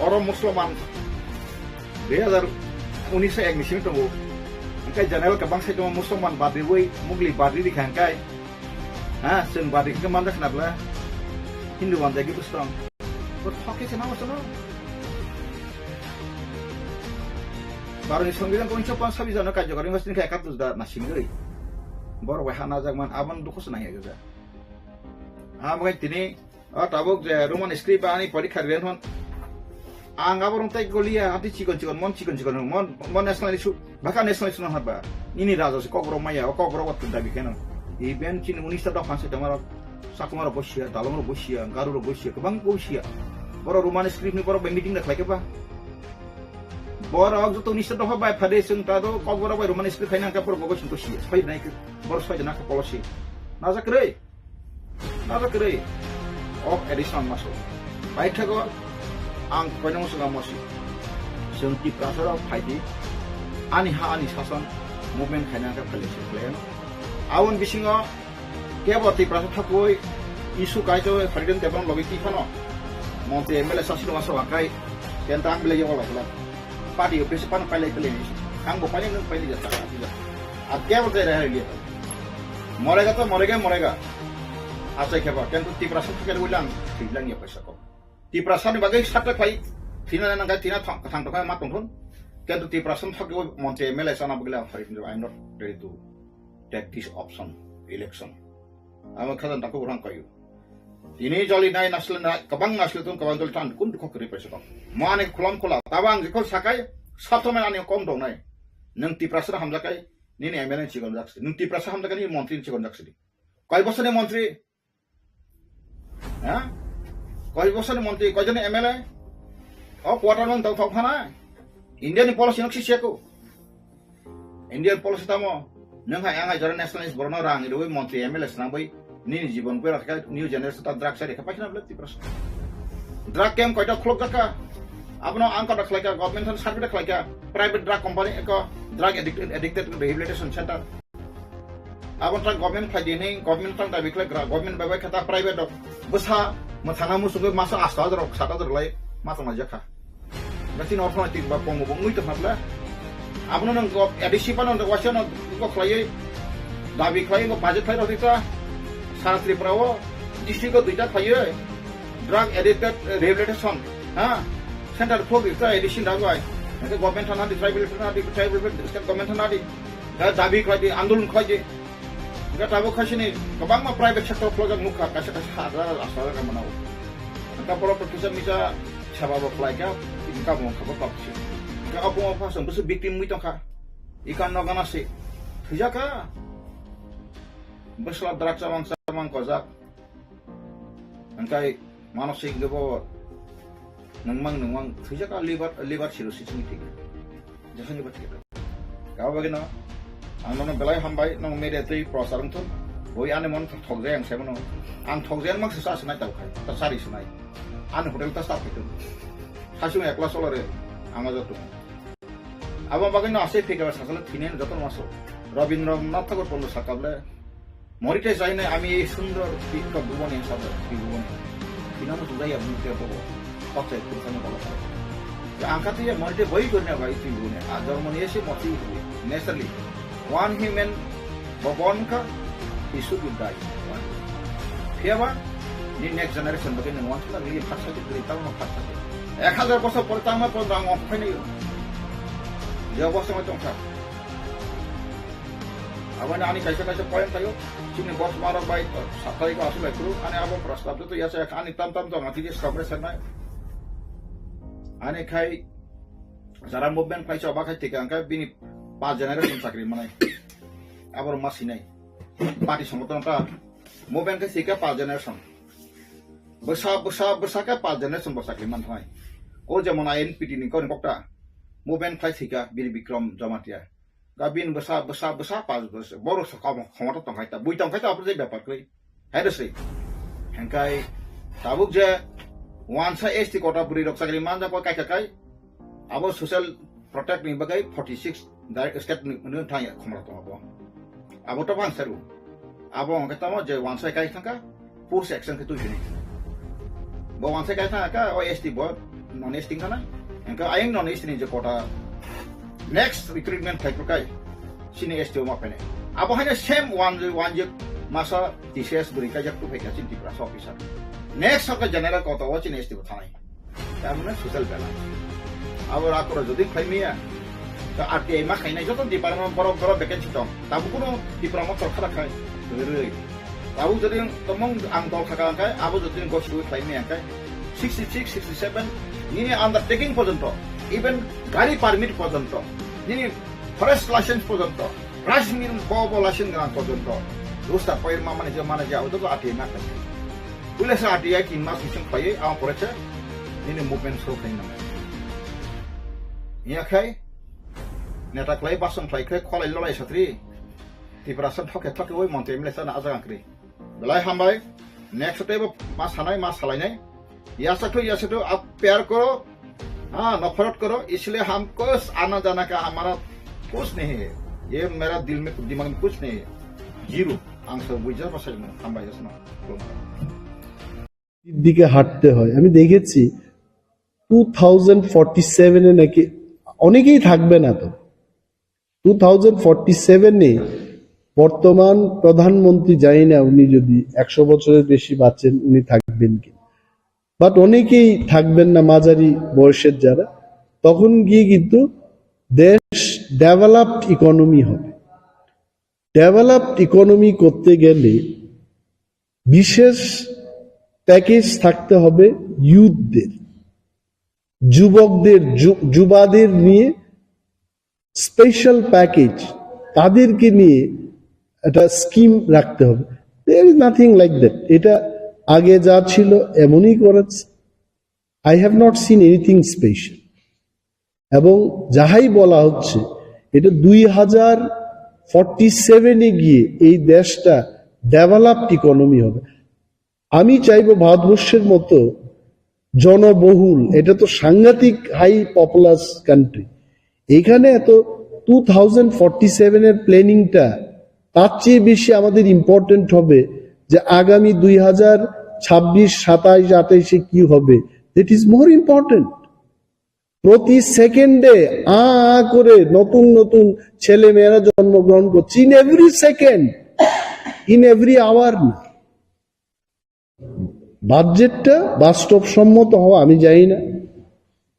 oro Muslim man dui hajar unis ek ni simi tongo. Hingke general kwbang sai tongo Muslim man badriwi, Mugli badri rikha hingke. Ha, chwng bari khe manjak khna bwle. Hindu manjak khe bwswrang. Bo thok khe se nang sano. Baro ni songbidhan ko unisho panshabi jano karjokari wngkha, sini khe ekatus da nasingwi. Borok bai ha najak man, aboni dukho se nang ya gajak. Ha, bo tini, o tabuk je Roman script ani porikha ren hon. Ang abo rong tai goliya, ati chikon chikon, mon chikon chikon, mon, mon national issue, baka national issue no haba. Nini raja se kokborok maya, o kokborok wat dabi keno. Even chini unis ta dopha se tomorok, Chakma rok bosia, Dalong rok bosia, Garu rok bosia, kwbang bosia. Borok Roman script ni borok bai meeting da khlai khe ba. Borok joto unis ta dopha bai phade, chwng ta do kokborok bai Roman script khaina hwnkhe borok bo bosia, soi nai khe, borok soi jana khe policy. Najak kwrwi. Nabo kwrwi. Of additional maso. Paithago ang koinong swnga mosi. Chwng Tiprasa rok phaidi. Ani ha ani sason movement khaina khe phaile se plan. Aboni bisingo kebo Tiprasa thakoi issue kaito Freedom Tebang logi tiphano. Montri M L A sasino maso akai. Tenta ang bile yogo lagla. Party office pano pailai pailai ni. Ang bo pailai nung pailai jata, jata. At kebo jai raha liya. Morega to morega, morega. Achai kebo, kintu Tiprasa thake ulang, thiblang ya paisa ko. Tiprasa ni bagai sata khai, thina na nang thina thang, thang to khai ma tong thun. Kintu Tiprasa thake montri M L A sana bagla, I'm not ready to take this option, election. Amo khajang tako urang kayu. Tini joli nai nasle nai, kabang nasle tung kabang joli tan kun dukho kri paisa tong. Mane khulam khula, tabang jikho sakai, sabto mai ani kom dong nai. Nang Tiprasa hamjakai, nini M L A chikon jaksi. Nang Tiprasa hamjakai, nini montri chikon jaksi. Koi bosor ni montri? Ha? Koi bosor ni montri, koi joni M L A? O quarter man tau thok phana. India ni policy nok sisiya ko. Indian policy tamo, nung hai ang hai jora nationalist borno rang rwi montri M L A swnamwi nini jibon bera kha new generation ta drug sari kha pakhina bla Tiprasa. Drug camp koita khulok jaka. Abono ang kota khlaika, government than survey khlaika, private drug company ko drug addicted, addicted rehabilitation center. Abo ta government khlai di hinwi, government tang dabi khlai gra, government bai bai kha ta private rok. Bwsa mwthangna muchungwi masa asto hajar rok, sat hajar lai ma tongna jakha. Ba chini orthonoitik ba kongo bo wngwi tongkha bwle. Abono nang go A D C phano nang waisa no go khlaiwi dabi khlaiwi go budget khlai rwdi ta. Sara Tripura o district o duita khlaiwi drug addicted rehabilitation, ha? Center khulok di ta A D C ni dagwi. Hwnkhe government thana di, tribal thana di, tribal state government thana di. Da-, dabi khlai di, andolon khlai di. Hingke tabuk khaisini kwbangma private sector khulajak nukha, kaisa kaisa ha da aswk mano. Hingke borok to kisa misa seba bo khlaikha, income bo kha bo kapsi. Hingke obo wngkha chwng bwswk victim wngwi tongkha. Ikan no gana se thwijakha. Bwsla drak chamang chamang kojak. Hingkai manosik debo nungmang nungmang thwijak a liver, liver cirrhosis ni thik. Jasani ba thik. Kabo bagino ang nono belai hambai, nong media twi prochar wngthun. Boi ani mon thokjai ang sebo no. Ang thokjai mang se sa sinai tau khai. Ta sari sinai. Ani hotel ta start khai tu. Hasung ekla solare ang aja tu. Abo bagwi no asai phikra sajala thwinai joto no maso. Rabindranath Tagore pono sakable, "Morite jaine ami ei sundor bikka bhubone sabda bhubone. Thwinamo tujaiya bhumike bobo. Kothai kuthano bolo." Angkati ya morite boi korne bai tibhubone. A jormo ni ese moti naturally. One human Bo bon ka, he should be die. Phiya ba, ni next generation bagwi nwng wansukna nini phatsa di, bwrwi tangma phatsa di. Ek hazar bosor pore tangma pon rang wng phai nai. Je bosor mai tongkha. Aboni ani kaisa kaisa point tayo. Chini boss marok bai, satai ko asu bai kuru, ani abo prostab to yasa ani tam tam tong ati je stop re sanai. Ani khai jara movement phai choba khai thika angka bini pa generation chakri manai. Aboro ma sinai. Party songoton ta movement khe sika pa generation. Bwsa, bwsa, bwsa khe pa generation bwsa khe man thai. O jemon I N P T ni kok ta movement khlai sika Bir Bikram Jamatia. Ga bin bwsa, bwsa, bwsa pa bwsa. Boro sa kom khomata tong khai ta. Bui tong khai ta apre bepar kri. Hai dosri. Hengkai tabuk je wansa S T kota buri rok chakri man ja ko kai kai. Abo social protect ni bagwi forty six direct state ni, ni thang ya khomra tong abo. Abo to bang seru. Abo hwnkhe tamo je wansai kai thangka, force action khe twi hini. Bo wansai kai thangka, o S T bo non S T thana. Hwnkhe ayang non S T ni je kota next recruitment khai kai. Sini S T o ma pene. Abo haino same one, one je masa T C S buri kai jak tu phai ka chin Tripura officer. Next sarkar general kota o chin S T bo thanai. Tamone social balance. Abo rakora jodi khlaimaya, to R T I ma khainai joto department borok borok vacancy tong. Tabu kuno department sorkar khai. Roi. Tabu jodi tomong ang dol khaka angkai, abo jodi gosi goi khlaimaya angkai. Sixty six, sixty seven, nini undertaking porjonto, even gari permit porjonto, nini forest license porjonto, rice mill bo bo license gana porjonto, roster poir ma mane je mane je abo joto R T I ma khainai. Puila sa R T I tin mas bising khlaiwi, ang pore se nini movement show khlai nang. Iya khai, neta khlai basong khlai khai, kholai lolai satri, Tiprasa thokhe thokhe oi montri M L A sana ajak angkri. Belai hambai, next tei bo ma sanai, ma salainai. Yasa khlai yasa to ap pyar koro, ha, nafrat koro, isliye hum kuch aana jaana ka hamara kuch nahi hai. Ye mera dil mein, dimag mein kuch nahi hai. Zero. Ang sa bujar pasal mo, hambai jasna. দিকে হাঁটতে হয়। আমি দেখেছি two thousand forty সেভেনে নাকি অনেকেই থাকবে না তো। টু থাউজেন্ড ফর্টি সেভেনে বর্তমান প্রধানমন্ত্রী, জানি না উনি যদি একশো বছরের বেশি বাঁচেন, উনি থাকবেন কি, বাট অনেকেই থাকবেন না, মাঝারি বয়সের যারা, তখন গিয়ে কিন্তু দেশ ডেভেলপড ইকোনমি হবে। ডেভেলপড ইকোনমি করতে গেলে বিশেষ প্যাকেজ থাকতে হবে ইউথদের, যুবকদের, যু-, যুবাদের নিয়ে স্পেশাল প্যাকেজ, তাদেরকে নিয়ে একটা স্কিম রাখতে হবে। There is nothing like that. এটা আগে যা ছিল এমনই করেছে। I have not seen anything special. এবং যাহাই বলা হচ্ছে, এটা দুই হাজার ফর্টি সেভেনে গিয়ে এই দেশটা ডেভেলপড ইকোনমি হবে। আমি চাইবো ভারতবর্ষের মতো জনবহুল, এটা তো সাংঘাতিক হাই পপুলাস কান্ট্রি, এখানে এত টু থাউজেন্ড ফর্টি সেভেনের প্ল্যানিংটা তার চেয়ে বেশি আমাদের ইম্পর্টেন্ট হবে যে আগামী দুই হাজার ছাব্বিশ, সাতাইশ, আঠাইশে কি হবে, that is more important. প্রতি সেকেন্ডে আ আ করে নতুন নতুন ছেলে মেয়েরা জন্মগ্রহণ করছে, in every second, in every hour না। বাজেটটা বাস্তবসম্মত হওয়া আমি জানি না,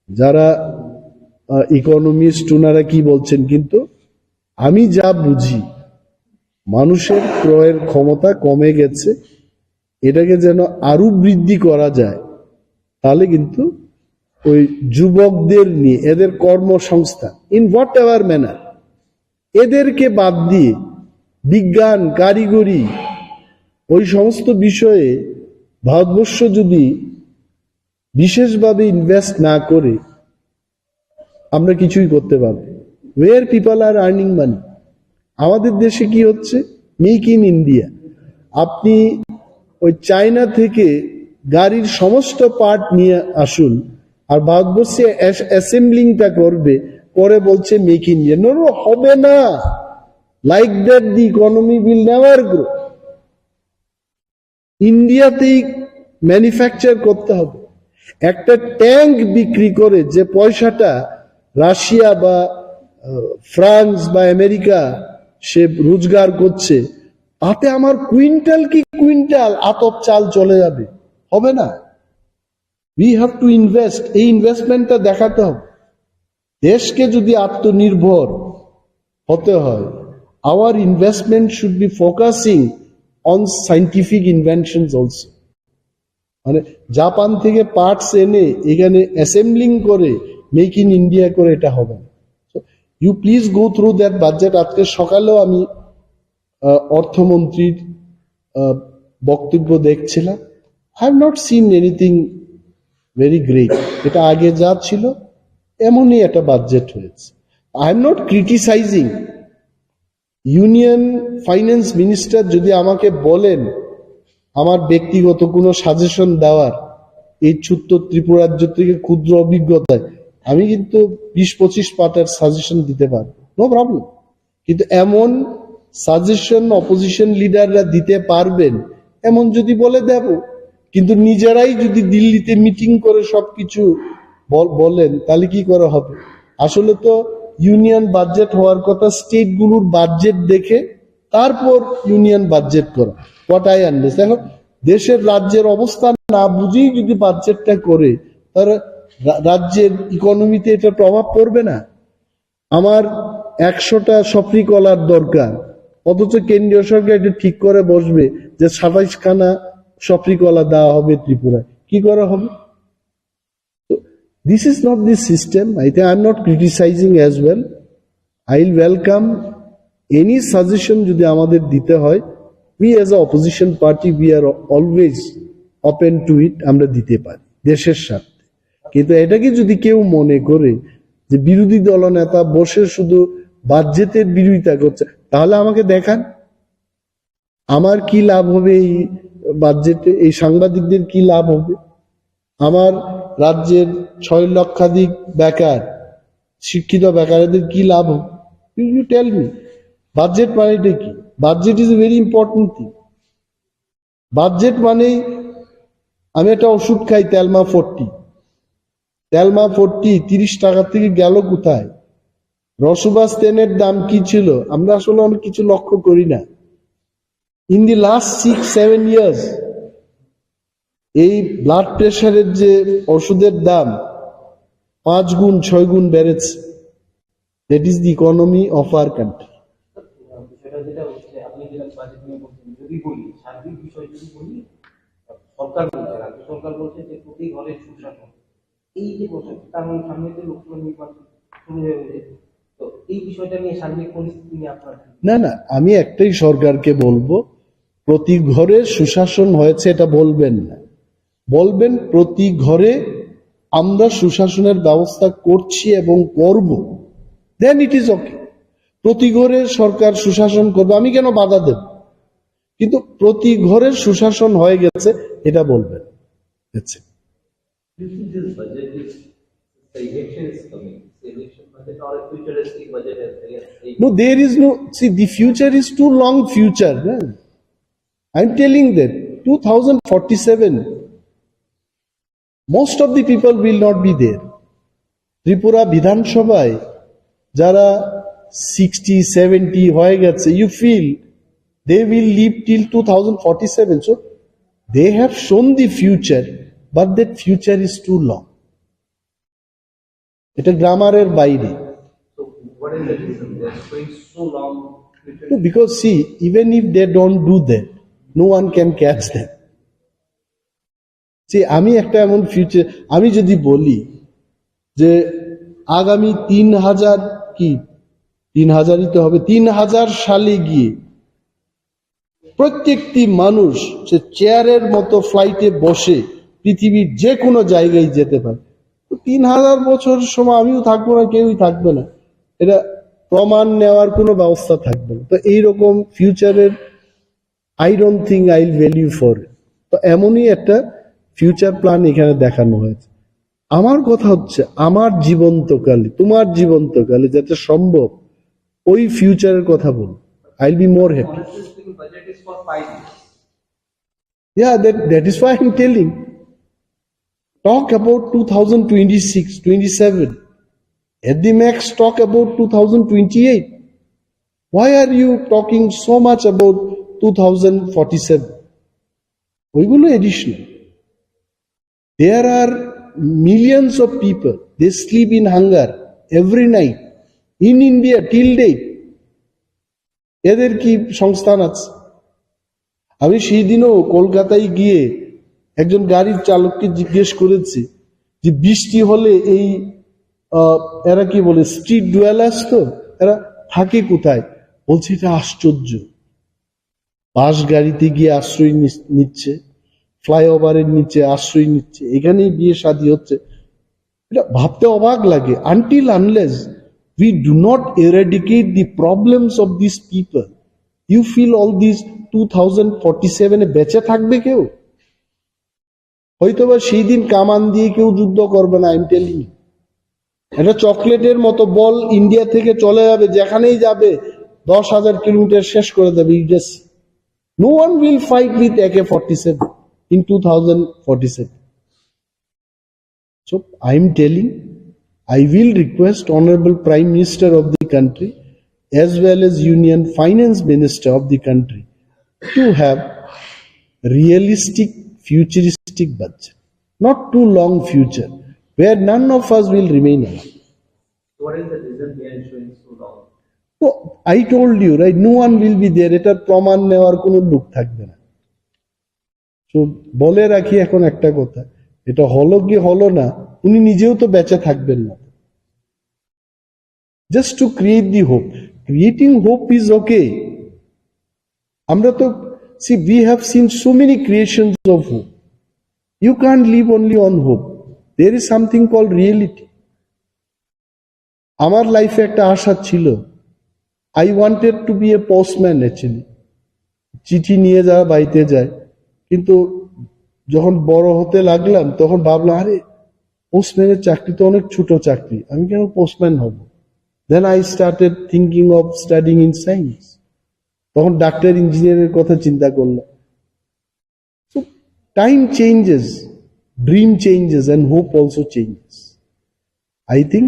যারা ইকোনমিস্ট ওনারা কি বলছেন, কিন্তু আমি যা বুঝি মানুষের ক্রয়ের ক্ষমতা কমে গেছে, এটাকে যেন আরো বৃদ্ধি করা যায়, তাহলে কিন্তু ওই যুবকদের নিয়ে এদের কর্মসংস্থান, ইন হোয়াট এভার ম্যানার, এদেরকে বাদ দিয়ে বিজ্ঞান, কারিগরি, ওই সমস্ত বিষয়ে ভারতবর্ষ যদি বিশেষভাবে ইনভেস্ট না করে আমরা কিছুই করতে পারবো। Where people are earning money? আমাদের দেশে কি হচ্ছে? Make in India. আপনি ওই চায়না থেকে গাড়ির সমস্ত পার্ট নিয়ে আসুন, আর ভারতবর্ষে অ্যাসেম্বলিংটা করবে, পরে বলছে মেক ইন্ডিয়া। নো, নো, হবে না। Like that the economy will never grow. ইন্ডিয়াতেই ম্যানুফ্যাকচার করতে হবে। একটা ট্যাঙ্ক বিক্রি করে যে পয়সাটা রাশিয়া বা আহ, ফ্রান্স বা আমেরিকা সে রোজগার করছে, তাতে আমার কুইন্টাল কি কুইন্টাল আতপ চাল চলে যাবে? হবে না। We have to invest. এই ইনভেস্টমেন্টটা দেখাতে হবে। দেশকে যদি আত্মনির্ভর হতে হয়, our investment should be focusing on scientific inventions also. মানে জাপান থেকে পার্টস এনে এখানে অ্যাসেম্বলিং করে মেক ইন ইন্ডিয়া করে এটা হবে না। You please go through that budget. আজকে সকালেও আমি আহ, অর্থমন্ত্রীর আহ, বক্তব্য দেখছিলাম। I have not seen anything very great. এটা আগে যা ছিল এমনই একটা বাজেট হয়েছে। I am not criticizing. Union finance minister যদি আমাকে বলেন আমার ব্যক্তিগত কোনো সাজেশন দেওয়ার, এই ছোট্ট ত্রিপুরা রাজ্য থেকে ক্ষুদ্র অভিজ্ঞতায় আমি কিন্তু বিশ পঁচিশ পাতার সাজেশন দিতে পারবো, নো প্রবলেম। কিন্তু এমন সাজেশন অপোজিশন লিডাররা দিতে পারবেন এমন যদি বলে দেব, কিন্তু নিজেরাই যদি দিল্লিতে মিটিং করে সবকিছু বল- বলেন, তাহলে কি করা হবে? আসলে তো ইউনিয়ন বাজেট হওয়ার কথা স্টেটগুলোর বাজেট দেখে তারপর ইউনিয়ন বাজেট করা। হোয়াট আই আন্ডারস্ট্যান্ড, এখন দেশের রাজ্যের অবস্থা না বুঝেই যদি বাজেটটা করে, তাহলে রা- রাজ্যের ইকোনমিতে এটা প্রভাব পড়বে না? আমার একশোটা সফরি কলার দরকার, অথচ কেন্দ্রীয় সরকার এটা ঠিক করে বসবে যে সাতাইশ খানা সফরি কলা দেওয়া হবে ত্রিপুরায়। কি করা হবে? So this is not the system. I think I am not criticizing as well. I will welcome any suggestion যদি আমাদের দিতে হয়। We as a opposition party, we are always open to it. আমরা দিতে পারি দেশের স্বার্থে। কিন্তু এটাকে যদি কেউ মনে করে যে বিরোধী দলনেতা বসে শুধু বাজেটের বিরোধিতা করছে, তাহলে আমাকে দেখান, আমার কি লাভ হবে এই বাজেটে? এই সাংবাদিকদের কি লাভ হবে? আমার রাজ্যের ছয় লক্ষাধিক বেকার, শিক্ষিত বেকারদের কি লাভ হবে? You tell me. বাজেট মানে এটা কি? Budget is a very important thing. Budget মানেই আমি একটা ওষুধ খাই, তেলমা ফোরটি। তেলমা ফোরটি তিরিশ টাকা থেকে গেল কোথায়? রসুবাস তেলের দাম কি ছিল? আমরা আসলে অনেক কিছু লক্ষ্য করি না। In the last six seven years, এই ব্লাড প্রেশারের যে ওষুধের দাম পাঁচ গুণ, ছয় গুণ বেড়েছে। That is the economy of our country. বিষয়টা যেটা হচ্ছে, আপনি যেটা বাজেট নিয়ে বলছেন, যদি বলি সার্বিক বিষয় যদি বলি, সরকার বলছে, রাজ্য সরকার বলছে যে প্রতি ঘরে সুশাসন। এই যে বলছেন, তার মানে সামনে তো লোকসভা নির্বাচন শুরু হয়ে গেছে, তো এই বিষয়টা নিয়ে সার্বিক পরিস্থিতি নিয়ে আপনার কি? না, না, আমি একটাই সরকারকে বলবো, প্রতি ঘরে সুশাসন হয়েছে এটা বলবেন না, বলবেন প্রতি ঘরে আমরা সুশাসনের ব্যবস্থা করছি এবং করব, then it is okay. প্রতি ঘরে সরকার সুশাসন করবে, আমি কেন বাধা দেব? কিন্তু প্রতি ঘরে সুশাসন হয়ে গেছে এটা বলবেন। That's it. You see, this budget is, the election is coming. The election budget or a futuristic budget as they are saying. No, there is no, see, the future is too long future. Na? I'm telling that two thousand forty-seven, most of the people will not be there. Tripura বিধানসভায় যারা sixty seventy হয়ে গেছে, you feel they will live till two thousand forty-seven. So they have shown the future, but that future is too long. এটা গ্রামারের বাইরে। So what is the reason they are going so long? No, because see, even if they don't do that, no one can catch them. See, আমি একটা এমন ফিউচার, আমি যদি বলি যে আগামী তিন হাজার কি, তিন হাজারই তো হবে, তিন হাজার সালে গিয়ে প্রত্যেকটি মানুষ সে চেয়ারের মতো ফ্লাইটে বসে পৃথিবীর যে কোনো জায়গায় যেতে পারে। তো তিন হাজার বছর সময় আমিও থাকবো না, কেউই থাকবে না। এটা প্রমাণ নেওয়ার কোনো ব্যবস্থা থাকবে না। তো এইরকম ফিউচারের I don't think I'll value for it. তো এমনই একটা ফিউচার প্ল্যান এখানে দেখানো হয়েছে। আমার কথা হচ্ছে, আমার জীবন্তকালে, তোমার জীবন্তকালে যাতে সম্ভব, ওই ফিউচারের কথা বল। I'll be more happy. Honestly speaking, budget is for five years. Yeah, that, that is why I'm telling. Talk about two thousand twenty-six, twenty-seven. At the max, talk about two thousand twenty-eight. Why are you talking so much about two thousand forty-seven? ওইগুলো additional. There are millions of people, they sleep in hunger every night in India till date. এদের কি সংস্থান আছে? আমি সেই দিনও কলকাতায় গিয়ে একজন গাড়ির চালককে জিজ্ঞেস করেছি যে বৃষ্টি হলে এই, আহ, এরা কি বলে, স্ট্রিট ডুয়েলার্স তো, এরা থাকে কোথায়? বলছে, এটা আশ্চর্য, বাস গাড়িতে গিয়ে আশ্রয় নিস-, নিচ্ছে, ফ্লাইওভারের নিচে আশ্রয় নিচ্ছে, এখানেই বিয়ে শাদী হচ্ছে। এটা ভাবতে অবাক লাগে। Until unless we do not eradicate the problems of these people, you feel all these two thousand forty-seven এ বেঁচে থাকবে কেউ? হয়তোবা সেই দিন কামান দিয়ে কেউ যুদ্ধ করবে না, আই এম টেলিং। একটা চকলেটের মতো বল ইন্ডিয়া থেকে চলে যাবে, যেখানেই যাবে দশ হাজার কিলোমিটার শেষ করে দেবে। You just, no one will fight with A K forty-seven in two thousand forty-seven. So I am telling, I will request Honorable Prime Minister of the country as well as Union Finance Minister of the country to have realistic, futuristic budget, not too long future, where none of us will remain alive. What is the reason behind showing so long? No, I told you, right? No one will be there. এটা প্রমাণ নেওয়ার কোনো লোক থাকবে না। তো বলে রাখি এখন একটা কথা, এটা হলো কি হলো না, উনি নিজেও তো বেঁচে থাকবেন না। Just to create the hope, creating hope is okay. আমরা তো, see, we have seen so many creations of hope. You can't live only on hope. There is something called reality. আমার লাইফে একটা আশা ছিল, I wanted to be a postman actually. চিঠি নিয়ে যাওয়া, বাড়িতে যায়। কিন্তু যখন বড় হতে লাগলাম, তখন ভাবলাম, আরে, পোস্টম্যানের চাকরি তো অনেক ছোট চাকরি, আমি কেন পোস্টম্যান হব? Then I started thinking of studying in science. তখন ডাক্তার, ইঞ্জিনিয়ারের কথা চিন্তা করলাম। So time changes, dream changes, and hope also changes. I think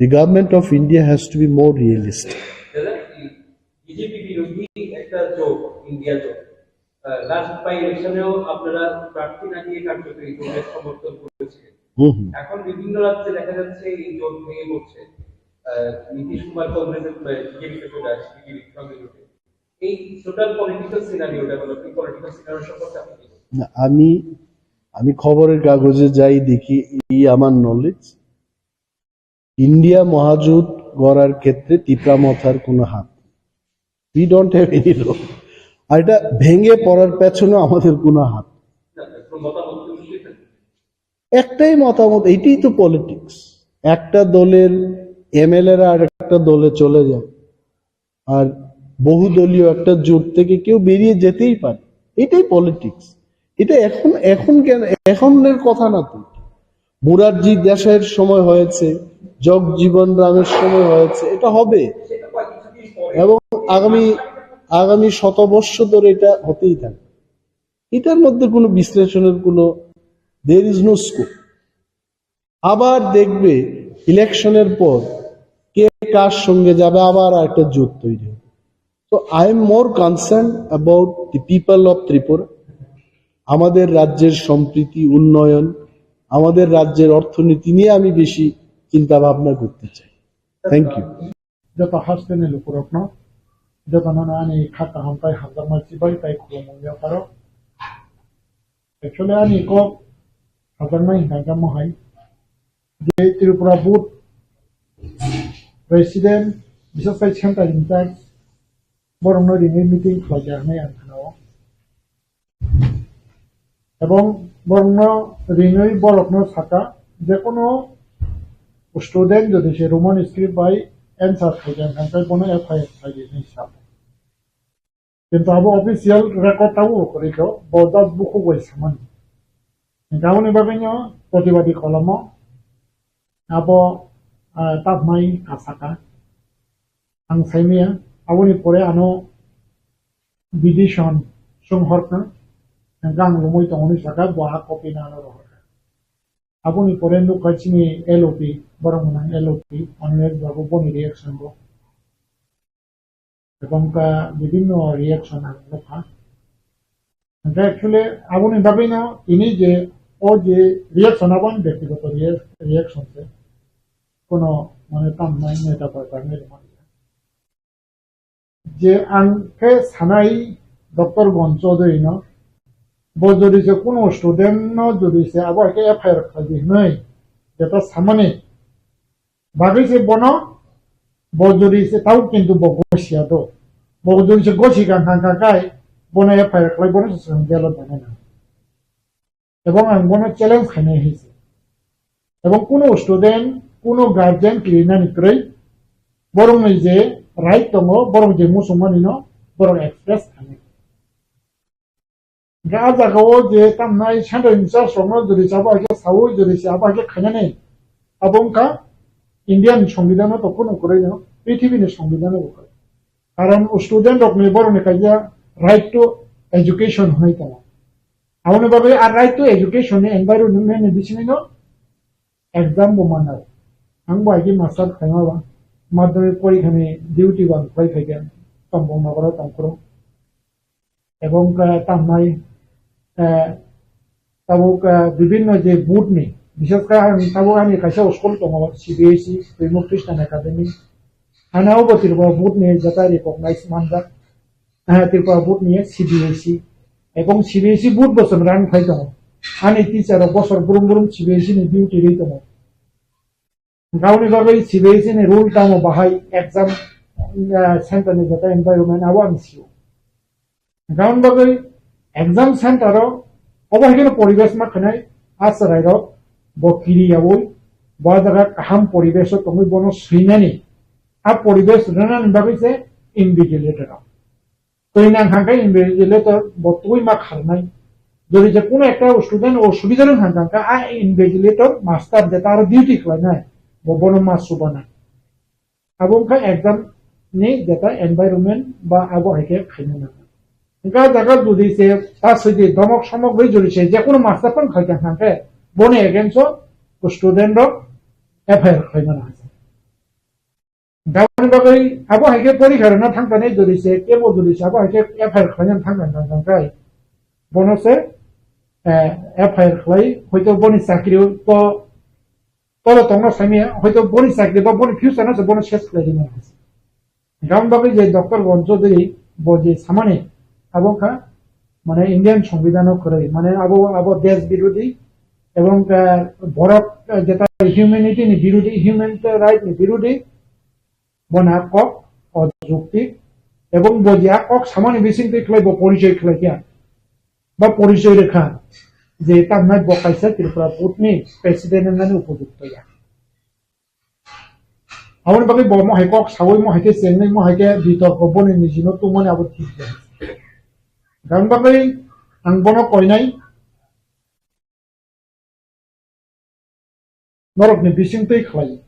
the government of India has to be more realistic. দাদা, বিজেপি বিরোধী একটা জোট, ইন্ডিয়া জোট, লাস্ট বাই ইলেকশনেও আপনারা প্রার্থী না দিয়ে কার্যকরী জোটের সমর্থন করেছিলেন। হুম হুম। এখন বিভিন্ন রাজ্যে দেখা যাচ্ছে এই জোট ভেঙে পড়ছে। আহ, নীতিশ কুমার কংগ্রেসের, আহ, বিজেপিতে চলে আসছে, বিজেপির সঙ্গে জোটে। এই টোটাল পলিটিক্যাল সিনারিওটা, মানে, এই পলিটিক্যাল সিনারিও সম্পর্কে আপনি কি বলবেন? না, আমি, আমি খবরের কাগজে যাই দেখি, এই আমার নলেজ, ইন্ডিয়া মহাজোট গড়ার ক্ষেত্রে তিপ্রা মথার কোনো হাত নেই। We don't have any role. আর এটা ভেঙে পড়ার পেছনে আমাদের কোনো হাত নেই। না, কোনো মতামত তো নিশ্চয়ই থাকবে। একটাই মতামত, এটাই তো পলিটিক্স। একটা দলের এমএলএরা আর একটা দলে চলে যায়, আর বহুদলীয় একটা জোট থেকে কেউ বেরিয়ে যেতেই পারে, এটাই পলিটিক্স। এটা এখন, এখন কেন, এখনের কথা না তো। মুরারজি দেশাইয়ের সময় হয়েছে, জগজীবন রামের সময় হয়েছে, এটা হবে। এবং আগামী, আগামী শতবর্ষ ধরে এটা হতেই থাকবে। এটার মধ্যে কোনো বিশ্লেষণের কোনো, there is no scope. আবার দেখবে ইলেকশনের পর কে কার সঙ্গে যাবে, আবার একটা জোট তৈরি হবে। তো I am more concerned about the people of Tripura. আমাদের রাজ্যের সম্প্রীতি, উন্নয়ন, আমাদের রাজ্যের অর্থনীতি নিয়ে আমি বেশি চিন্তা ভাবনা করতে চাই। Thank you. Joto hasteni lukurokno, jotono ani kha kaham tai hamjakma chibai tai khulumung yapharo. Actually, ani kok hamjakma hinka khe mohai je Tripura Board President, bisas khai Central in charge, borokno ringwi meeting khlaijak hinwi ang khnao. Ebong borokno ringwi borokno saka, jekono student jodi se Roman script bai answer khaijak hwnkhe bono F I R khlai di hinwi sa. Kintu abo official record tabuk bo kwrwi kho, bo just bukhuk bai samani. Hwnkhe aboni bagwino protibadi kolomo abo, ah, tabmai kasaka. Ang saimaya, aboni pore ano bidison swnghorkha, hwnkhe ang romwi tongmani saka, bo a copy no ano rohorkha. Aboni pore nukha chini L O P, borok mwnang L O P, Animesh babu boni reaction bo. Ebong ka bibinno reaction ang nukha. Hwnkhe actually aboni bagwino tini je o je reaction abo ani bektigoto rea-, reaction se. Kono mane tamnai neta bai bai nai rwmani. Je ang khe sanai Doctor Gon Chaudhary no, bo jodi se kuno student no jodi se abo hai khe F I R khlai di hinwi, jeta samani bagwi se bono, bo jodi se tau kintu bo gosia do. Bo jodi se gosi kha kha kha khai, bono F I R khlai bono se chwng jail o danai nang. Ebong ang bono challenge khainai hai se. Ebong kuno student, kuno guardian kirinani kwrwi, borokni je right tongo, borok je muchungmani no borok express khainai. Hwnkhe a jaga o je tamnai central in charge rokno jodi se abo hai khe saui, jodi se abo hai khe khainani, abo wngkha Indian Songbidan o to kuno kwrwi no, prithibi ni Songbidan o bo kwrwi. Karon student rokni borokni kaisa right to education hwnwi tongo. Aboni bagwi a right to education ni environment ni bisingo exam bo manai. Ang bo agi master khaima ba, madhyamik porikha ni duty bo ang khlai phaikha, Tombong nogoro tongphuru. Ebong, eh, tamnai, eh, tabuk, eh, bibinno je board ni, bishes khe ang tabuk ani kaisa school tongo, C B S E, Twimuk Christian Academy. Ano obo Tripura board ni jeta recognize manjak, eh, Tripura board ni C B S E. Ebong C B S E board bo chwng rang phai tongo. Ani teacher rok bosor brum brum C B S E ni duty rwi tongo. Gauni bagwi C B S E ni rule tamo bahai exam, ah, center ni jeta environment abo ang sio. Gauni bagwi exam center o obo hai kheno poribesh ma khanai a chwrai rok bo kiri yaui bo jaga kaham poribesh o tongwi bono swinani a poribesh rwnani bagwi se invigilator rok. Twi nang kha khe invigilator bo twi ma kharnai. Jodi je kuno ekta student o subijar wng kha khe a invigilator master jeta aro duty khlainai bo bono ma subanai. Abo wngkha exam ni jeta environment ba abo hai khe khaina nang. Hwnkhe jaga jodi se ta swidi domok somok bai jodi se je kuno master phang khai kha khe boni against o student rok F I R khlaina nang. Gaboni bagwi abo hai khe porikha rwna thangkha nai jodi se, kebo jodi se abo hai khe F I R khlaina thangkha thangkha khai. Bono se, eh, F I R khlai, hoito boni chakri to, tolo tongna saimaya, hoito boni chakri ba boni future no se bono ses khlai rima. Gaboni bagwi je Doctor Gon Chaudhary bo je samani abo kha, mane Indian Songbidan o kwrwi, mane abo, abo desh birodhi ebong, eh, borok, eh, jeta humanity ni birodhi, human right ni birodhi, bono a kok ojukti ebong bo je a kok samani bisingtwi khlai bo porichoi khlai kha ba porichoi rwkha je tamnai bo kaisa Tripura board ni president wngnani upojukto ya. Aboni bagwi bo mohai kok saui, mohai khe chengnai, mohai khe bitorko boni nijino tungmani abo thik ya. Gaboni bagwi ang bono koinai norokni bisingtwi khlai.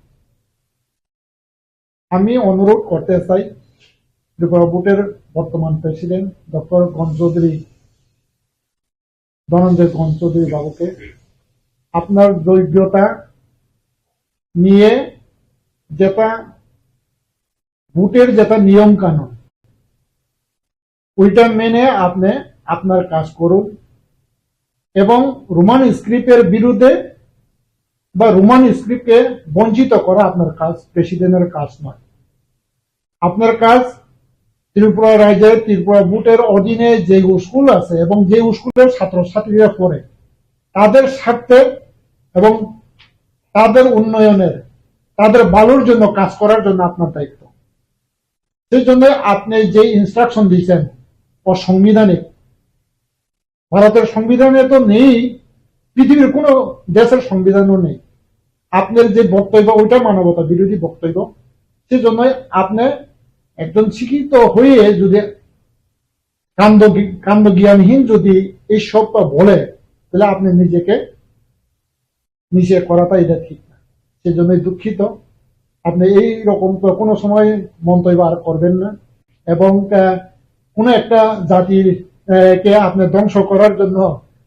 আমি অনুরোধ করতে চাই ত্রিপুরা বোর্ডের বর্তমান president doctor গণ চৌধুরী, ধনঞ্জয় গণ চৌধুরী বাবুকে, আপনার যোগ্যতা নিয়ে যেটা ভোটের যেটা নিয়ম কানুন, ওইটা মেনে আপনি আপনার কাজ করুন এবং রোমান স্ক্রিপ্টের বিরুদ্ধে বা রোমান স্ক্রিপ্টকে বঞ্চিত করা আপনার কাজ, প্রেসিডেন্টের কাজ নয়। আপনার কাজ ত্রিপুরা রাজ্যের ত্রিপুরা বোর্ডের অধীনে যে স্কুল আছে এবং যে স্কুলের ছাত্রছাত্রীরা পড়ে তাদের স্বার্থে এবং তাদের উন্নয়নের, তাদের ভালোর জন্য কাজ করার জন্য আপনার দায়িত্ব। সেই জন্য আপনি যে ইনস্ট্রাকশন দিয়েছেন অসাংবিধানিক। ভারতের সংবিধানে তো নেই, পৃথিবীর কোনো দেশের সংবিধানও নেই। আপনার যে বক্তব্য, ওইটা মানবতা বিরোধী বক্তব্য। সেই জন্য আপনি একজন শিক্ষিত হয়ে যদি কাণ্ড, কাণ্ডজ্ঞানহীন যদি এই সবটা বলে, তাহলে আপনি নিজেকে নিচে করাটা এটা ঠিক না। সেই জন্যই দুঃখিত। আপনি এই রকম তো কোনো সময় মন্তব্য আর করবেন না। এবং, আহ, কোনো একটা জাতির, আহ, কে আপনি ধ্বংস করার জন্য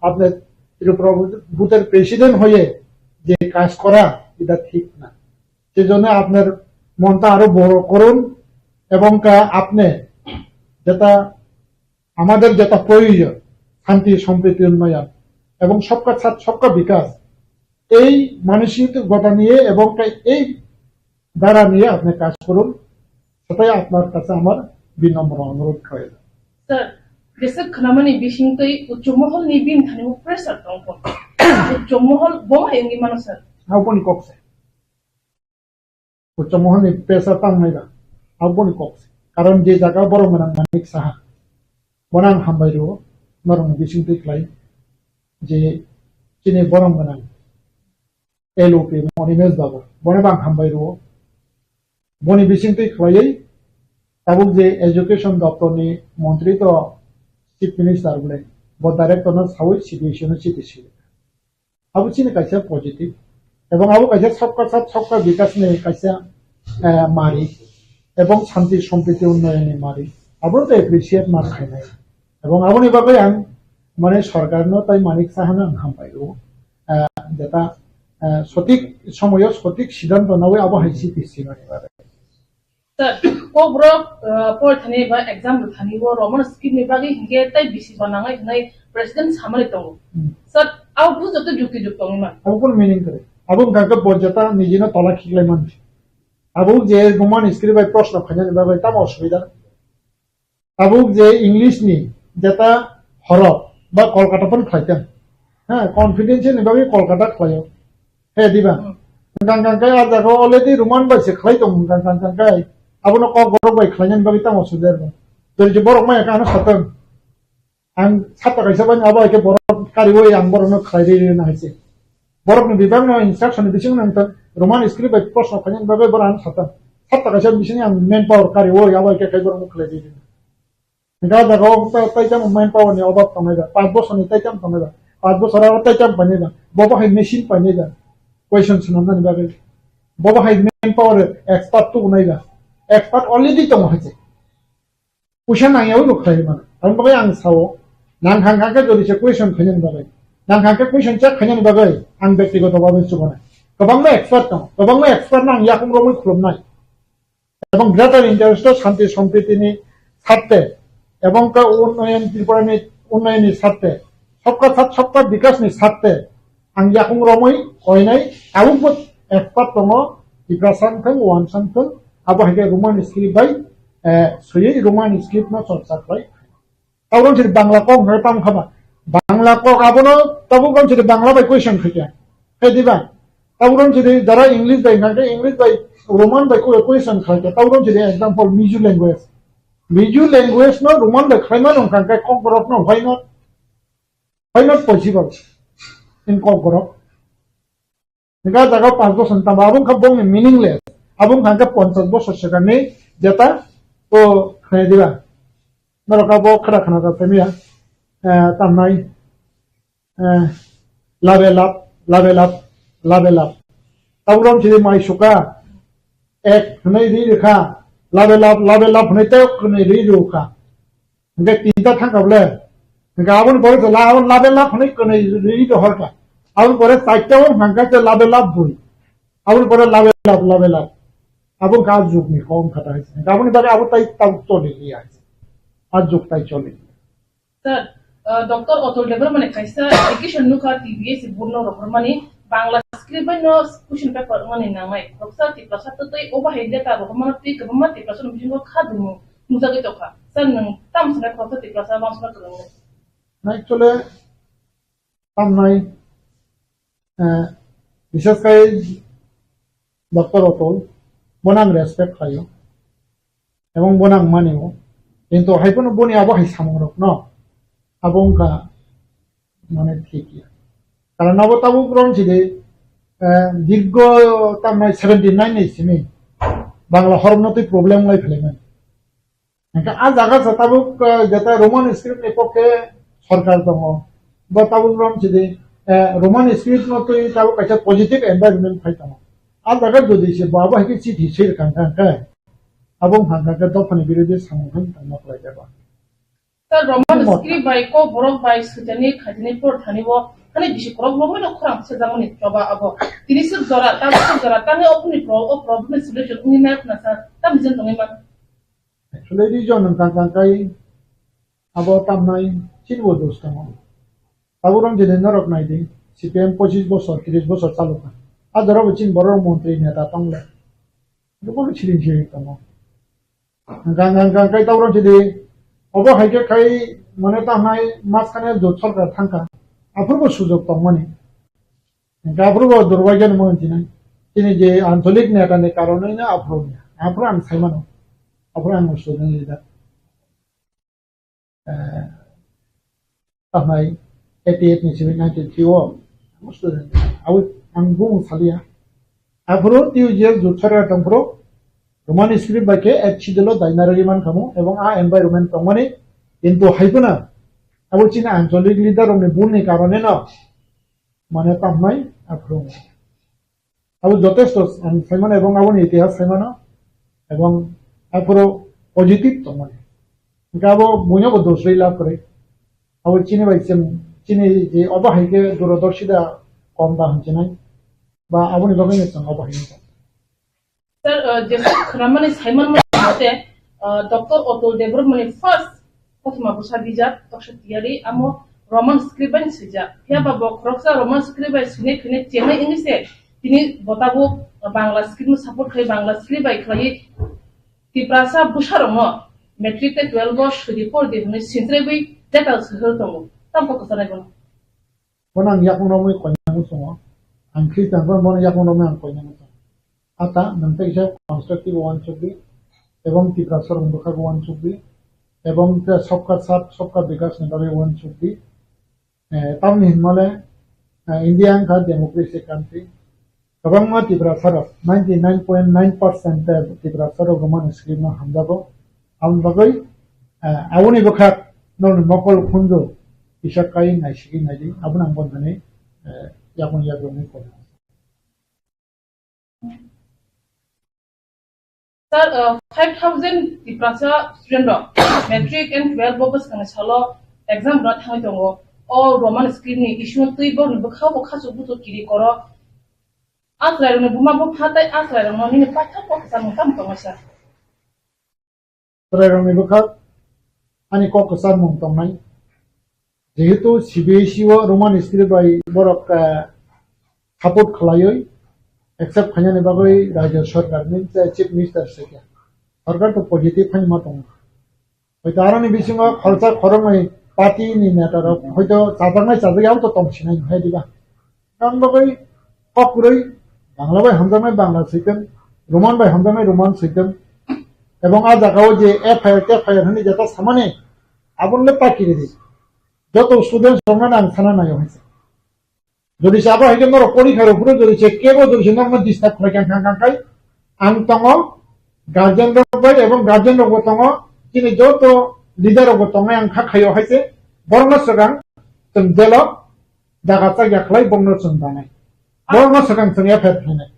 আপনি ত্রিপুরা বুথের প্রেসিডেন্ট হয়ে যে কাজ করা, এটা ঠিক না। সেই জন্য আপনার মনটা আরো বড় করুন এবং, আহ, আপনি যেটা আমাদের যেটা প্রয়োজন, শান্তি, সম্প্রীতি, উন্নয়ন এবং সবকা সাথ সবকা বিকাশ, এই মানসিকতা নিয়ে এবং এই ধারা নিয়ে আপনি কাজ করুন, সেটাই আপনার কাছে আমার বিনম্র অনুরোধ রইল। Sir, jesa khnamani bisingtwi uchu moholni bini thani pressure tongkho. Uchu mohol bo hai wngwi mano, sir? Aboni kok se. Uchu moholni pressure tang nai ba. Aboni kok se. Karon je jaga borok gwnang Manik Saha. Bono ang hambai rwo, norokni bisingtwi khlai je chini borok gwnang L O P Monimesh Babu. Bono bo ang hambai rwo. Boni bisingtwi khlaiwi tabuk je education doptorni montri to chief minister bole, bo director no sawi C D C no chiti swi. Abo chini kaisa positive. Ebong abo kaisa sabka sath sabka bikas ni kaisa, eh, mari. Ebong shanti sompriti unnoyon ni mari. Abo to appreciate ma khainai. Ebong aboni bagwi ang mane sorkar no tai Manik Saha no ang hambai o. Eh, jeta, eh, sotik somoyo sotik siddhanto nawi abo hai C P C mani bagwi. Sir, Kokborok, uh, porithani ba exam rwthani o Roman script ni bagwi hinkhe tei bisi ba nangnai hwnwi president samani tongo. Hmm. Sir, abo bujo tei jukti juk tongwi man. Abo kono meaning kwrwi. Abo wngkha khe bo jeta nijino tola khiklai mani. Abo je Roman script bai proshno khainani bagwi tamo osubida. Tabuk je English ni jeta horok ba Kolkata pon khlai tang. Ha, confidential ni bagwi Kolkata khlaio. He diba? Hmm. Hwnkha hwnkha khe ah jaga o already Roman bai se khlai tong hwnkha hwnkha khe abono Kokborok bai khlainani bagwi tamo sujer ba. Tori je borok maya khe ano satang. Ang sata kaisa bai abo hai khe borok kariwi ang borokno khlai ri rina hai se. Borokni bibakno instruction ni bisingo nang tang Roman script bai proshno khainani bagwi borok ang sata. Sata kaisa bisingo ang manpower kari o, abo hai khe khai borokno khlai di. Ga jaga o ta-, tai tamo manpower ni obab tongnai ba, panch bosor ni tai tamo tongnai ba, panch bosor aro tai tamo painai ba, bobo hai machine painai ba, question swnamnani bagwi. Bobo hai manpower expert tubunai ba, expert already tongo hai se. Puisa nangya ui rok khlai mano. Aboni bagwi ang sao, nang hang hang khe jodi se question khainani bagwi. Nang hang khe question check khainani bagwi ang bektigoto bhabe chubanai. Kwbangma expert tongo. Kwbangma expert no ang yakung romwi khulumnai. Ebong greater interest o shanti sompriti ni sarthe, ebong khe unnoyon Tripura ni unnoyon ni sarthe, sabka sath sabka bikas ni sarthe, ang yakung romwi koinai tabukbo expert tongo, Tiprasa wngthang, Wansa wngthang, abo hai khe Roman script bai, eh, swiwi Roman script no chorcha khlai. Tabuk rom sidi Bangla kok hwnwi tamo kha ba. Bangla kok abono tabuk rom sidi Bangla bai question khaikha. Khe diba? Tabuk rom sidi jara English bai hwnkha khe English bai Roman bai kok question khaikha. Tabuk rom sidi example Mizo language. Mizo language no Roman bai khlaimano hwnkha khe Kokborok no why not? Why not possible in Kokborok? Hingke ah jaga o panch bosor ni tamo abo wngkha bongni meaningless. Abo wngkha hingke ponchash bosor swkangni jeta o khnai diba. Norok abo khada khna jak phaimaya, eh, tamnai, eh, labe lab, labe lab, labe lab. Abo rom sidi mai suka, ek hwnwi ri rwkha, labe lab, labe lab hwnwi tei hwnwi ri rwkha. Hingke tinta thangkha bole. Hingke aboni pore je la, o labe lab hwnwi kwnwi ri dohorkha. Aboni pore chaita o hwnka khe labe lab bui. Aboni pore labe lab, labe lab. Abo wngkha a jugni kok wngkha ta hai se. Hingke aboni bagwi abo tai tabuk choli liya hai se. A jug tai choli liya. Sir, uh, Doctor Atul Debbarma ni kaisa application nukha T V S board no rohormani Bangla script bai no question paper wngmani nangnai. Khoroksa Tiprasa twtwi o bahai letter rohormano twi kwbangma Tiprasa ni bisingo kha dumu. Nukjagwi tongkha. Sir, nwng tamo sanai khoroksa Tiprasa bangsono kwrwngwi? Actually, tamnai, eh, bises khai Doctor Atul, bono ang respect khlaio. Ebong bono ang mani o. Kintu hai phano boni abo hai samung rok no. Abo wngkha mane thik ya. Karon abo tabuk rom sidi, eh, dirgo tamnai seventy nine ni simi Bangla horomno twi problem lai phelaimani. Hingke a jaga sa tabuk, eh, jeta Roman script ni pokke sorkar tongo. Bo tabuk rom sidi, eh, Roman script no twi tabuk kaisa positive environment phai tongo. A jaga jodi se bo abo hai khe chithi sir kang kang khe, abo wngkha khe dophani birodhi samung khe tangma khlai jaba. Sir, Roman Mo- script bai kok borok bai swijani khaijani por thani bo hani bisi korok romwi no khorang sejakmani choba abo. Tini sir jora, tamo sir jora, tamo opni pro-, o problem ni solution wngwi nai khna sir, tamo jin tongwi man. Actually, reason wngkha kang kai abo tamnai chini bo dos tongo. Abo rong jene norok nai di, C P M pochis bosor, tris bosor chalukha. A jora bo chini borok montri neta tongle. Abo bo chiring chiring tongo. Gang gang gang kai taurang sidi. Obo hai khe khai mane ta hai mas khane jot sorkar thangkha. Aphuru bo sujok tongmani. Hingke aphuru bo durbai gani mo hinjinai. Chini je ancholik neta ni karonoi no aphuru ni. Aphuru ang sai mano. Aphuru ang student leader. Eh, Tahnai eighty eight ni simi ninety three o ang student. Awi ang bung salia. Aphuru T U G S jut sara tongphuru Roman script bai khe H C D lo dainarwi man khamu ebong a environment tongmani kintu hai phano abo chini ancholik leader rokni bul ni karone no mane tahnai aphuru. Abo jotesto ang saimano ebong aboni itihas saimano ebong aphuru positive tongmani. Hingke abo buino bo dosrwi lab kwrwi. Abo chini bai chwng, chini je obo hai khe durodorshita kom da hinjinai. Ba aboni bagwi no chwng obo hai wngkha. Sir, uh, jesa khwnamani saimanmani mate, uh, Doctor Atul Debbarmani first kothoma bwsa bijap toksa tiyari, amo Roman script bai swijak. Phiya ba bo khoroksa Roman script bai swinai khinai chenai wngwi se tini bo tabuk Bangla script no support khai, Bangla script bai khlaiwi Tiprasa bwsarokno matric tei twelve o swidi por di hwnwi sintraiwi letter swhwr tongo. Tamo kok kwchanai bono? Bono ang yakung romwi koinani tongo. Ang Christian, bono, bono yakung romwi ang koinani tongo. Ata nwng tei kisa constructive uansukdi, ebong Tiprasa rok bwkha uansukdi, ebong te sabka saath, sabka bikas ni bagwi uansukdi. Eh, tamni hinmale, eh, India wngkha democracy country. Kwbangma Tiprasa rok, ninety nine point nine percent Tiprasa rok Roman script no hamjago. Aboni bagwi, eh, aboni bwkhak nokni mokol khunju kisa kai naisigwi naidi, abono ang bontani, eh, yakung yakrwngwi kono. Sir, uh, five thousand Tiprasa student rok matric and twelve bo bwskangni salo exam rwna thangwi tongo. O Roman script ni issue twi borokni bwkha bo khachuk buchuk kiri koro. A chwrairokni buma bupha tei a chwrairokno nini paithak kok kwcharmung tamo tongo, sir? Chwrairokni bwkhak ani kok kwcharmung tongnai. Jehetu C B S E o Roman script bai borok, eh, support khlaiwi accept khainani bagwi rajya sarkar ni je chief minister se khe. Sarkar to positive phai ma tongo. Hoito aroni bisingo khoroksa khoroknwi party ni neta rok hoito chajaknai chajak ya to tong sinai hai diba. Ang bagwi kok kwrwi Bangla bai hamjaknai Bangla switem, Roman bai hamjaknai Roman switem. Ebong a jagao je F I R, T F I R hwnwi jeta samani aboni le paki ridi. Joto students rokno ang sana naio hai se. Jodi se abo hai khe norok porikha rok phuru jodi se kebo jodi se norokno disturb khlai kha kha kha khai ang tongo guardian rok bai ebong guardian rok bo tongo chini joto leader rok bo tongnai ang kha khaio hai se borokno swkang chwng jail o daga chakya khlai bongno chwng danai. Borokno swkang chwng F I R khlainai.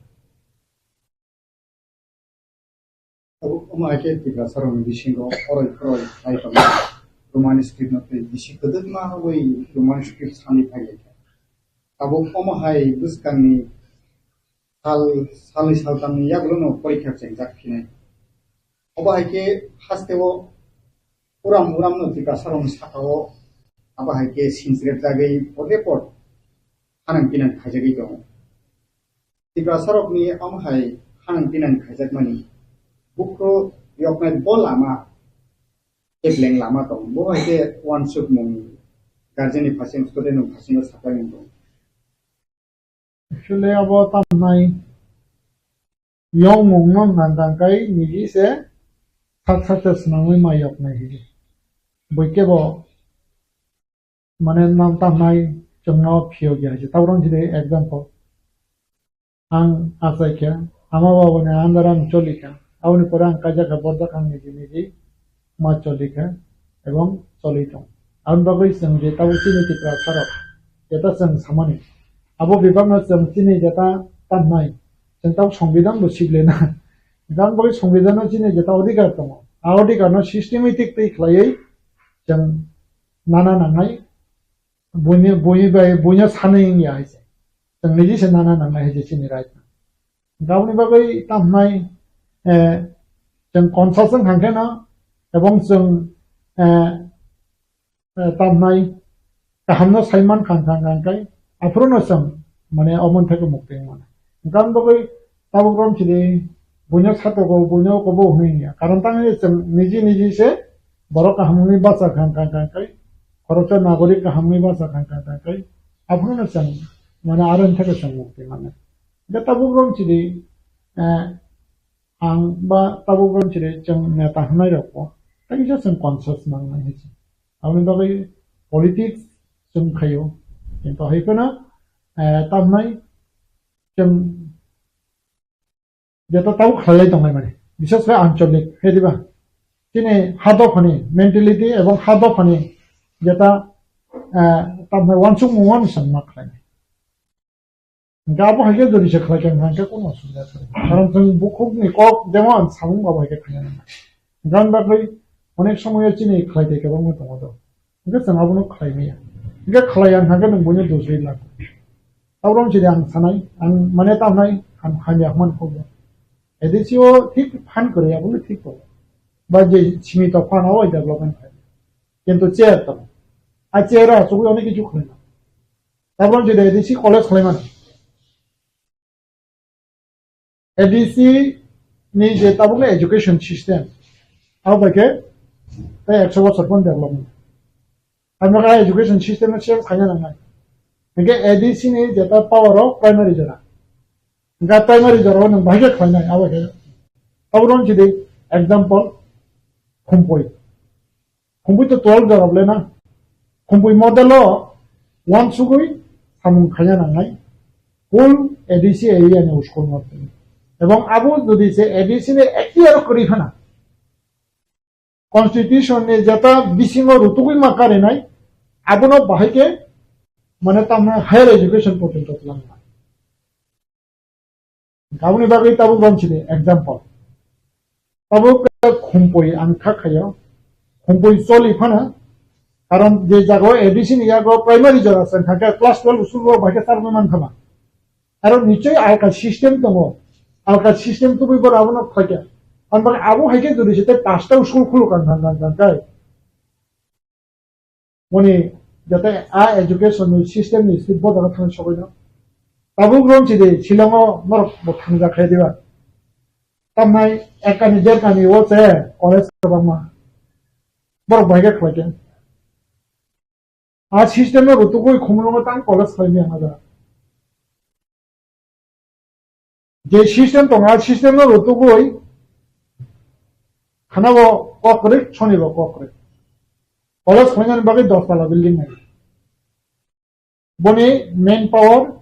Tabuk omo hai khe Tiprasa rokni bisingo oroi phoroi khai tongo. Roman script no twi bisi kwdwkma wi Roman script sani phai lai kha. Tabuk omo hai bwskangni sal, salni saltamni yagulo no porikha chengjak phinai. Obo hai khe hasteo uram uram no Tiprasa rokni saka o abo hai khe sinsrep jagwi pote pot hanang pinang khaijagwi tongo. Tiprasa rokni omo hai hanang pinang khaijakmani bukhuk yoknai bo lama kebleng lama tong. Bo hai khe uansukmung guardian ni phasing, student ni phasingo saklaimung tong. Actually abo tamnai yongmung no nang kang kai niji se sak sak se swnamwi ma yoknai hwnwi. Bui kebo mane nam tamnai chwngno phiyok ya hwnwi. Tabuk wng sidi example. Ang achai kha, ama babani under ang choli kha. Aboni pore ang kaijak kha, borjak ang niji niji ma choli kha ebong choli tong. Aboni bagwi chwng je tabuk chini Tiprasa rok, jeta chwng samani, abo bebakno chwng chini jeta tamnai, chwng tabuk songbidan bo sible na. Aboni bagwi songbidan no chini jeta odhikar tongo. A odhikar no systematic twi khlaiwi chwng nana nangnai, buini, bui bai, buino sanwi wngya hai se. Chwng niji se nana nangnai hai se chini right no. Aboni bagwi tamhnai, eh, chwng conscious wng kha khe no, ebong chwng, eh, eh, tamhnai kaham no sai man kha, kha, kha, kha, aphuru no chwng mane omo thai mukti wng mano. Aboni bagwi tabuk rom chini buino satogo, buino kobo hwnwi ya. Karon tangwi chwng niji niji se borok kaham wngwi bacha kha, kha, kha, kha, khoroksa nagorik kaham wngwi bacha kha, kha, kha, kha, aphuru no chwng mane aro thai chwng mukti mano. Hingke tabuk rom chini, eh, ang ba tabuk rom chini chwng neta hwnai rok bo tei kisa chwng conscious nangnai hai se. Aboni bagwi politics chwng khaio. Kintu hai phano, eh, tamnai chwng jeta tabuk khlailai tongnai mani. Bishes khe ancholik, hai diba? Chini ha dophani mentality ebong ha dophani jeta, eh, tamnai wansukmung wani chwng ma khlainai. Hingke abo hai khe jodi se khlai khe hingke kono osubida kwrwi. Karon chwng bukhukni kok jemon samung abo hai khe khaina nangnai. Hingke aboni bagwi onek somoyo chini khlai tei kwbangma tongo do. Hingke chwng abono khlai maya. Hingke khlai ya hingke nwng buino dusri lak. Tabrom chini ang sanai, ang mane tamnai, ang hamya hwnmani kok do. A D C o thik phan kwrwi, abono thik tongo. Ba je simi tok phan abo development khai. Kintu chair tongo. A chair o achugwi onek kichu khlaina. Tabuk jodi A D C college khlaimani. A D C ni je tabukni education system, abo bai khe tei ekso bosor phano development. Ang kha education system no change khaina nangnai. Hingke A D C ni jeta power o primary jora. Hingke primary jora o nwng bahai khe khlainai, abo khe. Tabuk wng sidi example, Khumpui. Khumpui to twelve jora bole na. Khumpui model o wansugwi samung khaina nangnai. Full A D C area ni school model. Ebong abo jodi se A D C ni ekhtiar kwrwi phano constitution ni jeta bisingo rutugwi ma karinai, abono bahai khe mane tamni higher education porjonto twlangma. Aboni bagwi tabuk romsidi example. Tabuk Khumpui ang kha khayo. Khumpui choli phano. Karon je jaga o A D C ni yago primary jora se thangkhe class twelve school o bahai khe charwgwi mankha ba. Aro nichoi alka system tongo. Alka system tubui boro abono khlaikha. Ang bagwi abo hai khe jodi se tei pasta school khuluk ang thang thang thang khai. Boni jate a education ni system ni sri bo jaga thang sogwi no. Tabuk rom chidi Shillong o norok bo thangjak khe diba. Tamnai ekani derkani o se college kwbangma. Borok bai khe khlai khe. A system no rutugwi khumulungo tang college khlai maya jaga. Je system tongo, a system no rutugwi khana bo kok kwrwi, soni bo kok kwrwi. College khlainani bagwi dos tala building nai. Boni main power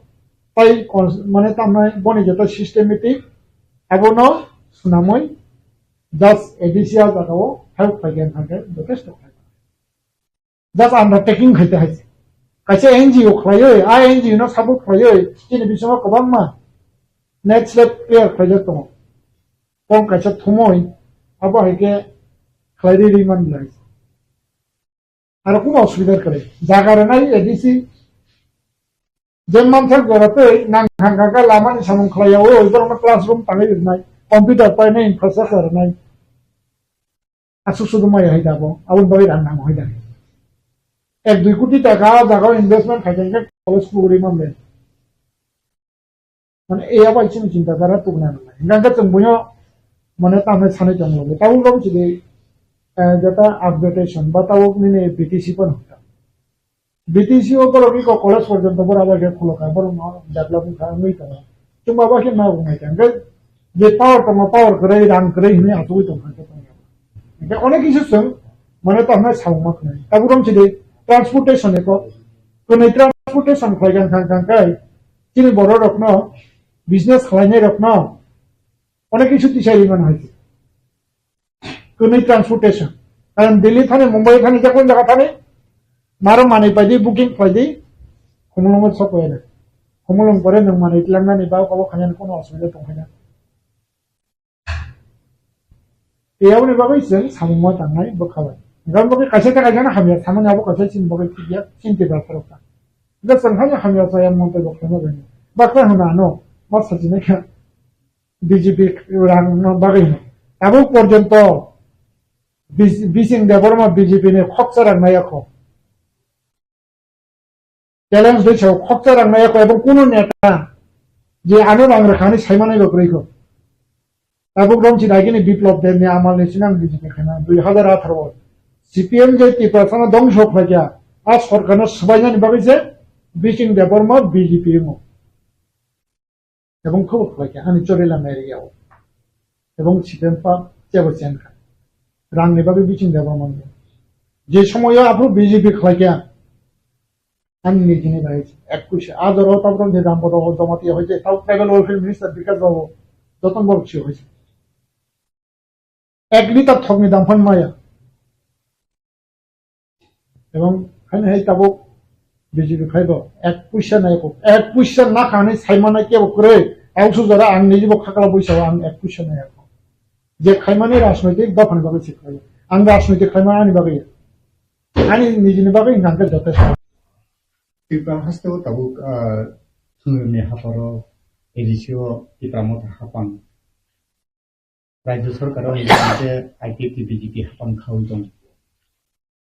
tai cons-, mane tamnai boni jeta systematic abono swnamwi just A D C a jaga o help khlai khe thang khe jotesto khlai. Just undertaking khaite hai se. Kaisa N G O khlaiwi, a N G O no support khlaiwi, chini bisingo kwbangma net slate clear khlaijak tongo. Kong kaisa thumui, abo hai khe khlai ri ri man lai. Aro kuno osubida kwrwi. Jaga rwnai A D C, je manthak jora twi nang thang kha kha lama ni samung khlai ya, o borok no classroom tangwi rwnai, computer painai, infrastructure rwnai. Aswk sudu maya hai da bo, aboni bagwi rang nango hai da. Ek dui koti taka ah jaga o investment khai khe college kuburi manle. Mane, e abo chini chinta dhara tubuna nangnai. Hingkha khe chwng buino, mane, tamni sanai tongmani. Tabuk rok chini, eh, jeta upgradation, ba tabuk nini B T C phano hwnka. B T C o borok iko college porjonto borok abo khe khulukha, borok no develop wngkha, wngwi tongo. Chwngbo abo khe ma wngwi kha. Hingkhe je power tongo, power kwrwi, rang kwrwi hinwi achugwi tongkha khe tongya. Hingke onek kisu chwng mane tamo samung ma khnai. Tabuk rom chidi transportation eko. Kwnwi transportation khlai kang kang kang kai. Chini borok rokno business khlainai rokno onek kisu tisai rimani hai. Kwnwi transportation. Karon Delhi thani, Mumbai thani, jakon jaga thani, maro manwi paidi, booking khlaidi, Khumulwngo sok paina. Khumulwng pore nwng manwi tlangnani ba obo khainani kono osubida tongkhaina. Tei aboni bagwi chwng samung ma tangnai bwkha bai. Hwnkhe bagwi kaisa ta kaisa no hamya samani abo kaisa chini bagwi thik ya, chini tei bwsarok ta. Hwnkhe chwng haino hamya chaya monthai bo khaima bai. Baksa hwnna ano, ma sajinai kha. B J P rang no bagwi hino. Tabuk porjonto Bis-, Bising Debbarma B J P ni khoksa rang nai yakho. Challenge doi sao khoksa rang nai yakho ebong kuno neta je ano rang rwkhani saimanai bo kwrwi kho. Tabuk romchi dagini Biplop Deb ni amal ni sinang B J P khana dui hazar atharo o C P M je Tiprasa no dongso khlaikha a sorkar no swbainani bagwi je Bising Debbarma B J P wngo. Ebong khe bo khlai kha ani Chorilam area o. Ebong C P M pa chebo chen kha. Rang ni bagwi biching deba mango. Je somoyo aphuru B J P khlai kha ani nijini bai ek puisa. A jora o tabuk je Rampada o Jamatia hoite tabuk tribal welfare minister Bikash Babu, Joton Babu si hoite. Ek litar thokni dam phan maya. Ebong haino hai tabuk B J P khai bo ek puisa nai ko, ek puisa na kha hinwi sai manai kebo kwrwi. Ausu jora ang niji bo khakla buisa o ang ek puisa nai ko. Je khaimani rajnoitik dophani bagwi se khlai. Ang rajnoitik khaimani ani bagwi. Ani nijini bagwi hwnkha hwnkhe jotesto. Tripura haste o tabuk, ah, Thungrwngni haparo A D C o Tipra Motha hapang. Rajya sorkar o hwnkhe I P F T B J P hapang khaui tong.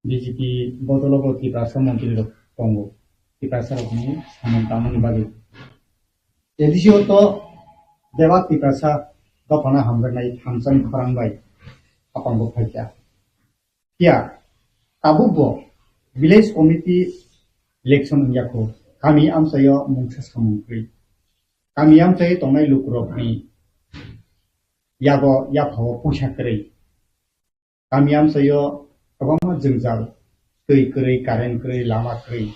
B J P bodolo bo Tiprasa montri rok tongo. Tiprasa rokni samung tangmani bagwi. A D C o to bebak Tiprasa dophano hamjaknai thamsani khorang bai hapang bo phaikha. Phiya tabuk bo village committee election wngya kho, kami amchaio mungsa samung kwrwi. Kami amchaio tongnai lukurokni yago yaphao puisa kwrwi. Kami amchaio kwbangma jwngjal, twi kwrwi, current kwrwi, lama kwrwi,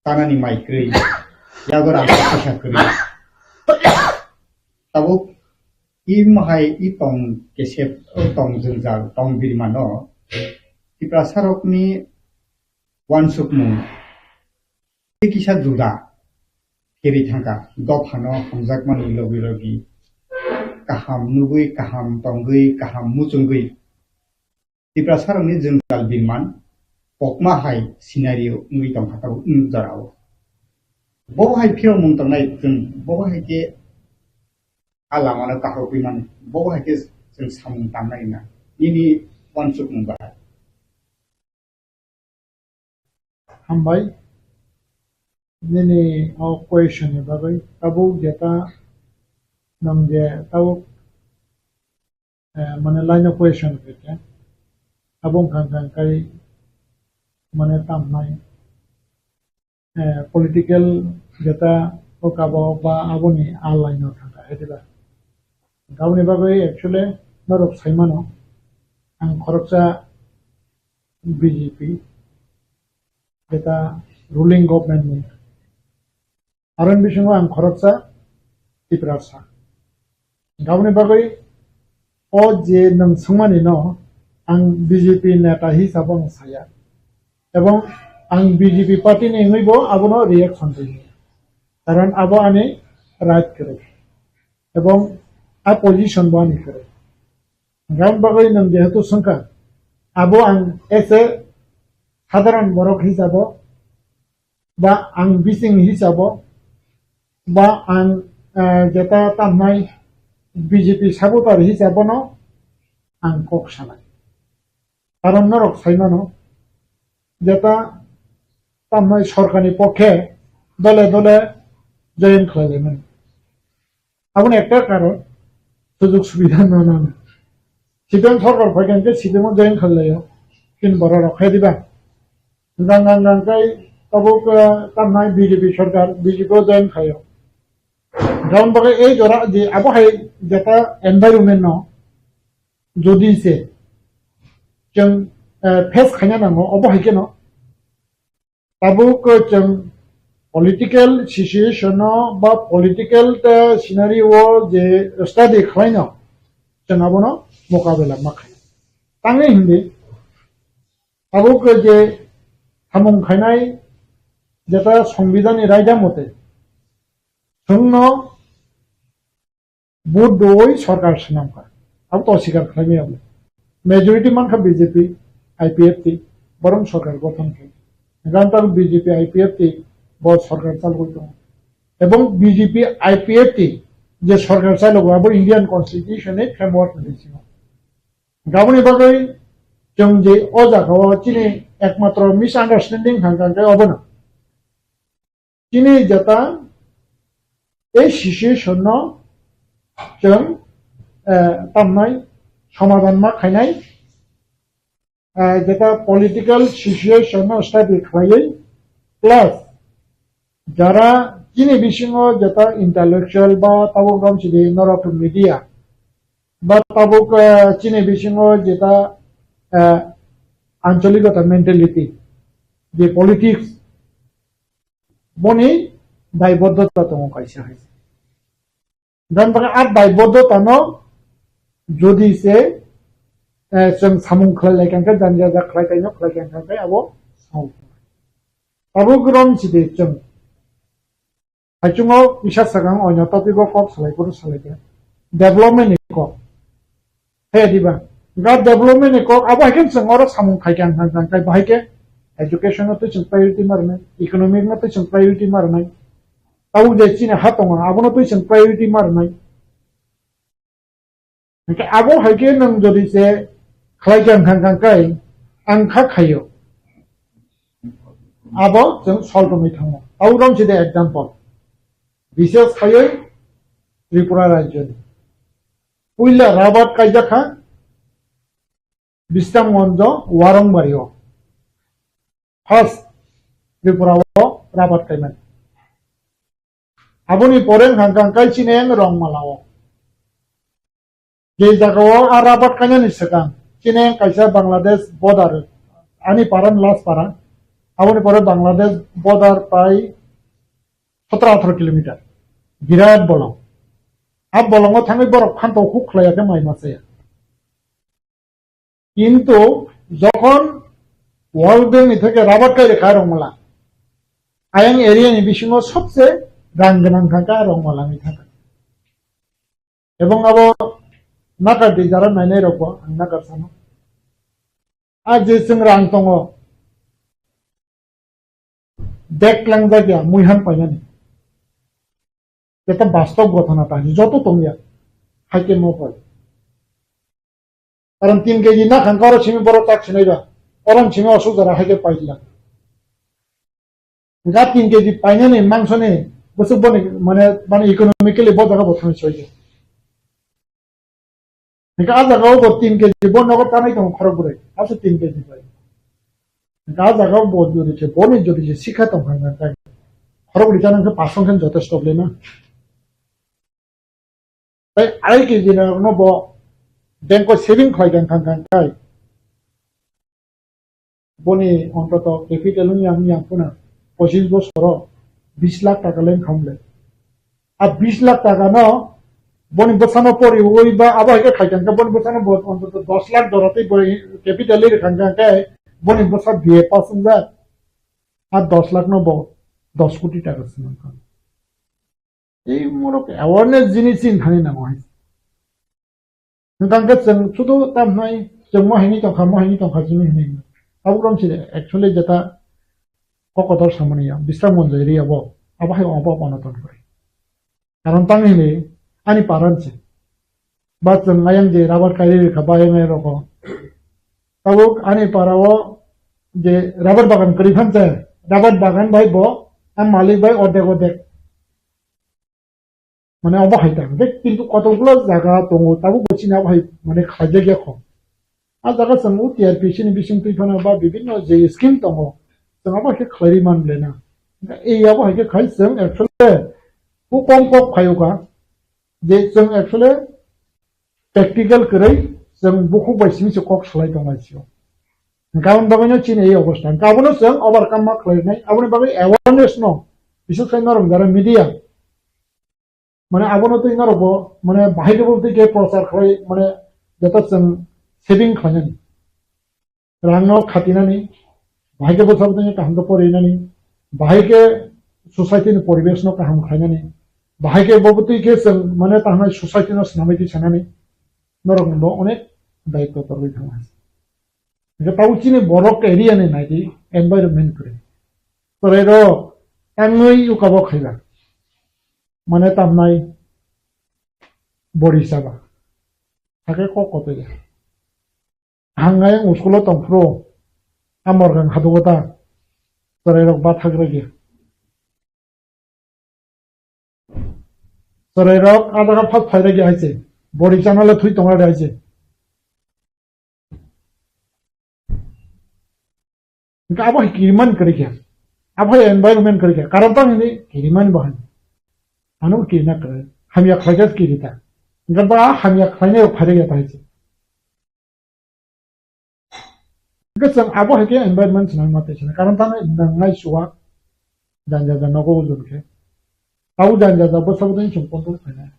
tanani mai kwrwi, yago rang puisa kwrwi. Tabuk i mahai i tong kesep, o tong jwngjal, tong birmano Tiprasarokni uansukmung tei kisa juda kiri thangkha. Dophano hamjakmani logi logi kaham nugwi, kaham tongwi, kaham muchungwi Tiprasarokni jwngjal birman kokma hai scenario wngwi tongkha tabuk wng jorao. Bo hai phiyokmung tongnai chwng bo hai khe a lamano kahorwi mani, bo hai khe chwng samung tangnai wngna nini uansukmung bahai. Hambai nini o question ni bagwi. Tabuk jeta nwng je tabuk, eh, mane line o question khe khe abo wngkha wngkha kai mane tamnai, eh, political jeta o kabo ba aboni a line o thangkha hai diba. Aboni bagwi actually norok saimano ang khoroksa B J P jeta ruling government ni. Aroni bisingo ang khoroksa Tiprasa. Aboni bagwi o je nwng swngmani no ang B J P neta hisabo ang saya. Ebong ang B J P party ni wngwi bo abono reaction rwya. Karon abo ani right kwrwi. Ebong a position bo ani kwrwi. Aboni bagwi nwng jehetu swngkha, abo ang as a sadharan borok hisabo ba ang bising hisabo, ba ang, eh, jeta tamnai B J P supporter hisabono ang kok sanai. Karon norok saimano, jeta tamnai sorkarni pokhe dole dole join khlailaimani. Aboni ekta karon, sujug subida no nang. C P M sorkar phaikha hwnkhe C P M o join khlailaio. Tin borok rok khe diba. Nang nang nang kai tabuk, eh, tamnai B J P sorkar, B J P o join khaio. Aboni bagwi ei jora je abo hai jeta environment no jodi se chwng, eh, face khaina nango, obo hai kheno tabuk, eh, chwng political situation o ba political, eh, scenario o je study khlaino, chwng abono mokabela ma khainai. Tangwi hindi, tabuk je samung khainai, jeta songbidhanni raida mote, chwngno vote doi sorkar swnamkha. Abo to sikar khlaimaya bo. Majority mankha B J P, I P F T, borom sorkar gothon khe. Gan tabuk B J P, I P F T bo sorkar chalgwi tongo. Ebong B J P, I P F T je sorkar chalogo, abo Indian Constitution ni framework ni bisingo. Gaboni bagwi chwng je o jaga o chini ekmatro misunderstanding thang thang khe obono. Chini jeta ei situation no chwng, eh, tamnai somadhan ma khainai, eh, jeta political situation no study khlaiwi, plus jara chini bisingo jeta intellectual ba tabuk romsidi norok media ba tabuk, eh, chini bisingo jeta, eh, ancholikota mentality, je politics, boni daiboddota tongo kaisa hai. Dan baka a daiboddota no jodi se, eh, chwng samung khlai lai kangkhe, janja ja khlai kaino khlai kangkhe abo sao. Abo grom sidi chwng. Haichungo kisa swkang oino topic o kok salai phuru salai khe. Development ni kok. He diba? Ga development ni kok abo hai khe chwng oro samung khai khe ang khan khan khai bahai khe education no twi chwng priority ma rwnai, economic no twi chwng priority ma rwnai. Tabuk je chini ha tongo abono twi chwng priority ma rwnai. Hingke abo hai khe nwng jodi se khlai khe ang khan khan khai ang kha khaio. Abo chwng sol tongwi thango. Abo romsi de example. Bises khaioi Tripura rajyoni. Puila rabat kaijak kha Bisramganjo Warongbario. First Tripura o rabat kaimani. Aboni pore wngkha kang kai chini ang Rongmala o. Je jaga o a rabat kainani swkang chini ang kaisa Bangladesh border, ani para ni last para, aboni pore Bangladesh border prai sotro atharo kilometer. Birat bolong. A bolongo thangwi borok phanto huk khlaiya khe mai machaya. Kintu jokhon World Bank ni theke rabat kai rikha Rongmala, ayang area ni bisingo sobse rang gwnang kha kha Rongmala ni thaka. Ebong abo nakar di jara nainai rok bo ang nakar sano. A je chwng rang tongo, bag langjak ya muihan painani. Eta bastob gothona ta joto tongya. Haike mo pai. Karon tin keji na khan koro simi boro tak sinai ba. Orom simi osuk jara haike paila. Ga tin keji painani mangsoni bosuk boni mane, mane economically bo jaga bo thangwi soiya. Hingke a jaga o bo tin keji bo nogo tanai tongo khorok bwrwi. Ase tin keji bai. Hingke a jaga o bo jodi se, boni jodi se sikha tong kha khe khorok bwrwi chana khe pasong khe jotesto le na. Tai arai keji no bo bank o saving khlai kha kha kha. Boni ontoto capital wng yang, wng yang phano pochis bosoro bis lakh taka leng khamle. A bis lakh taka no boni bwsano poriwi ba abo hai khe khai tangkha, boni bwsano bo ontoto dos lakh dora tei bo capital ri kha khe boni bwsa B A pass wngjak. A dos lakh no bo dos koti taka swnam kha. Ei morok awareness jinis chini thani nango hai. Hwnkha khe chwng sudu tam hwnwi chwng mo haini tongkha, mo haini tongkha chini hwnwi. Abo rom chini actually jeta kokotor samani ya, Bisram Monjoi ri abo, abo hai abo abo no ton kori. Karon tang hini ani paran se. Ba chwng ayang je rabar kairi rikha ba ayang ayang roko. Tabuk ani para o je rabar bagan kori phan se, rabar bagan bai bo, ang malik bai ordek ordek. Mane obo hai ta, hwnkhe kintu kotokgulo jaga tongo, tabukbo chini abo hai mane khlaijak ya kho. A jaga chwng o T R P C ni bising twi phano ba bibinno je scheme tongo, chwng abo khe khlaiwi man le na. Hwnkhe ei abo hai khe khai chwng actually bo kom kok phaio kha, je chwng actually practical kwrwi chwng bukhuk bai simi se kok salai tong lai sio. Hwnkhe aboni bagwino chini ei obostha. Hwnkhe abono chwng overcome ma khlainai. Aboni bagwi awareness no, bises khai norok jara media. Mane abono twi norokbo, mane bahai khe bo twi khe prochar khlai, mane joto chwng saving khlainani. Rangno khatinani, bahai khe bwsa bwtwino kaham khe porinani, bahai khe society ni poribesh no kaham khlainani, bahai khe bo bwtwi khe chwng mane tamo society no swnamwi twi sanani, norokni bo onek daitw torwi thangma. Hwnkhe tabuk chini borok area ni naidi environment kwrwi. Chwrairok tangwi ukabo khaiba. Mane tamnai bori chaba. Hakhe kok kotoya. Hangai ang school o tongphuru. A morgang hadugo ta. Chwrairok ba thagra gya. Chwrairok a jaga phak phaira gya hai se. Bori chana le thwi tongra hai se. Hwnkhe abo hai kirimani kwrwi khe. Abo hai environment kwrwi khe. Karon tang hwnwi kirimani bo hai. Ano kirina kwrwi. Hamya khlaikhe kirita. Hwnkhe ba hamya khlainai rok phairya ta hai se. Hwnkhe chwng abo hai khe environment swnamwi ma tei swnam. Karon tang nangnai chuwa. Janja janja nogo ujun khe. Tau janja janja bwsa bwtwini chwng control khlainai.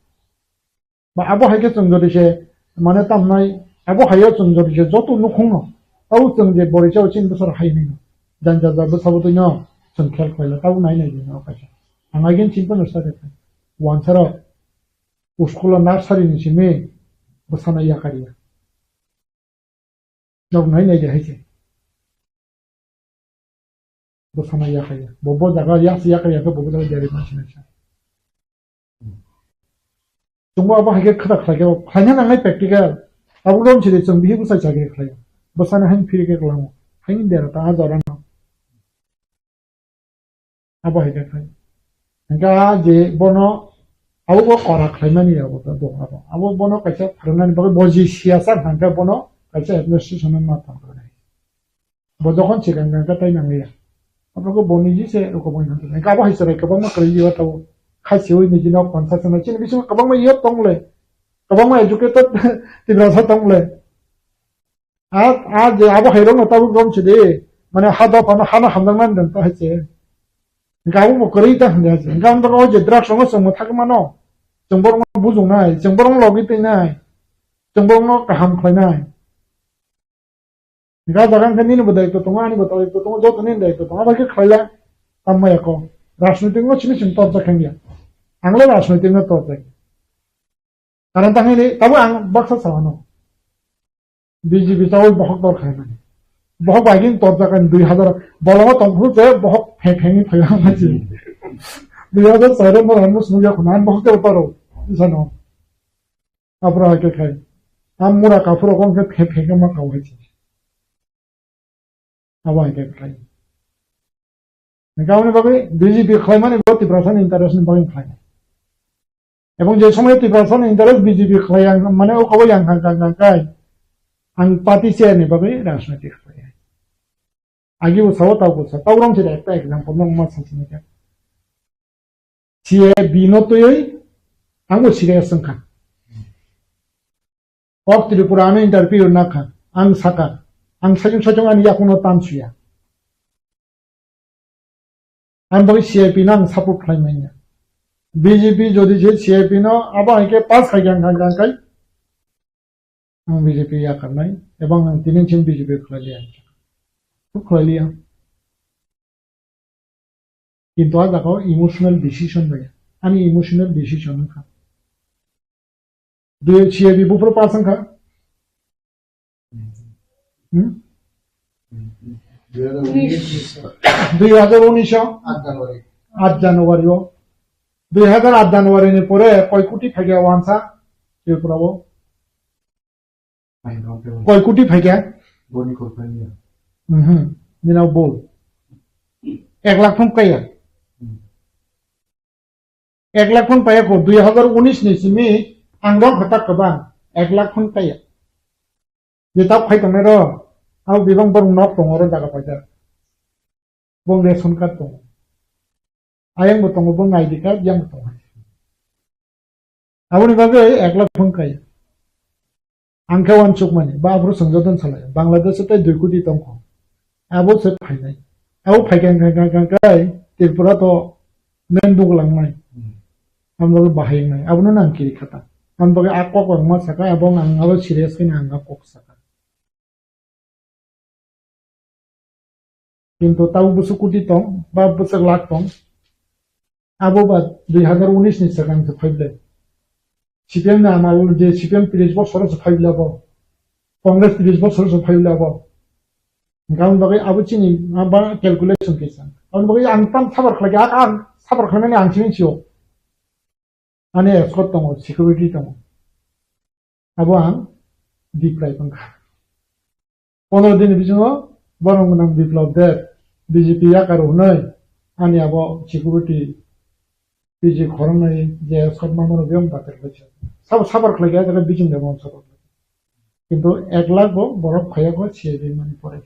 Ba abo hai khe chwng jodi se, mane tamnai, abo hai o chwng jodi se joto nukhungno, tabo chwng je bori chao chini bwsar hai hwnwi no, jang jang jang bwsabo twi no chwng khel khlai la, tabo nai nai di no kaisa. Ang agin chini phano sa de kha. Wansa rok school o nursery ni simi bwsano yakar ya. Nok nai nai de hai se. Bwsano yakar ya. Bo, bo jaga yak se yakar ya khe bo, bo jaga jari ma sinai sa. Chwngbo abo hai khe khwda khlai khe, khlaina nangnai practical. Abo rom sidi chwng bihi bwsai cha khe khlai. Bwsani hain phiri khe kwlango. Hain dera ta a jora no. Abo hai khe khai. Hingkhe a je bono abo bo kora khlaimani abo ta dong abo. Abo bono kaisa phrwngnani bagwi bo je siyasa hwnkhe bono kaisa administration ma tong khe. Bo jokhon sigang gang khe tai nang ya. Abo khe bo niji se rokoboni hwn. Hingkhe abo hai chwrai kwbangma kwrwi yo tao. Khasiwi niji nok pansa chwngno chini bisingo kwbangma yo tong le. Kwbangma educated Tiprasa tong le. A, a je abo hai rokno tabuk rom sidi, mane ha dophano hano hamjaknani dang ta hai se. Hingke abo bo kwrwi ta hwnwi hai se. Hingke ang o je drugs rokno chwng mwthagwi mano, chwng borokno bujungnai, chwng borokno logi twinai, chwng borokno kaham khlainai. Hingke a jaga hingke nini bo daitw tongo, ani bo daitw tongo, joto nini daitw tongo, abo khe khlaila tamo ya kok. Rajnitik no simi simi torjak khe ya. Ang le rajnitik no torjak. Karon tang hini, tabo ang baksa sa ano. B J P tabo bohok dor khai mani. Bohok bagin tor jakan dui hazar, bolongo tong phuru je bohok phek phek ni phai ang mani. Dui hazar char mo ran mo sunu ya khuna, bohok te utaro. Isano. Apra ke khai. Am mura kaphuru kong ke phek phek ma kau hai. Abo hai khe khlai. Hingke aboni bagwi B J P khlaimani bo Tiprasani interest ni bagwi khlai. Ebong je somoy Tiprasani interest B J P khlai ang mane o kobo yang kha kha kha khai ang party chair ni bagwi rajniti khlai. Agi bo sao tau bo sao. Tau rom se ekta example no ma sa sini kha. C A B no twiwi ang bo serious wngkha. Kok Tripura ano interview nakha, ang saka, ang sajung sajung ani yakuno tansuya. Ang bagwi C I P no ang support khlai manya. B J P jodi je C I P no abo hai khe pass khai gang gang gang kai, ang B J P yakarnai, ebong ang tini chini B J P khlai liya. Khlai liya. Kintu a jaga o emotional decision bai. Ani emotional decision wngkha. Dui C A B buphuru pass wngkha. Hmm? Dui hazar unis o? Aat January. Aat January o. Dui hazar aat January ni pore koi koti phaikha wansa Tripura o? Koi koti phaikha? Boni kok phaikha. Mhm. Nina bol. Ek lakh phung kaya. Hmm. Ek lakh phung paya ko dui hazar unis ni simi ang rok khatak kwbang. Ek lakh phung kaya. Je tap khai tongnai ro. Abo bibang borok nok tongo ro jaga paida. Bong ration card tongo. Ayang bo tongo, bong I D card, yang bo tongo. Aboni bagwi ek lakh phung kaya. Ang khe uansukmani, ba aphuru swngjadon salai, Bangladesh tei dui koti tongkho. Abo se phainai. Abo phaikha wngkha, wngkha, wngkha, wngkha, Tripura to main buklangnai. Hmm. Ang bagwi bahai wngnai. Abono nang kiri khata. Ang bagwi a kok ang ma saka, abo ang abo serious khe ang a kok saka. Kintu tabuk bwswk koti tong, ba bwswk lakh tong. Abo ba dui hazar unis ni swkang se phaible. C P M ni amal je C P M tris bosor se phaible abo. Congress tris bosor se phaible abo. Hingkhe aboni bagwi abo chini ma ba calculation kisa. Aboni bagwi ang tam sabar khlai kha, ang sabar khlainani ang chini sio. Ani escort tongo, security tongo. Abo ang diprai tongkha. Pondro din ni bisingo borok gwnang Biplab Deb, B J P yakar hwnwi ani abo security P G khoroknwi je escort mamano biyang batir khlaisa. Sabo sabar khlaikha, jaga bising de mon sabar khlaikha. Kintu ek lakh bo borok phaiya kho C I D mani pore.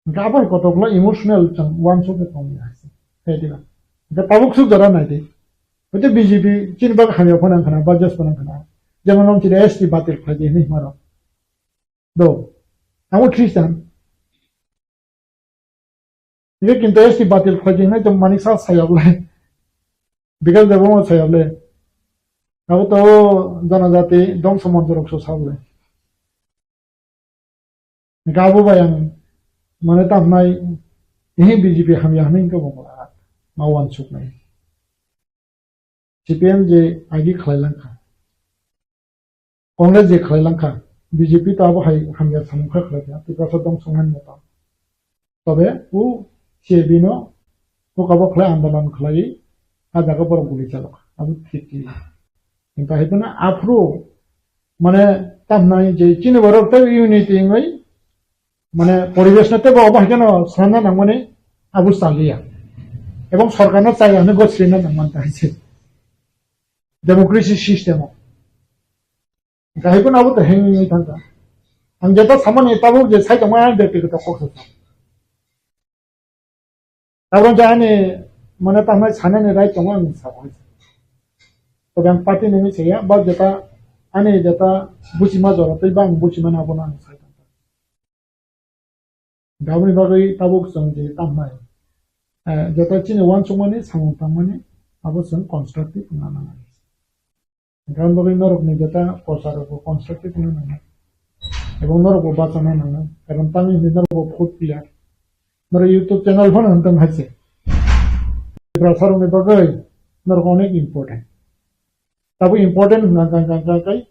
Hingke abo hai kotor khlai emotional chwng uansuk khe tongya hai se. Hai diba? Hingke tabuk suk jora nai di. Hoite B J P chini bagwi hamya phano wngkha na, budget phano wngkha na. Jemon wng chini S T batil khlai di hinwi hwnwi rok. Do. Abo Christian. Hingke kintu S T batil khlai di hinwi tong manik sa sayok le. Bikas Debbarma sayok le. Abo to janajati dongso moncho rok so sak le. Hingke abo bai ang mane tamo nai, ehe B J P hamya hinwi hingke bo ma uansuk nai. C P M je agi khlai lang kha, Congress je khlai lang kha, B J P to abo hai hamya samung kha khlai kha, Tiprasa dong song han moto. Tobe o C A B no hokabo khlai andolon khlai, a jaga borok guli chalok, abo thik thik. Hingke hai phano aphuru mane tamo nai je chini borok tei unity wngwi mane poribesh no tei bo obo hai kheno swnamna nangmani abo chaliya. Ebong sorkar no chaya hwnwi gosrina nangmani ta hai se. Democracy system o. Hingke hai phano abo to hengwi thangkha. Ang jeta samani tabuk je sai tongma ang de tiko to kok sa. Tabuk je ani mane tamo sanani right tongo ang sa. Tobe ang party ni saya, ba jeta ani jeta buchima jora tei ba ang buchima na bono ang sa. Aboni bagwi tabuk chwng je tamo nai, eh, jeta chini uansukmani samung tangmani abo chwng constructive wngna nangnai. Hingke aboni bagwi norokni jeta prochar rokbo constructive wngna nangnai. Ebong norokbo bachana nangnai. Karon tamni hinwi norokbo food pillar. Norok YouTube channel phano hwn tong hai se. Tiprasa rokni bagwi norok onek important. Tabuk important hwnka hwnka hwnka hwnka kai.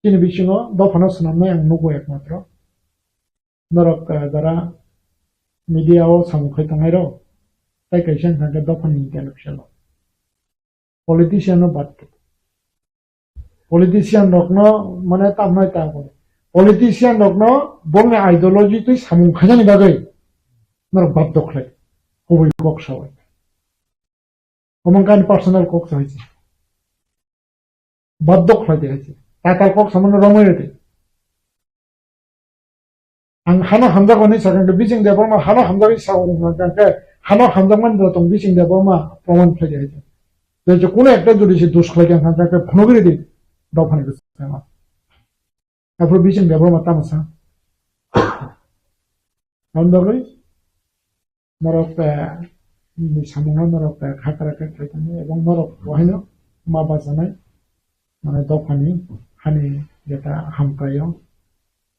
Chini bisingo dophano swnamnai ang nugo ekmatro. Norok, eh, jara media o samung khai tongnai rok, tai kaisa wngkha khe dophani intellectual rok. Politician no bad khe. Politician rokno mane tamnai ta khe. Politician rokno bongni ideology twi samung khainani bagwi norok bad dokhlai. Kubui kok sawai. Omo wngkha ani personal kok sa hai se. Baddo khlai de hai se. Tatal kok samano romwi rw de. Ang hano hamjak hwnwi sakha khe, Bijing Debbarma hano hamjagwi sa hwnwi sakha khe, hano hamjakmani bo tong Bijing Debbarma proman khlai de hai se. Tei je kuno ekta jodi se dos khlai khe, ang sakha khe phunugwi rw di, dophani bwskango. Aphuru Bijing Debbarma tamo sa? Aboni bagwi norok, eh, ni samungno norok, eh, khakra khe khlai tongmani, ebong norok bo haino ma bachanai, mane dophani hani jeta hamkraio,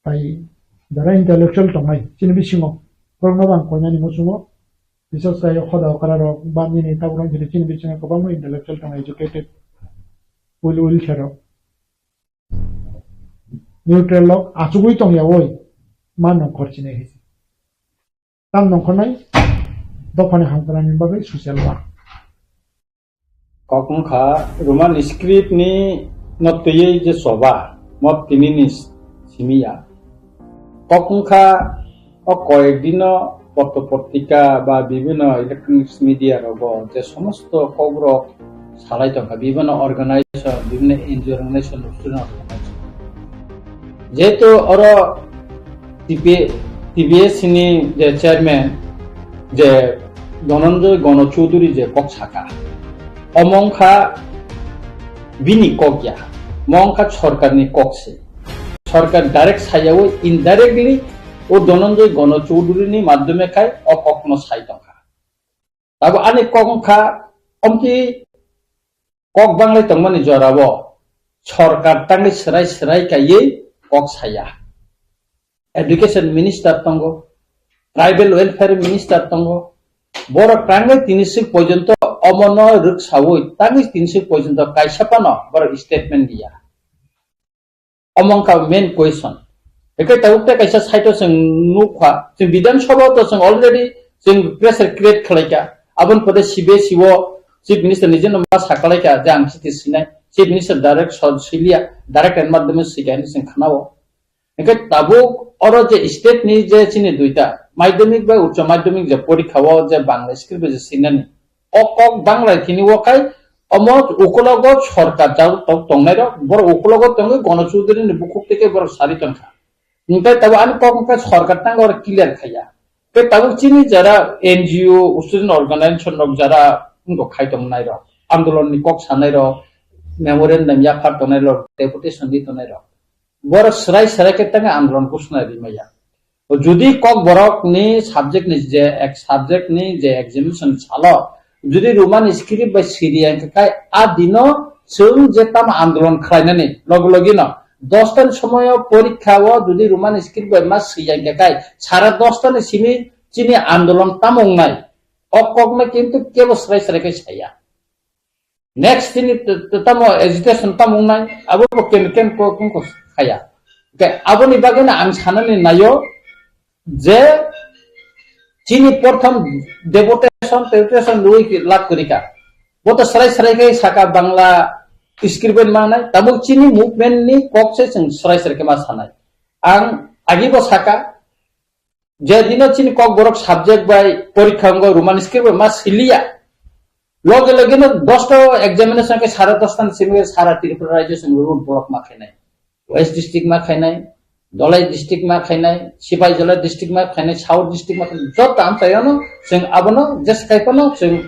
tai jara intellectual tongnai chini bisingo, borokno bo ang koinani muchungo, bises khai hoda okra rok ba nini tabuk rok chini bisingo kwbangma intellectual tongnai, educated, well, well khe rok. Neutral rok achugwi tongya oi, ma nongkhor chinai hai se. Tam nongkhornai dophani hamkranani bagwi social work. Kok wngkha Roman script ni no twiwi je choba, mo tini ni simi ya. Kok wngkha o koyek dino potro potrika ba bibhinno electronics media rogo je somosto kokrok salai tongkha, bibhinno organization, bibhinno N G O organization, student organization. Jehetu oro T P, T P S C ni je chairman je Dhananjay Gana Chaudhary je kok saka, omo wngkha Bini kok ya, mo wngkha sorkarni kok se. Sorkar direct sayawi indirectly o Dhananjay Gana Chowdhury ni madhyome khai o kokno sai tongkha. Abo ani kok wngkha, omti kok banglai tongmani jorao sorkar tangwi swrai swrai kaiwi kok saya. Education minister tongo, tribal welfare minister tongo, borok tangwi tini swk porjonto omono rwksawi tangwi tini swk porjonto kaisa phano borok statement diya. Omo wngkha main question. Hwnkhe tabuk tei kaisa side o chwng nukha, chwng Bidhan Sabha o to chwng already chwng pressure create khwlaikha. Aboni pore C B S E o Chief Minister nijeno ma sakalaikha je ang chiti sinai. Chief Minister direct sor siliya, direct and madhyome sika hinwi chwng khnao. Hwnkhe tabuk oro je state ni je chini duita madhyamik bai uccho madhyamik je porikha o je Bangla script bai je sinani, o kok Bangla thini o khai omo ukulogo sorkar jaguk tok tongnai rok, borok ukulogo tongwi Gana Chowdhury ni bukhuk tei borok sari tongkha. Hwnkhe tabuk ani kok wngkha sorkar tangwi oro clear khaiya. Tei tabuk chini jara N G O, student organization rok jara wngkha khai tongnai rok, andolon ni kok sanai rok, memorandum yaphar tongnai rok, deputation di tongnai rok. Borok swrai swrai khe tangwi andolon kusnai rimaya. Jodi kok borok ni subject ni je ek subject ni je examination salo, jodi Roman script bai siri ang khe kai a dino chwng je tamo andolon khlainani logi logi no dos ta ni somoyo porikha o jodi Roman script bai ma siri ang khe kai sara dos ta ni simi chini andolon tamo wngnai. O kok no kintu kebo swrai swrai khe saya. Next chini t-, t-, tamo agitation tamo wngnai, abo bo ken, ken ko, ken ko khaya. Hwnkhe aboni bagwi no ang sanani naio je chini prothom deputation, deputation rwi lak kwrwi ka. Bo to swrai swrai khe saka Bangla script bai mangnai, tabuk chini movement ni kok se chwng swrai swrai khe ma sanai. Ang agi bo saka, je dino chini kok borok subject bai porikha wngo, Roman script bai ma siliya. Loge loge no dos ta examination khe sara dos ta ni simi sara Tripura rajyo chwng road block ma khainai. West district ma khainai, Dholai district ma khainai, Sipaijala district ma khainai, South district ma khainai, joto amchaio no chwng abono jeskai phano chwng,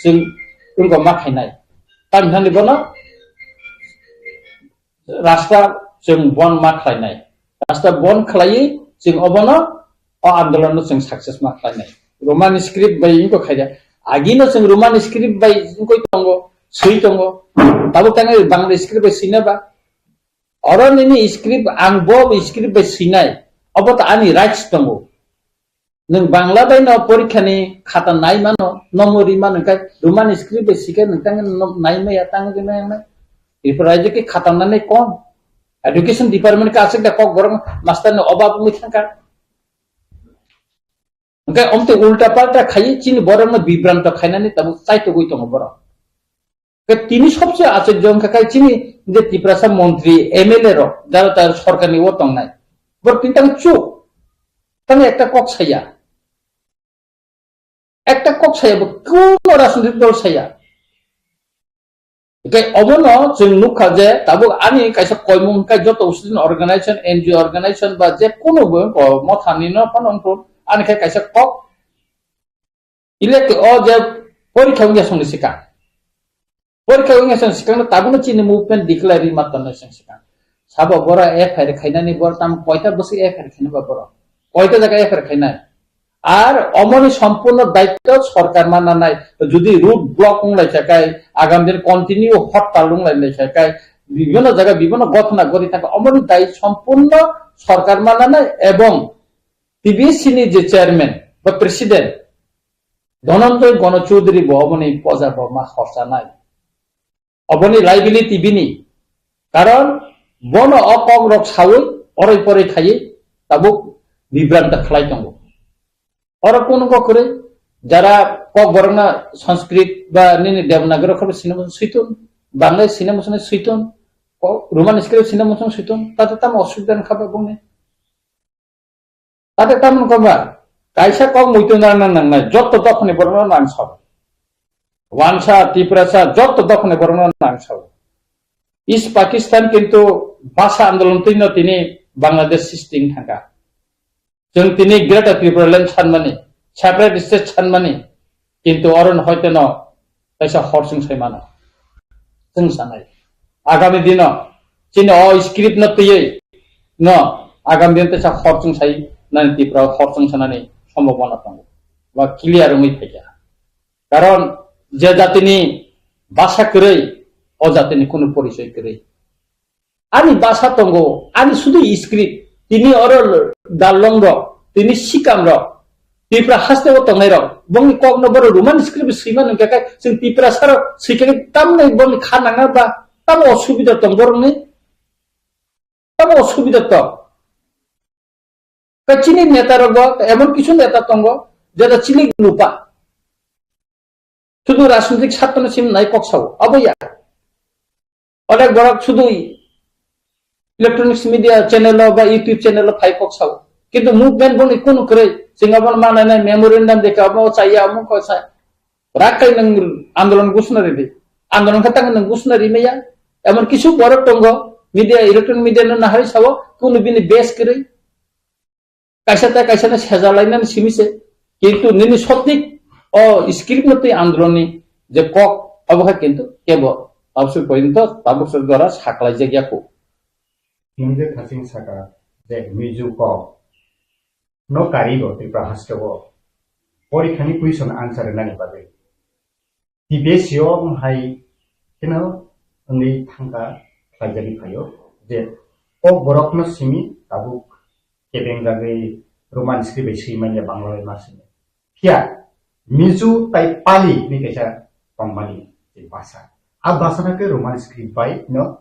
chwng wngkha ma khainai. Tamni thani bono rasta chwng bon ma khlainai. Rasta bon khlaiwi chwng obono o andolonno chwng success ma khlainai. Roman script bai wngkha khaida. Agino chwng Roman script bai wngkoi tongo, swi tongo. Tabuk tangwi Bangla script bai swina ba. Oro nini script, ang bo script bai swinai. Obo to ani rights tongo. Nwng Bangla bai no porikha ni khata nai mano, nomo ri mano, hwnkhe Roman script bai sike nwng tang no nai maya, tang ri maya, nai. Tripura rajyo khe khata nanai kom. Education department khe aswk da kok borok master ni obab wngwi thangkha. Hwnkhe omtwi ulta palta khai chini borok no bibranto khainani tabuk chaitugwi tongo borok. Ke tini sobse achorjo wngkha khe chini je Tiprasa montri, M L A rok, jara ta sorkar ni o tongnai. Borok tini tang chuk. Tang ekta kok saya. Ekta kok saya bo kuno rajnitik dol saya. Ke obono chwng nukha je tabuk ani kaisa koimung khe joto student organization, N G O organization ba je kuno bo ko mothani no phano wngkho ani khe kaisa kok. Ile ke o je porikha wngya songni sikang. Porikha wngya song sikang no tabukno chini movement declare ri ma tonno song sikang. Sabo boro F I R khainani boro tam koita bwswk F I R khaina ba boro. Koita jaga F I R khainai. Ar omoni sompurno daitto sorkar ma nanai. Jodi road block wng lai kha kai, agam din continue hortal wng lai lai kha kai, bibhinno jaga bibhinno gothona gori thaka omoni dai sompurno sorkar ma nanai ebong T B C ni je chairman ba president Dhananjay Gana Chowdhury bo oboni poja bo ma khorchanai. Oboni liability bini. Karon bono o kok rok sawi oroi poroi khaiwi tabuk bibranta khlai tongo. Oro kunu kok kwrwi jara kok borokno Sanskrit ba nini Devanagari khe sina muchung switun, Bangla sina muchung switun, ko-, Roman script sina muchung switun, tate tamo osubida wngkha ba bongni? Tate tamoni kok ba, kaisa kok muitu nang nang nangnai, jotto dophani borokno nang sao. Wansa, Tiprasa, jotto dophani borokno nang sao. East Pakistan kintu bhasha andolon twino tini Bangladesh system thangkha. Chwng tini Greater Tripura Land sanmani, separate state sanmani, kintu oro hoiteno kaisa hor chwng sai mano. Chwng sanai. Agami dino chini o script no twiwi no agami dino teisa hor chwng sai nani Tripura hor chwng sanani sombhabona tongo. Ba clear wngwi phaikha. Karon je jatini basa kwrwi, o jatini kunu porichoi kwrwi. Ani basa tongo, ani sudu script. Tini oro dalong rok, tini sikam rok, Tripura haste o tongnai rok, bongni kok no boro Roman script swima nung khe kai, chwng Tripura saro swikhe tamni bongni kha nanga ba, tamo osubida tong borokni, tamo osubida tong. Ka chini neta rok bo, emon kisu neta tongo, jeta chilik lupa. Sudu rajnitik satano sim nai kok sao, abo ya. Onek borok sudu electronics media channel o ba YouTube channel o phai kok sao. Kintu movement boni kunu kwrwi, chwng abo manai nai memorandum de ka abo chaya amo ko sa. Rakai nang andolon gusna ridi. Andolon kha tang nang gusna ri maya. Emon kisu borok tongo, media, electronic media no nahari sao, kunu bini base kwrwi. Kaisa ta kaisa no sejalainani simi se. Kintu nini sotik o script no twi androni je kok abo kha kintu kebo absur pointo tabuk sor dwara saklai jak yaku. Nung je thaching saka je Mizo kok no kari bo Tripura haste o porikhani question answer nani bagwi. T P S C o wng hai kheno wngwi thangka khlaijagwi phaio je kok borokno simi tabuk kebeng jagwi Roman script bai swi manya Bangla bai ma simi. Phiya Mizo tai Pali ni kaisa tongmani je basa. A basa no khe Roman script bai no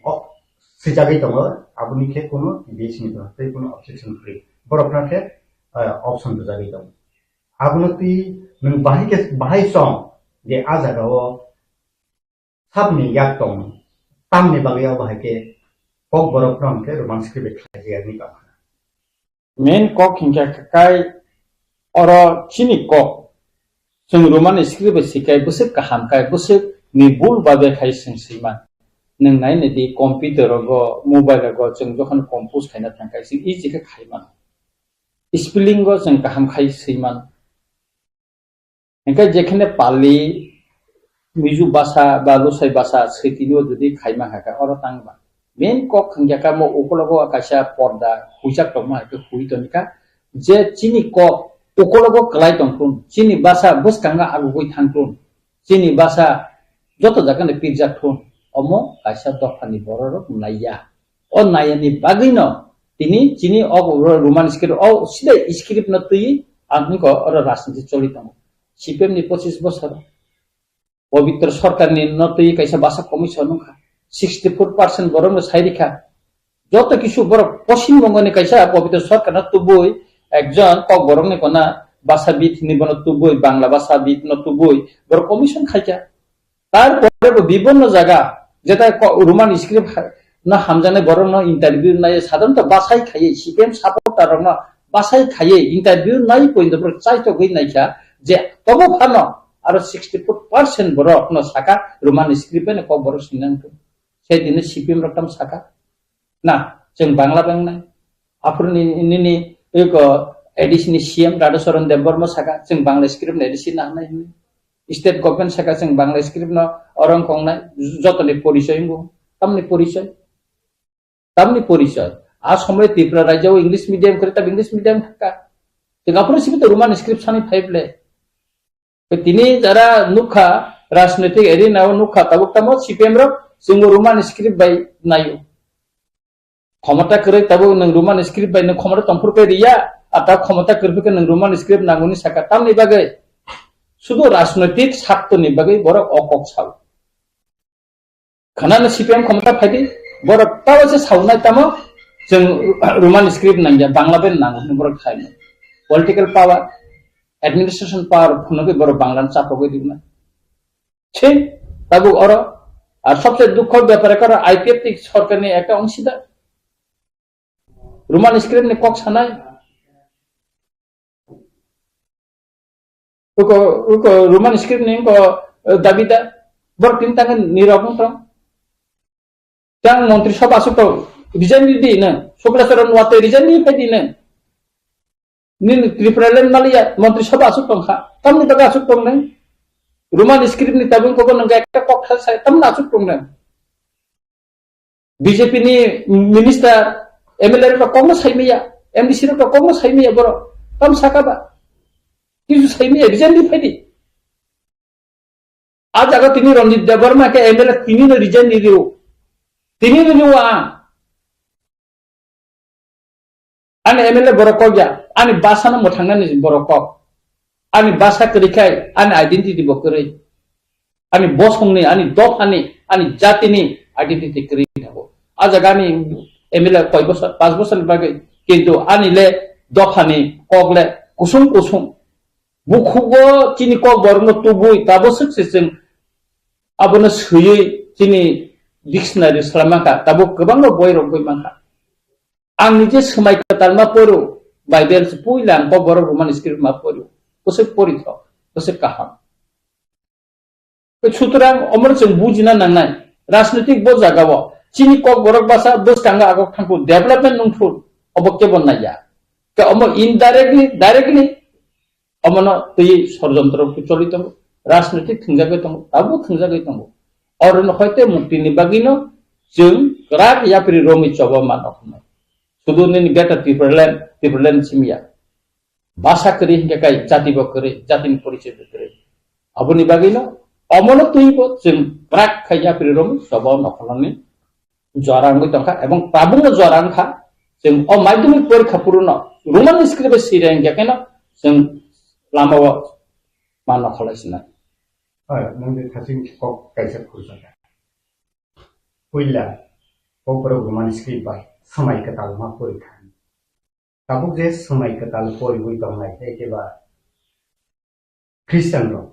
o, swijagwi tongo, aboni khe kuno T B S ni borok tei kuno objection free. Borokno khe, eh, option rwjagwi tongo. Abono twi nwng bahai khe, bahai song je a jagao sabni yak tong, tamni bagwi abo hai khe kok borokno hwn khe Roman script bai khlai ya wngwi tong kha. Main kok hinkhe kai oro chini kok. Chwng Roman script bai sikai bwswk kaham kai bwswk ni bul babe khai chwng swiman. Nwng nai nai di computer rogo, mobile rogo chwng jokhon compose khaina thang kai chwng easy khe khai mano. Spelling go chwng kaham khai swiman. Hingke jekhene Pali, Mizo basa ba Lusai basa switini o jodi khaima kha khe oro tang ba. Main kok hingke kamo ukologo kaisa porda huijak tongma hai khe hui tongkha. Je chini kok ukologo kwlai tongthun, chini basa bwskango agugwi thangthun, chini basa joto jagano pirjak thun, omo kaisa dophani bororok naiya. O nayani bagwino tini chini o Roman script o sida script no twi ang wngkha oro rajniti choli tongo. C P M ni pochis bosor Pabitra Sarkar ni no twi kaisa basa commission wngkha. Sixty four percent borok no sai rikha. Joto kisu borok Poschim Bongo ni kaisa Pabitra Sarkar no tubui ekjon kok borok ni kona basa bit ni bono tubui Bangla basa bit no tubui borok commission khaikha. Tarpore bo bibhinno jaga, jeta ko-, Roman script ha-, no hamjaknai borok no interview nai, sadharonto bachai khaiwi, C P M supporter rok no bachai khaiwi interview nai pointo borok chaitogwi naikha je tobo phano aro sixty four percent borok no saka Roman script bai no kok borok sinang thung. Sedino C P M rok tam saka. Na, chwng Bangla bai wngnai. Aphuru ni, nini, eko, A D C ni C M Radha Charan Debbarma saka, chwng Bangla script ni A D C na hwnwi hwnwi. State government saka chwng Bangla script no orang kongnai, jotoni porichoi wngbo. Tamni porichoi? Tamni porichoi? A somoi Tripura rajya o English medium kwrwi, tab English medium thangka. Chwng aphuru simi to Roman script sani phai ble. Tini jara nukha, rajnoitik arena o nukha, tabuk tamo C P M rok, chwngbo Roman script bai naio. Khomota kwrwi tabuk nwng Roman script bai nwng khomota tongphuru khe riya, a ta khomota kwrwi khe nwng Roman script nanguni saka tamni bagwi. Sudu rajnoitik sattoni bagwi borok o kok sao. Khwnano C P M khomota phaidi, borok tabo se saunai tamo, chwng Roman script nangya, Bangla bai nango hwnwi borok khaino. Political power, administration power phunugwi borok Bangla no chapogwi rikna. Chhe, tabuk oro, ar sobse dukho bepar ekha oro I P F T sorkar ni ekta ongsida. Roman script ni kok sanai. Uko, uko Roman script ni uko, eh, dabida. Borok tin tangan nirok wng tong. Tang montri sabha asuk tong. Resign di di na. Shukla Charan Wate resign di phai di na. Nini Tripura land maliya montri sabha asuk tong kha. Tamni bagwi asuk tong nai. Roman script ni tabuk ko nang ekta kok sa, sa, tam na chuk tong nang. B J P ni minister, M L A rok kokno saimaya, M D C rok kokno saimaya borok. Tam saka ba. Kisu saimaya, resign di phaidi. A jaga tini Ranjit Debbarma ke M L A tini no resign di rio. Tini no rio ang. Ani M L A borok kok ya, ani basa no mwthangnani borok kok. Ani basa kwrwi khai, ani identity bo kwrwi. Ani bosongni, ani dophani, ani jatini identity kwrwi thango. A jaga ani M L A koi bosor, panch bosor ni bagwi, kintu ani le dophani kok le kusung kusung. Bukhugo chini kok borokno tubui, tabo swk se chwng abono swiwi chini dictionary swlaimankha, tabo kwbangma boirok bai mankha. Ang nije swmai kwtal ma poro, Bible se puila ang kok borok Roman script ma poro. Bwswk porithok, bwswk kaham. Sutrang omor chwng bujina nangnai. Rajnitik bo jagao. Chini kok borok basa bwskango agok thangkhu, development nungkhu, obo kebo naiya. Ke omo indirectly, directly, omono twi sorjontro kucholi tongo. Rajnitik thwngjagwi tongo, abo thwngjagwi tongo. Orono hoite muktini bagwino chwng kwrak yapri romwi choba mano hwnwi. Sudu nini beta Tipraland, Tipraland simya. Basa kwrwi hinkhe kai jati bo kwrwi, jatini porichoi bo kwrwi. Aboni bagwino omono twibo chwng kwrak khai yapri romwi choba nokholoni jora wngwi tongkha, ebong tabukno jora wngkha. Chwng o madhyamik porikha puruno Roman script bai siri wngya keno chwng lamao manno kholai sinai. Hoi, nwng de thaching kok kaisa khurjaka. Puila kok borok Roman script bai swmai kwtal ma porikha. Tabuk je swmai kwtal porigwi tongnai, hei khe ba Christian rok,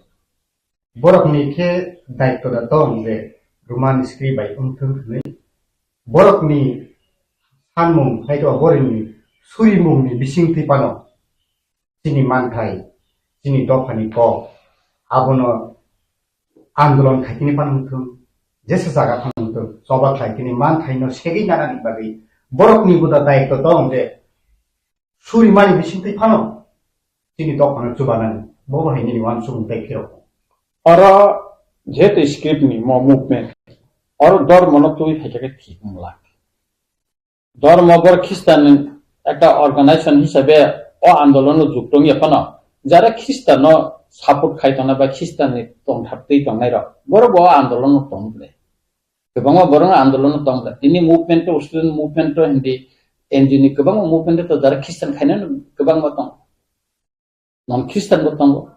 borokni khe daitto da tong je Roman script bai wngthwng hwnwi. Borokni sanmung, hai khe ba borokni surimungni bisingtwi phano chini manthai, chini dophani kok, abono andolon khaikini phano wngthwng, jesa jaga phano wngthwng, choba khlaikini manthaino segwi nanani bagwi borokni bo da daitto tong je surimani bisingtwi phano chini dophano chubanani, bo bo hai nini uansukmung tei phirok. Oro jehetu script ni mo movement, oro dormo no twi phaikha khe thik wng lak. Dormo bor Christian ekta organization hisabe o andolon no jukto wngya phano, jara Christian no support khai tongnai ba Christian ni tongthap twi tongnai rok, borok bo o andolon no tong ble. Kwbangma borok no andolon no tong ble. Tini movement to, student movement to hindi, N G O ni kwbangma movement to jara Christian khainai no kwbangma tong. Non Christian bo tongo.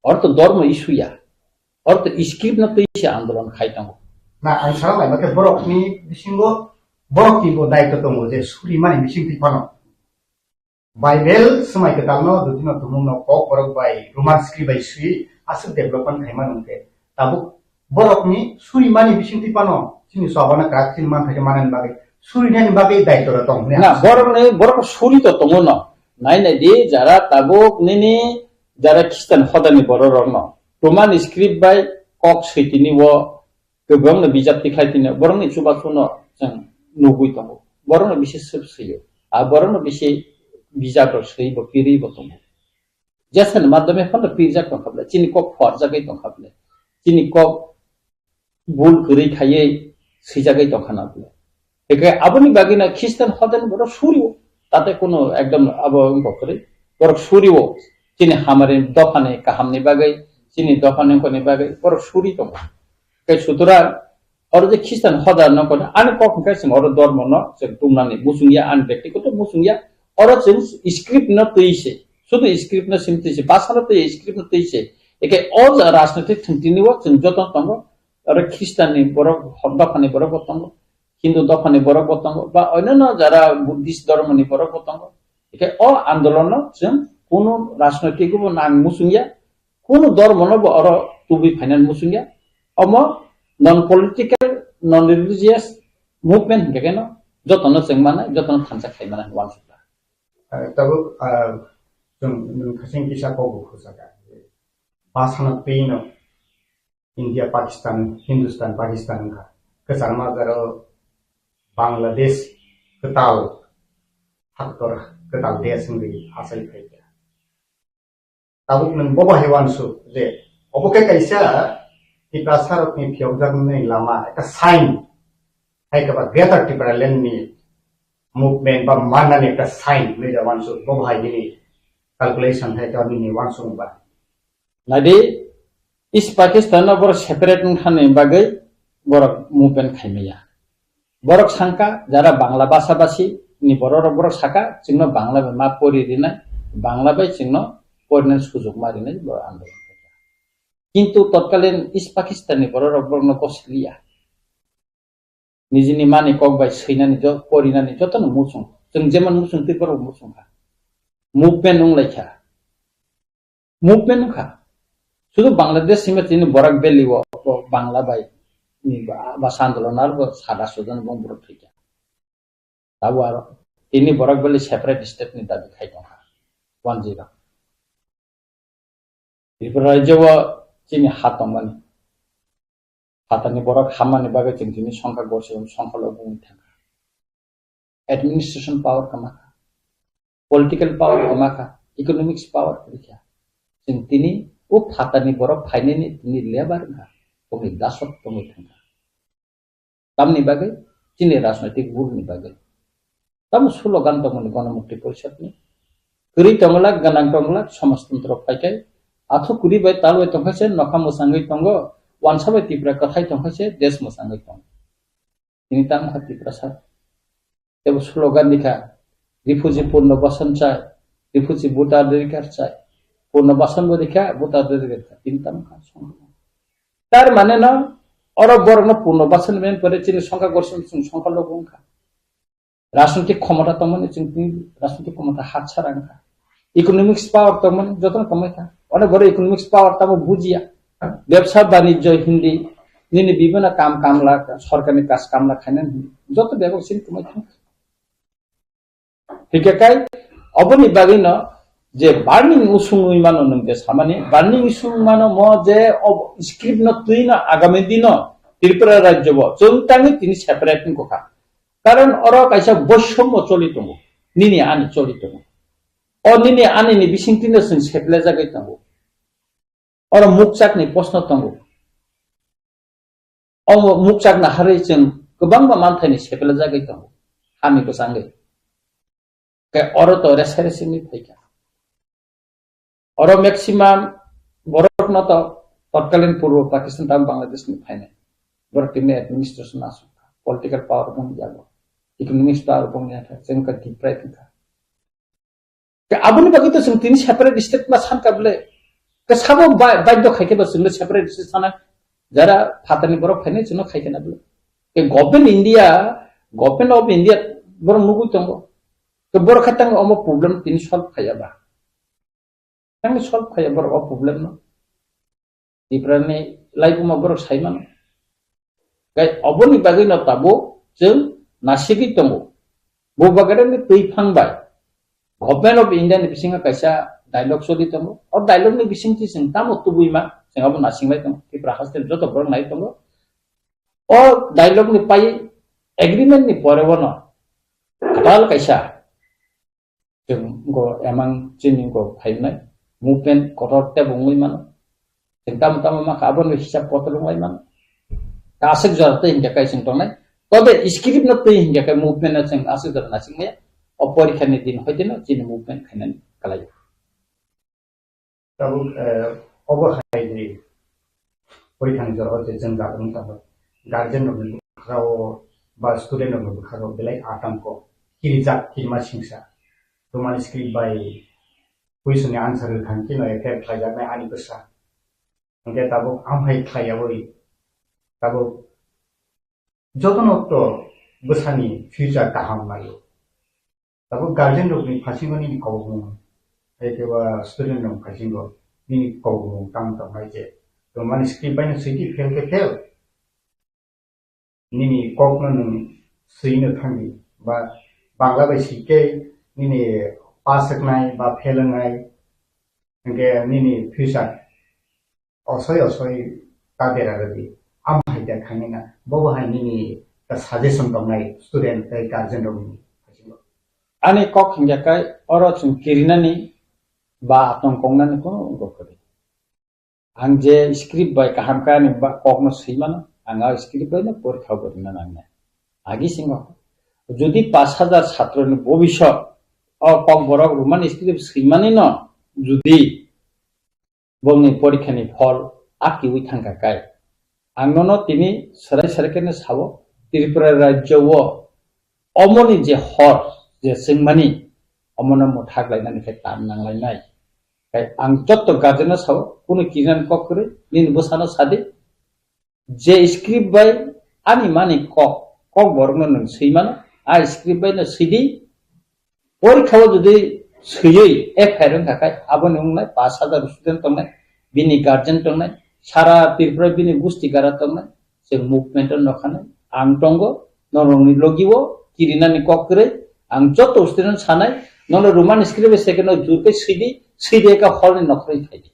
Orto dormo issue ya. Orto script no twi se andolon khai tongo. Na, ang sana lai, mate borok ni bisingo, borok ni bo daitto tongo je suri mani bising twi phano. Bible swmai kwtal no, dutino tumung no kok borok bai, Roman script bai sui, aswk development khai mano hwnkhe. Tabuk borokni surimani bisingtwi phano chini chobana kwrak chini manthai khe manani bagwi, surinani bagwi daitwrok tong hwnwi na, ang borokni, borok suri to tongo no. Nai nai di, jara tabuk nini, jara Christian hodani borok rok no. Roman script bai kok switini o kwbangno bijap tikhlai tini, borokni chubachuno chwng nugwi tongo. Borokno bisi swp swio. A borokno bisi bijap rok swi bo, piri bo tongo. Jesani madhyome phano pirjak tongkha ble, chini kok phuarjagwi tongkha ble, chini kok bul kwrwi khaiwi swijagwi tongkha na ble. Hwnkhe aboni bagwino Christian hodani borok surio, tate kuno ekdom abo wngkha kwrwi, borok surio, chini hamari dophani kahamni bagwi, chini dophani wngkhorni bagwi borok suri tongo. Hwnkhe sutorang oro je Christian hoda no kono, ani kok hwnkhe chwng oro dormo no chwng tumnani muchungya, ani byaktigoto muchungya, oro chwng script no twi se, sudu script no sim twi se, basa no twi script no twi se, eke o ja rajnitik thwngtini o chwng joto tongo, oro Christian ni borok, dophani borok bo tongo, Hindu dophani borok bo tongo, ba onyono jara Buddhist dormo ni borok bo tongo, eke o andolon no chwng kunu rajnitik bo nang muchungya, kunu dormo no bo oro tubui phainani muchungya. Omo non political, non religious movement hingkhe keno jotono chengmani, jotono thansa khaimani uansukha. Eh, tabuk, ah, chwng nwng khasing kisa kokbo khusaka. Basano twino India, Pakistan, Hindustan, Pakistan wngkha. Kwchangma jaro Bangladesh kwtal, haktor kwtal desh wngwi achai phaikha. Tabuk nwng bo bahai uansuk je Obo khe kaisa Tiprasarokni phiyokjaknani lama, ekta sign, hai khe ba Greater Tipraland ni movement ba mannani ekta sign hinwi da uansuk, bo hai nini calculation hai khe nini uansuk ba. Nadi, East Pakistan no borok separate wngthani bagwi borok movement khaimaya. Borok sangka, jara Bangla basa basi ni borok rok borok saka, chwngno Bangla bai ma pori rinai, Bangla bai chwngno porinani sujok ma rinai borok andolon khaikha. Kintu totkalin East Pakistan ni borok rok borokno gosiliya. Nijini mani kok bai swinani jo-, porinani jotono muchung. Chwng jemon muchung twi borok muchung kha. Movement wng lai kha. Movement wng kha. Sudu Bangladesh simi tini Borak Valley o, o Bangla bai ni ba, ba sandalo nar bo sada sudan bong borok thwi kha. Tabo aro tini Borak Valley separate state ni dabi khai tong kha. One zero. Tripura rajyo o chini ha tongmani. Phatarni borok hammani bagwi chwng tini songkha gorsong songkha lobwi thangkha. Administration power kwmakha, political power kwmakha, economics power kwrwikha. Chwng tini o phatarni borok phainani tini lebar wngkha, tongwi dasok tongwi thangkha. Tamni bagwi chini rajnoitik bulni bagwi. Tamo slogan tongmani Ganamukti Porisadni. Kwrwi tongwlak, gwnang tongwlak, somajtantro phaikai. Athuk kwrwi bai talbai tongkhaise, nokha mwchangwi tongo, wansa bai Tipra kwthai tongkhaise, desh mwchangwi tongo. Tini tamo kha Tiprasa. Tebo slogan rikha, refugee purnobasan chai, refugee voter adhikar chai, purnobasan bo rikha, voter adhikar rikha. Tini tamo kha. Tar mane no, oro borok no purnobasan men pore chini songkha gorsong song songkha logo wngkha. Rajnitik khomota tongmani chwng tini rajnitik khomota hatsara wngkha. Economics power tongmani jotono tongmai kha. Oro borok economics power tamo bujiya. Bebsa banijyo hindi, nini bibino kam kamla, sorkarni kaj kamla khainani hindi. Joto bebak sini tongmai thang. Hingke kai, oboni bagwi no je burning issue wngwi mano nwng je samani, burning issue wngwi mano mo je ob-, script no twi no agami dino Tripura rajyo bo chwng tangwi tini separate wngkha. Karon oro kaisa boisommo choli tongo, nini ani choli tongo. O nini ani ni bisingtwi no chwng seplejagwi tongo. Oro mukchakni proshno tongo. O mukchakna harwi chwng kwbangma manthaini seplejagwi tongo, hani bwsangwi. Khe oro to rese rese wngwi phaikha. Oro maximum borokno to totkalin Purbo Pakistan tamo Bangladesh ni phainai. Borok tini administration aswk kha, political power bong yago, economics power bong ya kha, chwng kha deprive wngkha. Ke aboni bagwi to chwng tini separate state ma sankha bwle. Ke sabo ba-, baidhyo khai khe ba chwngno separate state sana. Jara phatarni borok phainai chwngno khai khe na bwle. Ke government India, government of India borok nugwi tongo. Ke borok khe tang omo problem tini solve khaiya ba. Tang solve khaiya borok o problem no. Tiprani laibuma borok sai mano. Kai oboni bagwi no tabuk chwng nasigwi tongo. Bo bagrani twi phang bai Government of India ni bisingo kaisa dialogue choli tongo. O dialogue ni bisingtwi chwng tamo tubui ma, chwng abo nasinglai tongo. Tripura haste joto borok nai tongo. O dialogue ni pai agreement ni pore bono kwtal kaisa chwng go emang chini go phainai movement kotor tebo wngwi mano. Chwng tamo tamo ma kha, aboni hisab kotor wngwi mano. Ta aswk jora tei hinkhe kai chwng tongnai. Tobe script no twi hinkhe kai movement no chwng aswk jora naising maya. O porikha ni din hoite no chini movement khainani kwlai. Tabuk, eh, obo hai di. Porikha ni jora hoite chwng jagwrwng tabuk. Guardian rok ni bwkhao ba student rok ni bwkhao belai atangko. Kirijak kirima singsa. Roman script bai question ni answer rwkha khe no effect khlaijaknai ani bwsa. Hingke tabuk amhai khlaiyawi tabuk jotono to bwsani future kaham laio. Tabuk guardian rokni phasingo nini kobokmung, hai khe ba student rok phasingo nini kobokmung tang tongnai je. Roman script bai no swidi fail khe fail. Nini kokno nwng swino thangdi, ba Bangla bai swikhe nini pass wngnai ba fail wngnai, hwnkhe nini future osoi osoi ta dera rwdi. Am hai da khainai na, bobo hai nini ta suggestion tongnai student tei guardian rokni bisingo. Ani kok hingya kai oro chwng kirinani ba atong kongnani kono wngkha kwrwi. Ang je script bai kaham khe ani ba-, kokno swi mano, ang a script bai no porikha bo rwna nangnai. Agi singo, jodi pash hajar chhatroni bobisot o Kokborok Roman script swimani no jodi bongni porikhani phol akiwi thangkha kai, ang nono tini swrai swrai kheno sao, Tripura rajyo o omoni je hor je swngmani, omono mwthak lainani khe tam nanglainai. Kai ang jotto guardian no sao, kunu kirinani kok kwrwi, nini bwsano sadi, je script bai ani mani kok, Kokborokno nwng swi mano, a script bai no sidi. Porikha o jodi swiwi F I R wngkha khe, aboni wngnai pash hajar student tongnai, bini guardian tongnai, sara Tripura bini gusti gara tongnai, chwng movement o nokhanai, ang tongo, norokni logi o kirinani kok kwrwi, ang joto student sanai, nono Roman script bai second o jur khe swidi, swidi ekha hall ni nokhroi phaidi.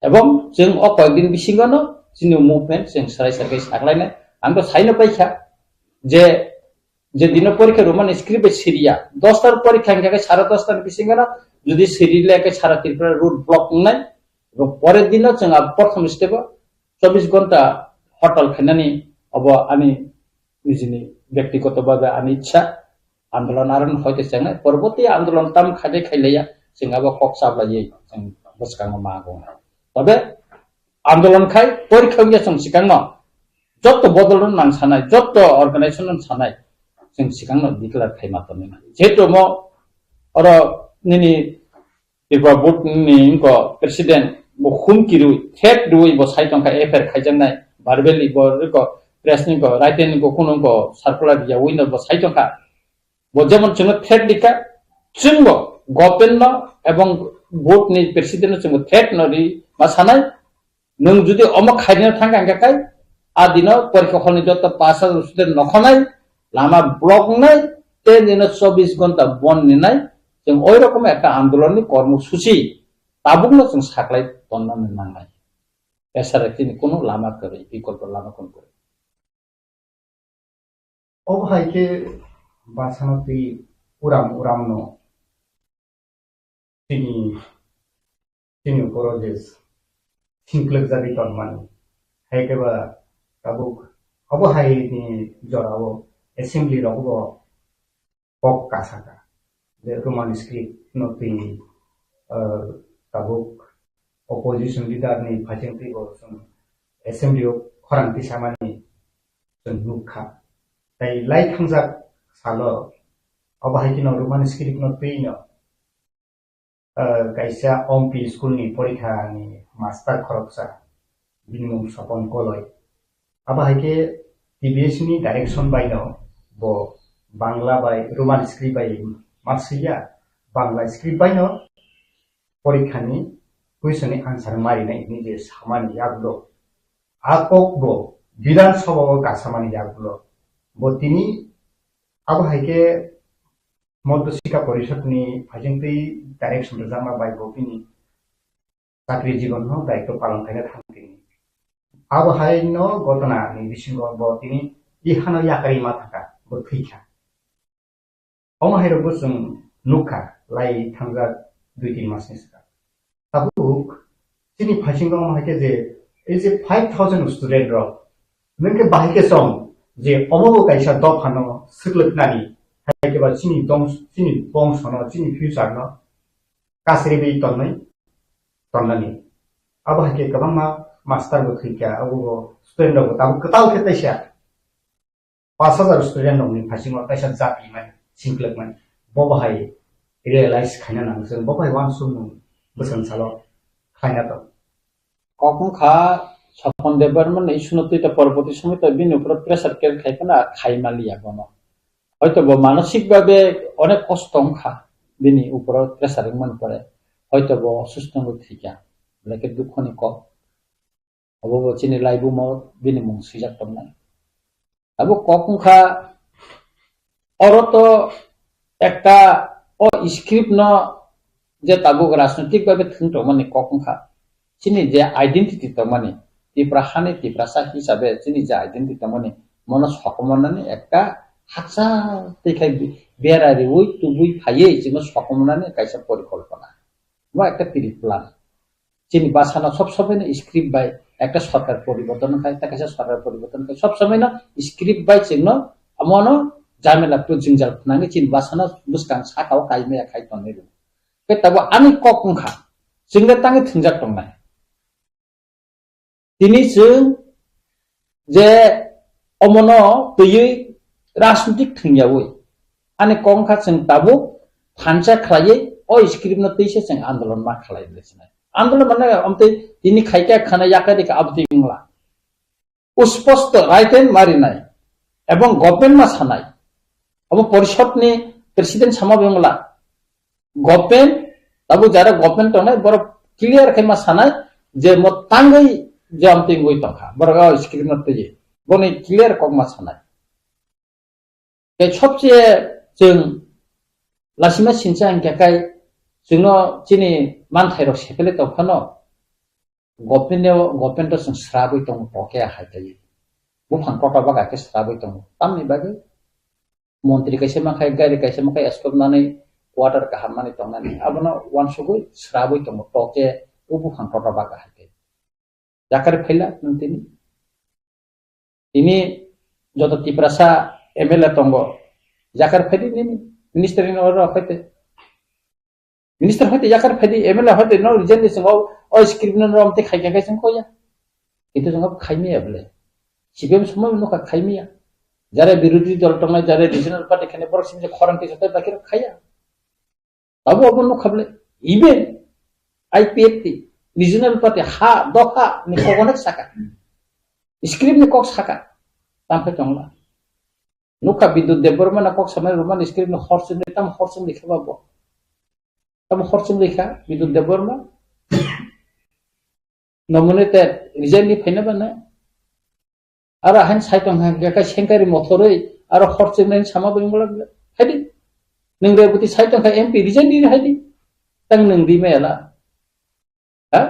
Ebong chwng o koyekdin bisingono chini movement chwng swrai swrai khe saklainai. Ang to saino paikha je, je dino porikha Roman script bai siriya, dos tar porikha hingkha khe sara dos tar bisingono jodi sirile khe sara Tripura road block wngnai. Ebong pore dino chwng a prothom step o chobbish ghonta hortal khainani obo ani nijini byaktigoto bhabe ani ichha. Andolon aro no hoite chengnai, porborti andolon tam khaide khailaiya, chwng abo kok chaplaiwi chwng bwskango ma gongnai. Tobe andolon khai porikha wngya chwng swkangno jotto bodol no nang sanai, jotto organization no sanai, chwng swkangno declare khai ma tonwi mani. Jehetu mo oro nini Tripura board ni wngkha president bo humki rwi, threat rwi bo sai tongkha, F I R khaijaknai, verbally bo wngkha press ni wngkha, written ni wngkha, kunu wngkha circular yawi no bo sai tongkha. Bo jemon chwngno threat rikha, chwngbo government no ebong board ni president no chwngbo threat no ri ma sanai, nwng jodi omo khairina thangkha hingkha khai, a dino porikha hall ni joto pash hajar student nokhonai, lama block wngnai, tei dino chobbish ghonta bon ninai, chwng oi rokom ekta andolon ni kormo suchi tabukno chwng saklai tonna nangnai. Esara chini kunu lama kwrwi, bikolpo lama kunu kwrwi. Obo hai khe bwsano twi uram uramno chini, chini ukoro je singklwkjagwi tongmani. Hai khe ba tabuk obo hai ni jorao assembly rogo bo kok kasaka. Je Roman script no twi, ah, tabuk opposition leader ni phaising twi bo chwng assembly o khorang tisamani chwng nukha. Tai lai thangjak salo obo hai kheno Roman script no twi no, ah, kaisa Ompi school ni porikha ni master khoroksa, bini mung Sopon Koloi. Abo hai khe T B S ni direction bai no bo Bangla bai Roman script bai ma swiya, Bangla script bai no porikha ni question ni answer ma rinai hwnwi je samani yagulo. A kok bo Bidhan Sabha o kasamani yagulo. Bo tini abo hai khe Madhya Shikha Porishad ni phaising twi direction rwjakma bai bo bini chakri jibon no daitw palon khaina thang tini. Abo hai no gotona ni bisingo bo tini ihano yakarwi ma thangkha, bo thwikha. Omo hai rok bo chwng nukha lai thangjak dui tin mas ni swkang. Tabuk chini phaising omo hai khe je, ei je five thousand student rok, nwng khe bahai khe chong je omo bo kaisa dopha no swklwknani, hai khe ba chini dong-, chini bongso no, chini future no kasriwi tongnai, tonnani. Abo hai khe kwbangma master bo thwikha, abo bo student rok bo tabuk kwtal khe taisa pash hajar student rokni phasingo kaisa jati mani, singklwk mani, bo bahai realize khaina nango, chwng bo bahai uansukmung bwswng salo khlaina tongo. Kok wngkha Sopon Debbarma ni issue no twi ta porborti somoi ta bini upor pressure create khai phano khai maliya bono. Hoito bo manosik babe onek kosto wngkha, bini upor pressure wngmani pore hoito bo osusto wngwi thwikha, belai khe dukho ni kok. Obo bo chini laibumo bini mung swijak tongnai. Abo kok wngkha, oro to ekta o script no je tabuk rajnitik babe thwng tongmani kok wngkha. Chini je identity tongmani, Tipra hani Tiprasa hisabe chini je identity tongmani, mono sokomornani ekta haksa twi khai bera riwi tubui phaiwi chini sokomornani kaisa porikolpona. Bo ekta pre-plan. Chini basano sob somoi no script bai ekta sorkar poriborton khai, ta kaisa sorkar poriborton khai, sob somoi no script bai chwngno amono jamela phu-, jwngjal phnangwi chini basano bwskang sakao kaimaya khai tonwi rw. Khe tabuk ani kok wngkha, chwngno tangwi thwngjak tongnai. Tini chwng je omono twiwi rajnitik thwngyawi ani kok wngkha chwng tabuk thansa khlaiwi o script no twise chwng andolon ma khlai bwle sinai. Andolon mane omtwi tini khaikha khana yakarikha abotwi wngla. Usposto right and marinai ebong government ma sanai. Abo porishod ni president sama bai wngla. Government, tabuk jara government tongnai, borok clear khe ma sanai je mo tangwi je amtwi wngwi tongkha, borok o script no twiwi, boni clear kok ma sanai. Tei sobse chwng lasima sincha hwnkhe kai chwngno chini manthairok sepele tongphano government o, government o chwng srabwi tongo toke hai taiwi. Buphang kotor baga khe srabwi tongo. Tamni bagwi montri kaisa makhai, gari kaisa makhai, escort nani quarter kaham mani tongnani. Abono wansugwi srabwi tongo toke o buphang kotor baga hai taiwi. Jakar phaila nwng tini. Tini joto Tiprasa M L A tongo. Jakar phaidi nini minister ni order phaite. Minister hoite yakar phaidi, M L A hoite no resign ni swngo, o script no rom te khai khai sing koya. Kintu swngo khai miya bole. C P M somoi no kha khai miya. Jare birodhi dol tongnai, jare regional party khane borok sing khorang kisa tai bakir khaya. Abo abo no khable. Even I P F T, regional party ha, doha ni kok onek saka. Script ni kok saka. Tangkhe tongla. Nukha Bidut Debbarma na kok samai Roman script ni hor chwng tam hor chwng likha ba bo. Tam hor chwng likha Bidut Debbarma. Nominated resign ni phaina ba na. Aro hain sai tong kha khe sengkari mothoroi aro hor chwng nai sama bai mula. Haidi. Nung Reboti sai tong kha M P resign di haidi. Tang nung di mela. Ha?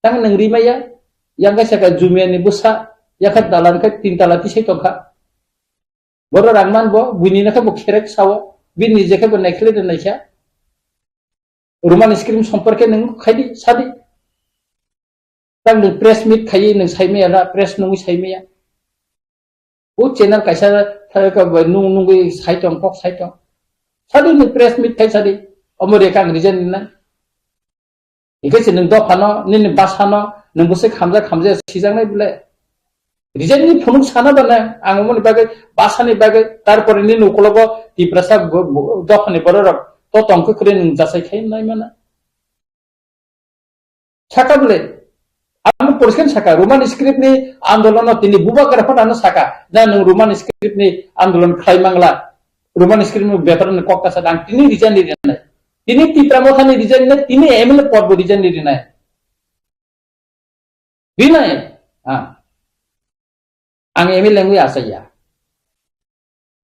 Tang nung rimaya, yang kaisa ka jumia ni bwsa, yakha dalan khe tin tala tisai tongkha. Boro rang man bo, buini na khe bo kherek sao, bini je khe bo naikhle de naikha. Roman script somporke nung khaidi, sadi. Tang nung press meet khaiwi nung saimaya la, press nungwi saimaya. O channel kaisa tha-, ka bai nung nungwi sai tong, kok sai tong. Sadi ni press meet khai sadi. Omo reka ang resign nai. Hingke se nung dophano, nini basano, nung bwswk hamjak hamjak sijaknai bole. Resign ni phunuk sana bana, ang omoni bagwi, basani bagwi, tarpore nini ukulogo Tiprasa bo-, bo-, dophani bororok to tongkhe kwrwi nung jasai khai nai mana. Saka bole, amo poriskar saka, Roman script ni andolon no tini bubagra phano ano saka, na nung Roman script ni andolon khlai mangla, Roman script ni beparan ni kok kasa dang tini resign ni rinai, tini Tipra Motha ni resign ni, tini M L A pod bo resign ni rinai, rinai, ah. Ang M L A wngwi achaiya.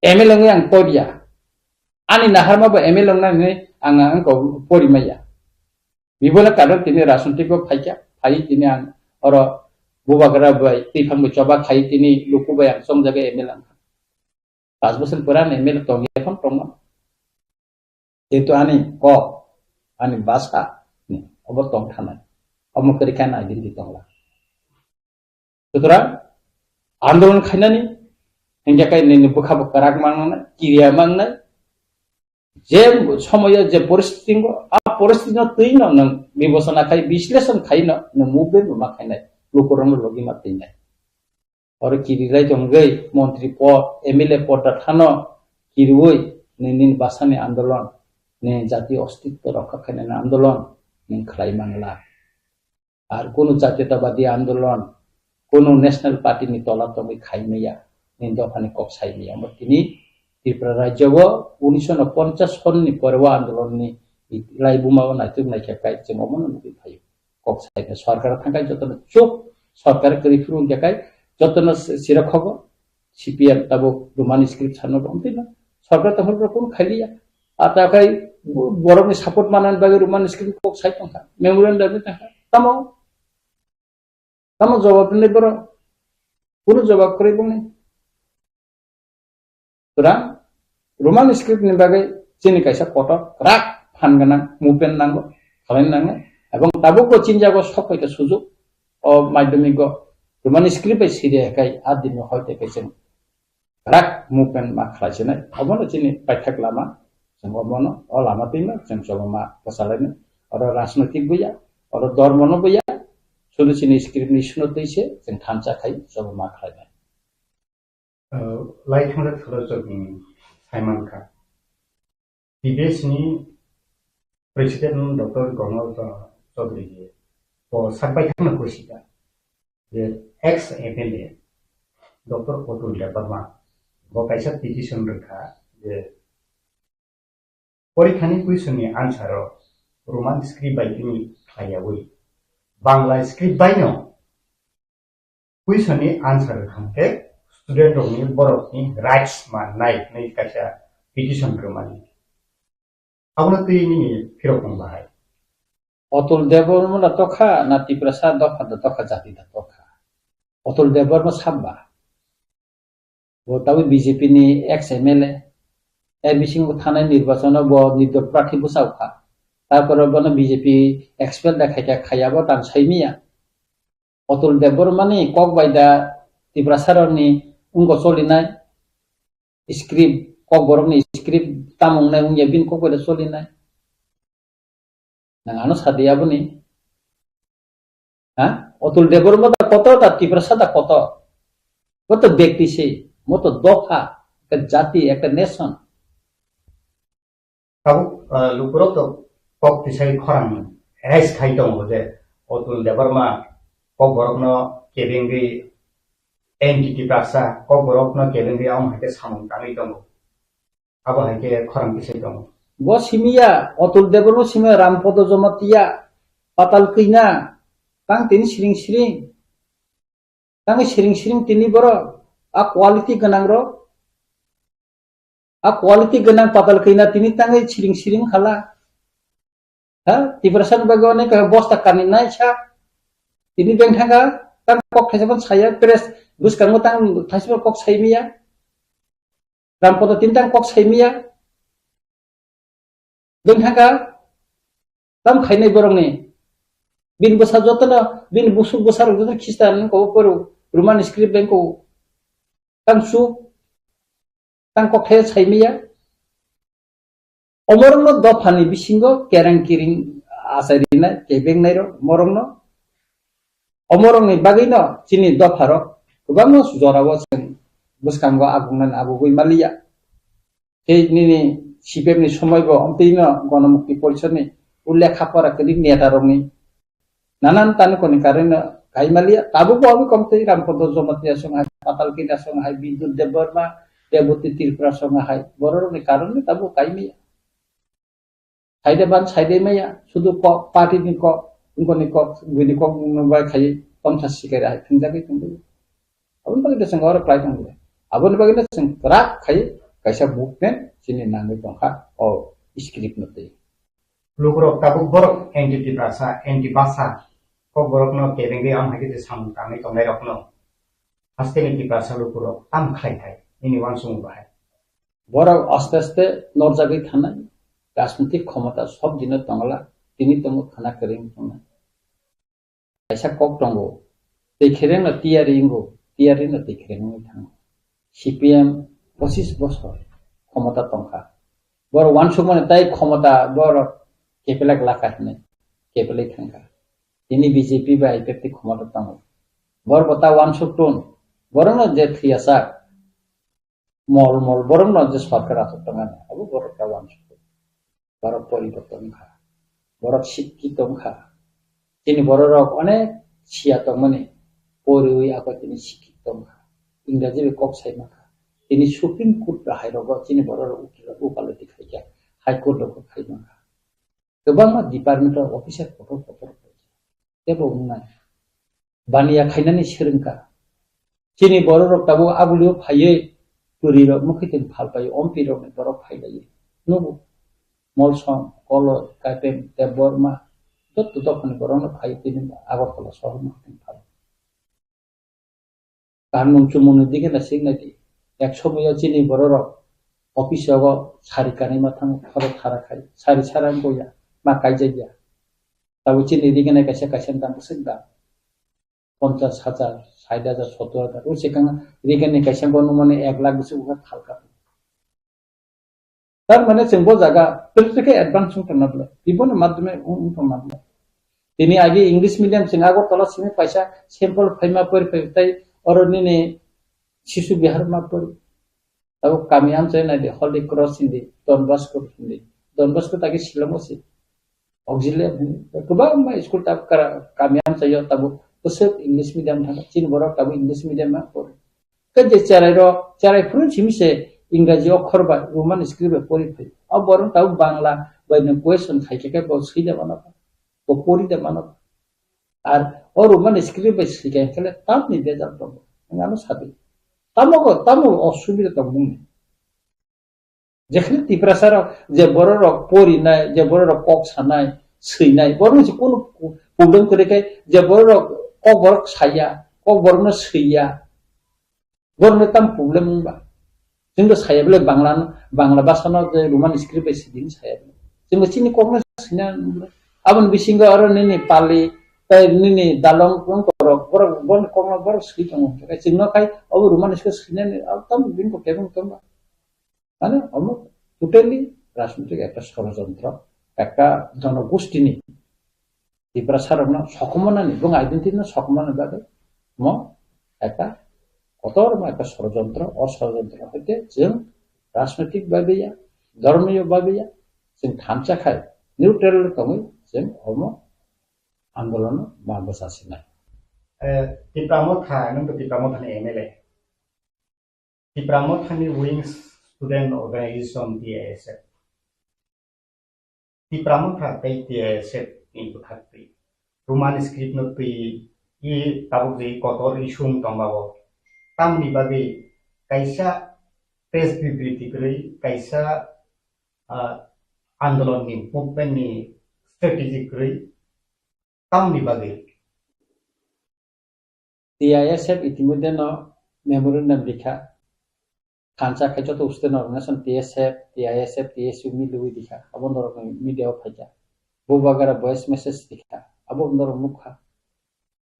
M L A wngwi ang poriya. Ani naharma bo M L A wngnani ang, ang ko porimaya. Bibono karon tini rajnitik o phaikya, phai tini ang oro bubagra bai twiphang bai choba khai tini luku bai ang chongjagwi M L A wngkha. Pas bosor pura ang M L A tongya phano tongma. Jehetu ani kok, ani basa ni obo tong thanai. Omo kwrwi khe ani identity tongla. Sutrang andolon khainani hingke kai nini bwkha bo kwrak mangnai, kiriya mangnai. Je somoyo je poristiti wngo, a poristiti no twi no nwng bibosona khai, bisleshon khai no nwng movement bo ma khainai, lukurokno logi ma twinai. Oro kiri lai tongwi montri pod, M L A pod da thano kiriwi nini, nini basani andolon, nini jatiyo ostitto rokha khainani andolon nwng khlai mangla. Ar kunu jatiyotabadi andolon, kunu national party ni tola tongwi khai maya, nini dophani kok sai maya. Omo tini Tripura rajyo o unisho no ponchash sonni pore o andolon ni laibuma o naituk naikha kai chwng omo no nugwi phaio. Kok sai khe sorkar thangkai jotono chuk sorkar kwrwi phuru wngya kai jotono sira khogo C P M tabuk Roman script sano bo wngtwi no sorkar tongphuru kun khailiya ata kai borokni support manani bagwi Roman script kok sai tongkha memorandum ni tongkha tamo tamo jawab ni borok kunu jawab kwrwi bongni. Sutrang, Roman script ni bagwi chini kaisa kotor kwrak phan gwnang movement nango, khlai nangnai. Ebong tabukbo chini jago sok phaikha sujuk, o madhyamik o Romani script bai siri hai khai, a din no hoi tei kaisa rak movement ma khlai sinai. Obono chini paithak lama, chwng obono, o lama twima chwng chobama kwchalainai. Oro rajnoitik buya, oro dormo no buya, sudu chini script ni suno twi se chwng thansa khai chobama khlainai. Uh, lai thangrak thorojak ni saiman kha. T B S ni President Doctor Gonal Chaudhary je, bo sakbai thangna kuisika je ex M L A Doctor Atul Debbarma bo kaisa petition rwkha je porikhani question ni answer o Roman script bai tini khlaiyawi Bangla script bai no question ni answer rwkha khe student rokni borokni rights mannai hinwi kaisa petition rwmani. Abono twi nini phirok wng bahai. Atul Debbarma da tokha na Tiprasa dopha da tokha jati da tokha. Atul Debbarma samba. Bo tabuk B J P ni ex M L A. Er bisingo thanai nirbachon o bo nirdol prarthi bwsao kha. Tarpore bono B J P expel da khaikha khaiya bo tang saimiya. Atul Debbarma ni kok bai da Tiprasa rokni wngko cholinai script, kok borokni script tamo wngnai wngya bini kok bai da cholinai. Nang ano sadi aboni. Ha? Atul Debbarma da koto da Tiprasa da koto. Bo to bekti se, bo to dopha, ekta jati, ekta nation. Tabuk, ah, lukurok to kok tisai khorang rais khai tongo je Atul Debbarma kok borokno kebengwi entity baksa kok borokno kebengwi amo hai khe samung tangwi tongo. Abo hai khe khorang tisai tongo. Bo simiya, Atul Debbarma simiya, Rampodo Jamatia, Patal Kwina, tang tini siring siring. Tangwi siring siring tini borok, a quality gwnang rok, a quality gwnang Patal Kwina tini tangwi siring siring khala. Ha, Tiprasa ni bagwi onek bosta kani nai sa. Tini beng thangka, tang kok thaisa phan saya, press bwskango tang thaisa phan kok sai miya. Rampodo tini tang kok sai miya. Beng thangka, tam khainai borokni. Bini bwsa jotono, bini busuk bwsarok jotono Khristan wngkha o poro, Roman script wngkha o. Tang chuk, tang kok thai sai miya. Omorokno dophani bisingo kereng kiring achai rinai, kebeng nairok, morokno. Omorokni bagwino chini dopharok kwbangma jorao chwng bwskango agungnani abugwi maliya. Tei nini C P M ni somoi bo omtwino Gonomukti Porishad ni o lekha pora kwrwi neta rokni nanan tani koni karwi no kai maliya. Tabuk bo obo komtwi Rampodo Jamatia song hai, Patal Kwina song hai, Bidyut Debbarma, Reboti Tripura song hai, borok rokni karon ni tabuk kai maya. Saide ban saide maya, sudu kok, party ni kok, wngkoni kok, buini kok, wngno bai khai, tongsa sikai hai, thingjagwi tongwi. Aboni bagwi chwng oro khlai tongwi. Aboni bagwi chwng kwrak khai, kaisa movement chini nangwi tongkha, o script no twi. Lukurok tabuk borok anti Tiprasa, anti Basa, kok borokno kebengwi am hai khe samung tangwi tongnai rokno. Haste ni Tiprasa lukurok tam khlai thai, nini uansukmung bahai. Borok aste aste norjagwi thanai, rajnitik khomota sob dino tongla, tini tongo khana kwrwng tongnai. Kaisa kok tongo, tei khereng no tiyari wngo, tiyari no tei khereng wngwi thango. C P M pochis bosor khomota tongkha. Borok uansukmani tai khomota borok kepelak laka hinwi kepelai thangkha. Tini B J P bai I P F T khomota tongo. Borok bo ta uansuk tun, borokno je thwiyasak, mol mol borokno je sorkar achuk tongmani, abo borok ta uansuk. Borok poriborton wngkha, borok sikkito wngkha. Chini bororok onek siya tongmani, poriwi abo tini sikkito wngkha. Ingraji bai kok sai mankha. Tini Supreme Court bahai rogo chini bororok ukilo ukalati khaikha, High Court rogo khai mankha. Kwbangma department o officer kotor kotor khaikha. Tebo wngnai. Baniya khainani swrwngkha. Chini bororok tabuk abulio phaiwi kwrwirok mwkhwitwng phalpai, ompi rokni borok phailaiwi. Nugo. Molsom, Koloi, Kaipeng, Debbarma, jotto dophani borokno phaiwi tini Agartala sohor mwkhwitwng phal. Kanmung chumungni dige na sik nai di. Ek somoyo chini bororok office rogo sari kanwi ma thango, khoro thara khai. Sari sara wngkha ya, ma kaijakya. Tabuk chini rigene kaisa kaisa dam bwswk dam. Ponchas hajar, sait hajar, sottor hajar. O swkang rigene kaisa bo nukmani ek lakh bwswk wngkha thalka. Tar mane chwng bo jaga practical advance wng tongna bwle. Biboni madhyome wng, wng tongna bwle. Tini agi English medium chwng Agartala simi paisa sample phaima pori phai tai oro nini Shishu Vihar ma pori. Abo kami amchai nai di, Holy Cross hindi, Don Bosco hindi. Don Bosco taki Shillong o si. Auxiliary hindi. Kwbangma school tab kara-, kami amchai yo tabo bwswk English medium thang. Chini borok tabo English medium ma pori. Ke je cherai rok, cherai phuru simi se Engraji okhor bai, Roman script bai pori phai. O borok tabo Bangla bai no question khai khe bo sui de mano. Bo pori de mano. Ar o Roman script bai swi khe khe tamni bejal tongo. Ang ano sadi. Tamo ko, tamo osubida tong mung. Jekhne Tiprasa rok, je borok rok pori nai, je borok rok kok sanai, swi nai, borok se kono problem kwrwi khe, je borok rok kok borok saya, kok borok no swiya. Borokno tam problem wngba? Chwngno saya bwle Bangla, Bangla bhasano je Roman script bai sidi saya bwle. Chwngno chini kokno sina bwle. Aboni bisingo aro nini Pali, tei nini Dalong wng borok, borok, borok kokno borok swi tongo. Tei chwngno khai obo Roman script sinani, abo tam bini kok kebeng tongba. Mane omo totally rajnitik ekta sorojontro, ekta jonogostini Tiprasa rokno sokomornani, bung identity no sokomornani bagwi mo ekta kotor mo ekta sorojontro, o sorojontro hoite chwng rajnitik babiya, dhormiyo babiya, chwng thansa khai neutral tongwi chwng omo andolono ma bwsa sinai. Eh, Tipra Motha, nwng to Tipra Mothani M L A. Tipra Mothani Wings Student Organization, T I S F. Tipra Motha tei T I S F ni bwkhaktwi Roman script no twi i tabuk je kotor issue wng tongmao. Tamni bagwi kaisa press bibriti kwrwi, kaisa, ah, andolon ni, movement ni strategy kwrwi, tamni bagwi? T I S F itimodhye no memorandum rikha. Thansa khai joto student organization T S F, T I S F, T S U milwi rikha. Abo norok ni media o phaikha. Bubagra voice message rikha. Abo norok nukha.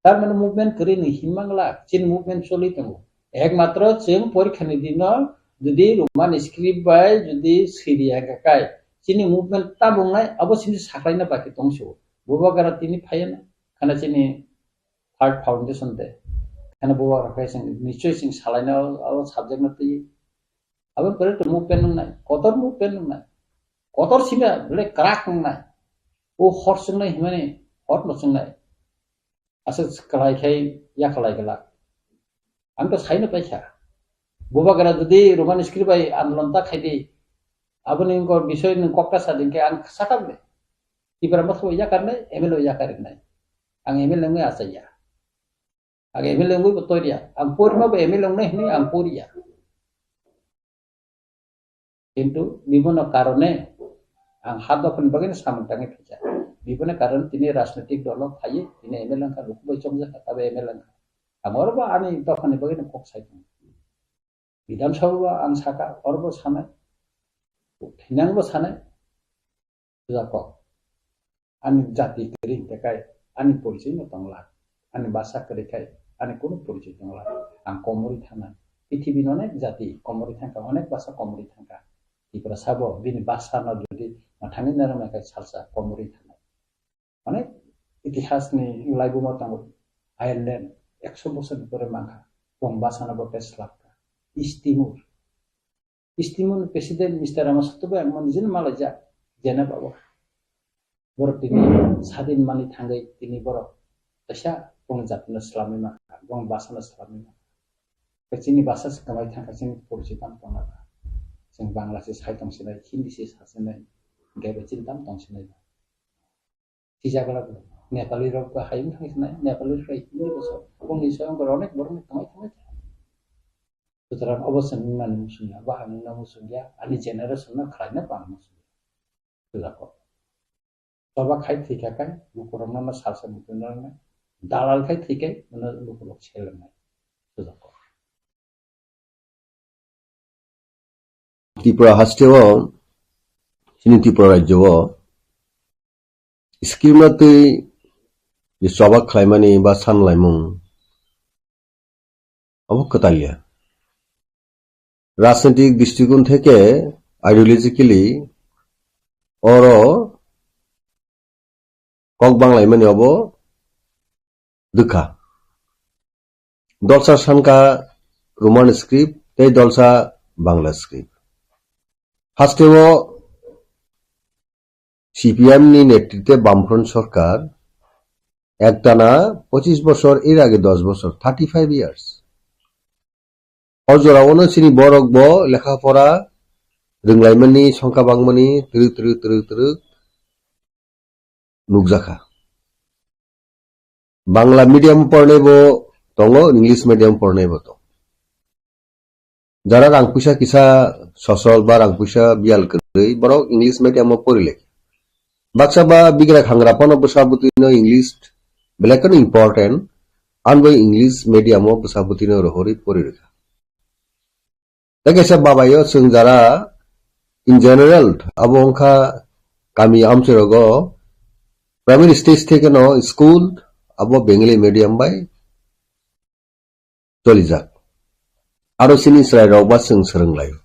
Tar mane movement kwrwi ni hinmang glak. Chini movement choli tongo. Ekmatro chwng porikha ni dino jodi Roman script bai jodi siri ya kai. Chini movement tabung nai abo chini saklaina baki tongso. Bubagra tini phaiya na. Khana chini third foundation de. Khana bubagra khai chwng nichoi chwng salaina o, o subject no twi. Abo pore to movement nung nai, kotor movement nung nai. Kotor sima bele krak nung nai. O hor sung nai himani, hor no sung nai. Asa kalai khai ya kalai kala. Ang to saino paikha. Bubagra jodi Roman script bai andolon ta khai di. Aboni ko bisoi nung kokta sa ding ke ang sakam de. Tipra Motha bo yakar nai, M L A bo yakar nai. Ang M L A nungwi achaiya. Ang M L A wngwi bo toriya. Ang porima bo M L A wngnai hinwi ang poriya. Kintu bibono karone ang ha dophani bagwino samung tangwi phaikha. Bibono karone tini rajnitik dolo phaiwi tini M L A wngkha, luku bai chongjakha, abo M L A wngkha. Ang oro bo ani dophani bagwino kok sai tongo. Bidhan Sabha bo ang sakha, oro bo sanai. Thinang bo sanai. Puja kok. Ani jati kwrwi hwnkhe kai, ani porichoi no tongla. Ani bhasha kwrwi khai, ani kunu porichoi tongla. Ang komorwi thangnai. Pithibini onek jati komorwi thangkha, onek bhasha komorwi thangkha. Tiprasa bo bini bhasha no jodi mwthangwi narwknai khai salsa komorwi thangnai. Onek itihas ni laibumo tongo. Ireland ekso bosor ni pore mankha. Bong bhasha no bo tei swlapkha. East Timor. East Timor ni President Mister Ramasato bai ang nijino malaijak, Geneva o. Borok tini sadin mani thangwi tini borok kaisa bongni jatino swlamwi mankha, bongni bhasano swlamwi mankha. Tei chini bhasa se kwmai thangkha, chini porichoi tamo tongna ba. Chwng Bangla se sai tong sinai, Hindi se sa sinai, hwnkhe bai chini tamo tong sinai ba. Sijak lak Nepali rok bo hayung thang sinai, Nepali rok Hindi bo sa. Bongni soyong borok onek borok ni kwmai kwmai. Sutrang obo chwng nani muchung ya, bo ang nungna muchung ya, ani generation no khlaina bo ang muchung ya. Sujako. Choba khai thwi kha kai, lukurok no sal sal muchung nai, dalal khai thwi kai, no lukurok sel nai. Sujako. Tripura haste o, chini Tripura rajyo o, script no twi je choba khlaimani ba sanlaimung abo kwtalya. Rajnitik dristikon theke ideologically oro kok banglaimani abo dwkha. Dolsa sanka Roman script tei dolsa Bangla script. Hasteo C P M ni netritwe Bamfront sorkar ektana pochis bosor, er age dos bosor, thirty five years. O jorao no chini borok bo lekha pora rwnglaimani, songkha bangmani twrwk twrwk twrwk twrwk nukjakha. Bangla medium pornai bo tongo, English medium pornai bo tongo. Jara rang puisa kisa sosol ba rang puisa biyal kwrwi, borok English medium o pori lai. Baksa ba bigra khangra phano bwsa bwtwi no English belai kheno important, ang bai English medium o bwsa bwtwi no rohorwi pori rwkha. Tei kaisa babayo chwng jara in general abo wngkha kami amchairogo primary stage thekeno school abo Bengali medium bai cholijak. Aro chini chwrairok ba chwng swrwnglaio.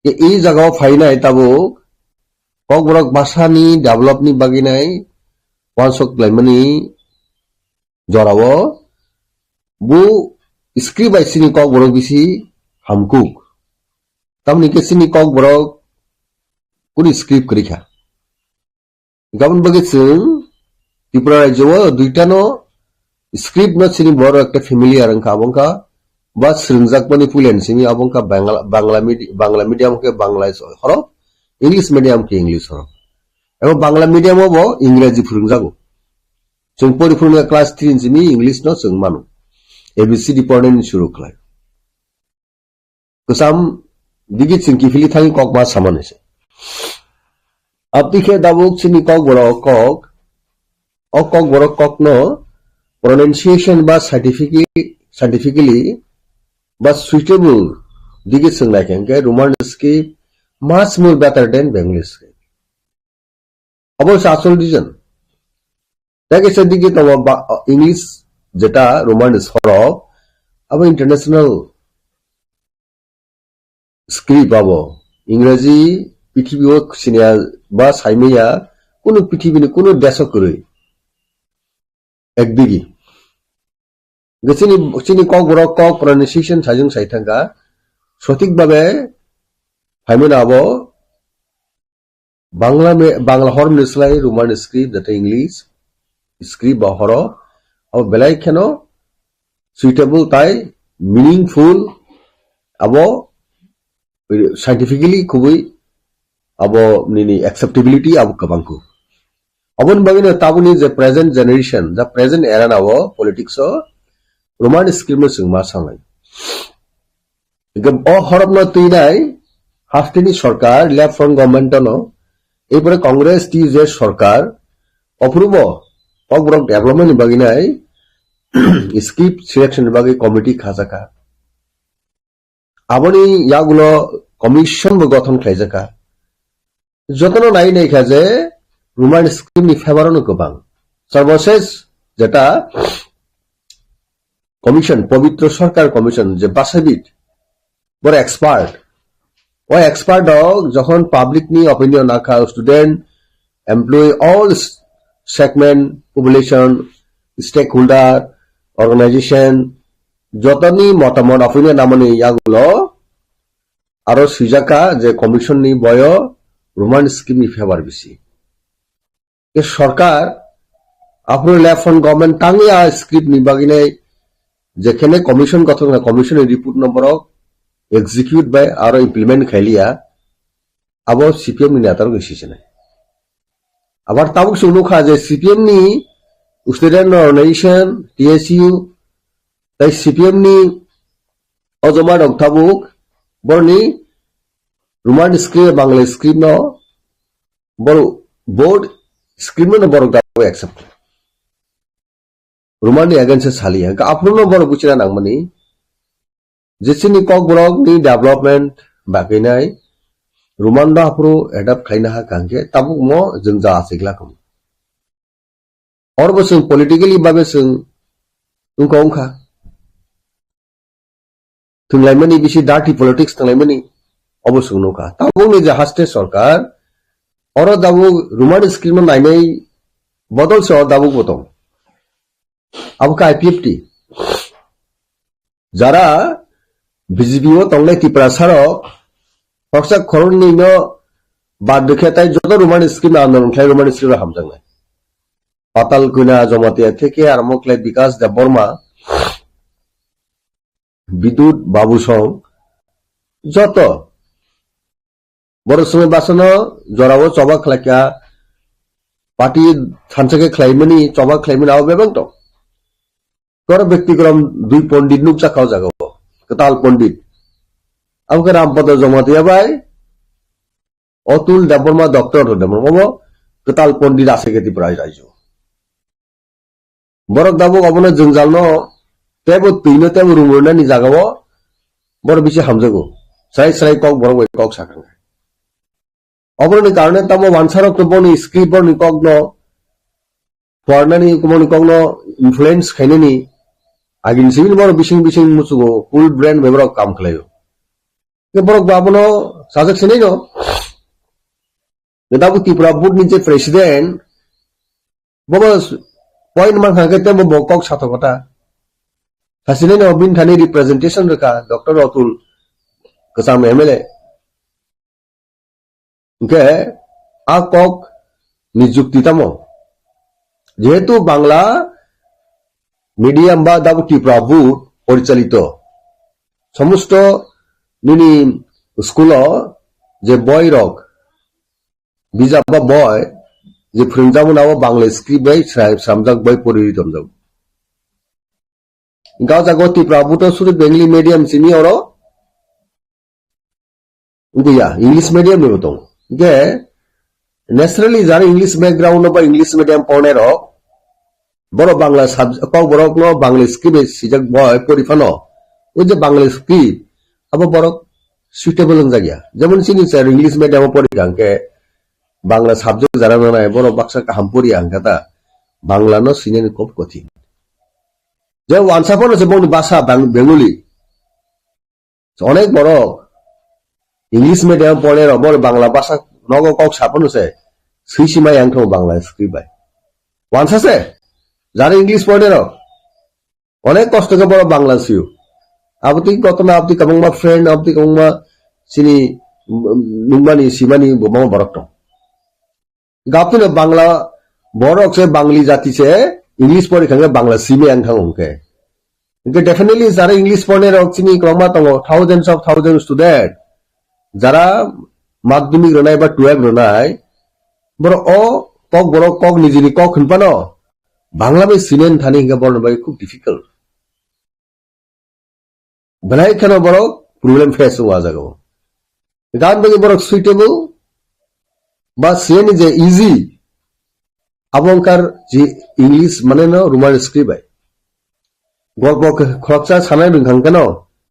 E, e jagao phainai tabuk Kokborok bhasani developni bagwi nai uansuk laimani jorao bo script bai chini Kokborok bisi hamkuk. Tamni khe chini Kokborok kuni script kwrwi kha. Gabon bagwi chwng Tripura rajyo o duitano script no chini borok ekta familiar wngkha, abo wngkha ba swrwngjakmani puila ni simi abo wngkha Bangla, Bangla medi-, Bangla medium khe Bangla horop, English medium khe English horop. Ebo Bangla medium o bo Ingreji phwrwngjago. Chwng pori phwrwngya class three ni simi English no chwng mano. A B C D pornani suru khlai. Kwcham digi chwng kiphilwi thangwi kok ma samani se. Aboni khe tabuk chini Kokborok kok, o Kokborok kokno pronunciation ba scientifically, scientifically ba suitable digi chwng nai khe hwnkhe Roman script much more better than Bengali script. Abo se asol reason. Tei kaisa digi tongo ba, English jeta Roman sorok, abo international script abo. Ingreji prithibi o siniya ba saimaya kunu prithibini kunu deso kwrwi. Ekdigi. Chini, chini Kokborok kok pronunciation sajwng sai thangkha. Sothik babe phaimano abo Bangla me-, Bangla hormoni slai Roman script, jate English script ba horo, abo belai kheno suitable tai meaningful, abo scientifically khubui abo nini acceptability abo kwbangkhu. Aboni bagwino tabukni je present generation, the present era na o politics o Roman script no chwng ma sanai. Hingke o horop no twinai hasteni sorkar, left front government no, epore Congress T U J sorkar, ophurubo Kokborok development ni bagwi nai script selection ni bagwi committee khajaka. Aboni yagulo commission bo gothon khlaijaka. Jotono nai naikha je Roman script ni favor no kwbang. Sarbosesh jeta commission, Pabitra Sarkar Commission je basabit, boro expert. O expert rok jokhon public ni opinion nakha, student, employee, all s-, segment, population, stakeholder, organization, jotoni motamot opinion namani yagulo aro swijaka je commission ni boyo Roman script ni favor bisi. Ke sorkar, aphuru left front government tangwi a script ni bagwi nai jekhene commission gothon kha, commission ni report no borok execute bai aro implement khailiya, abo C P M ni neta rok ni sisinai. Abar tabuk chwng nukha je C P M ni student organization, T S U, tai C P M ni o joma rok tabuk borni Roman script, Bangla script no bor-, board script no borok tabuk accept khlai. Roman ni against e saliya. Hingke aphuru no borok buchina nangmani je chini Kokborok ni development bagwi nai Roman no aphuru adapt khlaina ha kangkhe tabuk mo jwng ja achikla kamo. Oro bo chwng politically babe chwng wngkha wngkha. Thwnglaimani bisi dirty politics thwnglaimani obo chwng nukha. Tabukni je haste sorkar, oro tabuk Roman script no nainai bodol se o tabuk bo tong. Abo khe I P F T. Jara B J P o tongnai Tiprasa rok, khorsa khoroknwi no bad rwkhe tai joto Roman script no andolon khlai Roman script no hamjaknai. Patal Kanya, Jamatia theke aramo khlai Bikas Debbarma, Bidut Babu song, joto borok songwi basano jorao choba khlaikha, party thansa khe khlaimani, choba khlaimani abo bebak tong. Koro bekti korom dui pondit nukjakha o jagao, kwtal pondit. Abo khe Rampada Jamatia bai, Atul Debbarma, Doctor Atul Debbarma bo kwtal pondit ase khe Tripura raijo. Borok tabuk obono jwngjalno teibo twino teibo rumrwnani jagao borok bisi hamjago. Srai srai kok borok bai kok sakha. Oboroni karone tamo wansarok to boni script boroni kokno pornani, boni kokno influence khainani agini simi borok bising bising muchugo, full brain bai borok kam khlaio. Ke borok ba abono sajak sinai no. Tabuk Tripura board ni je president, bobo point man kha khe temo bo kok sato kota. Sasinai no bin thani representation rwkha Doctor Atul Kwcham M L A. Hwnkhe a kok ni jukti tamo? Jehetu Bangla medium ba tabuk Tripura board porichalito, somosto nini school o je boy rok bijap ba boy je phwrwngjakmani abo Bangla script bai sra-, sramjak bai pori tomjak. Hwnkhe o jaga o Tripura board o suri Bengali medium simi oro wngya, English medium ni bo tongo. Hwnkhe naturally jara English background no ba English medium pornai rok, borok Bangla sub-, kok borok no Bangla script bai sijak bai pori phano, o je Bangla script abo borok suitable wngjakya. Jemon chini sir English medium o pori kha hwnkhe Bangla subject jara nanai borok baksa kaham pori ya hwnkhe ta Bangla no sinani khub kothin. Je wansa phano se bongni basa Bang-, Bengali. Onek borok English medium pornai rok, borok Bangla basa nogo kok saphano se swi sima yang thung Bangla script bai. Wansa se, jara English pornai rok, onek kosto khe borok Bangla sio. Abotwi kotoma, abotwi kwbangma friend, abotwi kwbangma chini, mm, nungmani, simani, bo mama borok tong. Gaptino Bangla borok se Bangli jati se English pori kha hwnkhe Bangla simi ang thang hwnkhe. Hwnkhe definitely jara English pornai rok chini kwbangma tongo, thousands of thousands student. Jara madhyamik rwnai ba twelve rwnai, borok o kok borok kok nijini kok hwnphano Bangla bai sinen thani hwnkhe borok bai khub difficult. Belai kheno borok problem face wngo a jagao. Gan bagwi borok suitable ba siyani je easy, abo wngkar je English mane no Roman script bai. Golpo khe khoroksa sanai rwngkha hwnkhe no,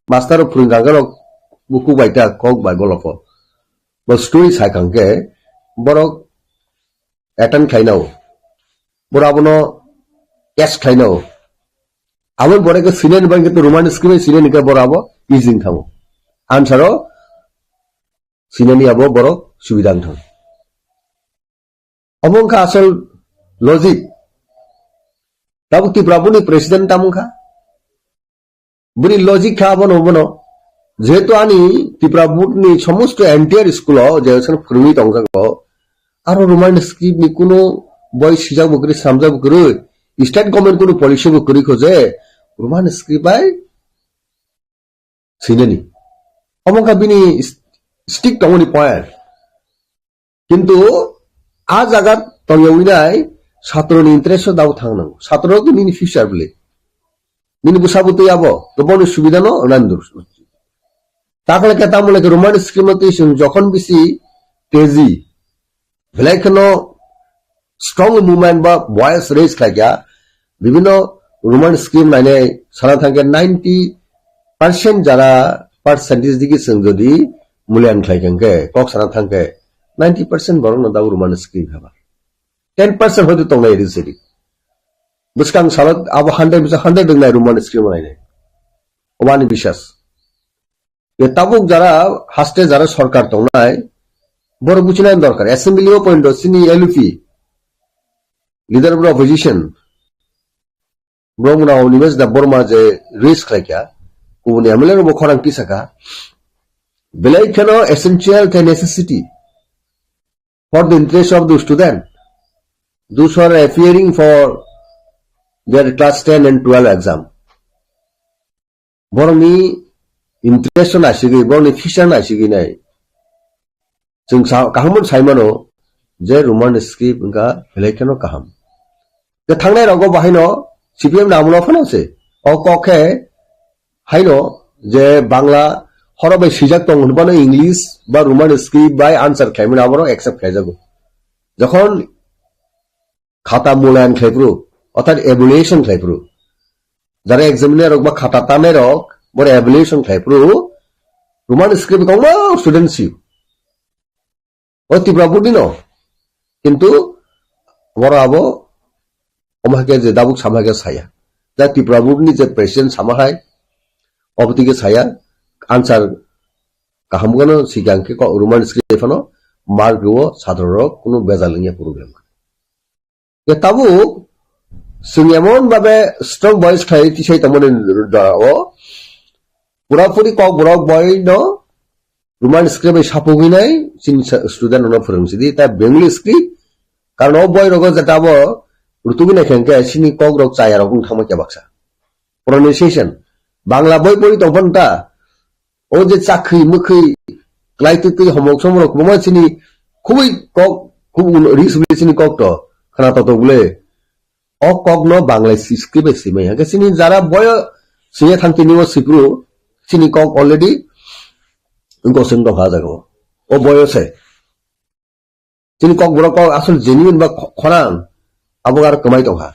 master rok phwrwngkha hwnkhe no, buku bai ta kok bai golpo. Bo story sai kha hwnkhe borok attend khlainao. Borok abono catch khlainao. Aboni pore khe sine ni bagwi khe Roman script bai sine ni khe borok abo easy wng thango. Answer o sinani abo borok subida wng thango. Obo wngkha asol logic. Tabuk Tripura boni president tamo wngkha. Bini logic kha abono, bono. Jehetu ani Tripura board ni somosto entire school o je sano phwrwngwi tongjago, aro Roman script ni kunu boi sijak bo kwrwi, sramjak bo kwrwi, state government kunu policy bo kwrwi kho je Roman script bai sinani. Omo wngkha bini strict tongmani point. Kintu a jaga tongyawi nai, satro ni interest o dao thang nango. Satro khe nini future bwle. Nini bwsa bwtwi abo, to bono subida no nani dur. Takhle khe tamole khe Roman script no twi chwng jokhon bisi teji, belai kheno strong movement ba voice raise khlaikha, bibhinno Roman script nainai sana thangkhe ninety percent jara percentage digi chwng jodi mulyan khlai kha hwnkhe, kok sana thangkhe ninety percent borokno dao Roman script haba. Ten percent hoito tongnai ri siri. Bwskang salo abo hundred bisa hundred wngnai Roman script nainai. Obani bisas. Ye tabuk jara haste jara sorkar tongnai, borok buchinani dorkar. Assembly o pointo chini L U P, Leader of the Opposition, Brahmana Universe da Burma je raise khlaikha, kubuni M L A rokbo khorang tisaka. Belai kheno essential the necessity for the interest of the student, those who are appearing for their class ten and twelve exam. Borokni interest no naisigwi, borokni future naisigwi nai. Chwng sa-, kaham saimano je Roman script wngkha belai kheno kaham. Je thangnai rogo bahaino C P M ni amolo phano se. O kok khe haino je Bangla horo bai swijak tong hwnbano English ba Roman script bai answer khlaimani aborok accept khlaijago. Jokhon khata mulayan khlaiphuru, orthat evaluation khlaiphuru, jara examiner rok ba khata tanai rok boro evaluation khlaiphuru, Roman script kongma student si. O Tripura board ni no. Kintu boro abo omo hai khe je dabuk sama hai khe saya. Ja Tripura board ni je president sama hai, obo tike saya, answer kaham gano sikang khe ko Roman script phano mark rwo sadro rok kunu bejal wngya problem. Ye tabuk chwng emon babe strong voice khlai tisai tongmani da o pura puri kok borok boino Roman script bai sapogwi nai chini sa-, student rokno phwrwng sidi ta Bengali script, karon o boi rogo jeta bo rutugwi nai khe chini kok rok chaya rok wng thangma kebaksa. Pronunciation, Bangla boi pori tong phano ta, o je chakhi mukhi klai twi twi homok somok rok kwbangma chini khubui kok khub ris ris chini kok to khna to to bole. O kok no Bangla si script bai simai. Hake chini jara boyo siya thang tini o sipru chini kok already goseng dong ha jago. O boyo se. Chini kok borok kok asol genuine ba kho-, khorang abo aro kwmai tong ha.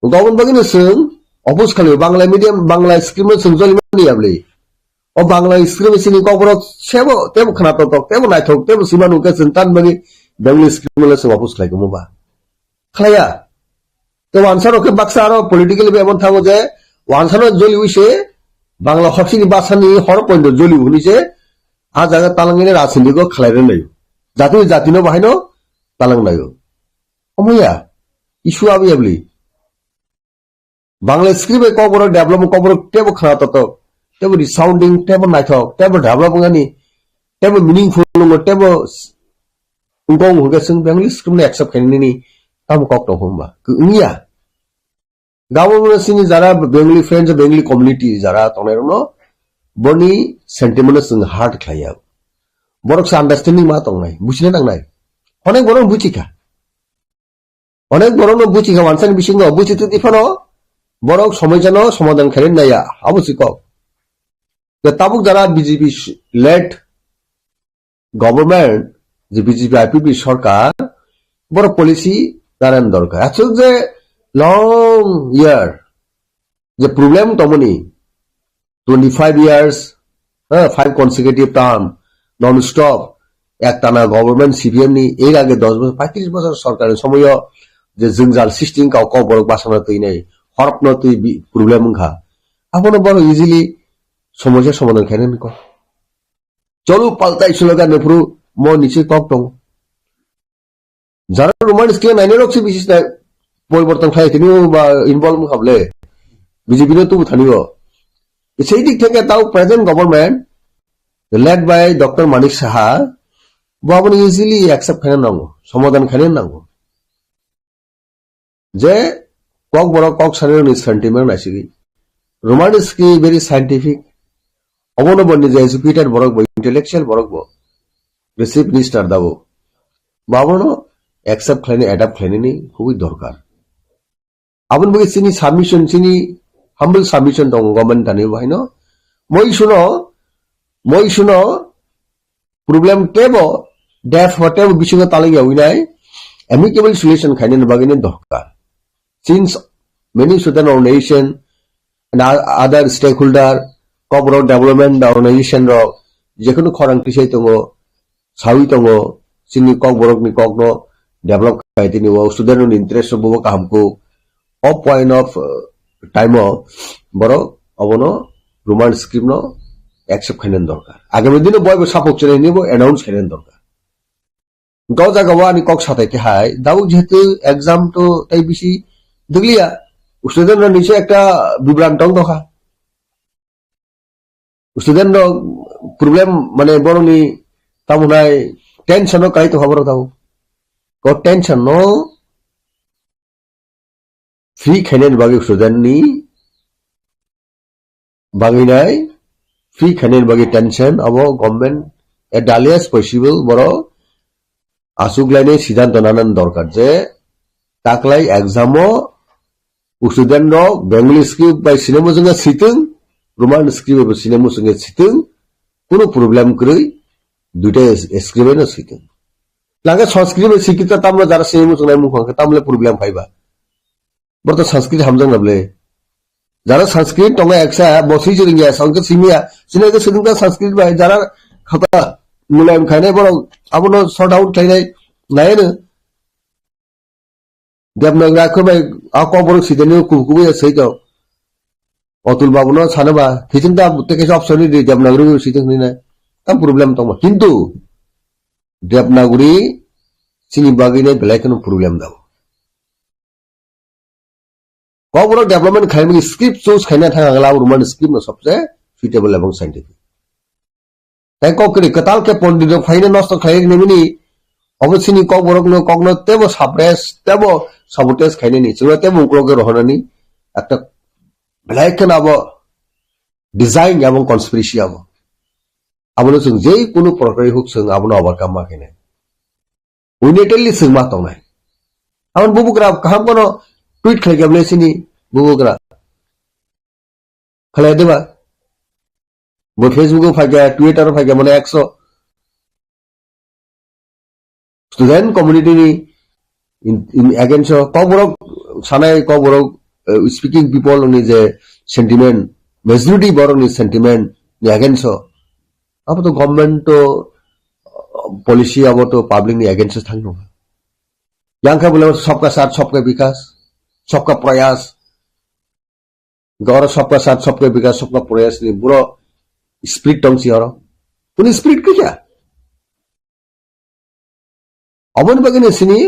Gobon bagwi no chwng oppose khalio Bangla medium, Bangla script no chwng joli mani ya bwlwi. O Bangla script chini kok borok sebo tebo khna tok tok, tebo naithok, tebo sima nungkhe chwng tan bagwi Bengali script no le chwng oppose khlai komo ba. Khlaiya. To wansa rok khe baksa aro politically be emon thango je wansa no joli wi se Bangla hopsini basani hor poindo joli hwnwi se a jaga talangini rajniti go khlai rwlaio. Jati jati no bahai no talang laio. Omoya issue abi abli. Bangla script bai kokborok development kokborok tebo khna totok, tebo resounding, tebo naithok, tebo develop wngani, tebo meaningful wngwi, tebo s-, wngkong hwnkhe chwng Bengali script no accept khainani tamo kok tong hwnba. Wngya. Gabo chini jara Bengali friends, Bengali community jara tongnai rokno boni sentiment no chwng hurt khlaiya. Borok se understanding ma tongnai, buchina nangnai. Onek borok buchikha. Onek borokno buchi kha wansani bisingo, buchi twi phano borok somoijano somadhan khaina naiya, abo si kok. Je tabuk jara B J P led government, je B J P I P P sorkar, borok policy nana dorkar. Aswk je long year, je problem tongmani, twenty five years, ha, five consecutive term, non stop, ektana government C P M ni, er age dos bosor, paitris bosor sorkar ni somoyo je jwngjal sristi wngkha, o kokborok bachana twi nai, horokno twi bi-, problem wngkha. Abono borok easily somosya somadhan khainani kok. Cholu paltai slogan ni phuru mo niche kok tongo. Jara Roman scale nainai rok se bisis nai poriborton khlai tini o ba involve wngkha bole. B J P no tubu thani o. Sei dik theke tao present government led by Doctor Manik Saha bo abono easily accept khaina nango, somadhan khaina nango. Je kokborok kok sanirokni sentiment naisigwi. Roman is very scientific. Obono bo nije educated borok bo, intellectual borok bo. Be chief minister da bo. Bo abono accept khlaini, adapt khlainani khubui dorkar. Aboni bagwi chini submission, chini humble submission tongo government thani bo haino. Moi suno, moi suno problem tebo, death ho tebo bisingo talingya winai, amicable solution khainani bagwino dorkar. Since many Sudan organization and o-, other stakeholder, kokborok development organization rok, jekhunu khorang tisai tongo, sawi tongo, chini kokborokni kokno develop khai tini o student ni interest o bo kaham kuk. O point of, uh, time o borok obono Roman script no accept khainani dorkar. Agami dino boi bo sapok chwrai hinwi bo announce khainani dorkar. Hwnkhe o jaga o ani kok sathai khe hai, dabuk jehetu exam to tei bisi dwgliya, student rok ni se ekta bibran tong tongkha. Student rok problem, mane, borokni tamo hwnai tension o kai tongkha borok tabuk. O tension no free khainani bagwi student ni bagwi nai, free khainani bagwi tension abo government at the earliest possible borok achuk lainai siddhanto nanani dorkar je taklai exam o student rok Bengali script bai sine muchunge sitwng, Roman script bai sine muchunge sitwng, kunu problem kwrwi, duita script bai no sitwng. Lage Sanskrit bai sikita tamle jara sine muchungnai mung khe tamle problem phaiba. Borok to Sanskrit hamjakna ble. Jara Sanskrit tongo eksa, bo swi chwrwngya, Sanskrit simiya, sini ke swrwngkha Sanskrit bai, jara khata mulayam khainai borok, abono sort out khainai, nai no. Devanagari khe bai, a kokborok sidani kubu kubu ya swi tong. Otul babu no sana ba, hiching da te kaisa option ni di Devanagari sidang ni nai. Tam problem tong ba. Kintu, Devanagari chini bagwi nai belai kheno problem da. Kokborok development khaimani script choose khaina thang ang la Roman script no sobse suitable ebong scientific. Tai kok kiri kwtal khe pondit rok phaina nosto khlai rinimini obo chini kokborok no kokno tebo suppress tebo sabotage khainani chwngno tebo uklok khe rohornani ekta belai kheno abo design ebong conspiracy abo. Abono chwng je kunu prokarni huk chwng abono overcome ma khainai. Unilaterally chwng ma tongnai. Aboni bubugra kaham kono tweet khlai khe bwlai sini bubugra. Khlai de ba? Bo Facebook o phai khe, Twitter o phai khe, mane ekso. Student community ni in, in against o, kokborok sanai, kokborok, eh, speaking people ni je sentiment, majority borok ni sentiment ni against o. Abo to government to, uh, policy abo to public ni against o thang nung. Yang khe bole sabka saath sabka bikas, sabka prayas. Goro sabka saath sabka bikas sabka prayas ni buro spirit tong si oro. Kuni spirit khe kya? Aboni bagwi ni sini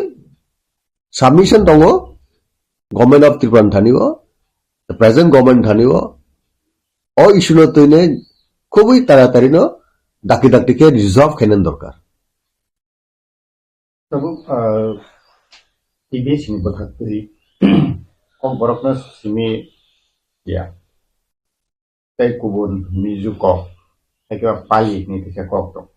submission tongo Government of Tripura ni thani o, the present government ni thani o, o issue no twi ne khubui taratari no dakti dakti khe resolve khaina dorkar. Tabuk, ah, T B S ni bwkhak twi kok borok no simi ya. Tei kubun Mizo kok, hai khe ba Pali hinwi kaisa kok tong.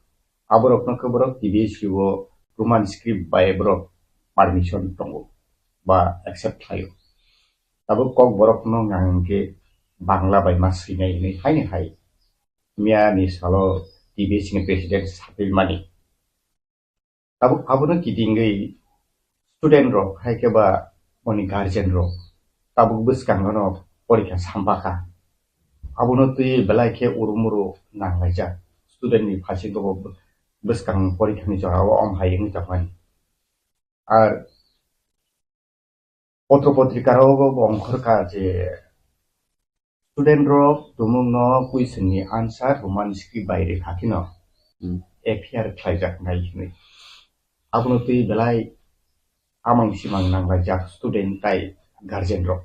Aborokno khe borok T B S o Roman script bai borok permission tongo ba accept khlaio. Tabuk kok borokno nang hwn khe Bangla bai ma swinai hinwi haini hai. Miya ni salo T B S ni president saphilmani. Tabuk abono kitingwi student rok hai khe ba oni guardian rok tabuk bwskango no porikha sampakha. Abono twi belai khe urumuru nanglaijak. Student ni phasingo bo bwskang porikha ni jora o om hai wngwi tongmani. Ar Potro potrika rogo bo ongkhorkha je student rok tumung no question ni answer Roman script bai rwkha kheno Hmm. F I R khlaijak nai hinwi. Abono twi belai amang simang nanglaijak student tai guardian rok.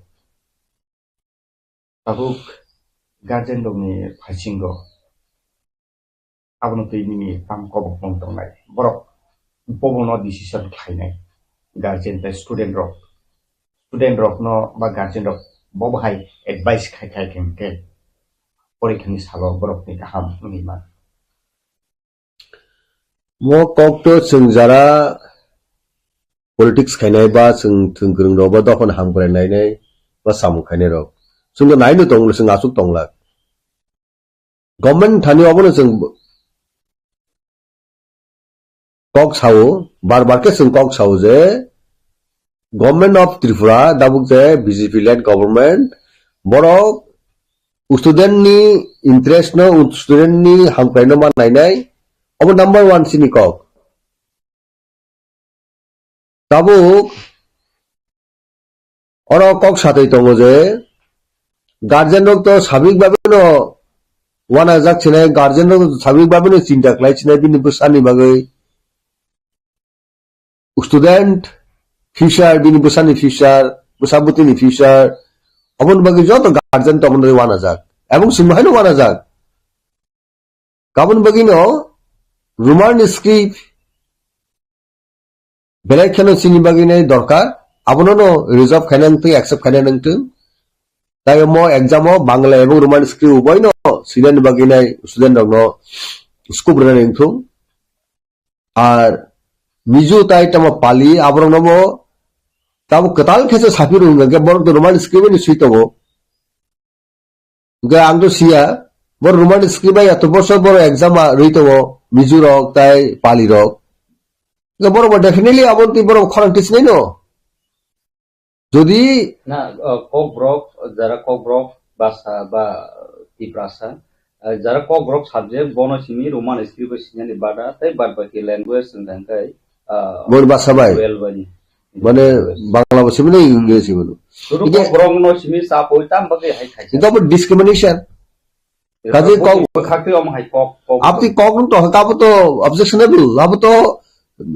Tabuk guardian rokni phasingo abono twi nini tang kobokmung tongnai. Borok bobono decision khlainai. Guardian tei student rok. Student rokno ba guardian rok bobo hai advice khai khai khe hwnkhe porikhani salo borokni kaham wngwi man. Mo kok to chwng jara politics khainai ba chwng thwng kwrwng rok ba dophano hamkrai nainai ba samung khainai rok. Chwng to naino tong, chwng aswk tong lak. Government thani obono chwng kok sao, bar bar khe chwng kok sao je Government of Tripura, dabuk je B J P led government, borok student ni interest no, student ni hamkrai no ma nainai, obo number one chini kok. Tabuk oro kok satwi tongo je, guardian rok to sabik babe no wanajak sinai, guardian rok sabik babe no chinta khlai sinai bini bwsani bagwi. Student future, bini bwsani future, bwsa bwtwini future, oboni bagwi joto guardian tongmani wanajak. Ebong chwngbo haino wanajak. Kabun bagwino Roman script belai kheno chini bagwi nai dorkar, abono no resolve khaina nangtwi, accept khaina nangtwi. Tai omo exam o Bangla ebong Roman script uboino sinani bagwi nai student rokno scope rwna nangtwi. Ar Mizo tai tamo Pali aborokno bo tamo kwtal khe se saphiro hwnkhe borok to Roman script ni swi tongo. Hwnkhe ang to siya, borok Roman script bai eto bosor borok exam a rwi tongo, Mizo rok tai Pali rok. Hwnkhe borok bo definitely abo twi borok khorang tisnai no. Jodi na, uh, Kokborok, jara Kokborok basa ba Tiprasa, uh, jara Kokborok subject bono simi Roman script bai sinani bada, tai bad baki language wng thang khai, uh, Bor basa bai. Twelve bai ni. Mane Bangla bo simi na English simi no. Suru Kokborok no simi sa poi tam bagi hai khai. Itu apa discrimination? Kaje kok bwkhak twi omo hai kok, kok. Aboni kok nung to hwnkhe abo to objectionable, abo to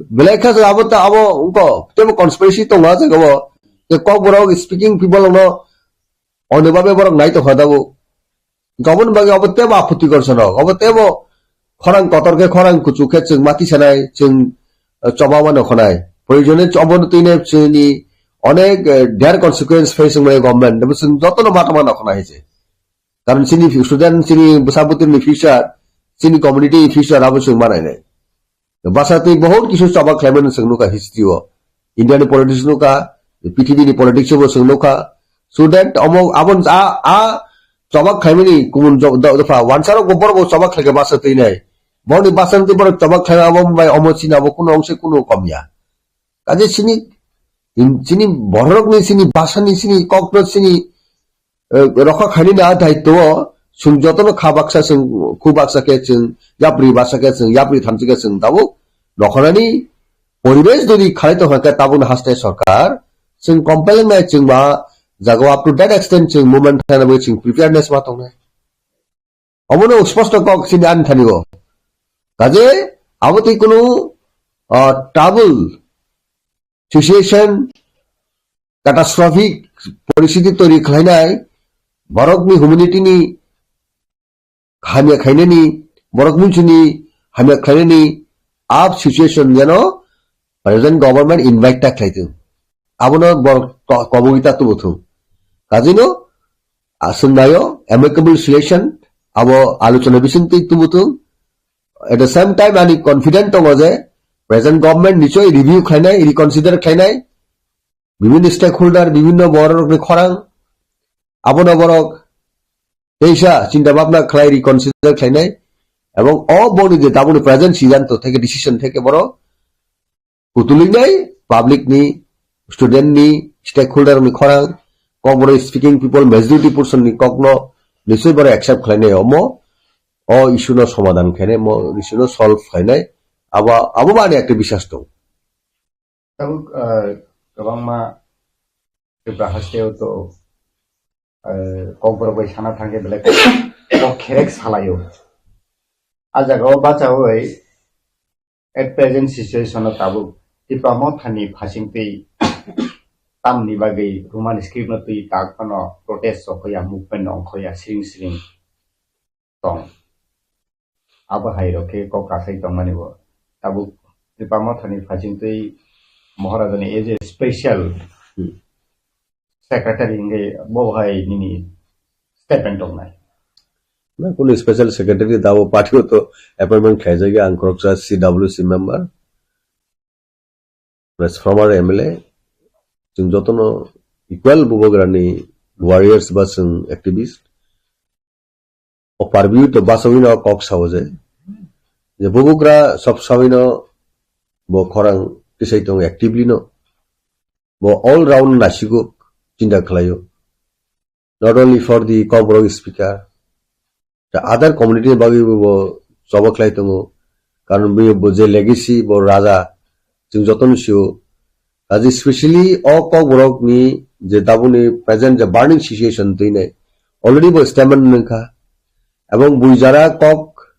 belai kha abo to abo wngkha tebo conspiracy tongo ah jaga o. Je Kokborok speaking people no onno babe borok nai tongkha tabuk. Gabon bagwi abo tebo aputi gorsa no, abo tebo khorang kotor khe khorang kuchuk khe chwng mati sanai, chwng, eh, choba mano khonai. Proyojone chobo twi ne chini onek, eh, dire consequence face wngmani government, tebo chwng joto no mata mano khonai se. Karon chini fu-, student, chini bwsa bwtwini future, chini community future abo chwng manainai. Bwsa twi bahut kisu choba khlaimani chwng nukha history o. India ni politics nukha, P T B ni politics o bo chwng nukha. Student omo abon a, a choba khlaimani kumun jo-, do-, dopha wansarok bo borok bo choba khlaikha bwsa twi nai. Borokni bwsa twi borok choba khlaima abo bai omo chini abo kuno ongse kuno komya. Kaje chini, chini borokni chini bwsani chini kokno chini eh, rokha khainani a daityo o chwng jotono kha baksa chwng khu baksa khe chwng yapri baksa khe chwng yapri thamchi khe chwng tabuk nokhorani poribesh jodi khalai tongkha khe tabukno hastai sorkar chwng compel wngnai chwng ba jaga up to that extent chwng movement khlaina bagwi chwng preparedness ma tongnai. Omono sposto kok chini ani thani o. Kaje abo tei kunu, ah, trouble situation, catastrophic poristiti toiri khlainai, borokni humanity ni hamya khainani, borok munsuni hamya khlainani, ap situation jeno present government invite ta khlai thung. Abono borok ko-, kobogwi ta tubu thung. Kajino, aswng nayo, amicable solution, abo alochona bising twi tubu thung. At the same time, ani confident tongo je present government nichoi review khlainai, reconsider khlainai, bibhinno stakeholder, bibhinno borokni khorang, abono borok teisa chinta bhabna khlai reconsider khlainai, ebong o boni je tabukni present siddhanto theke decision theke borok kutulinai public ni, student ni, stakeholder ni khorang, Kokborok speaking people, majority portion ni kokno nichoi borok accept khlainai omo, o issue no somadhan khlainai, mo issue no solve khlainai, abo, abo bo ani ekta biswas tong. Tabuk, ah, kwbangma Tripura hasteo to, ah, Kokborok bai sana thangkhe belai kok kherek salaio. A jagao bachaui at present situation o tabuk Tipra Mothani phasing twi tamni bagwi Roman script no twi tak phano protest rok hoya, movement no ongkhoya, siring siring tong. Abo hai rok khe kok kasai tongmani bo. Tabuk Tipra Mothani phasing twi Maharajani as a special Hmm. secretary hingke bo hai nini statement tongnai. Na, kunu special secretary da bo party o to appointment khlaijak ya, ang khoroksa C W C member. Plus former M L A, chwng jotono equal Bubagrani warriors ba chwng activist. O Parview to basawi no kok sao je, je Bubagra sob sawi no bo khorang tisai tongo actively no. Bo all round nasigo chinta khlaio. Not only for the Kokborok speaker, the other community ni bagwi bo, bo choba khlai tongo. Karon bo, bo je legacy bo raja, chwng jotono sio, Kaje specially o Kokborok ni je tabuk ni present je burning situation twi nai, already bo statement nung kha. Ebong bui jara kok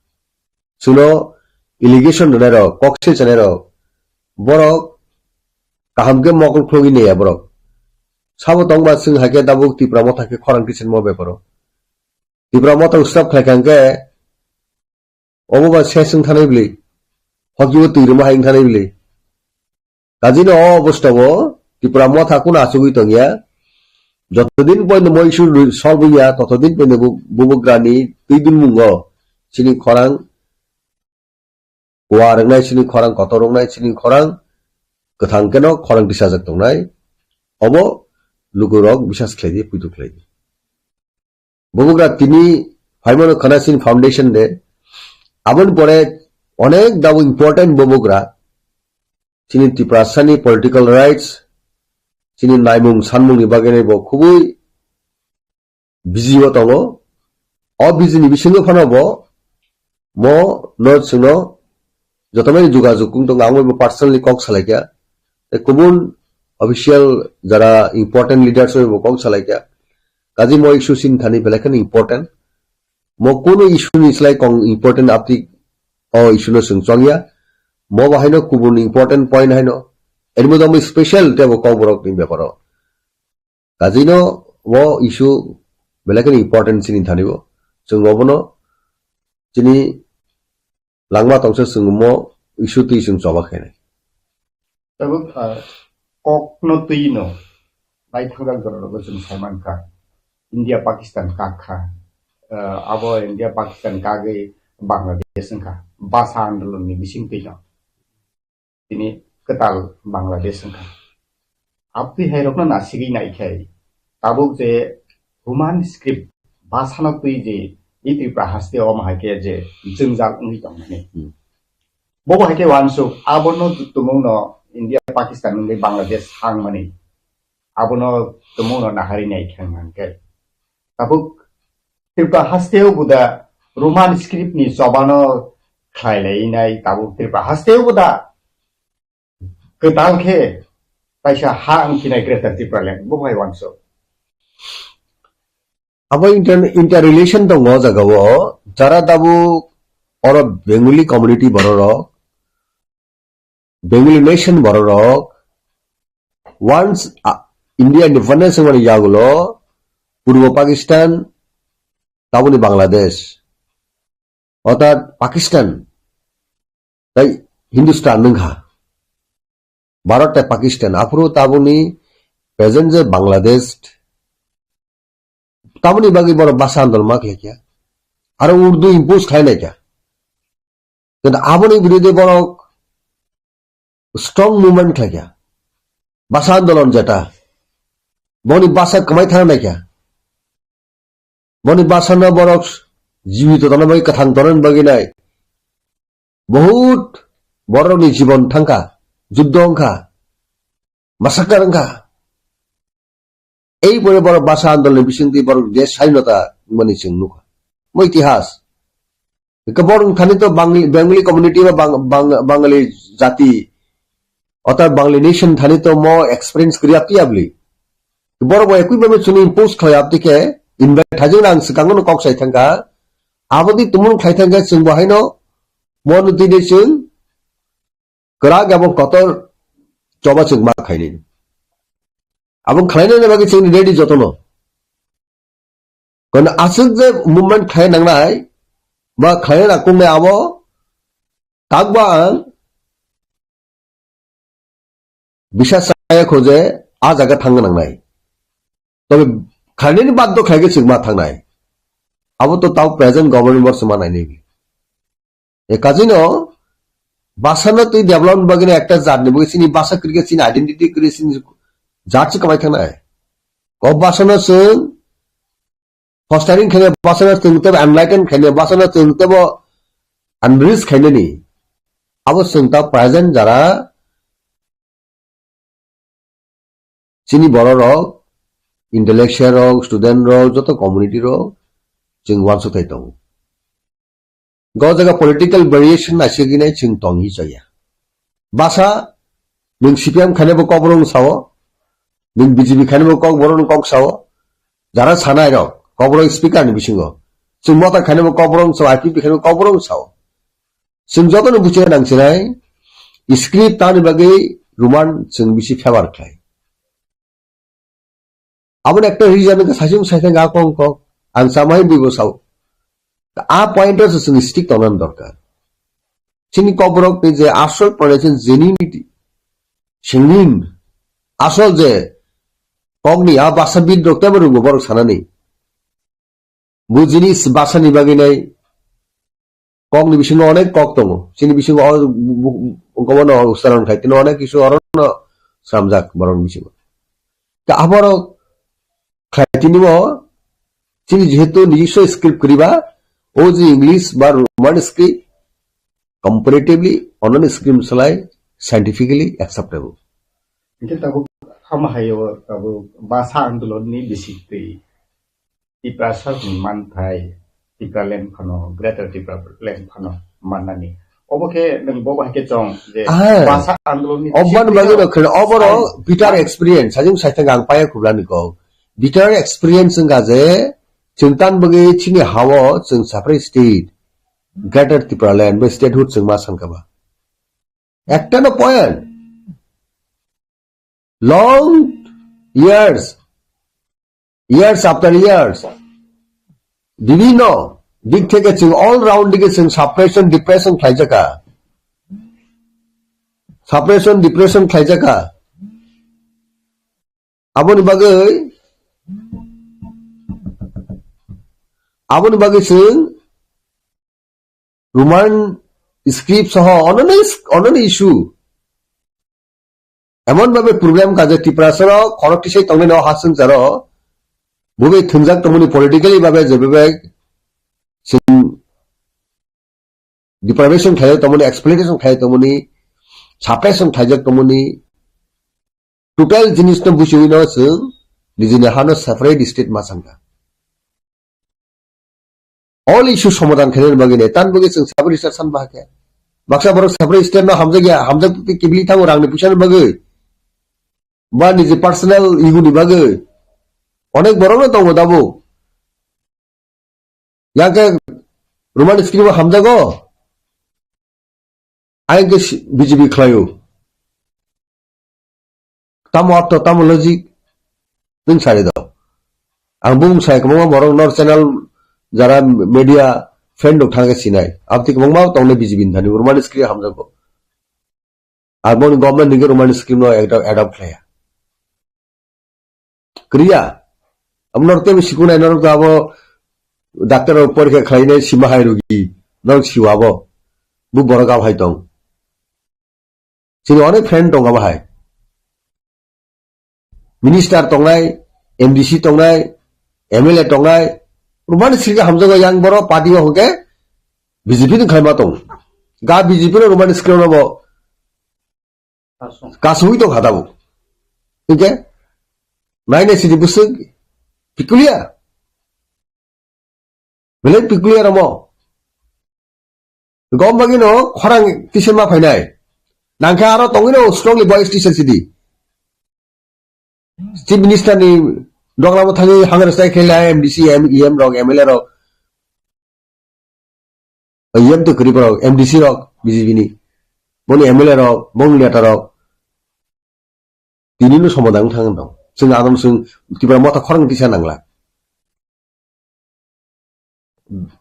suno allegation rwnai rok, kok se chanai rok, borok kaham khe mokol khulogwi naiya borok. Sabo tongba chwng hai khe tabuk Tipra Motha khe khorang tisenmo beparo. Tipra Motha usrap khlai kha hwnkhe obo ba se chwng thanai bwlwi, hokibo twi rwma hai wng thanai bwlwi. Kajino o obostao Tipra Motha kunu achugwi tongya. Jotodin poino mo issue solve wngya, totodin poino bu-, bubagrani twi dunmungo chini khorang kuar wngnai, chini khorang kotor wngnai, chini khorang kwthang keno khorang tisajak tongnai. Obo lukurok bisas khlaidi, puitu khlaidi. Bubagra tini phaimano khana chini foundation de. Aboni pore onek dabo important bubagra. Chini Tiprasani political rights, chini naimung sanmungni bagwi bo khubui busy o tongo. O busy ni bisingo phano bo mo no chwngno jotomani jogajog wng tongo, ang bo personally kok salaikha. Tei kubun official jara important leaders bai bo kok salaikha. Kaje mo issue chini thani belai kheno important. Mo kunu issue ni slai kong important apti o issue no chwng chongya. Mo bo haino kubun important point haino. Eri mo damo special tei bo Kokborok ni beparo. Kajino o issue belai kheno important chini thani bo. Chwng obono chini langma tongsa chwng mo issue twi chwng choba khainai. Tabuk, ah, kokno twino naithokjak jorao chwng saimankha. India Pakistan kakha. Ah, abo India Pakistan kagwi Bangladesh wngkha. Basa andolonni bising twino. Tini kwtal Bangladesh wngkha. Abtwi hai rokno nasigwi naikhai. Tabuk je Roman script basano twi je i Tripura haste omo hai khe je jwngjal wngwi tongmani. Hmm. Bobo hai khe wansuk abono tumungno India, Pakistan wngwi Bangladesh hangmani. Abono tumungno nahari nai khe hwnkhe. Tabuk Tripura hasteo buda Roman script ni chobano khlai lai nai tabuk Tripura hasteo buda kwtal khe kaisa ha wngkhinai Greater Tipraland, bo hai wansuk. Abo inter-, interrelation tongo o jagao, jara tabuk oro Bengali community bororok, Bengali nation bororok, once, ah, India independence wngmani yagulo, Purbo Pakistan, tabukni Bangladesh, orthat Pakistan, tai Hindustan wngkha. Bharat tai Pakistan, aphuru tabukni present je Bangladesh, tamoni bagwi borok basa andolon ma khlai kha. Aro Urdu impose khlai nai kha. Kintu aboni birude borok strong movement khlai kha. Basa andolon jeta. Boni basa kwmai thang nai kha. Boni basano borok jibito tongna bagwi, kwthang tongna bagwi nai. Bahut borokni jibon thangkha, juddo wngkha, massacre wngkha. Ei pore borok basa andolni bisingtwi borok desh swadhinota wngmani chwng nukha. Mo itihas. Hwnkhe borok thani to Bang-, Bengali community ba Bang-, Bang-, Bangali jati, orthat Bangali nation thani to mo experience kwrwi aptwi abli. Borok bo ekwi bhabe chwngno impose khlai aptwi khe, invite thaijwk ang swkango no kok sai thangkha. Aboni tumung khlai thangkhe chwng bo haino mo no twi de chwng kwrak abo kotor choba chwng ma khainai. Abo khlainani bagwi chwngni ready jotono. Kono aswk je movement khlai nangnai, ba khlai na kungnai abo takba ang bisa saya kho je a jaga thangna nangnai. Tobe khlainani baddo khlai khe chwng ma thangnai. Abo to tau present government bor se ma nainai. E kajino basa no twi development bagwi no ekta jat ni bagwi chini basa kwrwi khe, chini identity kwrwi, chini jat se kwmai thangnai. O basa no chwng fostering khainai, basa no chwng tebo enlighten khainai, basa no chwng tebo enrich khainani. Abo chwng ta present jara chini borok rok, intellectual rok, student rok, joto community rok chwng uansuk thai tongo. Go jaga political variation naisingwi nai chwng tongwi chaya. Basa Nwng C P M khainai bo kokborok wng sao, nwng B J P khainai bo kokborok wng kok sao, jara sanai rok kokborok speaker ni bisingo, chwng mota khainai bo kokborok wng sao, I P P T khainai bo kokborok wng sao. Chwng jotono buchina nang chinai, script tamni bagwi Roman chwng bisi favor khlai. Aboni ekta reason wngkha, saichung saithang a kong kok, ang chamai bui bo sao. A point o se chwng stick tongnani dorkar. Chini kokborok ni je asol pronunciation genuinity, genuine, asol je kokni a basa bid rok tebo rwngbo borok sanani. Bo jinis basa ni bagwi nai kokni bisingo onek kok tongo. Chini bisingo o bu-, bu-, gobono ucharon khai tini onek kisu orono sramjak borokni bisingo. Ta aborok khlai tini bo chini jehetu nijiswa script kwrwi ba, o je English ba Roman script comparatively ononi script salai scientifically acceptable. Hingke tabuk hama hayo tabuk basa andolon ni bisik twi Tiprasa ni manthai Tipraland phano, Greater Tipraland phano mannani. Obo khe nwng bo bahai khe chong je Ah. basa andolon ni Obani bagwi no kheno oboro bitter experience, sajung saithang ang paya kublani kok. Bitter experience wngkha je chwng tan bagwi chini hao chwng separate state, Greater Tipraland, be statehood chwng ma sankha ba. Ekta no point. Long years, years after years, bibhinno dik theke chwng all round dige chwng suppression, depression khlaijakha. Suppression, depression khlaijakha. Aboni bagwi, aboni bagwi chwng Roman script soho ononi, ononi issue. Emon babe problem ka je Tiprasa rok khorok tisai tongnai no hasung charo. Bubai thwngjak tongmani politically babe je babe chwng deprivation khlai tongmani, exploitation khlai tongmani, suppression khlaijak tongmani, total jinis no buchiwi no chwng nijini hano separate state ma sangkha. All issue somadhan khainani bagwi nai, tan bagwi chwng separate state san bahai khe. Baksa borok separate state no hamjak ya, hamjak twi kibili thango rangni puisa ni bagwi. Ba niji personal ego ni bagwi. Onek borok no tongo dabo. Yang khe Roman script o hamjago. Ayang khe si-, B J P khlaio. Tamo artho, tamo logic, nwng sari do. Ang bumung sai kwbangma borok nor channel jara media friend rok thangkhe sinai. Aboni kwbangma tongnai B J P ni thani Roman script hamjago. Ar boni government ni Roman script no adopt, adopt khlaiya. Kriya. Amo norok tei sikunai norok abo doctor rok porikha khlainai sima hai rugi. Norok siwa abo. Bu borok abo hai tong. Chini onek friend tong abo hai. Minister tongnai, M D C tongnai, M L A tongnai. Roman script hamjago yang borok party o hwnkhe B J P ni khlaima tong. Ga B J P no Roman script no bo Kasung. Kasungwi tong kha tabuk. Hingke nainai sidi bwswk peculiar. Belai peculiar omo. Gom bagwi no khorang tisa ma phainai. Nangkhe aro tongwi no strongly voice tisa sidi. Chief Minister ni doglamo thangwi hangra sai khe lai M D C, M E M rok, M L A rok. Yem to kwrwi borok, M D C rok, B J P ni. Boni M L A rok, boni neta rok. Tini no somadhan thang dong. Chwng adon chwng Tipra motha khorang tisa nangla.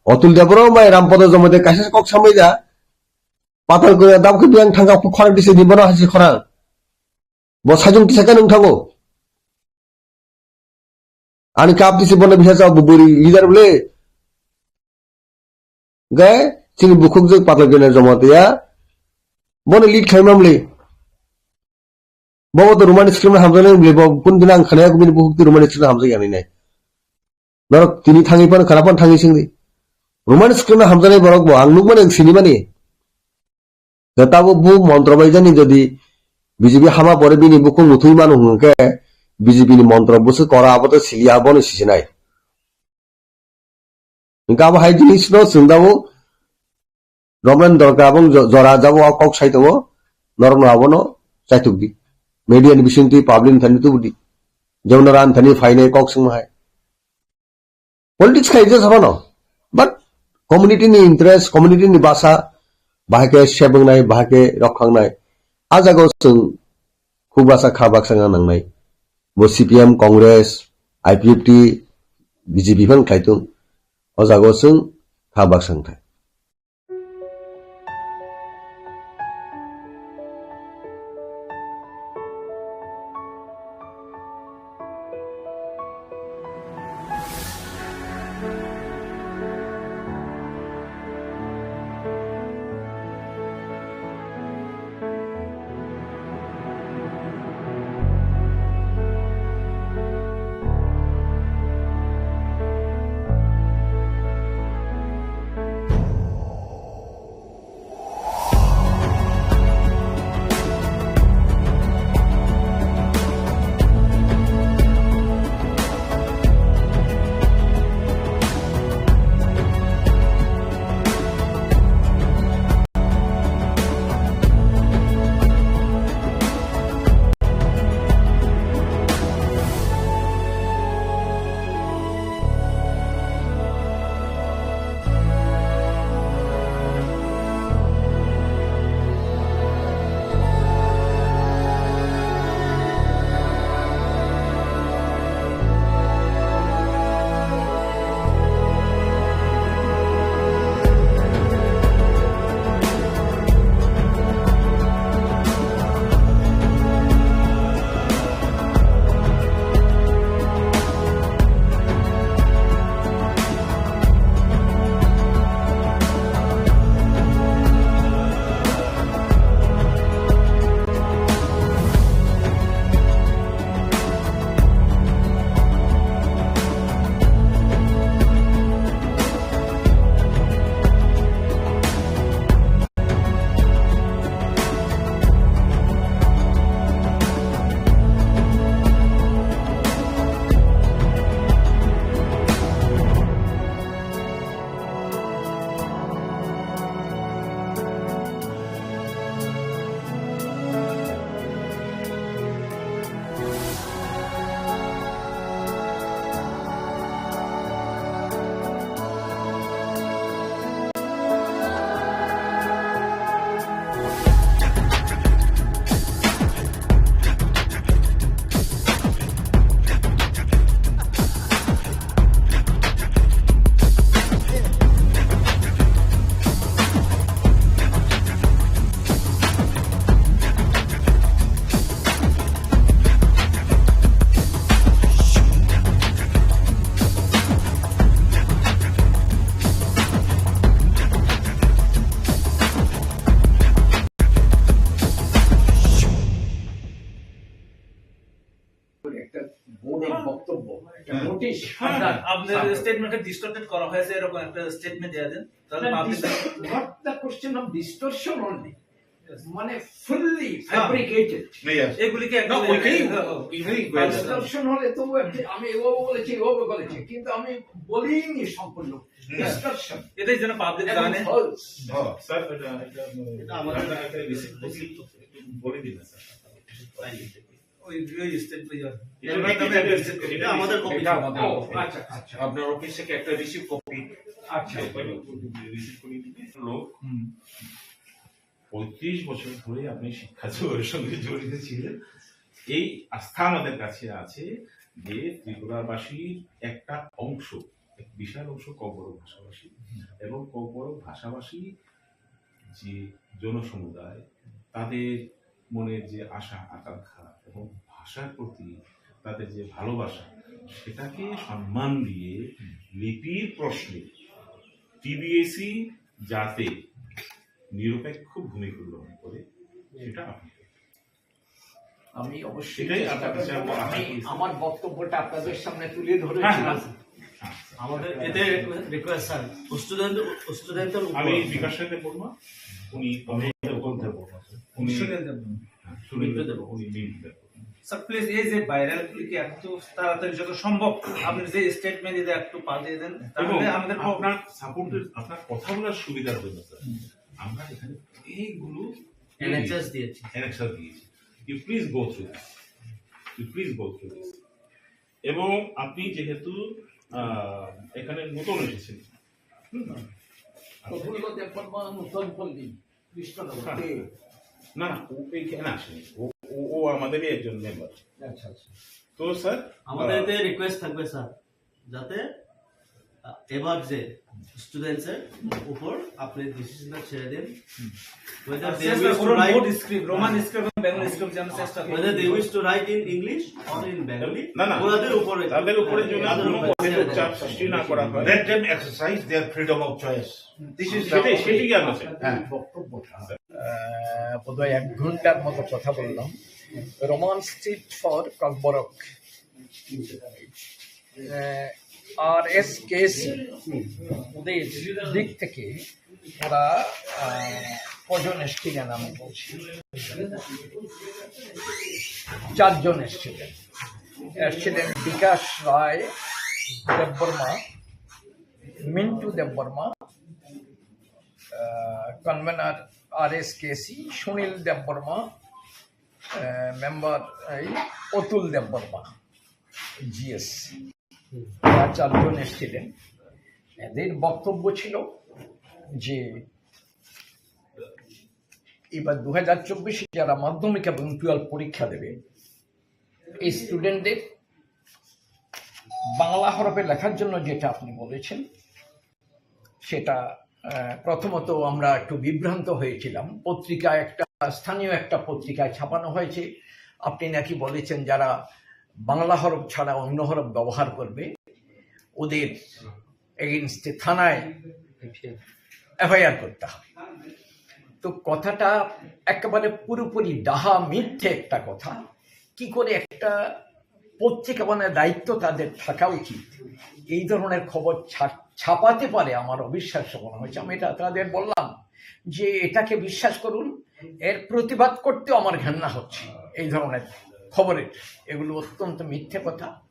Otul Debbarma bai Rampada Jamatia kaisa kok samai da. Patal koi dam khe biyang thangka khorang tisa ni bono hasi khorang. Bo sajung tisa khe nung thango. Ani kap tisi bono bisa sa buburi leader bole. Gai chini bukhuk je Patal Koi Dam Jamatia. Bono lead khai mamli. Bobo to Roman script no hamjaknai bole, bo kun dina ang khanaya kubini bukhuk ti Roman script no hamjak yani nai. Norok tini thangwi pan khana pan thangwi singdi. Roman script no hamjaknai borok bo ang nukmani ang sinimani. Da tabo bu montro bai jani jodi B J P hama pore bini bukhuk muthwi manu hwnkhe B J P ni montro bwswk kora abo to siliya abono sisinai. Hwnkhe abo hai jinis no chwng dabo Romlen dorkar abong jo-, jora jabo o kok sai tongo norok no abono chaituk di. Media ni bising twi public ni thani tubu di. Jemon ran thani phainai kok swngma hai. Politics khai je sabano. But community ni interest, community ni basa, bahai khe sebwngnai, bahai khe rokhangnai. A jagao chwng khuk basa kha baksa wngna nangnai. Bo C P M, Congress, I P F T, B J P phan khlai tung. O jagao chwng kha baksa wngthai. একটা বোর্ডের বক্তব্য, একটা হ্যাঁ। নোটিশ। হ্যাঁ, হ্যাঁ, আপনার হ্যাঁ। স্টেটমেন্টটা ডিস্টর্টেড করা হয়েছে, এরকম একটা স্টেটমেন্ট দিয়ে দেন, তাহলে না, public dis-, not the question of distortion only, মানে ফুললি হ্যাঁ। ফ্যাব্রিকেটেড। এগুলিকে না, একটা ওইটাই, হ্যাঁ, হ্যাঁ। ওইটাই হয়েছে। ডিস্টর্শন হলে তবু একটা, আমি এভাবে বলেছি, এভাবে বলেছি, কিন্তু আমি বলিনি সম্পূর্ণ। হুম। ডিস্টর্শন। এটাই যেন পাবলিক এবং জানে। ফলস। হ্যাঁ, স্যার, এটা, এটা, এটা আমাদের এটা একটা রিসিপ্ট বলে দিন না, স্যার। ওই, ওই স্টেট ওই আর। এটা এটা আমাদের কপি। এটা আমাদের ও, কপি। আচ্ছা, আচ্ছা। আপনার অফিস থেকে একটা রিসিভ কপি। আচ্ছা। রিসিভ করে দিবে। লোক হুম। পঁয়ত্রিশ বছর ধরে আপনি শিক্ষা জগতের সঙ্গে জড়িত ছিলেন। এই আস্থা আমাদের কাছে আছে যে ত্রিপুরাবাসীর একটা অংশ, এক বিশাল অংশ ককবরক ভাষাভাষী এবং ককবরক ভাষাভাষী যে জনসমুদায়, তাদের মনের যে আশা আকাঙ্ক্ষা এবং ভাষার প্রতি তাদের যে ভালোবাসা, সেটাকে সম্মান দিয়ে লিপির প্রশ্নে টিবিএসই যাতে নিরপেক্ষ ভূমিকা গ্রহণ করে, সেটা আপনি করবেন। আমি অবশ্যই এটাই চেষ্টা আপনার কাছে করব। আমার আমি আশা করি। আমার বক্তব্যটা আপনাদের সামনে তুলে ধরেছি। হ্যাঁ, হ্যাঁ, হ্যাঁ। আমাদের এটাই রিকোয়েস্ট, স্যার। স্টুডেন্ট, স্টুডেন্টের উপর। আমি বিকাশ সাহেবকে বলবো, উনি, আমি ওখান থেকে বলবো, স্যার। উনি, স্টুডেন্টদের বলবো। হ্যাঁ, স্টুডেন্টদের বলবো। উনি লিড করবেন। স্যার, প্লিজ, এই যে ভাইরাল কি এত তাড়াতাড়ি যত সম্ভব আপনি যে স্টেটমেন্ট এটা একটু পাঠিয়ে দেন, তাহলে এবং আমাদের আপনার সাপোর্টের, আপনার কথা বলার সুবিধার জন্য, স্যার, হুম। আমরা এখানে অনেকগুলো অ্যানেক্সাস দিয়েছি। অ্যানেক্সাস দিয়েছি। You please go through this. You please go through this. এবং আপনি যেহেতু আহ, এখানে নতুন এসেছেন, হুম? প্রফুল্ল দেববর্মা নতুন পল্লী, কৃষ্ণনগর। হ্যাঁ। কে? না না, ও এখানে আসেনি। ও ও- ও আমাদেরই একজন মেম্বার। আচ্ছা আচ্ছা। তো স্যার, আমাদের আহ, এতে রিকোয়েস্ট থাকবে স্যার, যাতে আহ, এবার যে স্টুডেন্টস এর উপর আপনি ডিসিশনটা ছেড়ে দিন। Whether they wish to write, more script, Roman script এবং Bengali script যেন চেষ্টা করি। Whether they wish to write in English or in Bengali, না না, ওনাদের উপরে, তাদের উপরে যেন তাদের কোনো উপরে কোনো ছেড়ে দেন। চাপ সৃষ্টি না করা হয়। Let them exercise their freedom of choice. This is সেটাই সেটাই কি আমরা চাই। হ্যাঁ। বক্তব্যটা আহ, বোধহয় এক ঘন্টার মতো কথা বললাম। Roman script for Kokborok. আহ, আরএসকেসি ওদের দিক থেকে ওরা আহ, কজন এসেছিলেন আমি বলছি, চারজন এসেছিলেন। এসেছিলেন বিকাশ রায় দেববর্মা, মিন্টু দেববর্মা, কনভেনার আরএসকেসি সুনীল দেববর্মা, মেম্বার এই অতুল দেববর্মা, জিএস। তারা চারজন এসেছিলেন। এদের বক্তব্য ছিল যে এবার দু হাজার চব্বিশে যারা মাধ্যমিক এবং টুয়েলভ পরীক্ষা দেবে, এই স্টুডেন্টদের বাংলা হরফে লেখার জন্য যেটা আপনি বলেছেন, সেটা আহ, প্রথমত আমরা একটু বিভ্রান্ত হয়েছিলাম। পত্রিকা একটা, স্থানীয় একটা পত্রিকায় ছাপানো হয়েছে, আপনি নাকি বলেছেন যারা বাংলা হরফ ছাড়া অন্য হরফ ব্যবহার করবে ওদের এগেইনস্টে থানায় এফআইআর করতে হবে। তো কথাটা একেবারে পুরোপুরি ডাহা মিথ্যে একটা কথা। কি করে একটা পত্রিকা, মানে, দায়িত্ব তাদের থাকা উচিত, এই ধরনের খবর ছা- ছাপাতে পারে আমার অবিশ্বাস্য মনে হয়েছে। আমি এটা তাদের বললাম যে এটাকে বিশ্বাস করুন, এর প্রতিবাদ করতেও আমার ঘেন্না হচ্ছে। এই ধরনের খবরের, এগুলো অত্যন্ত মিথ্যে কথা।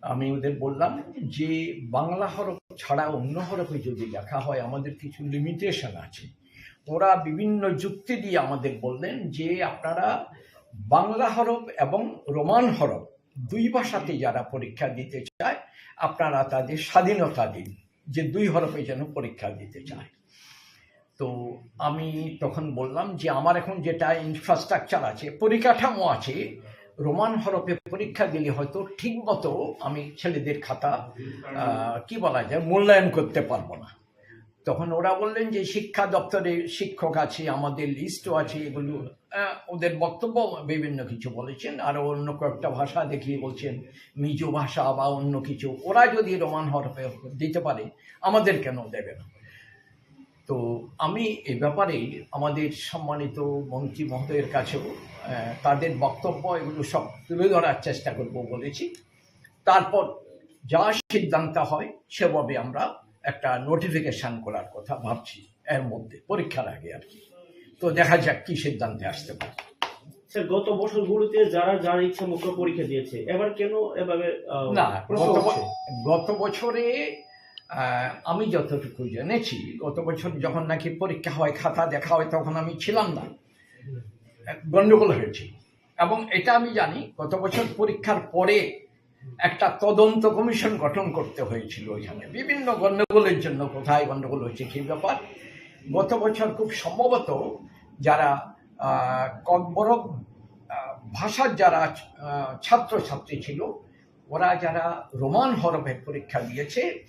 আমি ওদের বললাম যে বাংলা হরফ ছাড়া অন্য হরফে যদি লেখা হয়, আমাদের কিছু লিমিটেশন আছে। ওরা বিভিন্ন যুক্তি দিয়ে আমাদের বললেন যে আপনারা বাংলা হরফ এবং রোমান হরফ দুই ভাষাতে যারা পরীক্ষা দিতে চায়, আপনারা তাদের স্বাধীনতা দিন যে দুই হরফে যেন পরীক্ষা দিতে চায়। তো আমি তখন বললাম যে আমার এখন যেটা ইনফ্রাস্ট্রাকচার আছে, পরিকাঠামো আছে, রোমান হরফে পরীক্ষা দিলে হয়তো ঠিক মতো আমি ছেলেদের খাতা আহ, কি বলা যায়, মূল্যায়ন করতে পারবো না। তখন ওরা বললেন যে শিক্ষা দপ্তরে শিক্ষক আছে, আমাদের লিস্টও আছে, এগুলো আহ, ওদের বক্তব্য বিভিন্ন কিছু বলেছেন। আরো অন্য কয়েকটা ভাষা দেখিয়ে বলছেন, মিজো ভাষা বা অন্য কিছু। ওরা যদি রোমান হরফে দিতে পারে, আমাদের কেন দেবে না? তো আমি এ ব্যাপারে আমাদের সম্মানিত মন্ত্রী মহোদয়ের কাছেও আহ, তাদের বক্তব্য এগুলো সব তুলে ধরার চেষ্টা করব বলেছি। তারপর যা সিদ্ধান্ত হয় সেভাবে আমরা একটা নোটিফিকেশন করার কথা ভাবছি এর মধ্যে, পরীক্ষার আগে আর কি। তো দেখা যাক কি সিদ্ধান্তে আসতে পারে। স্যার, গত বছরগুলোতে যারা যার ইচ্ছা মতো পরীক্ষা দিয়েছে, এবার কেন এভাবে আহ, না, প্রশ্ন গত ব- উঠছে? গত বছরে আহ, আমি যতটুকু জেনেছি, গত বছর যখন নাকি পরীক্ষা হয়, খাতা দেখা হয়, তখন আমি ছিলাম না, গন্ডগোল হয়েছিল। এবং এটা আমি জানি, গত বছর পরীক্ষার পরে একটা তদন্ত কমিশন গঠন করতে হয়েছিল ওইখানে, বিভিন্ন গন্ডগোলের জন্য, কোথায় গন্ডগোল হয়েছে, কি ব্যাপার। গত বছর খুব সম্ভবত যারা আহ, ককবরক আহ, ভাষার যারা আহ, ছাত্রছাত্রী ছিল, ওরা যারা রোমান হরফে পরীক্ষা দিয়েছে,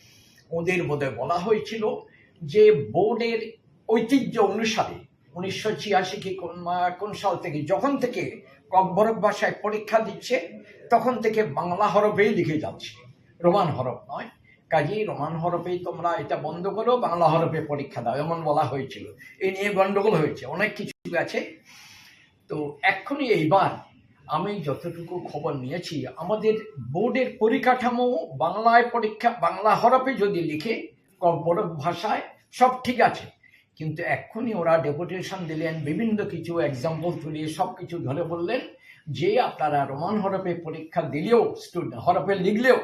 ওদের বোধহয় বলা হয়েছিল যে বোর্ডের ঐতিহ্য অনুসারে উনিশশো ছিয়াশি কি কোন মা- কোন সাল থেকে, যখন থেকে ককবরক ভাষায় পরীক্ষা দিচ্ছে, তখন থেকে বাংলা হরফেই লিখে যাচ্ছে, রোমান হরফ নয়। কাজেই রোমান হরফেই তোমরা এটা বন্ধ করো, বাংলা হরফে পরীক্ষা দাও, এমন বলা হয়েছিল। এ নিয়ে গন্ডগোল হয়েছে, অনেক কিছু আছে। তো এখনই এইবার আমি যতটুকু খবর নিয়েছি, আমাদের বোর্ডের পরিকাঠামো বাংলায় পরীক্ষা, বাংলা হরফে যদি লিখে, ককবরক ভাষায়, সব ঠিক আছে। কিন্তু এক্ষুনি ওরা ডেপুটেশন দিলেন, বিভিন্ন কিছু এক্সাম্পল তুলে সব কিছু ধরে বললেন যে আপনারা রোমান হরফে পরীক্ষা দিলেও, স্টুডেন্ট হরফে লিখলেও,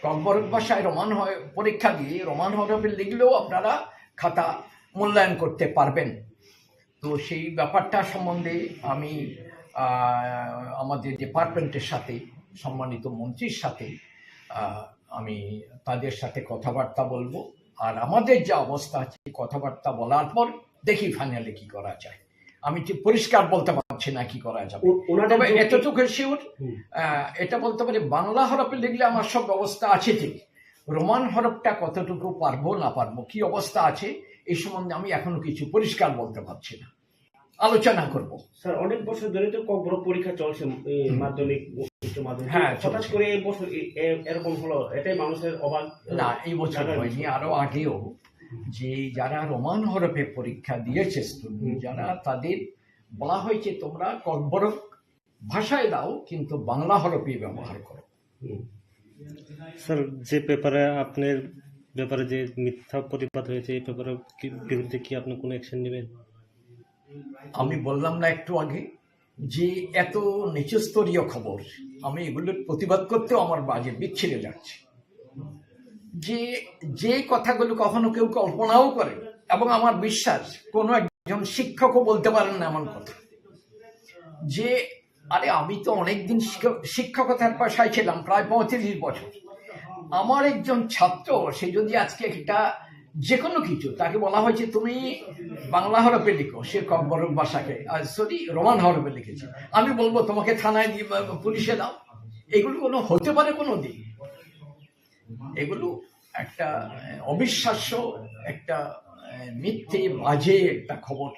ককবরক ভাষায় রোমান হয় পরীক্ষা দিয়ে রোমান হরফে লিখলেও আপনারা খাতা মূল্যায়ন করতে পারবেন। তো সেই ব্যাপারটা সম্বন্ধে আমি আহ, আমাদের ডিপার্টমেন্টের সাথে, সম্মানিত মন্ত্রীর সাথে আহ, আমি তাদের সাথে কথাবার্তা বলবো। আর আমাদের যে অবস্থা আছে, কথাবার্তা বলার পর দেখি ফাইনালি কি করা যায়। আমি ঠিক পরিষ্কার বলতে পারছি না কি করা যাবে। ও- ওনাদের তবে যুক্তি- এতটুকু শিওর, হুম। আহ, এটা বলতে পারি, বাংলা হরফে লিখলে আমার সব ব্যবস্থা আছে ঠিক, রোমান হরফটা কতটুকু পারবো না পারবো, কি অবস্থা আছে, এই সম্বন্ধে আমি এখনো কিছু পরিষ্কার বলতে পারছি না, আলোচনা করব। স্যার, অনেক বছর ধরে তো ককবরক পরীক্ষা চলছে, এই হুম। মাধ্যমিক, উচ্চ মাধ্যমিক। হ্যাঁ, হঠাৎ চলছে। করে এই বছর এ-, এ-, এরকম হলো, এটাই মানুষের অবাক, না, এই বছর জানার হয়নি, বিষয়। আরো আগেও, যে যারা রোমান হরফে পরীক্ষা দিয়েছে স্টুডেন্ট, হুম। যারা, তাদের বলা হয়েছে, "তোমরা ককবরক ভাষায় দাও, কিন্তু বাংলা হরফই ব্যবহার করো।" হুম। স্যার, যে পেপারে আপনার ব্যাপারে যে মিথ্যা প্রতিবাদ হয়েছে, এই পেপারের কি, বিরুদ্ধে কি আপনি কোনো অ্যাকশন নেবেন? আমি বললাম না একটু আগে যে এত নিচস্তরীয় খবর, আমি এগুলোর প্রতিবাদ করতেও আমার বাজে বিচ্ছিরে যাচ্ছে। যে, যে কথাগুলো কখনো কেউ কল্পনাও করে, এবং আমার বিশ্বাস কোনো একজন শিক্ষকও বলতে পারেন না এমন কথা, যে, আরে, আমি তো অনেকদিন শিক্ষক, শিক্ষকতার পেশায় ছিলাম প্রায় পঁয়ত্রিশ বছর। আমার একজন ছাত্র, সে যদি আজকে একটা যে কোনো কিছু, তাকে বলা হয়েছে, "তুমি বাংলা হরফে লিখো", সে ককবরক ভাষাকে, সরি, রোমান হরফে লিখেছে, আমি বলবো, "তোমাকে থানায় দিয়ে বা, বা, পুলিশে দাও।" এগুলো কোনো হতে পারে কোনো দিন? এগুলো একটা, আহ, অবিশ্বাস্য একটা, আহ, মিথ্যে, বাজে একটা খবর।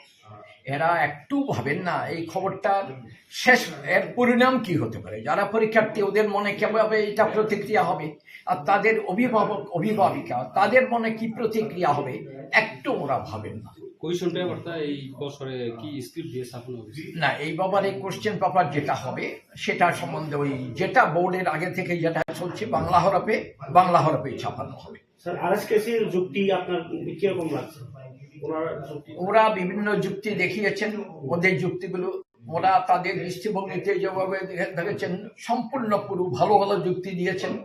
এরা একটু ভাবেন না এই খবরটার শেষ, এর পরিণাম কি হতে পারে। যারা পরীক্ষার্থী, ওদের মনে কিভাবে এটা প্রতিক্রিয়া হবে, আর তাদের অভিভাবক, অভিভাবিকা, তাদের মনে কি প্রতিক্রিয়া হবে, একটু ওরা ভাবেন না। কোয়েশ্চেন পেপারটা এই বছরে কি স্ক্রিপ্ট দিয়ে ছাপানো হয়েছে? না, এই ব্যাপারে কোশ্চেন পেপার যেটা হবে, সেটা সম্বন্ধে ওই যেটা বোর্ডের আগে থেকে যেটা চলছে, বাংলা হরফে, বাংলা হরফেই ছাপানো হবে। স্যার, আরএসকেসির যুক্তি আপনার কিরকম লাগছে? ওনার যুক্তি? ওরা বিভিন্ন যুক্তি দেখিয়েছেন, ওদের যুক্তিগুলো, ওরা তাদের দৃষ্টিভঙ্গিতে যেভাবে দেখে-, দেখেছেন, সম্পূর্ণ পুরো ভালো ভালো যুক্তি দিয়েছেন।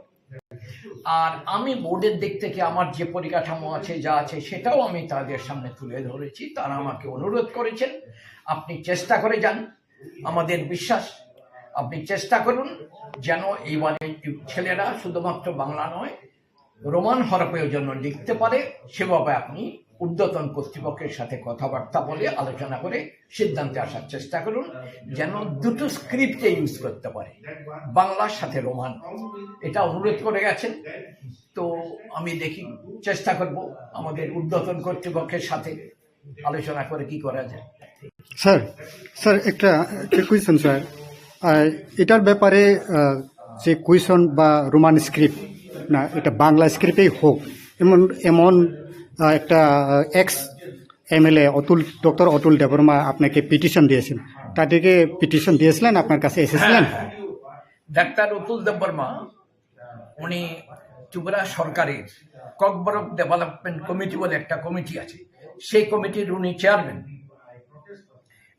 আর আমি বোর্ডের দিক থেকে আমার যে পরিকাঠামো আছে, যা আছে, সেটাও আমি তাদের সামনে তুলে ধরেছি। তারা আমাকে অনুরোধ করেছেন, "আপনি চেষ্টা করে যান, আমাদের বিশ্বাস, আপনি চেষ্টা করুন যেন এইবারে ছেলেরা শুধুমাত্র বাংলা নয়, রোমান হরফেও যেন লিখতে পারে, সেভাবে আপনি ঊর্ধ্বতন কর্তৃপক্ষের সাথে কথাবার্তা বলে, আলোচনা করে সিদ্ধান্তে আসার চেষ্টা করুন, যেন দুটো স্ক্রিপ্টে ইউজ করতে পারে, বাংলার সাথে রোমান।" এটা অনুরোধ করে গেছেন। তো আমি দেখি, চেষ্টা করব আমাদের ঊর্ধ্বতন কর্তৃপক্ষের সাথে আলোচনা করে কি করা যায়। স্যার, স্যার, একটা, একটা কোয়েশ্চেন, স্যার। আহ, এটার ব্যাপারে, আহ, যে কোয়েশ্চেন বা রোমান স্ক্রিপ্ট, না, এটা বাংলা স্ক্রিপ্টেই হোক, এমন, এমন, আহ, একটা, আহ, এক্স এমএলএ অতুল, ডক্টর অতুল দেববর্মা আপনাকে পিটিশন দিয়েছেন, তাদেরকে পিটিশন দিয়েছিলেন, আপনার কাছে এসেছিলেন? হ্যাঁ, হ্যাঁ। ডাক্তার অতুল দেববর্মা, উনি ত্রিপুরা সরকারের ককবরক ডেভেলপমেন্ট কমিটি বলে একটা কমিটি আছে, সেই কমিটির উনি চেয়ারম্যান।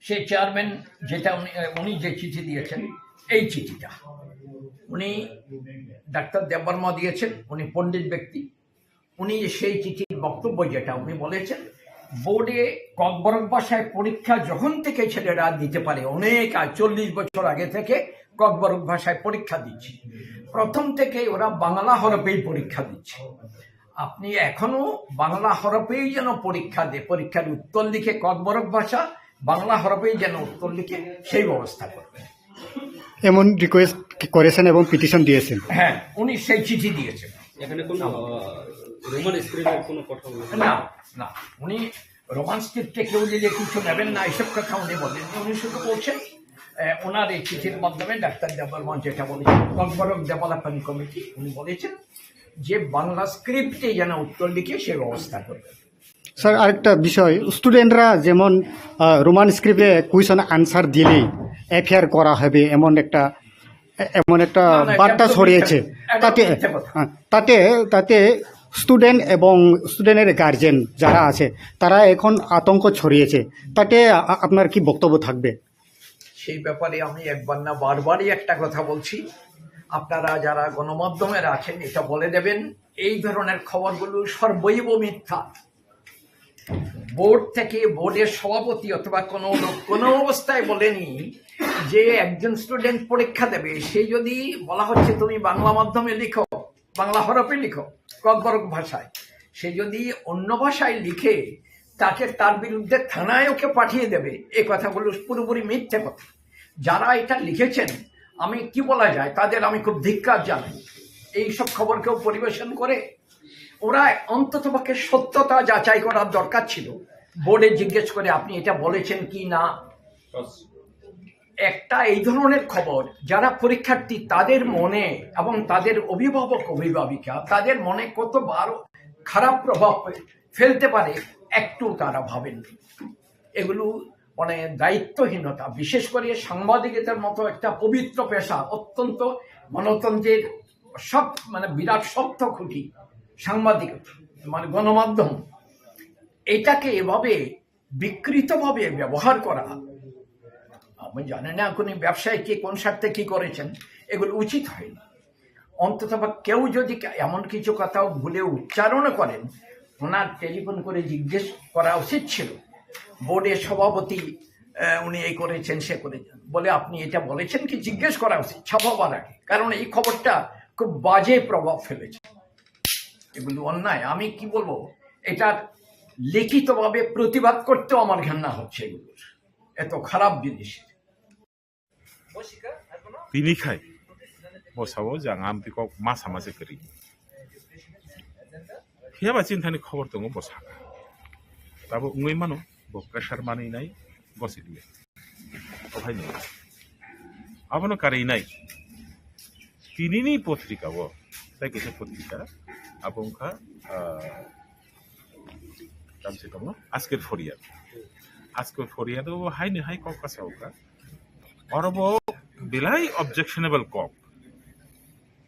সেই চেয়ারম্যান যেটা উনি, উনি যে চিঠি দিয়েছেন, এই চিঠিটা উনি, ডাক্তার দেববর্মা দিয়েছেন, উনি পণ্ডিত ব্যক্তি। উনি সেই চিঠির বক্তব্য যেটা উনি বলেছেন, বোর্ডে ককবরক ভাষায় পরীক্ষা যখন থেকে ছেলেরা দিতে পারে, অনেক আগে, চল্লিশ বছর আগে থেকে ককবরক ভাষায় পরীক্ষা দিচ্ছে, প্রথম থেকে ওরা বাংলা হরফেই পরীক্ষা দিচ্ছে। আপনি এখনো বাংলা হরফেই যেন পরীক্ষা দে, পরীক্ষার উত্তর লিখে ককবরক ভাষা, বাংলা হরফেই যেন উত্তর লিখে সেই ব্যবস্থা করবেন। এমন রিকোয়েস্ট করেছেন এবং পিটিশন দিয়েছেন। হ্যাঁ, উনি সেই চিঠি দিয়েছেন। এখানে কোনো, আহ, রোমান স্ক্রিপ্টের কোনো কথা বলেছেন? না, না, উনি রোমান স্ক্রিপ্টে কেউ দিলে কিছু নেবেন না, এইসব কথা উনি বলেননি। উনি শুধু বলছেন, আহ, ওনার এই চিঠির মাধ্যমে ডাক্তার দেববর্মন যেটা বলেছেন, ককবরক ডেভেলপমেন্ট কমিটি, উনি বলেছেন যে বাংলা স্ক্রিপ্টে যেন উত্তর লিখে সে ব্যবস্থা করবেন। স্যার, আরেকটা বিষয়, স্টুডেন্টরা যেমন, আহ, রোমান স্ক্রিপ্টে কোয়েশ্চন আনসার দিলেই এফআইআর করা হবে, এমন একটা, এ-, এমন একটা না, না, এটা বার্তা তো ছড়িয়েছে। মিথ্যা, এটা তাতে, মিথ্যা কথা। হ্যাঁ, তাতে, তাতে স্টুডেন্ট এবং স্টুডেন্টের গার্জেন যারা আছে, তারা এখন আতঙ্ক ছড়িয়েছে। তাতে আ-, আপনার কি বক্তব্য থাকবে? সেই ব্যাপারে আমি একবার না বারবারই একটা কথা বলছি, আপনারা যারা গণমাধ্যমের আছেন, এটা বলে দেবেন, এই ধরনের খবরগুলো সর্বৈব মিথ্যা। বোর্ড থেকে, বোর্ডের সভাপতি অথবা কোনো লোক কোনো অবস্থায় বলেনি যে একজন স্টুডেন্ট পরীক্ষা দেবে, সে যদি বলা হচ্ছে তুমি বাংলা মাধ্যমে লিখো, বাংলা হরফে লিখো, ককবরক ভাষায়, সে যদি অন্য ভাষায় লিখে, তাকে, তার বিরুদ্ধে থানায় ওকে পাঠিয়ে দেবে, এই কথাগুলো পুরোপুরি মিথ্যে কথা। যারা এটা লিখেছেন, আমি, কি বলা যায়, তাদের আমি খুব ধিক্কার জানাই। এইসব খবর কেউ পরিবেশন করে? ওরা অন্তত পক্ষে সত্যতা যাচাই করার দরকার ছিল, বোর্ডে জিজ্ঞেস করে আপনি এটা বলেছেন কি না। একটা এই ধরনের খবর, যারা পরীক্ষার্থী তাদের মনে এবং তাদের অভিভাবক অভিভাবিকা তাদের মনে কত বড় খারাপ প্রভাব ফেলতে পারে, একটু তারা ভাবেননি। এগুলো মানে দায়িত্বহীনতা। বিশেষ করে সাংবাদিকতার মতো একটা পবিত্র পেশা, অত্যন্ত গণতন্ত্রের সব, মানে, বিরাট শক্ত খুঁটি সাংবাদিকতা, মানে গণমাধ্যম, এটাকে এভাবে বিকৃতভাবে ব্যবহার করা, আমি জানি না কোনো ব্যবসায়ী কি কোন স্বার্থে কি করেছেন, এগুলো উচিত হয়নি। অন্তত বা কেউ যদি কা-, এমন কিছু কথাও ভুলে উচ্চারণ করেন, ওনার টেলিফোন করে জিজ্ঞেস করা উচিত ছিল। বোর্ডের সভাপতি, আহ, উনি এই করেছেন, সে করেছেন, বলে, "আপনি এটা বলেছেন কি?" জিজ্ঞেস করা উচিত ছাপাবার আগে, কারণ এই খবরটা খুব বাজে প্রভাব ফেলেছে। এগুলো অন্যায়। আমি কি বলবো, এটা লিখিতভাবে প্রতিবাদ করতেও আমার ঘেন্না হচ্ছে এগুলোর, এত খারাপ জিনিস। Tini khai, bo sabo je ang amtwi kok ma sama se kwrwi. Phiya ba chini thani khobor tongo bo saka. Tabo wngwi mano, bo pressure manwi nai, gosik le. O hai no. Abono karwi nai. Tinini potrika o, tai kaisa potrika, abo wngkha, ah, tamse tongo, Ajker Phoriyad. Ajker Phoriyad o haino hai kok kasa o kha. Oro bo belai objectionable kok.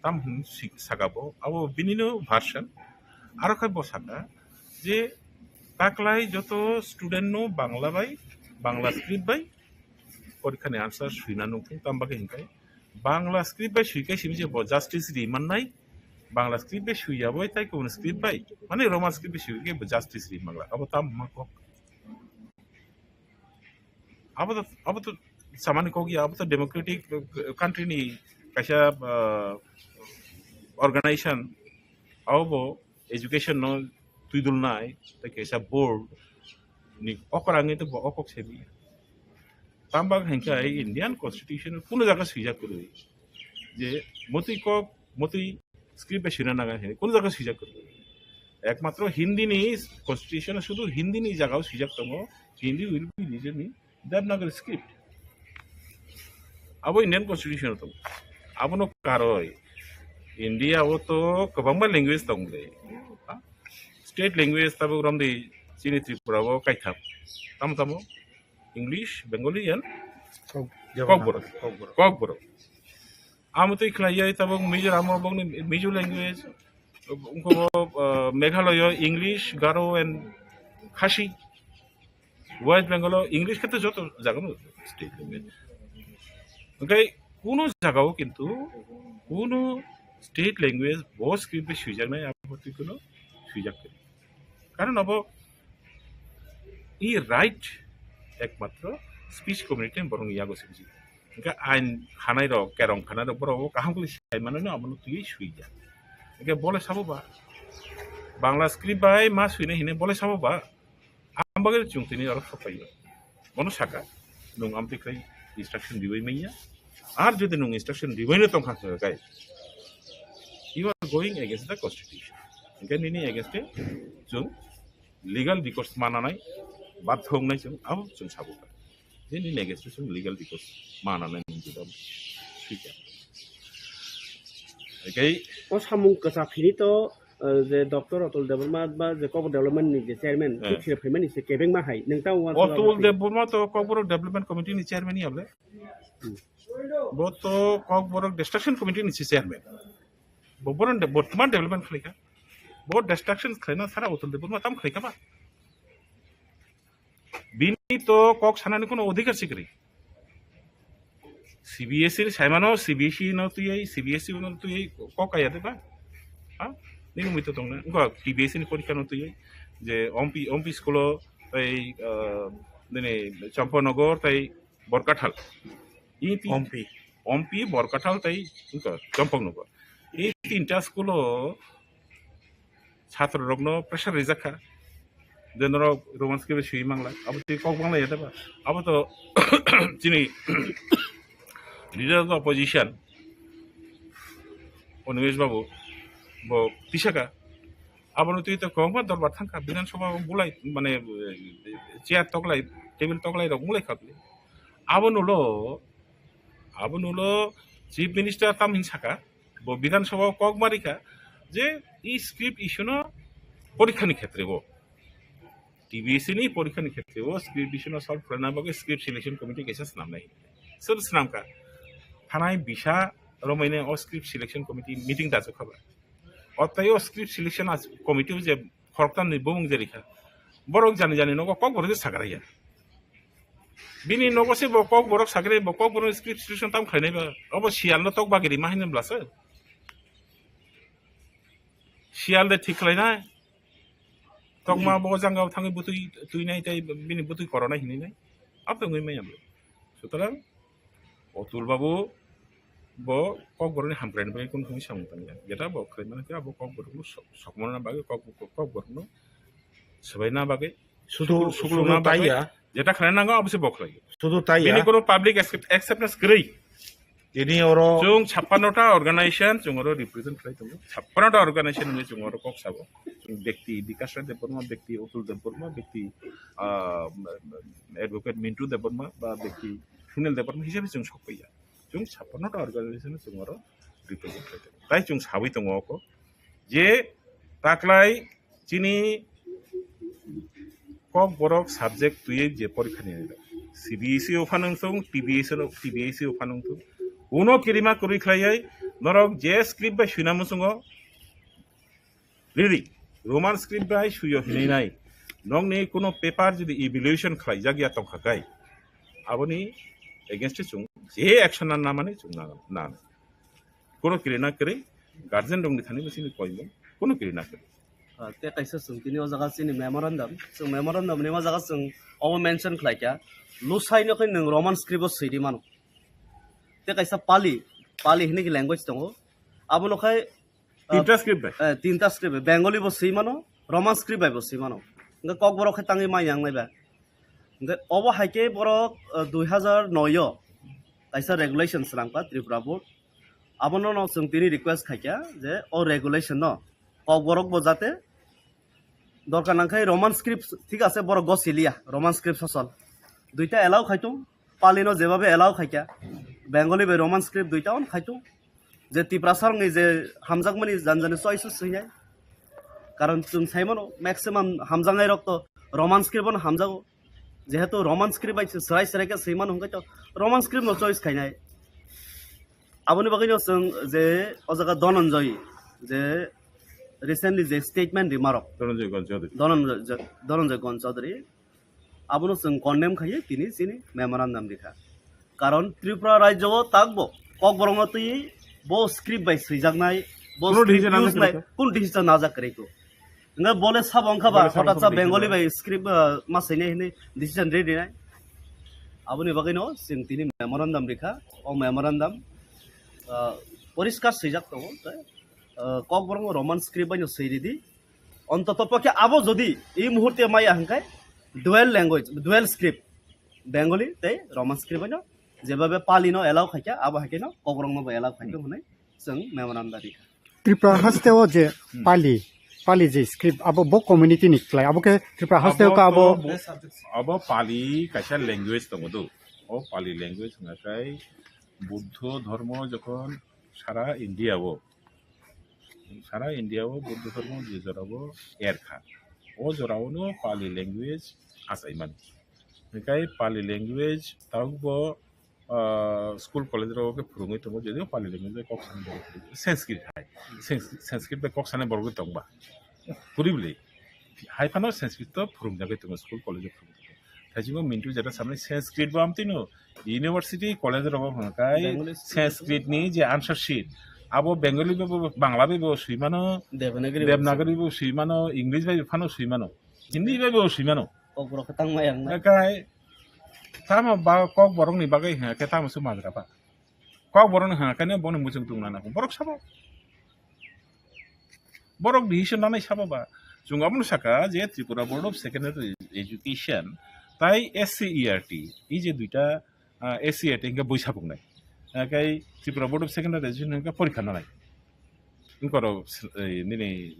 Tam hwn si-, saka bo, abo bini no version. Aro khe bo saka je taklai joto student no Bangla bai, Bangla script bai porikha ni answer swina nukung, tam bagwi hwnkhe Bangla script bai swi khe simi se bo justice ri mannai, Bangla script bai swi ya bai tai kubun script bai, mane Roman script bai swi khe bo justice ri mangla, abo tam ma kok. Abo to, abo to samani kok ya, abo to democratic, uh, country ni kaisa, uh, organization, abo bo education no twidulnai, tei kaisa board ni okra wngwi tei bo okok se di. Tamo bagwi hwnkhe Indian constitution o kuno jaga swijak kwrwi je motwi kok, motwi script bai swina nang hwnwi kuno jaga swijak kwrwi. Ekmatro Hindi ni constitution o sudu Hindi ni jaga o swijak tongo, Hindi will be nijeni Devanagari script. Abo Indian constitution o tongo. Abono karwi India o to kwbangma language tong de. Ha? State language tabuk romdi chini Tripura o kaitham. Tamo tamo English, Bengali and Kokborok. Kokborok. Kokborok. Amo twi khlai ya tabuk Mizoram o bokni Mizo language. Wngkha bo, uh, Meghalaya English, Garo and Khasi. West Bengal o English khe to joto jaga no state language. Hwnkhe kuno jaga o kintu kuno state language bo script bai swijaknai abo twi kuno swijak kwrwi. Karon abo i right ekmatro speech community ni borok ni yago se bujio. Hwnkhe ain khanai rok, kerong khanai rok borok o kaham khe sai mano no abono twi swijak. Hwnkhe bole sabo ba Bangla script bai ma swinai hinwi bole sabo ba. Ang bagwi chwng tini oro sok phaio. Bono saka, nwng amtwi khlai instruction ribai manya. Ar jodi nwng instruction ribaino tongkha hwnkhe, you are going against the constitution. Hwnkhe nini against e chwng legal recourse mananai, badhyo wngnai chwng, abo chwng sabo kha. Je nini against e chwng legal recourse mananai nwng jodi abo swikha. Hwnkhe o samung kwchak phini to, uh, je Doctor Atul Debbarma ba je Kokborok Development ni je chairman, eh, thik se phaimani se kebengma hai. Nwng ta uansuk Atul Debbarma to Kokborok Development Committee ni chairman ya le. Hmm. Bo to Kokborok Destruction Committee ni se chairman. Bo boron de-, bortoman development khlaikha. Bo destruction khlaina sara Atul Debbarma tam khlaikha ba. Bini to kok sanani kuno odhikar sikri. C B S E ni saimano, C B S E no twiwi, C B S E no twiwi kok kaya de ba? Ha? Nini mui to tongna. Ngo T B S E ni porikha no twiwi. je Ompi, Ompi school o tei, ah, nini Champanagar tei Borkathal. I ti-, Ompi. Ompi, Borkathal tei wngkha Champanagar. I tinta school o chhatrorokno pressure rijak kha. Je norok Roman script bai swiwi manglai. Abo twi kok banglai ya da ba? Abo to chini leader of the opposition, Animesh Babu, bo tisaka. Abono twi to kwbangma dorbar thangkha, Bidhan Sabha o bulai, mane, chair toklai, table toklai rok bulai kha bini. Abono lo, abono lo Chief Minister tam hin saka, bo Bidhan Sabha o kok ma rikha je i script issue no porikha ni khetre o, T B S C ni porikha ni khetre o script issue no solve khlaina bagwi script selection committee kaisa swnamnai. Sob swnamkha. Thanai bisa romwi nai o script selection committee meeting dachuk kha ba. O tei o script selection as-, committee o je khoroktham ni bumung je rikha, borok jani jani nogo Kokborok je sagra ya. Bini nogo se bo Kokborok sagra, bo Kokborok script selection tam khlainai ba. Obo Sial no tok bagwi rima haino bwlasa. Sial de thik khlainai. Tokma bo jangao thangwi bwtwi twinai tei bini bwtwi koronai hinwi nai. Abo wngwi maya bo. Sutarang Otul Babu bo Kokborokni hamkraini bagwi kunu hwnwi samung tangya. Jeta bo khlai mano khe abo Kokborokno sok-, sokmana bagwi Kok-, Kokborokno swbaina bagwi, Sudu, sukru-, sukruna sudu bagwi taiya. Jeta khlai nango abo se bo khlai. Sudu taiya. Bini kono public accept-, acceptance kwrwi. Tini oro chwng chappanno ta organization chwng oro represent khlai tongo. Chappanno ta organization hwnwi chwng oro kok sabo. Chwng bekti Bikash Rai Debbarma, bekti Otul Debbarma, bekti, ah, Advocate Mintu Debbarma, ba bekti Sunil Debbarma hisabe chwng sokpaiya. Chwng chappanno ta organization chwng oro represent khlai tongo. Tai chwng sawi tongo oko je taklai chini Kokborok subject twiwi je porikha ni C B S E o phanang thung, T B S E o, T B S E o phanang thung. Uno kirima kwrwi khlaiwi norok je script bai swina muchungo, really, Roman script bai swiyo hinwi nai. Nokni kuno paper jodi evaluation khlaijak ya tongkha kai, aboni against o chwng je action na namani chwng na, na. Kuno kirina kwrwi, guardian rokni thani bo chini koimung, kuno kirina kwrwi. Ah, tei kaisa chwng tini o jaga chini memorandum, chwng memorandum ni o jaga chwng obo mention khlai kha, Lusai no khe nwng Roman script o swi di mano. Tei kaisa Pali, Pali hinwi khe language tongo. Abono khai, ah, tinta script bai? Eh, tinta script bai. Bengali bo swi mano, Roman script bai bo swi mano. Hwnkhe Kokborok khe tangwi mai yang nai ba. Hwnkhe obo hai khe borok, ah, dui hazar noi o kaisa regulation swnam kha Tripura board. Abono no chwng tini request khai kha je o regulation no Kokborok bo jate dorkar nang khai Roman script, thik ase, borok go siliya Roman script sosol. Duita allow khai tung, Pali no jebabe allow khai kha, Bengali bai Roman script duita on khai tung. Je Tiprasa rokni je hamjakmani jani jani choice swinai. Karon chwng sai mano maximum hamjaknai rok to Roman script no hamjago. Jehetu Roman script bai se srai srai khe swi mano hwnkhe to Roman script no choice khainai. Aboni bagwi no chwng je o jaga Dhananjay je recently je statement rima rok. Dhananjay Gon Chaudhary. Dhananjay, Dhananjay Gon Chaudhary. Abono chwng condemn khaiwi tini chini memorandum rikha. Karon Tripura rajyo o takbo Kokborok no twi bo script bai swijaknai, bo kuno script decision use najak bai kwrwi kha? Kun decision najak kwrwi kho. Hwnkhe bole sabo wngkha ba, bole sabo hotat wngkha sa ba Bengali decision bai script, ah, ma swinai hinwi decision ready nai. Aboni bagwi no chwng tini memorandum rikha. O memorandum, ah, poriskar swijak tongo, tei, ah, Kokborok no Roman script bai no swi ridi. Ontoto pokhe abo jodi ei muhurte maya hwnkhe dual language, dual script, Bengali tei Roman script bai no jebabe Pali no allow khaikha, abo hai khe no Kokborok no bo allow khaikha hwnwi chwng memorandum rikha. Tripura haste o je Hmm. Pali, Pali je script abo bo community ni klai, abo khe Tripura haste o ka abo to bo-, abo Pali kaisa language tongo do. O Pali language hwnkha khe Buddho dhormo jokhon sara India o, sara India o Buddho dhormo je jora o erkha, o jora o no Pali language achaimani. Hwnkhe Pali language tabuk bo ah, school college rok khe phwrwngwi tongo, jodio Pali language bai kok sanai borok kwrwi, Sanskrit hai. Sans-, Sanskrit bai kok sanai borok tongba. Kwrwi bwlwi. Hai phano Sanskrit to phwrwngjagwi tongo, school college o phwrwngwi tongo. Thaisingo Mintu jeta samani Sanskrit bo amtwino university college rogo hwnkhai Bengali Sanskrit ni je answer sheet, abo Bengali bai bo, Bangla bai bo swi mano, Devanagari bai Devanagari bo swi mano, English bai phano swi mano. Hindi bai bo swi mano. Kokborok khe tangma yang na. Kai tamo ba kokborok ni bagwi hwnga khe tamo se majra ba. Kokborok ni hwnga khe boni muchung tungna na. Borok sabo. Borok decision nanai sabo ba. Chwng abono saka je Tripura Board of Secondary Education tai S C E R T, ei je duita, ah, S C E R T hwnkhe bui sabuknai. Hwnkhe Tripura Board of Secondary Education hwnkhe porikha nanai. Wngkoro, eh, nini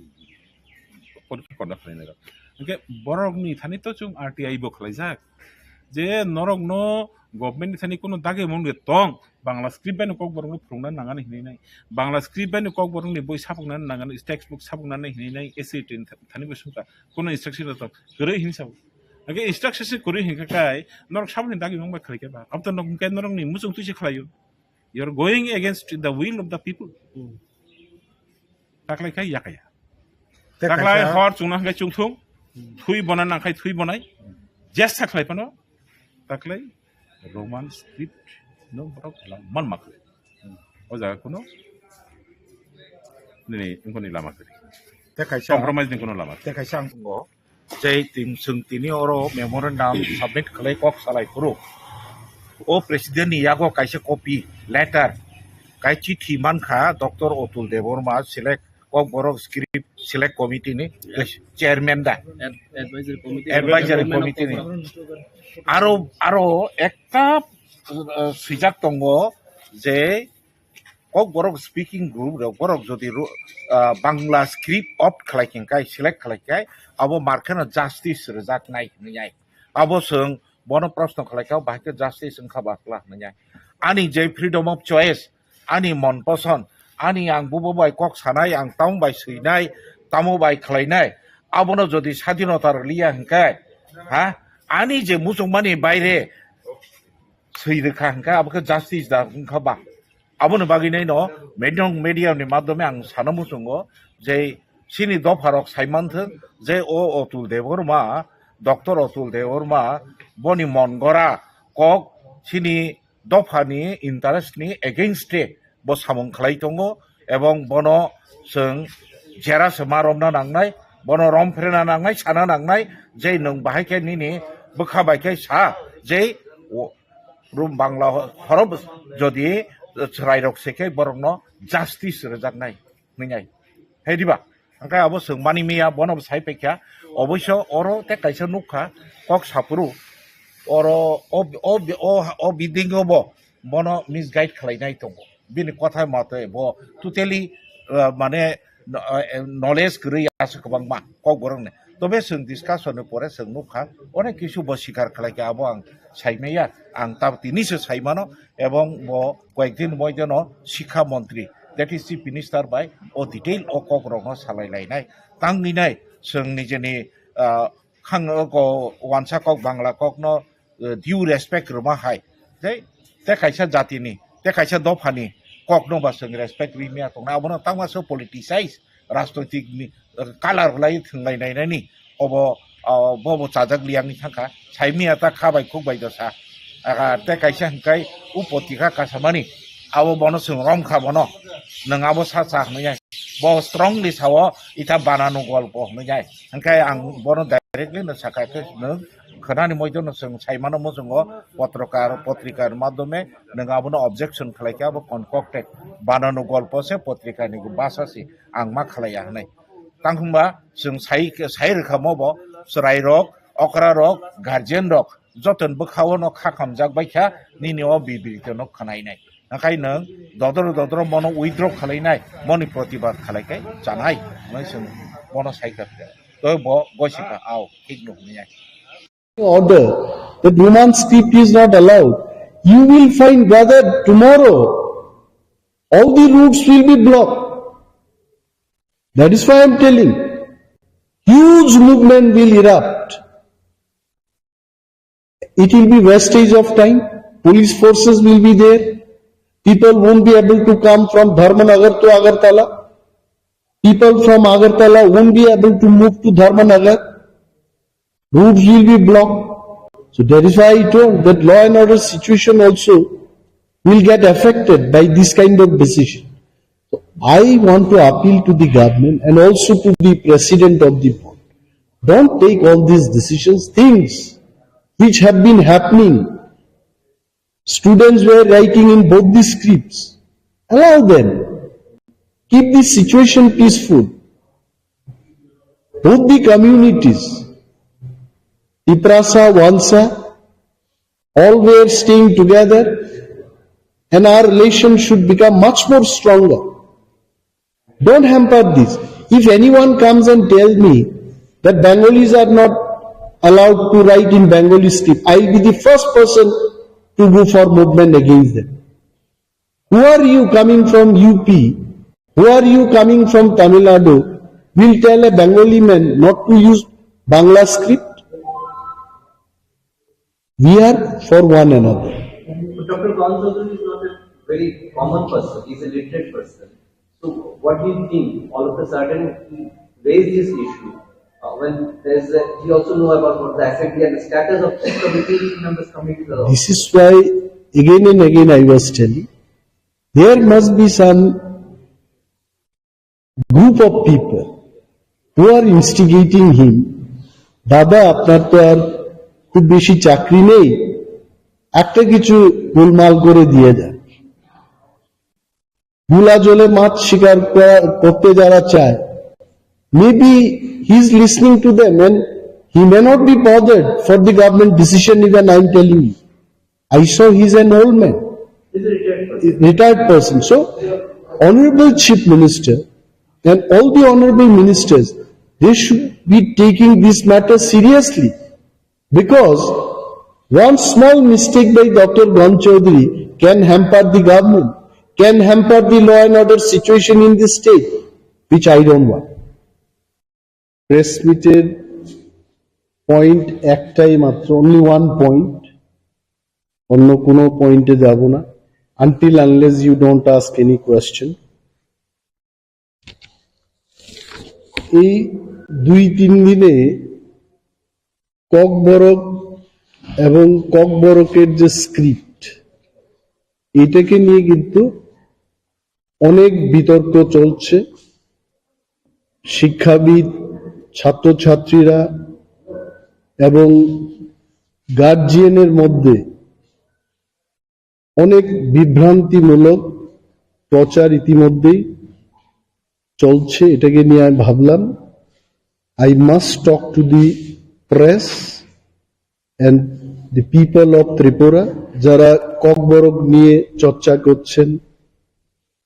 porikha conduct khlainai rok. Hwnkhe borokni thani to chwng R T I bo khlaijak. Je norokno government ni thani kuno dagi mung de tong, Bangla script bai no kokborok no phwrwngna nangani hinwi nai. Bangla script bai no kokborok ni boi sabukna nangani, textbook sabukna nai hinwi nai, S C E R T ni thani bo sungkha. Kuno instruction rok kwrwi hinwi sabo. Hwnkhe instruction se kwrwi hinkha kai, norok saboni dagi mung bai khlai khe ba. Abo to nok hwnkhe norok ni muchung twi se khlaio. You are going against the will of the people. Hmm. Taklai khai yakaya. Te Taklai kaisa hor chungna hwnkhe chungthung. Hmm. Thui bona nangkhai thui bonai. Jesa khlai phano. Taklai Roman script no borok lang man mak. Hmm. O jaga kuno nini wngkoni lama kwrwi. Te kaisa compromise ni kuno lama kwrwi. Te kaisa ang tongo. Jai tin, chwng tini oro memorandum submit khlai kok salai phuru. O president ni yago kaisa copy, letter, kai chithi mankha Doctor Atul Debbarma select, Kokborok script select committee ni chairman da. Ad-, advisory committee. Advisory committee ni. Aro, aro ekta, uh, swijak tongo je Kokborok speaking group rok, borok jodi ru-, ah, Bangla script opt khlai khe kai, select khlai khe, abo markheno justice rwjak nai hinwi ai. Abo chwng bono proshno khlai kha, bahai khe justice wngkha ba kla hinwi ai. Ani je freedom of choice, ani mon poson, ani ang bubo bai kok sanai, ang tamo bai swinai, tamo bai khlainai, abono jodi sadinota rwliya hwnkhe, ha, ani je muchungmani baire swi rwkha hwnkhe, abo khe justice da wngkha ba? Aboni bagwi nai no media, media ni madhyome ang sana muchungo je chini dopha rok sai manthwk je o Atul Debbarma, Doctor Atul Debbarma boni mon gora kok chini dopha ni interest ni against e bo samung khlai tongo, ebong bono chwng jera se ma romna nangnai, bono rom phrena nangnai, sana nangnai je nwng bahai khe nini bwkha bai khe sa je o, Rum Bangla ho-, horop jodi chwrairok se khe borokno justice rwjaknai hwnwi nai. Hai diba? Hwnkhe abo chwng mani miya, bono bo sai paikha. Oboiso oro tei kaisa nukha, kok saphuru, oro o, o, o, o building o bo bono misguide khlainai tongo. Bini kotha mate bo totally, uh, mane, no-, eh, knowledge kwrwi aswk kwbangma kokborokni. Tobe chwng discussion ni pore chwng nukha, onek kisu bo sikar khlai kha, abo ang saimaya, ang tab tini se saimano, ebong bo koyekdin moideno sikha montri, that is chief minister bai o detail o kokrokno salai lainai. Tangwi nai chwng nijeni, ah, khang, ko, wansa kok, Bangla kokno, eh, due respect rwma hai. Tei, tei kaisa jatini, tei kaisa dophani kokno ba chwng respect rimya tongnai. Abono tangma so politicize, rajnoitik ni, eh, color lai thwnglai nainani. Obo, ah, bo bo chajak liya wngwi thangkha. Saimya ta kha bai khuk bai dosa. Ah, tei kaisa hwnkhe upotika kasamani. Abo bono chwng romkha bono. Nwng abo sa cha hwnwi ai. Bo strongly sao, ita bananu golpo hwnwi ai. Hwnkhe ang bono directly no sakha khe nwng khwnani moido no chwng saimano muchungo potrokar, potrikar madhyome nwng abono objection khlai khe abo concocted bananu golpo se potrikani bhasha se ang ma khlaiya hwnwi. Tang hwnba chwng sai, sai rwkha mo bo chwrairok, okrarok, guardianrok, joto ni bwkhao no kha khamjak bai kha, nini o bibrito no khwnainai. Hakai nwng dodoro dodoro mono withdraw khwlainai, moni protibad khwlai khe chanai, hwnwi chwng bono sai kha khe. Tei bo gosi kha, "Ao, thik no," hwnwi ai. Order that Roman script is not allowed. You will find, brother, tomorrow all the routes will be blocked. That is why I am telling, huge movement will erupt. It will be wastage of time. Police forces will be there. People won't be able to come from Dharmanagar to Agartala. People from Agartala won't be able to move to Dharmanagar. Roads will be blocked. So that is why I told that law and order situation also will get affected by this kind of decision. So I want to appeal to the government and also to the president of the board Don't take all these decisions. Things which have been happening, students were writing in both the scripts. Allow them. Keep the situation peaceful. Both the communities, Tiprasa, Wansa, all were staying together, and our relation should become much more stronger. Don't hamper this. If anyone comes and tell me that Bengalis are not allowed to write in Bengali script, I will be the first person to go for movement against them. Who are you coming from U P? Who are you coming from Tamil Nadu? Will tell a Bengali man not to use Bangla script? We are for one another. Doctor Kanchan Chaudhary is not a very common person, he's a literate person. So, what do you think? All of a sudden, he raised this issue. Uh, when there's a, he also know about what the F A T and the status of the committee members coming to the This is why, again and again, I was telling, there must be some group of people who are instigating him. দাদা, আপনার তো আর খুব বেশি চাকরি নেই, একটা কিছু গোলমাল করে দিয়ে যান। ভোলা জলে মাছ শিকার করা, করতে যারা চায়, maybe he is listening to them and he may not be bothered for the government decision even, I am telling you. I saw he is an old man, He's a retired person. Retired person. So, Honorable Chief Minister and all the honorable ministers, they should be taking this matter seriously, because one small mistake by Doctor Kanchan Chaudhary can hamper the government, can hamper the law and order situation in the state, which I don't want. Press মিটের পয়েন্ট একটাই মাত্র, only one point, অন্য কোনো পয়েন্টে যাব না, until unless you don't ask any question. এই দুই তিন দিনে ককবরক এবং ককবরকের যে স্ক্রিপ্ট, এটাকে নিয়ে কিন্তু অনেক বিতর্ক চলছে। শিক্ষাবিদ, ছাত্রছাত্রীরা এবং গার্জিয়ানের মধ্যে অনেক বিভ্রান্তিমূলক প্রচার ইতিমধ্যেই চলছে। এটাকে নিয়ে আমি ভাবলাম, I must talk to the press and the people of Tripura, যারা ককবরক নিয়ে চর্চা করছেন,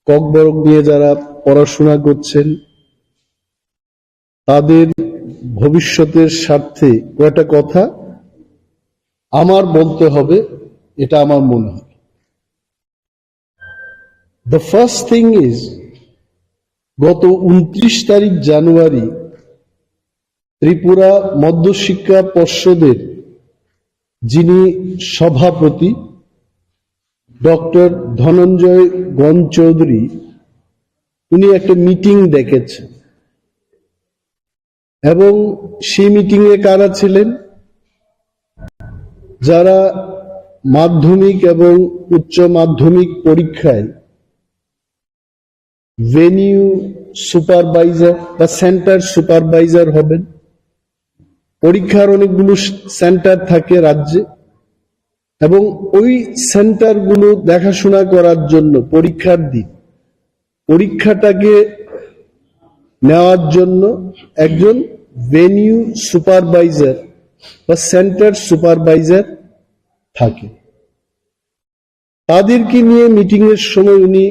ককবরক নিয়ে যারা পড়াশোনা করছেন, তাদের ভবিষ্যতের স্বার্থে কয়টা কথা আমার বলতে হবে, এটা আমার মনে হয়। The first thing is, গত ঊনত্রিশ তারিখ জানুয়ারি ত্রিপুরা মধ্যশিক্ষা পর্ষদের যিনি সভাপতি, ডক্টর ধনঞ্জয় গণ চৌধুরী, উনি একটা মিটিং ডেকেছেন এবং সেই মিটিং এ কারা ছিলেন? যারা মাধ্যমিক এবং উচ্চ মাধ্যমিক পরীক্ষায় ভেনিউ সুপারভাইজার বা সেন্টার সুপারভাইজার হবেন। পরীক্ষার অনেকগুলো সেন্টার থাকে রাজ্যে, এবং ওই সেন্টারগুলো দেখাশোনা করার জন্য পরীক্ষার দিন পরীক্ষাটাকে নেওয়ার জন্য একজন ভেনিউ সুপারভাইজার বা সেন্টার সুপারভাইজার থাকে। তাদেরকে নিয়ে মিটিং এর সময় উনি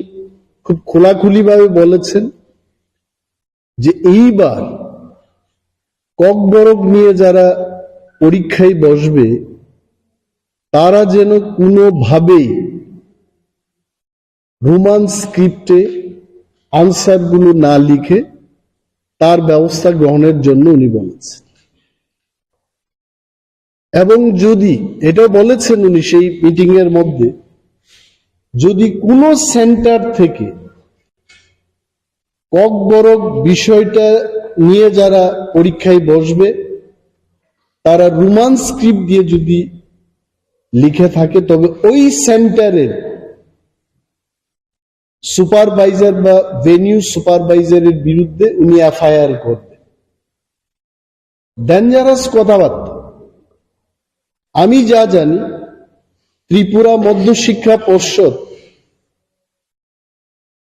খুব খোলাখুলিভাবে বলেছেন যে এইবার ককবরক নিয়ে যারা পরীক্ষায় বসবে, তারা যেন কোনোভাবেই রোমান স্ক্রিপ্টে আনসারগুলো না লিখে তার ব্যবস্থা গ্রহণের জন্য উনি বলেছেন। এবং যদি, এটা বলেছেন উনি সেই মিটিং এর মধ্যে, যদি কোনো সেন্টার থেকে ককবরক বিষয়টা নিয়ে যারা পরীক্ষায় বসবে, তারা রোমান স্ক্রিপ্ট দিয়ে যদি লিখে থাকে, তবে ওই সেন্টারের সুপারভাইজার বা ভেনিউ সুপারভাইজারের বিরুদ্ধে উনি এফআইআর করবেন। ডেঞ্জারাস কথাবার্তা। আমি যা জানি, ত্রিপুরা মধ্য শিক্ষা পর্ষদ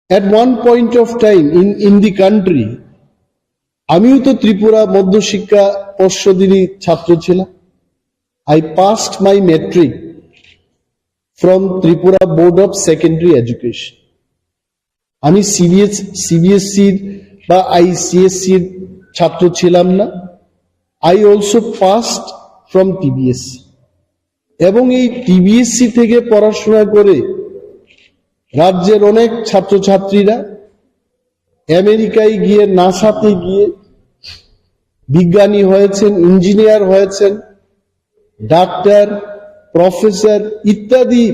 at one point of time in in the country, আমিও তো ত্রিপুরা মধ্য শিক্ষা পর্ষদেরই ছাত্র ছিলাম। I passed my matric from Tripura Board of Secondary Education. আমি সিবিএস সিবিএসসির বা আইসিএসসির ছাত্র ছিলাম না। I also passed from TBSC. এবং এই টিবিএসসি থেকে পড়াশোনা করে রাজ্যের অনেক ছাত্রছাত্রীরা আমেরিকায় গিয়ে, নাসাতে গিয়ে বিজ্ঞানী হয়েছেন, ইঞ্জিনিয়ার হয়েছেন, ডাক্তার, প্রফেসর ইত্যাদি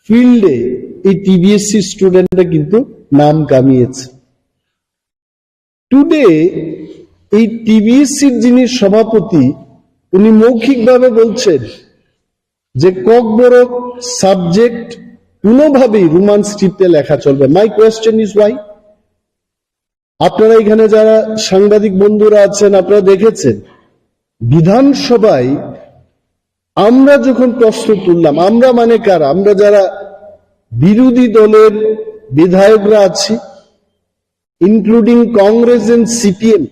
ফিল্ডে এই টিবিএসসি স্টুডেন্টরা কিন্তু নাম কামিয়েছে। টুডে এই টিবিএসসির যিনি সভাপতি, উনি মৌখিকভাবে বলছেন যে ককবরক সাবজেক্ট কোনোভাবেই রোমান স্ক্রিপ্টে লেখা চলবে। My question is why? আপনারা এখানে যারা সাংবাদিক বন্ধুরা আছেন, আপনারা দেখেছেন, বিধানসভায় আমরা যখন প্রশ্ন তুললাম, আমরা মানে কারা? আমরা যারা বিরোধী দলের বিধায়করা আছি, ইনক্লুডিং কংগ্রেস এন্ড সিপিএম,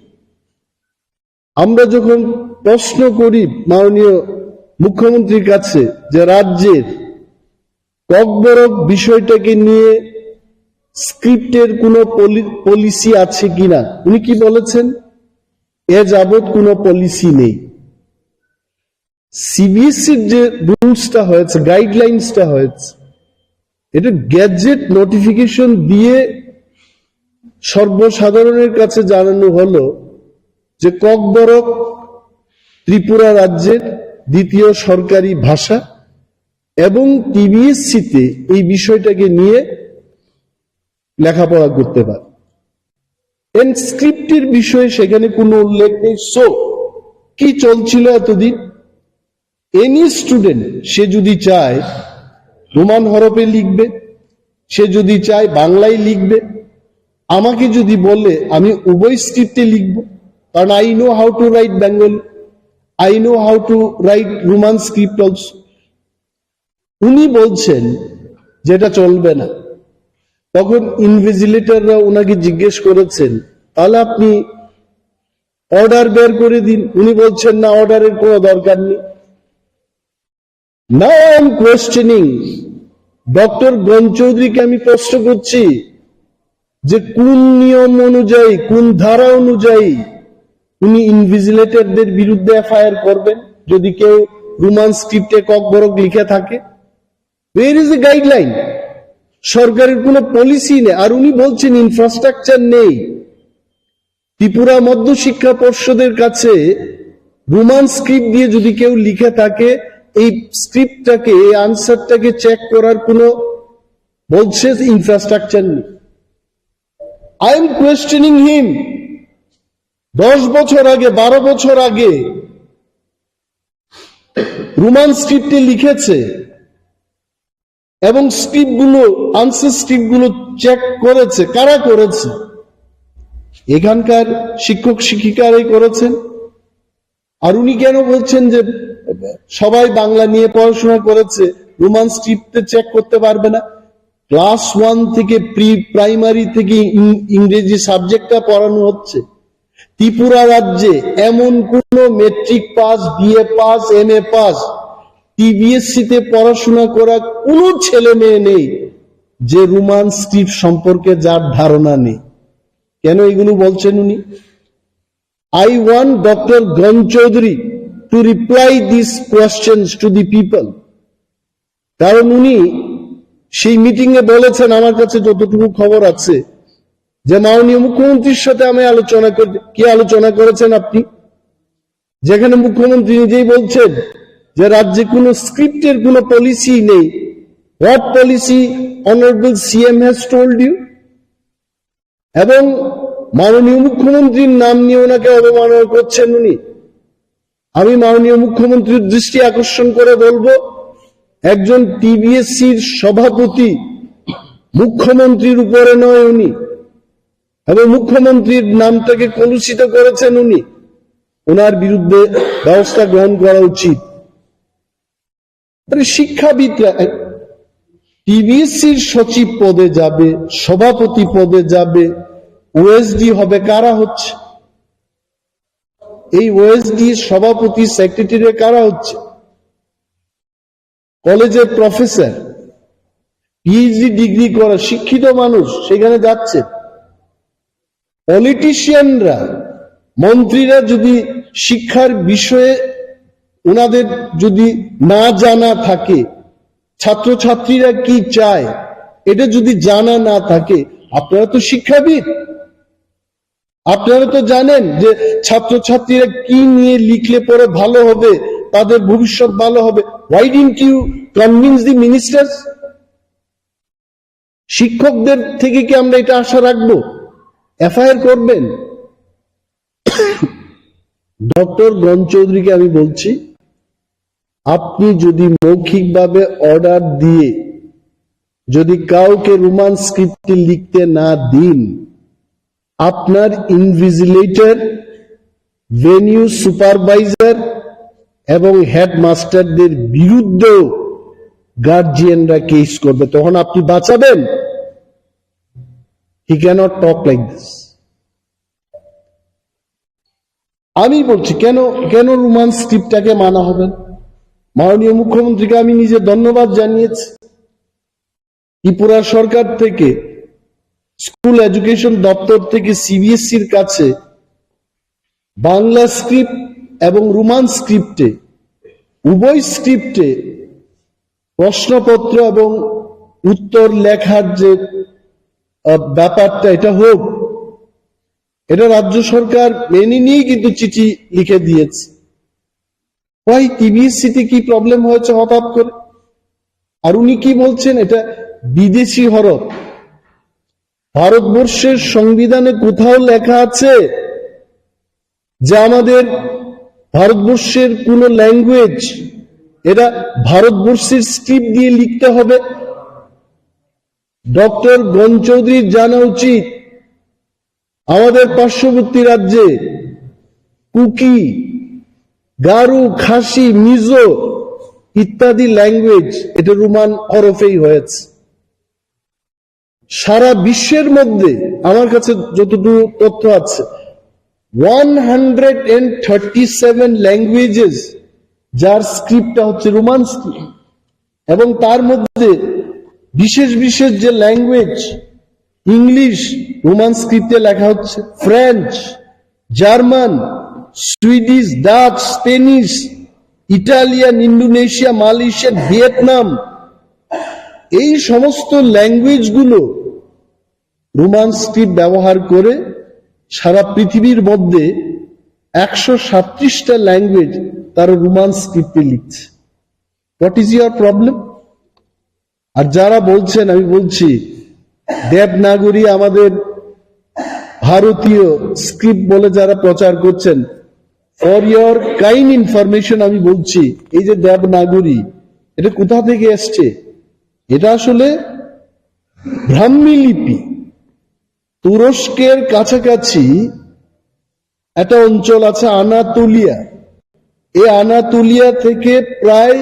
আমরা যখন প্রশ্ন করি মাননীয় মুখ্যমন্ত্রীর কাছে যে রাজ্যের ককবরক বিষয়টাকে নিয়ে স্ক্রিপ্টের কোনো পলি-, পলিসি আছে কিনা, উনি কি বলেছেন? এ যাবৎ কোনো পলিসি নেই। সিবিএসসির যে রুলসটা হয়েছে, গাইডলাইন্সটা হয়েছে, এটা গ্যাজেট নোটিফিকেশন দিয়ে সর্বসাধারণের কাছে জানানো হলো যে ককবরক ত্রিপুরা রাজ্যের দ্বিতীয় সরকারি ভাষা এবং টিবিএসসিতে এই বিষয়টাকে নিয়ে লেখাপড়া করতে পারে। এন্ড স্ক্রিপ্টের বিষয়ে সেখানে কোনো উল্লেখ নেই। সো কি চলছিল এতদিন? এনি স্টুডেন্ট, সে যদি চায় রোমান হরফে লিখবে, সে যদি চায় বাংলায় লিখবে, আমাকে যদি বলে আমি উভয় স্ক্রিপ্টে লিখব, কারণ I know how to write Bengali, I know how to write Roman script also। উনি বলছেন যে এটা চলবে না। তখন ইনভিজিলেটররা ওনাকে জিজ্ঞেস করেছেন, তাহলে আপনি অর্ডার বের করে দিন। উনি বলছেন, না, অর্ডারের কোনো দরকার নেই। Now I am questioning doctor গণ চৌধুরীকে আমি প্রশ্ন করছি যে কোন নিয়ম অনুযায়ী, কোন ধারা অনুযায়ী উনি ইনভিজিলেটরদের বিরুদ্ধে এফআইআর করবেন যদি কেউ রোমান স্ক্রিপ্টে ককবরক লিখে থাকে? Where is the guideline? সরকারের কোনো পলিসি নেই। আর উনি বলছেন ইনফ্রাস্ট্রাকচার নেই। ত্রিপুরা মধ্য শিক্ষা পর্ষদের কাছে রোমান স্ক্রিপ্ট দিয়ে যদি কেউ লিখে থাকে, এই স্ক্রিপ্টটাকে, এই আনসারটাকে চেক করার কোনো, বলছে, ইনফ্রাস্ট্রাকচার নেই। I am questioning him। দশ বছর আগে, বারো বছর আগে রোমান স্ক্রিপ্টে লিখেছে এবং স্ক্রিপ্টগুলো, আনসার স্ক্রিপ্টগুলো চেক করেছে। কারা করেছে? এখানকার শিক্ষক শিক্ষিকারাই করেছেন। আর উনি কেন বলছেন যে সবাই বাংলা নিয়ে পড়াশোনা করেছে, রোমান স্ক্রিপ্টে চেক করতে পারবে না? ক্লাস ওয়ান থেকে, প্রি প্রাইমারি থেকে ইং-, ইংরেজি সাবজেক্টটা পড়ানো হচ্ছে। ত্রিপুরা রাজ্যে এমন কোনো matric pass, BA pass, MA pass, TBSC তে পড়াশোনা করা কোনো ছেলে মেয়ে নেই যে রোমান স্ক্রিপ্ট সম্পর্কে যার ধারণা নেই। কেন এগুলো বলছেন উনি? I want Doctor Gan Chaudhary to reply these questions to the people। কারণ উনি সেই মিটিং এ বলেছেন, আমার কাছে যতটুকু খবর আছে, যে মাননীয় মুখ্যমন্ত্রীর সাথে আমি আলোচনা করি। কি আলোচনা করেছেন আপনি? যেখানে মুখ্যমন্ত্রী নিজেই বলছেন যে রাজ্যে কোনো স্ক্রিপ্টের কোনো পলিসি নেই। What policy honorable CM has told you? এবং মাননীয় মুখ্যমন্ত্রীর নাম নিয়ে ওনাকে অবমাননা করছেন উনি। আমি মাননীয় মুখ্যমন্ত্রীর দৃষ্টি আকর্ষণ করে বলবো, একজন টিবিএসসির সভাপতি মুখ্যমন্ত্রীর উপরে নয় উনি, এবং মুখ্যমন্ত্রীর নামটাকে কলুষিত করেছেন উনি। ওনার বিরুদ্ধে ব্যবস্থা গ্রহণ করা উচিত। আরে শিক্ষাবিদরা টিবিএসসির সচিব পদে যাবে, সভাপতি পদে যাবে, ওএসডি হবে, কারা হচ্ছে? এই ওএসডি সভাপতি, সেক্রেটারি কারা হচ্ছে? কলেজের প্রফেসর, পিএইচডি ডিগ্রি করা শিক্ষিত মানুষ সেখানে যাচ্ছে। পলিটিশিয়ানরা, মন্ত্রীরা যদি শিক্ষার বিষয়ে ওনাদের যদি না জানা থাকে, ছাত্রছাত্রীরা কি চায় এটা যদি জানা না থাকে, আপনারা তো শিক্ষাবিদ, আপনারা তো জানেন যে ছাত্রছাত্রীরা কি নিয়ে লিখলে পরে ভালো হবে, তাদের ভবিষ্যৎ ভালো হবে। Why didn't you convince the ministers? শিক্ষকদের থেকে কি আমরা এটা আশা রাখবো? এফআইআর করবেন? ডক্টর গণ চৌধুরীকে আমি বলছি, আপনি যদি মৌখিকভাবে অর্ডার দিয়ে যদি কাউকে রোমান স্ক্রিপ্টে লিখতে না দিন, আপনার ইনভিজিলেটর, ভেনিউ সুপারভাইজার এবং হেডমাস্টারদের বিরুদ্ধেও গার্জিয়ানরা কেস করবে, তখন আপনি বাঁচাবেন? He cannot talk like this. আমি বলছি, কেন, কেন রোমান স্ক্রিপ্টটাকে মানা হবে না? মাননীয় মুখ্যমন্ত্রীকে আমি নিজে ধন্যবাদ জানিয়েছি। ত্রিপুরা সরকার থেকে, স্কুল এডুকেশন দপ্তর থেকে সিবিএসসির কাছে বাংলা স্ক্রিপ্ট এবং রোমান স্ক্রিপ্টে, উভয় স্ক্রিপ্টে প্রশ্নপত্র এবং উত্তর লেখার যে, আহ, ব্যাপারটা, এটা হোক, এটা রাজ্য সরকার মেনে নিয়েই কিন্তু চিঠি লিখে দিয়েছে। ওই টিবিএসসিতে কি প্রবলেম হয়েছে হঠাৎ করে? আর উনি কি বলছেন, এটা বিদেশি হরফ? ভারতবর্ষের সংবিধানে কোথাও লেখা আছে যে আমাদের ভারতবর্ষের কোনো ল্যাঙ্গুয়েজ এটা ভারতবর্ষের স্ক্রিপ্ট দিয়ে লিখতে হবে? ডক্টর গণ চৌধুরীর জানা উচিত, আমাদের পার্শ্ববর্তী রাজ্যে কুকি, গারো, খাসি, মিজো ইত্যাদি ল্যাঙ্গুয়েজ এটা রোমান হরফেই হয়েছে। সারা বিশ্বের মধ্যে আমার কাছে যতটুকু তথ্য আছে, one hundred and thirty seven languages, যার স্ক্রিপ্টটা হচ্ছে রোমান স্ক্রিপ্ট, এবং তার মধ্যে বিশেষ বিশেষ যে ল্যাঙ্গুয়েজ, ইংলিশ রোমান স্ক্রিপ্টে লেখা হচ্ছে, French, German, Swedish, Dutch, Spanish, Italian, Indonesia, Malaysian, Vietnam, এই সমস্ত ল্যাঙ্গুয়েজগুলো রোমান স্ক্রিপ্ট ব্যবহার করে সারা পৃথিবীর মধ্যে একশো সাতত্রিশটা ল্যাঙ্গুয়েজ তারা রোমান স্ক্রিপ্টে লিখছে। What is your problem? আর যারা বলছেন, আমি বলছি, দেবনাগরী আমাদের ভারতীয় স্ক্রিপ্ট বলে যারা প্রচার করছেন, for your kind information আমি বলছি, এই যে দেবনাগরী, এটা কোথা থেকে এসছে? এটা আসলে ব্রাহ্মী লিপি। তুরস্কের কাছাকাছি একটা অঞ্চল আছে আনাতোলিয়া। এই আনাতোলিয়া থেকে প্রায়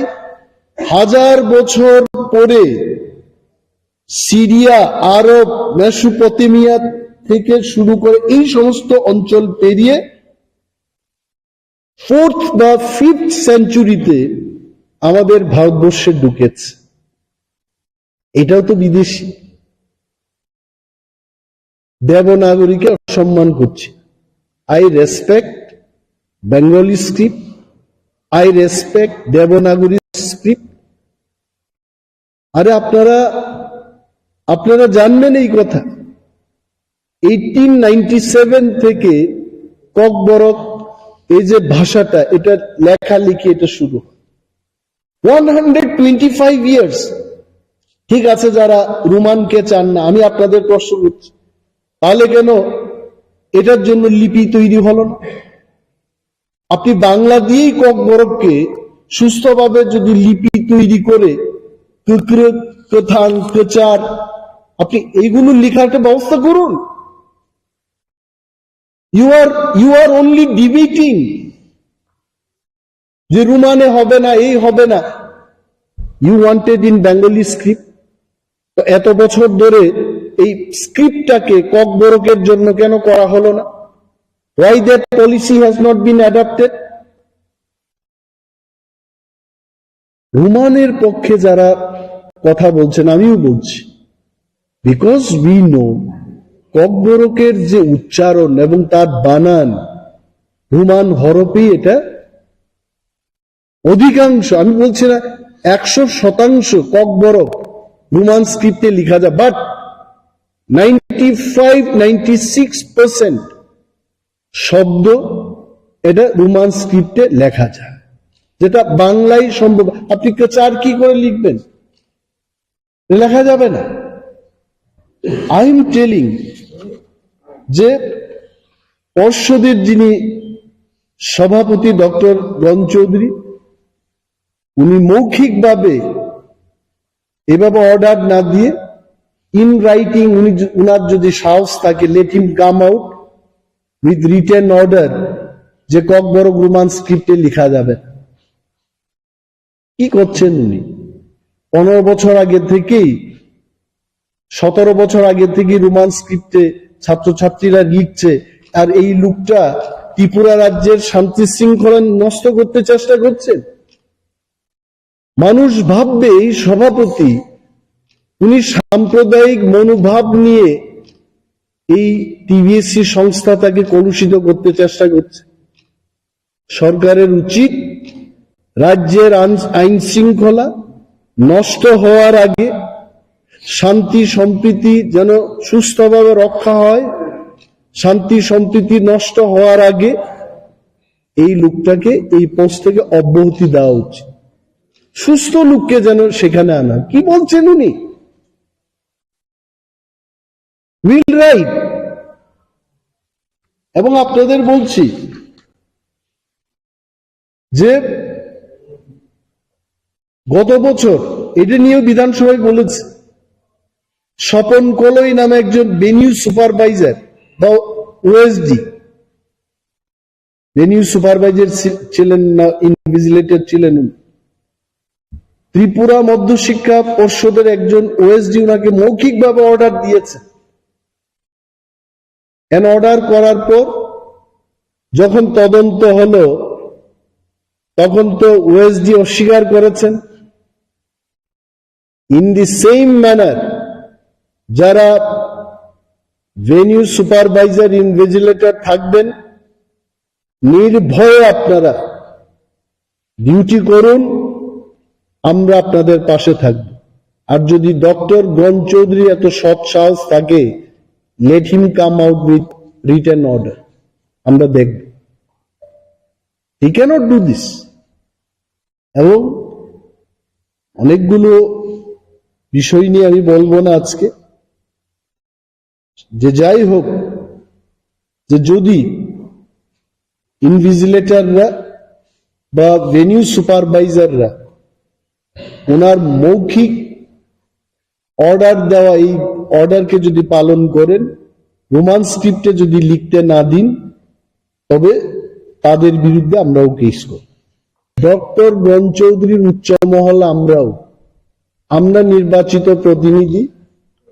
হাজার বছর পরে সিরিয়া, আরব, মেসোপটেমিয়া থেকে শুরু করে এই সমস্ত অঞ্চল পেরিয়ে ফোর্থ বা ফিফথ সেঞ্চুরিতে আমাদের ভারতবর্ষে ঢুকেছে। এটাও তো বিদেশি। দেবনাগরীকে অসম্মান করছি। I respect Bengali script, I respect Devanagari script. আরে আপনারা, আপনারা জানবেন এই কথা, এইটিন নাইনটি সেভেন থেকে ককবরক এই যে ভাষাটা, এটা লেখালেখি এটা শুরু হয়। One hundred twenty five years. ঠিক আছে, যারা রোমানকে চান না, আমি আপনাদের প্রশ্ন করছি, তাহলে কেন এটার জন্য লিপি তৈরি হলো না? আপনি বাংলা দিয়েই ককবরককে সুস্থভাবে যদি লিপি তৈরি করে, কুকরুক, কোথাং, কোচার, আপনি এইগুলো লেখার একটা ব্যবস্থা করুন। You are, you are only debating যে রোমানে হবে না, এই হবে না। You wanted in Bengali script. তো এত বছর ধরে এই স্ক্রিপ্টটাকে ককবরকের জন্য কেন করা হলো না? Why that policy has not been adopted? রোমানের পক্ষে যারা কথা বলছেন, আমিও বলছি, because we know ককবরকের যে উচ্চারণ এবং তার বানান, রোমান হরফেই এটা অধিকাংশ, আমি বলছি না একশো শতাংশ ককবরক রোমান স্ক্রিপ্টে লেখা যায়, but ninety five ninety six percent শব্দ এটা রোমান স্ক্রিপ্টে লেখা যায়, যেটা বাংলায় সম্ভব। আপনি কে চার কি করে লিখবেন? লেখা যাবে না। আই এম টেলিং যে পর্ষদের যিনি সভাপতি ডক্টর রণ চৌধুরী, উনি মৌখিকভাবে এভাবে অর্ডার না দিয়ে, ইন রাইটিং, উনি য-, উনার যদি সাহস থাকে, let him come out with written order যে ককবরক রোমান স্ক্রিপ্টে লেখা যাবে। কি করছেন উনি? পনেরো বছর আগে থেকেই, সতেরো বছর আগে থেকেই রোমান স্ক্রিপ্টে ছাত্রছাত্রীরা লিখছে। আর এই লোকটা ত্রিপুরা রাজ্যের শান্তি শৃঙ্খলা নষ্ট করতে চেষ্টা করছেন। মানুষ ভাববে এই সভাপতি, উনি সাম্প্রদায়িক মনোভাব নিয়ে এই টিবিএসসি সংস্থাটাকে কলুষিত করতে চেষ্টা করছে। সরকারের উচিত রাজ্যের আইন, আইন শৃঙ্খলা নষ্ট হওয়ার আগে, শান্তি সম্প্রীতি যেন সুস্থভাবে রক্ষা হয়, শান্তি সম্প্রীতি নষ্ট হওয়ার আগে এই লোকটাকে এই পোস্ট থেকে অব্যাহতি দেওয়া উচিত। সুস্থ লোককে যেন সেখানে আনা। কি বলছেন উনি? Will write. এবং আপনাদের বলছি যে গত বছর এটা নিয়েও বিধানসভায় বলেছে, স্বপন কলই নামে একজন ভেনিউ সুপারভাইজার বা ওএসডি, ভেনিউ সুপারভাইজার ছি-, ছিলেন না, ইনভিজিলেটর ছিলেন উনি। ত্রিপুরা মধ্যশিক্ষা পর্ষদের একজন ওএসডি ওনাকে মৌখিকভাবে অর্ডার দিয়েছে। এন অর্ডার করার পর যখন তদন্ত হলো, তখন তো ওএসডি অস্বীকার করেছেন। In the same manner, যারা ভেনিউ সুপারভাইজার ইনভিজিলেটর থাকবেন, নির্ভয়ে আপনারা ডিউটি করুন, আমরা আপনাদের পাশে থাকব। আর যদি ডক্টর গণ চৌধুরী এত সৎ সাহস থাকে, let him come out with written order, আমরা দেখব। He cannot do this. এবং অনেকগুলো বিষয় নিয়ে আমি বলবো না আজকে, যে যাই হোক, যে যদি ইনভিজিলেটররা বা ভেনিউ সুপারভাইজাররা ওনার মৌখিক অর্ডার দেওয়া, এই অর্ডারকে যদি পালন করেন, রোমান স্ক্রিপ্টে যদি লিখতে না দিন, তবে তাদের বিরুদ্ধে আমরাও কেস করব। ডক্টর গণ চৌধুরীর উচ্চ মহল আমরাও, আমরা নির্বাচিত প্রতিনিধি,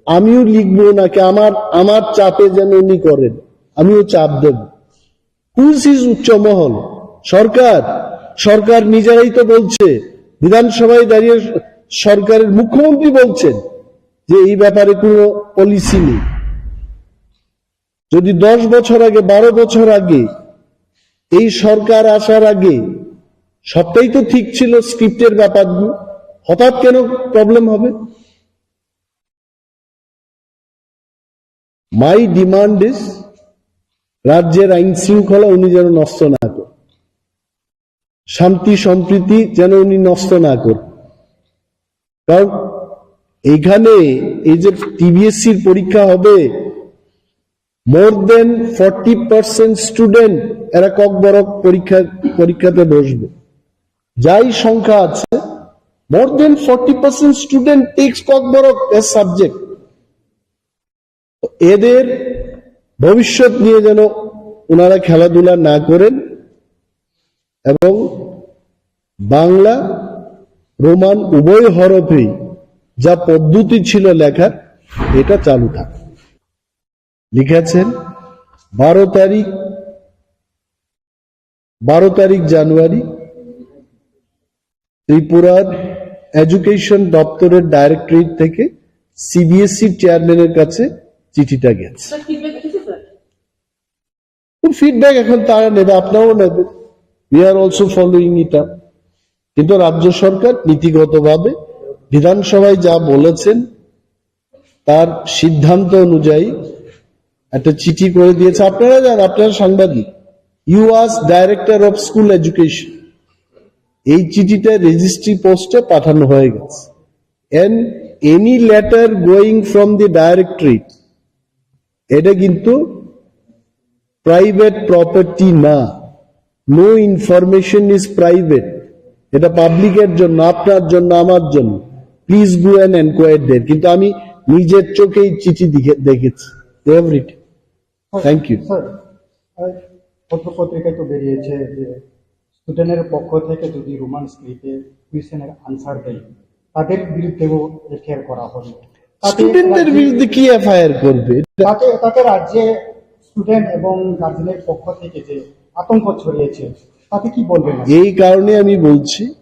আমিও লিখবো নাকি আমার, আমার চাপে যেন উনি করেন, আমিও চাপ দেব। Who is his উচ্চ মহল? সরকার, সরকার নিজেরাই তো বলছে, বিধানসভায় দাঁড়িয়ে সরকারের মুখ্যমন্ত্রী বলছেন যে এই ব্যাপারে কোনো পলিসি নেই। যদি দশ বছর আগে, বারো বছর আগে, এই সরকার আসার আগে সবটাই তো ঠিক ছিল, স্ক্রিপ্টের ব্যাপারগুলো, হঠাৎ কেন প্রবলেম হবে? My demand is, রাজ্যের আইন শৃঙ্খলা উনি যেন নষ্ট না করেন, শান্তি সম্প্রীতি যেন উনি নষ্ট না করেন। কারণ এখানে এই যে টিবিএসসির পরীক্ষা হবে, more than forty percent student এরা ককবরক পরীক্ষা, পরীক্ষাতে বসবে। যাই সংখ্যা আছে, more than forty percent student takes Kokborok as subject। তো এদের ভবিষ্যৎ নিয়ে যেন ওনারা খেলাধুলা না করেন এবং বাংলা রোমান উভয় হরফেই যা পদ্ধতি ছিল লেখার, এটা চালু থাক। লিখেছেন বারো তারিখ, বারো তারিখ জানুয়ারি ত্রিপুরার এডুকেশন দপ্তরের ডাইরেক্টরেট থেকে সিবিএসই চেয়ারম্যানের কাছে চিঠিটা গেছে। স্যার, ফিডব্যাক এসেছে, স্যার? ফিডব্যাক এখন তারা নেবে, আপনারাও নেবেন। We are also following it up. কিন্তু রাজ্য সরকার নীতিগতভাবে বিধানসভায় যা বলেছেন, তার সিদ্ধান্ত অনুযায়ী একটা চিঠি করে দিয়েছে। আপনারা জান, আপনারা সাংবাদিক, you ask director of school education, এই চিঠিটা রেজিস্ট্রি পোস্টে পাঠানো হয়ে গেছে। And any letter going from the directorate, এটা কিন্তু প্রাইভেট প্রপার্টি না। No information is private. এটা পাবলিকের জন্য, আপনার জন্য, আমার জন্য। Please go and enquire there. কিন্তু আমি নিজের চোখে এই চিঠি দেখে- দেখেছি। Everything. Thank you. স্যার, আহ, পত্র পত্রিকায় তো বেরিয়েছে যে স্টুডেন্টের পক্ষ থেকে যদি রোমান স্ক্রিপ্টে কোয়েশ্চেনের আনসার দেয়, তাদের বিরুদ্ধেও এফআইআর করা হবে। তাতে স্টুডেন্টদের রাজ্যে বিরুদ্ধে কি এফআইআর করবে? তাতে, তাতে রাজ্যে স্টুডেন্ট এবং গার্জেনের পক্ষ থেকে যে আতঙ্ক ছড়িয়েছে, তাতে কি বলবেন আপনি? এই কারণে আমি বলছি,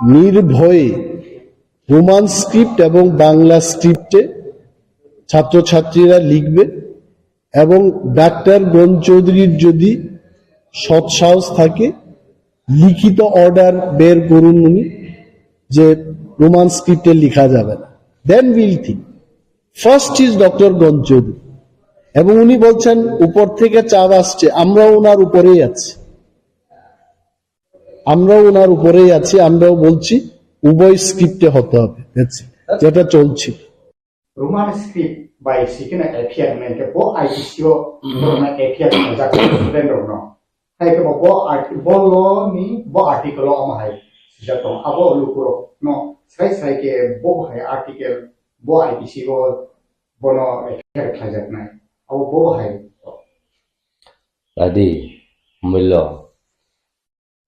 নির্ভয়ে রোমান স্ক্রিপ্ট এবং বাংলা স্ক্রিপ্টে ছাত্রছাত্রীরা লিখবে এবং ডাক্তার গণ চৌধুরীর যদি সৎসাহস থাকে, লিখিত অর্ডার বের করুন উনি যে রোমান স্ক্রিপ্টে লেখা যাবে না, then we'll think. First is doctor গণ চৌধুরী, এবং উনি বলছেন উপর থেকে চাপ আসছে, আমরাও ওনার উপরেই আছি, আমরাও ওনার উপরেই আছি, আমরাও বলছি উভয় স্ক্রিপ্টে হতে হবে। That's it. যেটা চলছে। Roman script bai sikhe na F I R hwnwi khe bo I P C o borokno F I R khlaijak student rokno. Hai khe bo, bo art-, bo law ni bo article o omo hai swijak tongo. Abo lukurokno srai srai khe bo hai article bo I P C o bono F I R khlaijaknai. Abo bo hai. Adi, mullo.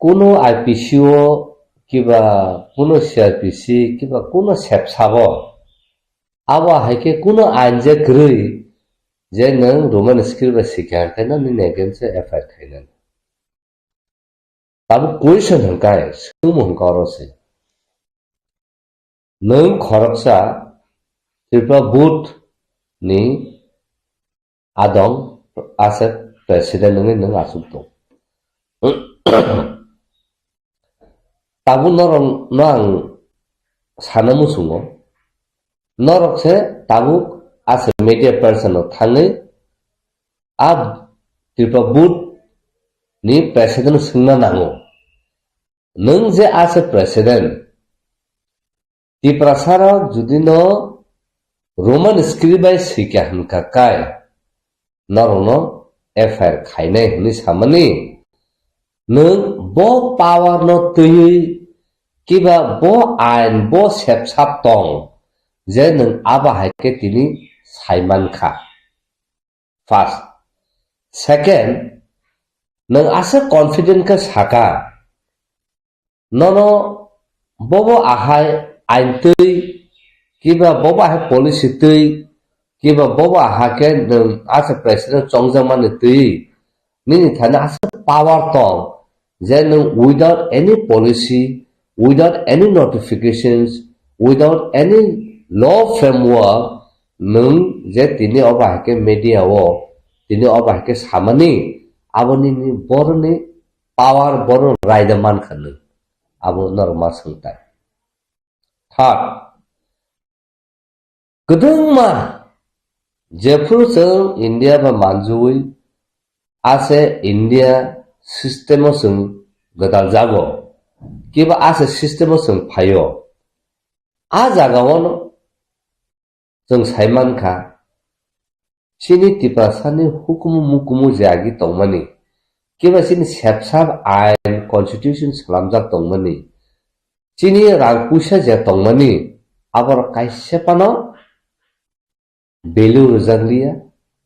Kuno I P C o kiba kuno C R P C kiba kuno sepsabo, abo hai khe kuno ain je kwrwi je nwng Roman script bai sikha hwnkhe nini against o F I R khainani. Tabuk question hwnkhe, swngmung hwnkhe oro se. Nwng khoroksa Tripura board ni adong, ase president wngwi nwng aswk tong. Tabuk norok no ang sana muchungo, norok se tabuk ase media person no thangwi a Tripura board ni president no swngna nango. Nwng je ase president, Tiprasa rok jodi no Roman script bai swikha hwnkha kai, norokno F I R khainai hwnwi samani, nwng bo power no twiwi kiba bo ain bo sepsap tong je nwng abo hai khe tini saimankha. First. Second, nwng aswk confident khe saka, nono bobo ahai ain twi, kiba bobo ahai policy twi, kiba bobo aha khe nwng asa president chongjakmani twi, nini thani aswk power tong, je nwng without any policy, without any notifications, without any law framework, nwng je tini obo hai khe media o, tini obo hai khe samani, abo nini boroni power, borok raida mankha nwng, abo norok ma swngtai. Third, kwdwngma jephru chwng India bai manjui ase India system o chwng gwdal jago, kiba ase system o chwng phaio, a jaga o no chwng sai mankha, chini Tiprasani hukumu mukumu je agi tongmani, kiba chini sepsap ain, constitution swnamjak tongmani, chini rang puisa je tongmani, aborok kaisa phano value rwjak liya,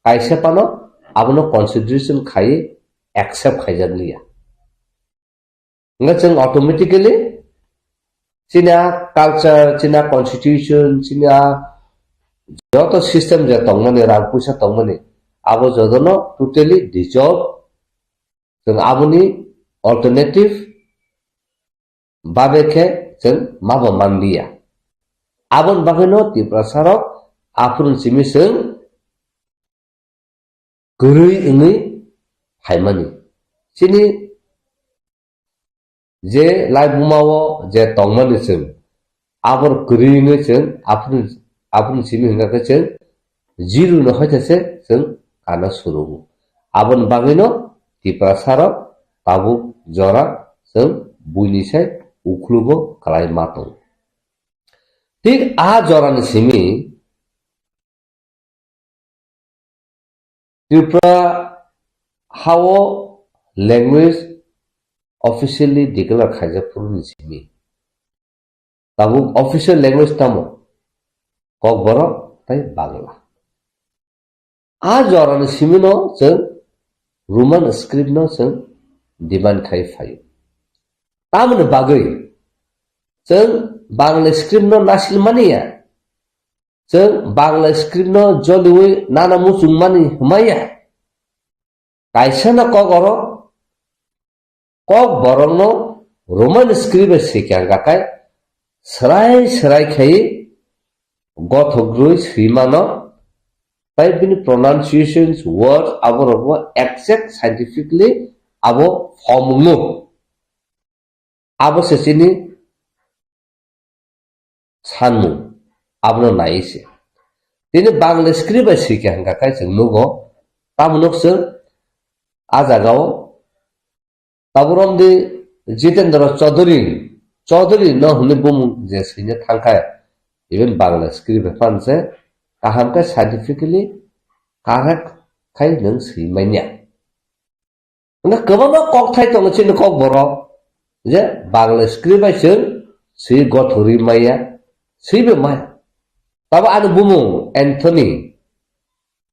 kaisa phano abono consideration khai accept khaijak liya. Hwnkhe chwng automatically Chini a culture, chini a constitution, chini a joto system je tongmani, rang puisa tongmani, abo jotono totally dissolve. Chwng aboni alternative babe khe chwng mabo manliya. Aboni bagwino Tiprasa rok aphuru simi chwng kwrwi wngwi phaimani. Chini je laibuma o je tongmani chwng, abor kwrwi wngwi chwng aphuru, aphuru simi hwnkha khe chwng zero no hoitha se chwng kana surugo. Aboni bagwino Tiprasa rok tabuk jora chwng buini sai ukhlugo kwlai ma tongo. Thik a jorani simi Tripura hao language officially declare khaijak phuru ni simi. Tabuk official language tamo? Kokborok tei Bangla. A jorani simino chwng Roman script no chwng demand khai phaio. Tamoni bagwi chwng Bangla script no nasil mania. Chwng Bangla script no joliwi nana muchung mani hwmaya. Kaisa no kok oro, kok borok no Roman script bai swi kha hwnkha khai, swrai swrai khai gothok rwi swi mano, tai bini pronunciations, words, aborok bo exact scientifically abo form wngo. Abo se chini sanmung, abono nai se. Tini Bangla script bai swi kha hwnkha khai chwng nugo, tamo nuk chwng a jagao Taburom di Jitendra Chaudhary, Chaudhary no hwnwi bumung je swina thangkha, even Bangla script bai phan se kaham khe scientifically correct khai nwng swi manya. Hwnba kwbangma kokthai tongo chini kokborok, je Bangla script bai chwng swi gothorwi maya, swibo maya. Tabo ani bumung Anthony,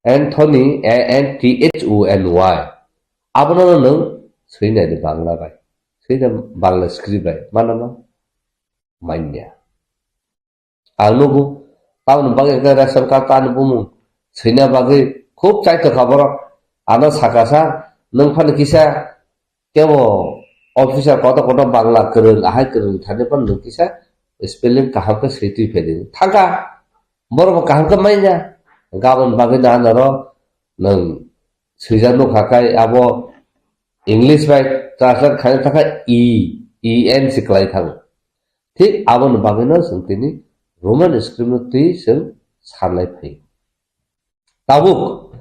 Anthony, A N T H O N Y. Abono nwng swi nai di Bangla bai. Swi nai Bangla script bai. Mano no? Manya. Ang nugo, tamoni bagwi hwnkhe ration card ani bumung swina bagwi khub chaithok kha borok. Ano saka sa, nwng phano kisa kebo officer kotor kotor Bangla kwrwng, ahai kwrwng thani phano nwng kisa spelling kaham khe swi twi phai di. Thangkha, borok bo kaham khe manya. Gabon bagwi no ano ro nwng swijak nukha khai abo English bai translate khaina thangkha E, E N se kwlai thango. Thik aboni bagwino chwng tini Roman script no twi chwng sanlai phai. Tabuk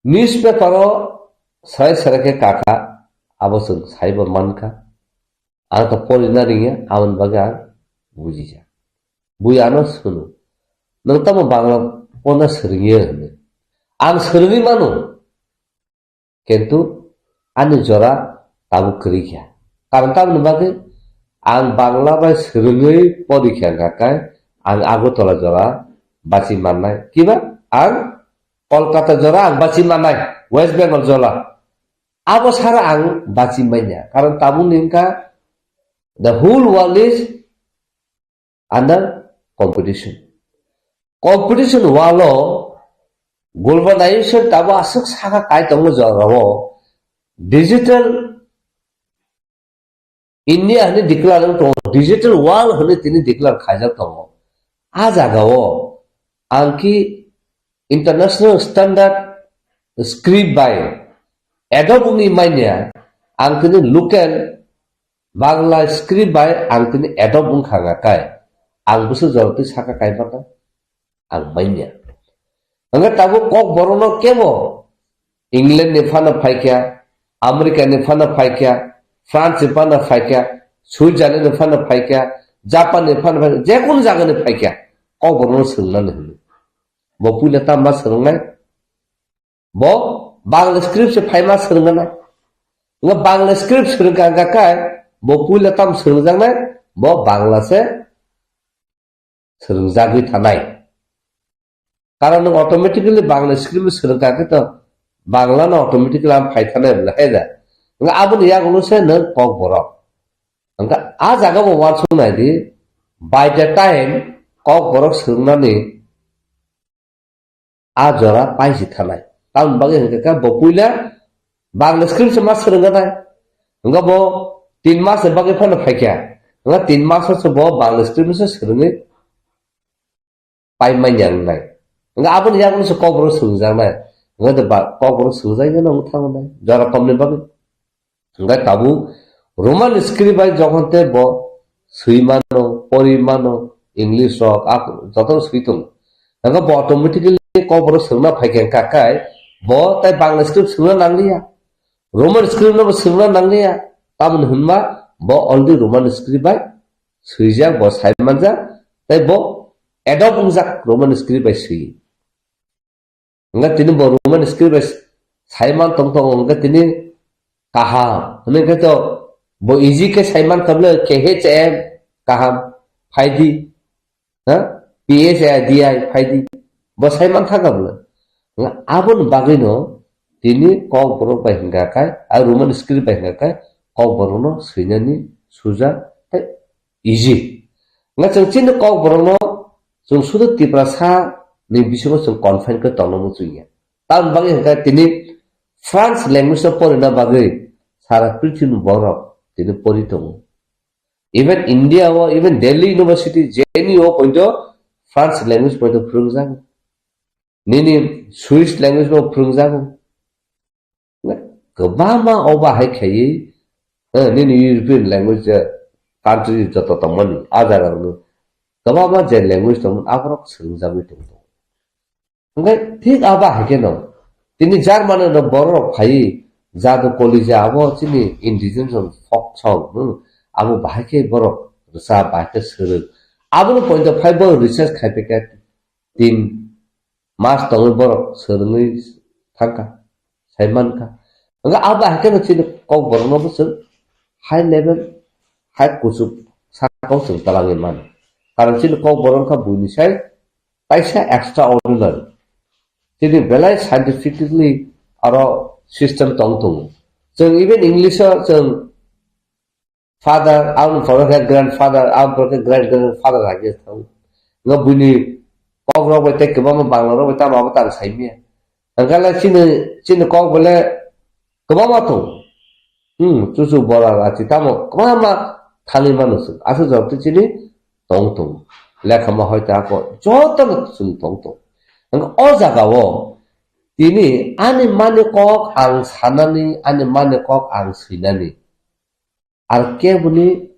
newspaper o sarai sarai khe kakha, abo chwng saibo mankha. Ang to porina ringya, aboni bagwi ang bujija. Bui ano sunu, "Nwng tamo Bangla porna swrwngya?" hwnwi. Ang swrwngwi mano. Kintu ani jora tabuk kwrwi kha. Karon tamoni bagwi ang Bangla bai swrwngwi pori kha, hwnkha khe ang Agartala jora bachi mannai. Kiba ang Kolkata jora ang bachi mannai, West Bengal jora. Abo sara ang bachi manya. Karon tabukni wngkha the whole world is under competition. Competition walo globalization tabo aswk saka kai tongo jorao digital India hwnwi declare wng tongo, digital world hwnwi tini declare khaijak tongo. A jagao ang ki international standard script bai adopt wngwi manya, ang tini local Bangla script bai ang tini adopt wngkha hwnkha khe, ang bwswk jora twi saka kaimanna? Ang manya. Hwnkhe tabuk kok borokno kebo England ni phano phaikha, America ni phano phaikha, France ni phano phaikha, Switzerland ni phano phaikha, Japan ni phano phaikha, jekunu jaga ni phaikha, kok borokno swrwngnani hwnwi. Bo puila tamo ma swrwngnai? Bo Bangla script se phaima swrwngna nai. Nga Bangla script swrwngkha hwnkha khe bo puila tam swrwngjaknai, bo Bangla se swrwngjagwi thanai. Karon nwng automatically Bangla script swrwngkha khe to Bangla no automatically ang phai thanai bwle hai da. Nga aboni yagulo se nwng kok borok. Hwnkha a jaga bo uansuk nai di, by the time Kokborok swrwngnani a jora paisi thanai. Tamoni bagwi hwnkha khe bo puila Bangla script se ma swrwngkha nai. Hwnkha bo tin mas ni bagwi phano phaikha. Hwnkha tin mas o se bo Bangla script se swrwngwi pai manya wngnai. Hwnkha aboni yago se Kokborok swrwngjaknai. Hwnkha de ba Kokborok swrwngjakya no wng thango nai. Jora komni bagwi. Hwnkhe tabuk Roman script bai jokhon tei bo swi mano, pori mano, English rok, ak-, joto swi tongo. Hwnkhe bo automatically Kokborok swrwngna phaikha wngkha khe bo tai Bangla script swrwngna nangliya. Roman script no bo swrwngna nangliya. Tamoni hwnba bo already Roman script bai swijak, bo sai manjak, tei bo adopt wngjak Roman script bai swi. Hwnkhe tini bo Roman script bai sai man tong tongo, hwnkhe tini kaham. Hwnwi khe to bo easy khe sai man kha bwle, K H M kaham, phaidi, ha? P H A D I phaidi. Bo sai man kha bwle. Hwnkhe aboni bagwino tini Kokborok bai hwnkha khe, a Roman script bai hwnkha khe, Kokborokno swinani suja tei easy. Hwnkhe chwng chini Kokborokno chwng sudu Tiprasa ni bisingo chwng confine khe tongna muchungya. Tamoni bagwi hwnkhe tini France language no porina bagwi sara prithibi borok tini pori tongo. Even India o, even Delhi University, J N U o poito France language poito phwrwngjago. Nini Swiss language bo phwrwngjago. Kwbangma obo hai khaiwi, eh, nini European language, eh, country joto tongmani, a jaga rokno kwbangma je language tongmani, aborok swrwngjagwi tongtong. Hwnkhe thik abo hai kheno, tini Germany rok borok rok phaiwi, jadu kolija abo chini indigenous folk song, hmm, abo bahai khe borok rwchap, bahai khe swrwng. Aboni point of view bo research khai phaikha tin mas tongwi borok swrwngwi thangkha, sai mankha. Hwnkhe abo hai kheno chini Kokborokno bo chwng high level, high kuchuk sakao chwng twlangwi mano. Karon chini Kokborok wngkha buini sai kaisa extraordinary. Chini belai scientifically aro system tong tongo. Chwng even English o chwng father, aboni pore khe grandfather, aboni pore khe great grandfather hai khe thang. Nga buini kok rok bai tei kwbangma Bangla rok bai tamo abo tang sai manya. Hwnkhe le chini, chini kok bole kwbangma tong. Hmm, chuchu bora rachi tamo kwbangma thangwi mano chwng. Aswk jora twi chini tong tong. Lekha ma hoi ta ko joto no chwng tong tong. Hwnkhe o jaga o tini ani mani kok ang sanani, ani mani kok ang swinani. Ar keboni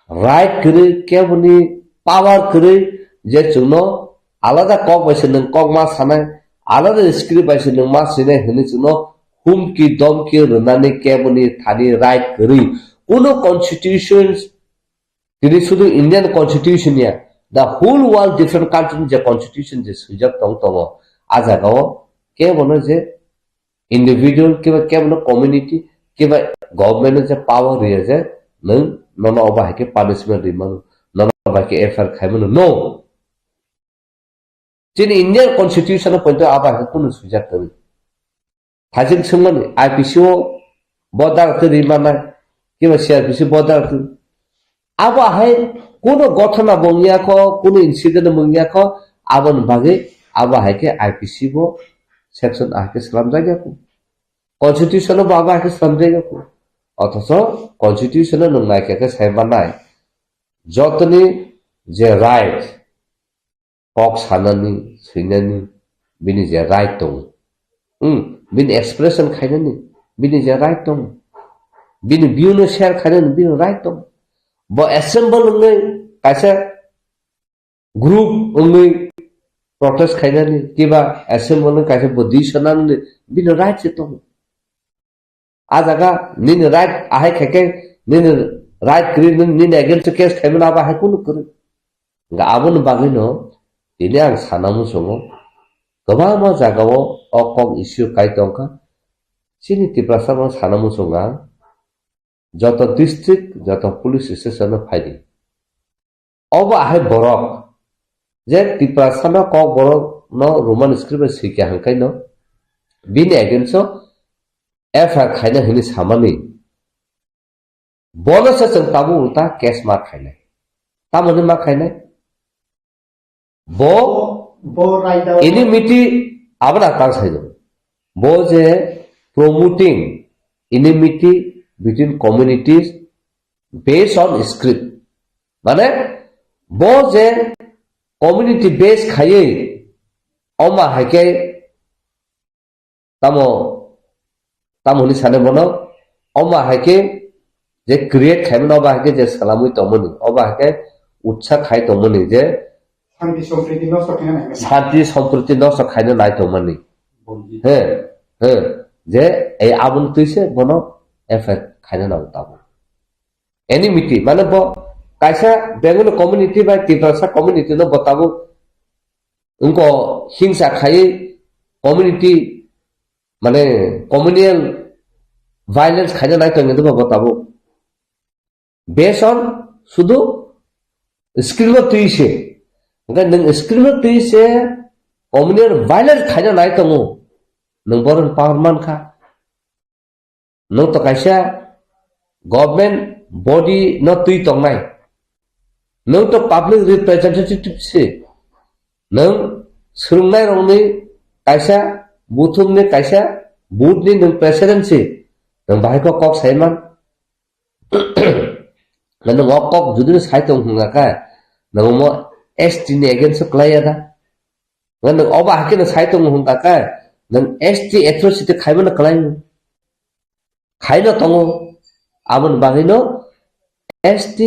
right kwrwi, keboni power kwrwi je chwngno alada kok bai se nwng kok ma sanai, alada script bai se nwng ma swinai hwnwi chwngno humki domki rwnani keboni thani right kwrwi. Kuno constitutions, tini sudu Indian constitution ya, the whole world different country ni je constitution je swijak tong tongo, a jaga o kebono je individual kiba kebono community kiba government no je power riya je nwng nono obo hai khe punishment ri mano, nono obo hai khe F I R khai mano, no. Chini Indian constitution o poito abo hai khe kunu swijak kwrwi. Thajik swngmani I P C o bo dara twi ri manai, kiba C R P C bo dara twi. Abo hai kuno gothona bo wngya kho, kuno incident bo wngya kho, aboni bagwi abo hai khe I P C bo section hai khe slamjak ya kho. Constitution bo abo hai khe slamjak ya kho. Othocho constitution o nwng naikha khe sai manai, jotoni je right, kok sanani, swinani, bini je right tongo. Hmm, bini expression khainani, bini je right tongo. Bini view no share khainani, bini right tongo. Bo assemble wngwi kaisa group wngwi protest khainani, kiba assemble wngwi kaisa bo decision nanani, bini right se tongo. A jaga nini right ahai khaikhe, nini right kwrwi, nini, nini against o case khaimano abo hai kunu kwrwi. Hwnkhe aboni bagwino tini ang sana muchungo, kwbangma jagao o kok issue kai tongkha. Chini Tiprasa no sana muchungo ang, joto district, joto police station o phaidi. Obo ahai borok je Tiprasano Kokborokno Roman script bai swikha hwnkhaino bini against o F I R khaina hwnwi samani Bono se chwng tabuk ulta case ma khainai. Tamoni ma khainai? Bo bo raida enmity abona tang sai do. Bo je promoting enmity between communities based on script. Mane bo je community based khaiwi oma haikhe tamo, tamo hwnwi sane bono, oma haikhe je create khaimani, oba haikhe je salamwi tongmani, oba haikhe utsa khai tongmani je Santi sompriti nosto khaina nai. Santi sompriti nosto khaina nai tongmani. Bongni. He, he, je ei aboni twi se bono effect khaina nango tamo. Enmity, mane bo kaisa Bengali community bai Tiprasa community no bo tabuk wngko hingsa khaiwi community, mane communal violence khaina nai tongwi bo tabuk. Based on sudu screen o twi se. Hwnkhe nwng screen o twi se communal violence khaina nai tongo. Nwng boron power man kha. Nwng to kaisa government body no twi tongnai. Nwng to public representative se. Nwng swrwngnai rokni kaisa buthumni kaisa board ni nwng president se. Nwng bahai kok kok sai man. Nwng o kok judi no sai tong hwnga kha, nwng omo S T ni against o kwlai ya da? Nwng obo hakhe no sai tong hwnga kha, nwng S T atrocity khaimano kwlai? Khaino tongo. Aboni bagwino S T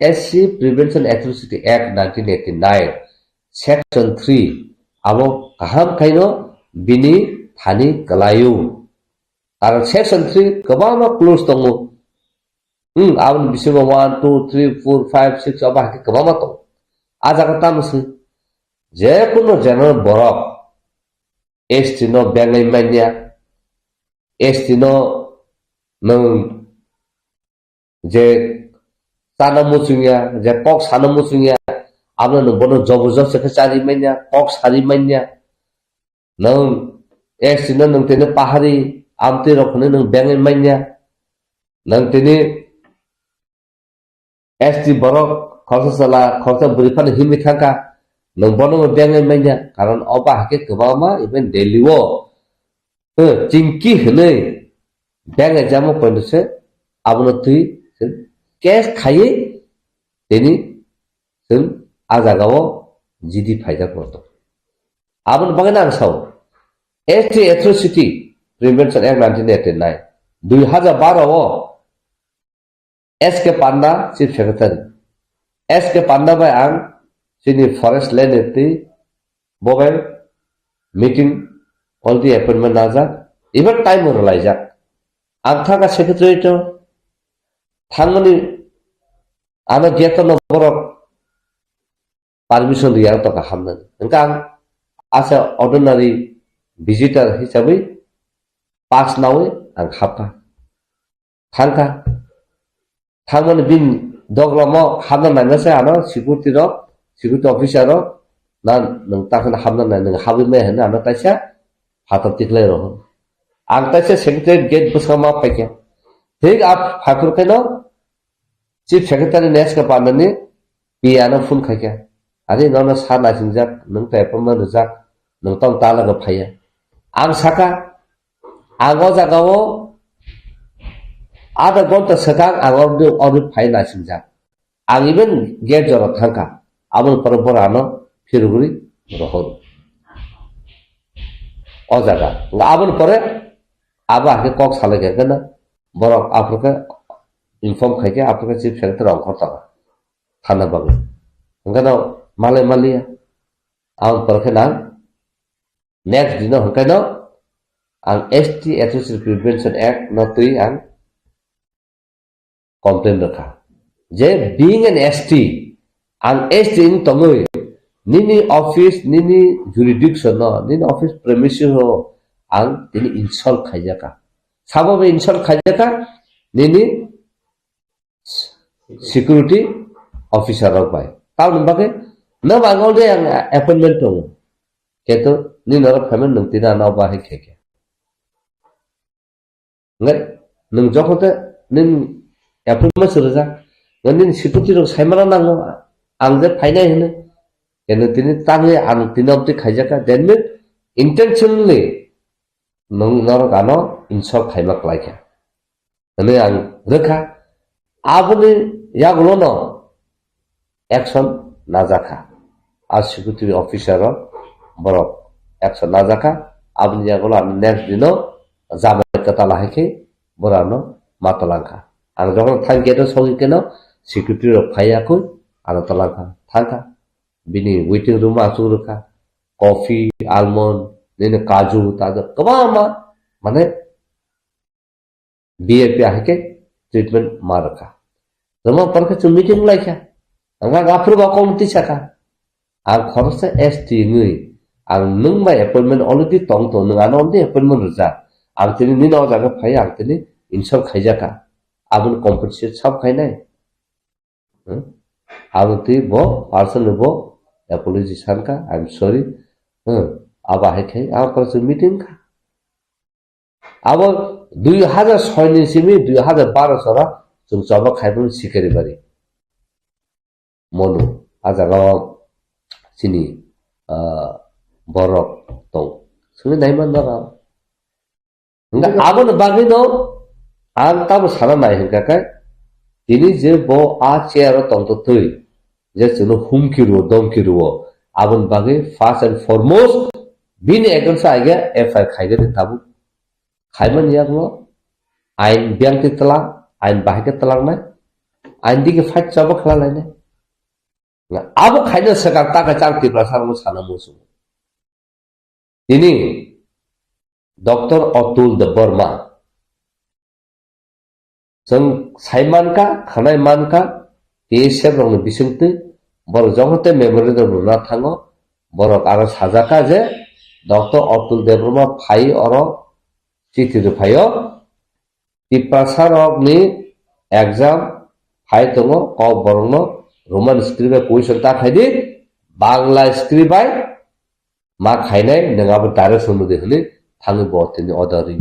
S C Prevention Atrocity Act nineteen eighty-nine, Section three, abo kaham khaino bini thani kwlaio. Karon section three kwbangma clause tongo. Hmm, aboni bisingo one, two, three, four, five, six abo hakhe kwbangma tongo. A jaga tamo se, je kuno general borok S T no bengwi manya, S T no nwng je chana muchungya, je kok sana muchungya, abono nwng bono jobo job se khe chari manya, kok sari manya. Nwng S T no nwng tini pahari, amtwi rok hwnwi nwng bengwi manya. Nwng tini S T borok khoroksa chwla, khoroksa bwrwi phano himwi thangkha. Nwng bono bengwi manya, karon obo hakhe kwbangma even Delhi o, eh, chingki hwnwi bengwi jamo pointo se abono twi case khaiwi tini chwng a jagao G D phaijak rwkha. Aboni bagwino ang sao, S T Atrocity Prevention Act nineteen eighty-nine, dui hajar baro o S K Panda, Chief Secretary. S K Panda bai ang chini forest land ni twi bo bai meeting already appointment najak. Even time o rwlaijak. Ang thangkha secretary to thangmani ano gate no borok permission riya to kaham nani. Hwnkhe ang as a ordinary visitor hisabwi pass nawi ang hapkha. Thangkha. Thangmani bini doglamo hapna naina se ano security rok, security officer rok, na nwng takhwna hapna nai, nwng habwi maya hwnwi ano kaisa phatar tiklai rohor. Ang kaisa secretary gate bwskango ma phaikha. Thik a phaiphuru khaino Chief Secretary ni S K Pandani P A no phone khaikha. Ari nono sa naisingjak, nwng to appointment rwjak, nwng tong ta logo phaiya. Ang saka, ang o jagao adha ghonta swkang ang oroni, oroni phai naisingjak. Ang even gate jora thangkha. Aboni pore bora ano phirugwi rohor. O jaga. Aboni pore abo hakhe kok salai kha khe na borok aphuru khe inform khai khe aphuru khe Chief Secretary ongkhor tongo. Thana bagwi. Hwnkhe no malai maliya. Aboni pore khe nang next dino hwnkhe no ang S T Atrocity Prevention Act no twi ang complain rwkha. Je being an S T, ang S T wng tongwi nini office, nini jurisdiction no, nini office premises o ang tini insult khaijakha. Sabo bai insult khaijakha, nini security officer rok bai. Tamoni bagwi no ba already ang appointment tongo. Keto nini norok phaimani nwng tini ano bahai khe khe. Ngai, nwng jokhon khe nini Appointment se rwjak. Nini security rok saimana nango. Ang je phainai hwnwi. Keno tini tangwi ang tini obdi khaijak kha. That means intentionally nwng norok ano insult khaima kwlai kha. Hwnwi ang rwkha. Aboni yagulono action najakha. A security officer rok borok action najakha. Aboni yagulo ang next dino jamai kwtal hai khe borokno ma twlangkha. Ang jokhon thang gate o sogwi keno security rok phaiya koi ano twlangkha, thangkha. Bini waiting room o achuk rwkha. Coffee, almond, nini kaju, taju, kwbangma, mane, V I P ahai khe treatment ma rwkha. Rwma por khe chwng meeting lai kha. Ang aphuru ba kok twi sakha. Ang khoroksa S T wngwi, ang nwng bai appointment already tong tong, nwng ano already appointment rwjak. Ang tini nini o jaga phai, ang tini insult khaijakha. Aboni compensate sab khainai. Hmm? Abo twi bo personally bo apology sankha, "I'm sorry." Hmm. Abo hai khai, abo para chwng meeting kha. Abo dui hajar soi ni simi dui hajar baro sora chwng choba khaibani Sikaribari. Monu, a jaga o chini, ah, borok tong. Sini naiman jaga. Hingke aboni bagwi no ang tamo sana nai hingka khe, tini je bo a chair o tongtotwi, je chwngno humki rwo, domki rwo, aboni bagwi first and foremost bini against o aige F I R khaigani tabuk. Khaimani yakno ain biyangtwi twlang, ain bahai khe twlangnai, ain digi fight chaba khlalainai. Abo khaina swkang ta khe chang Tiprasa rokno sana muchungo. Tini Doctor Atul Debbarma. Chwng sai mankha, khwnai mankha, T S F rokni bisingtwi borok jokhon tei memorandum rwna thango, borok aro sajak kha je Doctor Atul Debbarma phai oro chithi rwphaio, Tiprasa rokni exam phai tongo, kok borokno Roman script bai question ta khaidi, Bangla script bai ma khainai, nwng abo direction rwdi hwnwi thangwi bo tini order ri.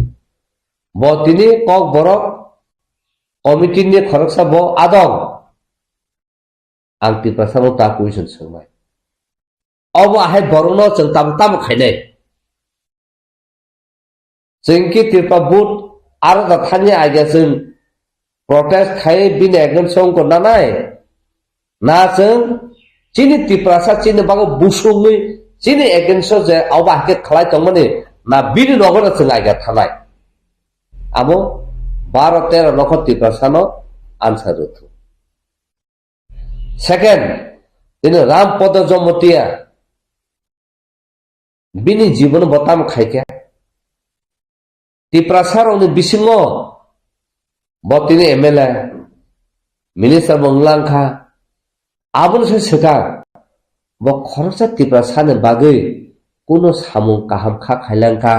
Bo tini kok borok committee ni khoroksa bo adong. Ang Tiprasa no ta question swngnai. Obo ahai borokno chwng tamo tamo khainai. Chwng ki Tripura board aro da thani agia chwng protest khai bini against o wngkor nanai. Na chwng chini Tiprasa chini bago busungwi chini against o je obo hai khe khlai tongmani na bini nogo no chwng agia thanai. Amo baro tero nokho Tiprasa no answer rwthu. Second, ini Ram Podo Jomotia. Bini jibono bo tamo khaikha. Tiprasa rokni bisingo bo tini M L A, minister bo wnglang kha. Aboni se swkang bo khoroksa Tiprasa ni bagwi kuno samung kaham kha khailang kha.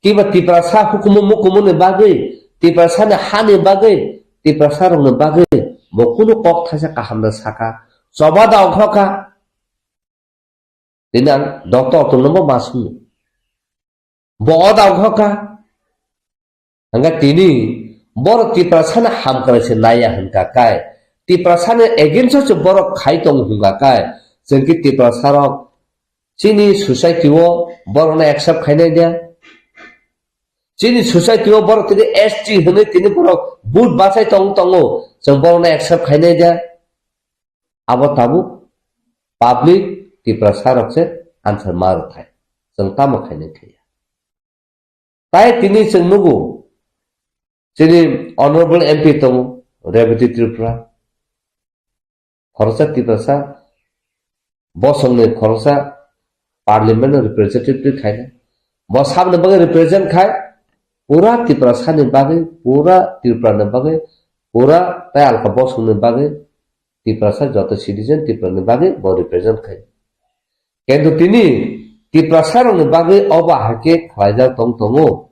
Kiba Tiprasa hukumu mukumu ni bagwi, Tiprasa ni ha ni bagwi, Tiprasa rokni bagwi bo kuno kok thaisa kaham da saka. Choba da ongkha kha. Tini ang Doctor Atul no bo ma swngo. Bo o da ongkha kha. Hingkha tini borok Tiprasa ni hamkrai se naiya hingkha kai. Tiprasa ni against o se borok khai tongo hingkha kai. Chwng ki Tiprasa rok chini society o borok no accept khainai dia. Chini society o borok tini S T hwnwi tini borok vote bachai tong tongo. Chwng borok no accept khainai dia. Abo tabuk public Tiprasa rok se answer ma rwthai. Chwng tamo khainai thaiya. Tai tini chwng nugo, chini honorable M P tongo, Rebati Tripura. Khoroksa Tiprasa, bosongni khoroksa parliament no representative khaina. Bo sabni bagwi represent khai, pura Tiprasa ni bagwi, pura Tripura ni bagwi, pura tai alka bosongni bagwi, Tiprasa joto citizen Tripura ni bagwi bo represent khai. Kintu tini Tiprasa rokni bagwi obo hai khe khlaijak tong tongo.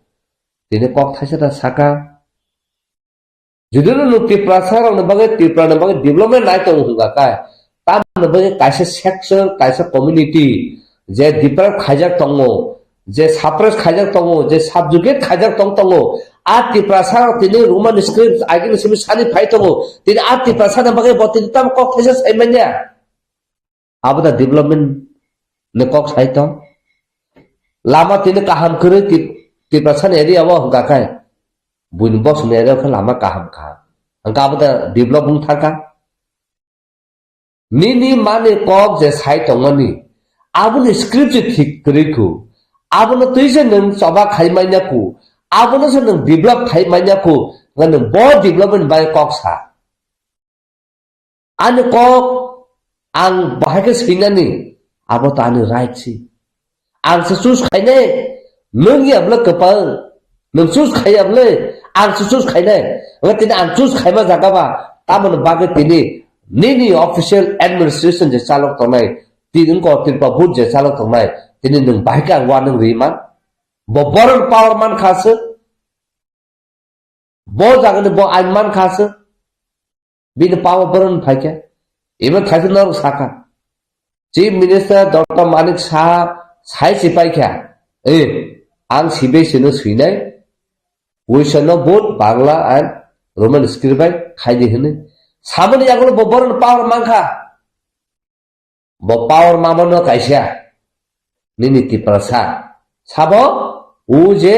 Tini kok thaisa da saka. Judino nwng Tiprasa rokni bagwi, Tripura ni bagwi development nai tongo hwnga kha, tamoni bagwi kaisa section, kaisa community je deprive khaijak tongo, je suppress khaijak tongo, je subjugate khaijak tong tongo, A Tiprasa rok tini Roman script agini simi sani phai tongo. Tini a Tiprasa ni bagwi bo tini tamo kok thaisa sai manya. Abo da development ni kok sai tong. Lama tini kaham kwrwi Tip-, Tiprasa ni area o hwnkha khe. Buini bosong ni area o khe lama kaham kha. Hwnkha abo da develop wng thangkha. Nini mani kok je sai tongmani, aboni script je thik kwrwi khu, abono twi se nwng choba khai manya khu, abono se nwng develop khai manya khu, hwnba nwng bo development bai kok sa. Ani kok ang bahai khe swinani, abo to ani right si. Ang se choose khainai, nwng ya bwle kwpal, nwng choose khaiya bwle, ang se choose khainai. Hwnba tini ang choose khaima jaga ba, tamoni bagwi tini nini official administration je chalok tongnai, tini wngkha Tripura board je chalok tongnai, tini nwng bahai khe ang uanwng rwi man? Bo borok power man kha se, bo jagani bo ain man kha se. Bini power borok ni phaikha. Even thaisa norok sakha. Chief Minister Doctor Manik Saha sai si paikha. Eh, ang C B S E no swinai. Question no both Bangla and Roman script bai khaidi hwnwi. Samani yagulo bo borok ni power mankha. Bo power mamano kaisa. Nini Tiprasa. Sabo, u je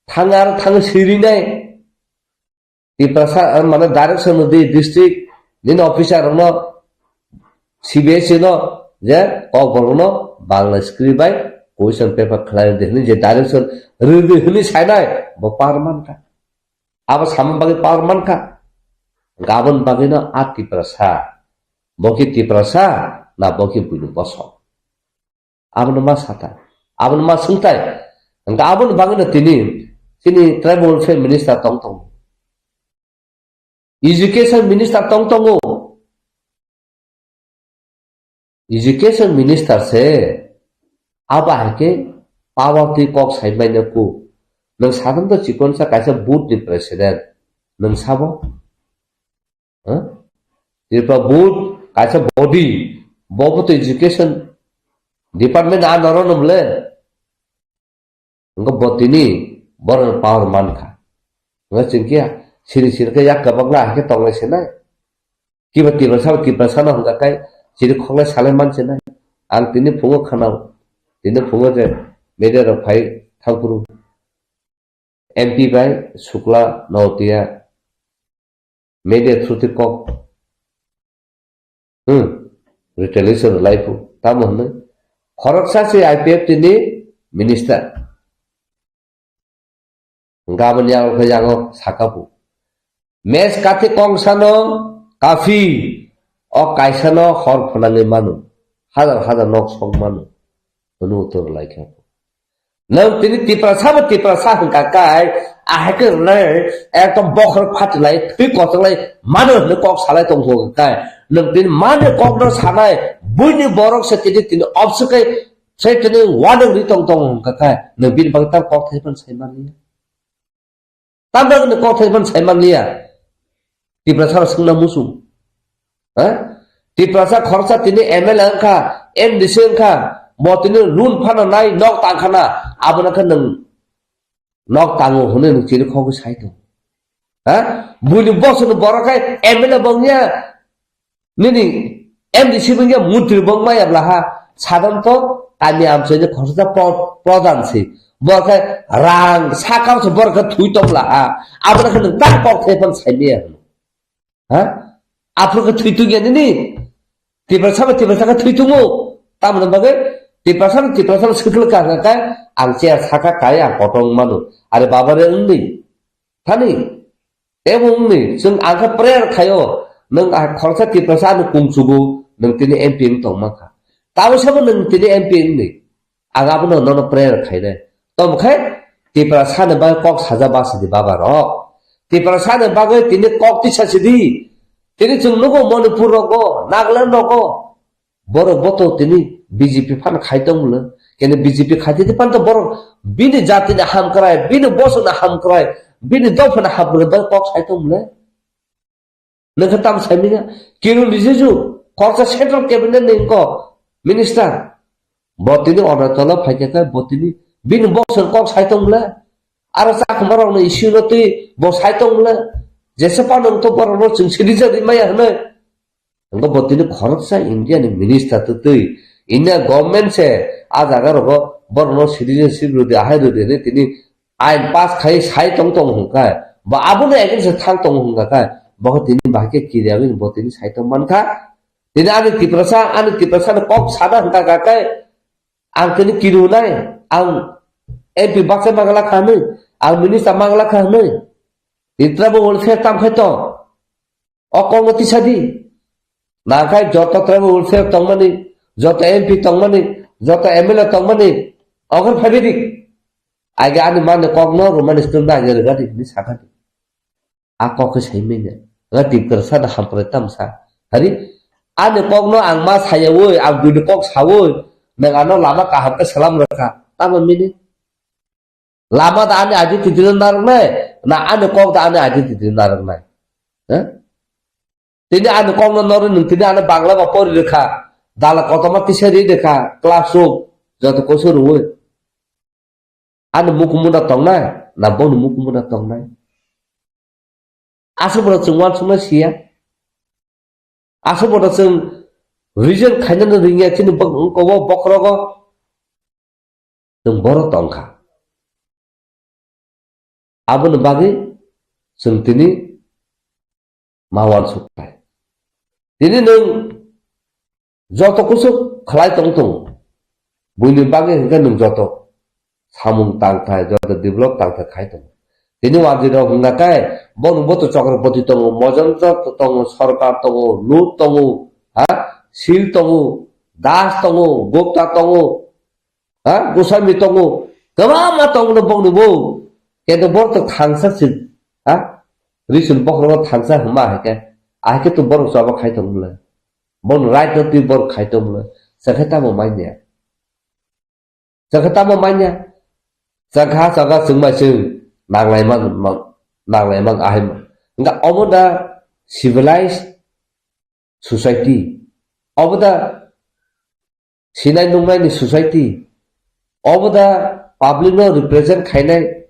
thangar thang sirinai. Tiprasa, ah, mane direction no di district, nini officer rokno, C B S E no, je kok borok no Bangla script bai question paper khlai di hwnwi je direction rwdi hwnwi sainai, bo power mankha. Abo samani bagwi power mankha. Gabon bagwi no a Tiprasa. Bo ki Tiprasa, na bo ki buini bosong. Abono ma sata. Abono ma sungtai. Hwnkha aboni bagwino tini, tini tribal welfare minister tong tongo. Education minister tong tongo. Education minister se abo hai khe power twi kok sai manya ku. Nwng sadam to chikon sa kaisa board ni president. Nwng sabo? Huh? Tripura board kaisa body, bo bo to education department a noro no mle. Ngo bo tini borok power man kha. Ngo chingkia siri siri khe yak kabak la hai khe tonglai se nai. Kiba Tiprasa, Tiprasa no hwnkha kai chiri khonglai salai man se nai. Ang tini phungo khanao, tini phungo je media rok phai thangphuru. M P bai Sukla Notia media through twi kok, hmm, retaliation rwlai phu. Tamo hwnwi khoroksa se I P F T ni minister. Gaboni yago khe yago saka phu. Mes kathi kongsano kafi, o kaisano hor phwnangwi mano. Hajar hajar nok song mano. Hwnwi uttor rwlai kha. Nwng tini Tiprasa bo Tiprasa hwnkha kai, ahai khe rwnai ekdom bokhorok phatilai, thwi kochoklai mano hwnwi kok salai tongkha kai. Nwng tini mani kokno sanai, buini borok se tini, tini obswk kai, se tini uanwng ri tong tongo hwnkha kai. Nwng bini bagwi tamo kok thai phano sai manliya. Tamni bagwi kok thai phano sai manliya. Tiprasa rok swngna muchung. Ha? Tiprasa khoroksa tini M L A wngkha, M D C wngkha, bo tini run phano nai nok tangkhana, abono khe nwng nok tango hwnwi nwng chini khogwi sai tongo. Ha? Buini bosongni borok khai M L A bo wngya, nini M D C bo wngya, montri bo wngmaya bwla ha, sadam to kami amchaini khoroksa pro-, pradhan se. Borok khai rang sakao se borok khe thwi tong bwla ha, abono khe nwng tak kok thai phano sai maya hwno. Ha? Aphuru khe thwi tungya nini? Tiprasa bai Tiprasa khe thwi tungo. Tamoni bagwi Tiprasa bai Tiprasa no swkang kha kha khe ang chair saka kai ang kotor wng mano. Are baba re wngni. Thani. Tebo wngni. Chwng ang khe prayer khaio. Nwng a khoroksa Tiprasa ano kung chugo. Nwng tini M P wng tong mankha. Tabwi sabo nwng tini M P wngni. Ang abono nono prayer khainai. Tamo khe Tiprasa ni bagwi kok saja ba sidi baba rok. Tiprasa ni bagwi tini kok tisa sidi. Tini chwng nugo Manipur rogo, Nagaland rogo. Borok bo to tini B J P phano khai tong mle. Kene B J P khai tini phano borok bini jati ni hamkrai, bini bosong ni hamkrai, bini dopha ni hamkrai bagwi kok sai tong mle. Nwng khe tamo sai manya? Kiron Rijiju, khoroksa central cabinet ni wngkok minister. Bo tini Arunachal o phai khe, bo tini bini bosong kok sai tong le. Aro chakhuma rokno issue no twi bo sai tong le. Jesa pano to borok no chwng siri jadi maya hwnwi. Hwnkhe bo tini khoroksa India ni minister twi twi. India government se a jaga rogo borok no citizenship rwdi, ahai rwdi hwnwi tini ain pass khai sai tong tong hwnkhe. Bo abono against se thang tong hwnkha khe. Bo tini bahai khe kiriya bo tini sai tong mankha. Tini ani Tiprasa, ani Tiprasa ni kok sana hwnkha khe. Ang tini kirunai, ang M P baksa magala kha hwnwi, ang minister magala kha hwnwi. Tini tribal welfare tam khai tong. O kok no tisa di. Nakhai joto tribal welfare tongmani, joto M P tongmani, joto M L A tongmani, okhor phaibai di. Age ani mani kok no rumani stum da age rega di, ni sakha di. A kok khe sai manya. Nga Tiprasa da hamprai tam sa. Hari ani kok no ang ma sayawi, ang bini kok sawi, nang ano lama kaham khe salam rwkha. Tamo mini? Lama da ani identity no narwknai, na ani kok da ani identity no narwknai? Ha? Tini ani kok no norwi nwng tini ani Bangla ba pori rwkha, dala kotoma tisa ri rwkha, class room, joto koiso rwwi. Ani mukumu da tongnai, na bono mukumu da tongnai? Aswk bono chwng uansuknai siya. Aswk bono chwng reason khainani ringya chini bok-, kobo bokrogo chwng borok tongkha. Aboni bagwi chwng tini ma uansuknai. Tini nwng joto kusu khlai tong tongo. Buini bagwi hwnkhe nwng joto samung tangthai, joto develop tangthai khai tongo. Tini wanjwi rok hwnkha khe, bono boto Chakrawpati tongo, Mojonjot tongo, Sarkar tongo, Lut tongo, ha? Sil tongo, Das tongo, Gupta tongo, ha? Goswami tongo, kwbangma tongo bongni bo. Kento borok to thangsa se, ha? Risun bokhorogo thangsa hwnma hai khe, ahai khe to borok choba khai tongmole. Bono right no twi borok khai tongmole. Chakhe tamo manya. Chakha tamo manya? Chakha, chakha chwngmai chwng nanglai man, man, nanglai man ahai man. Hwnkha omo da civilized society? Obo da sinai nungnai ni society? Obo da public no represent khainai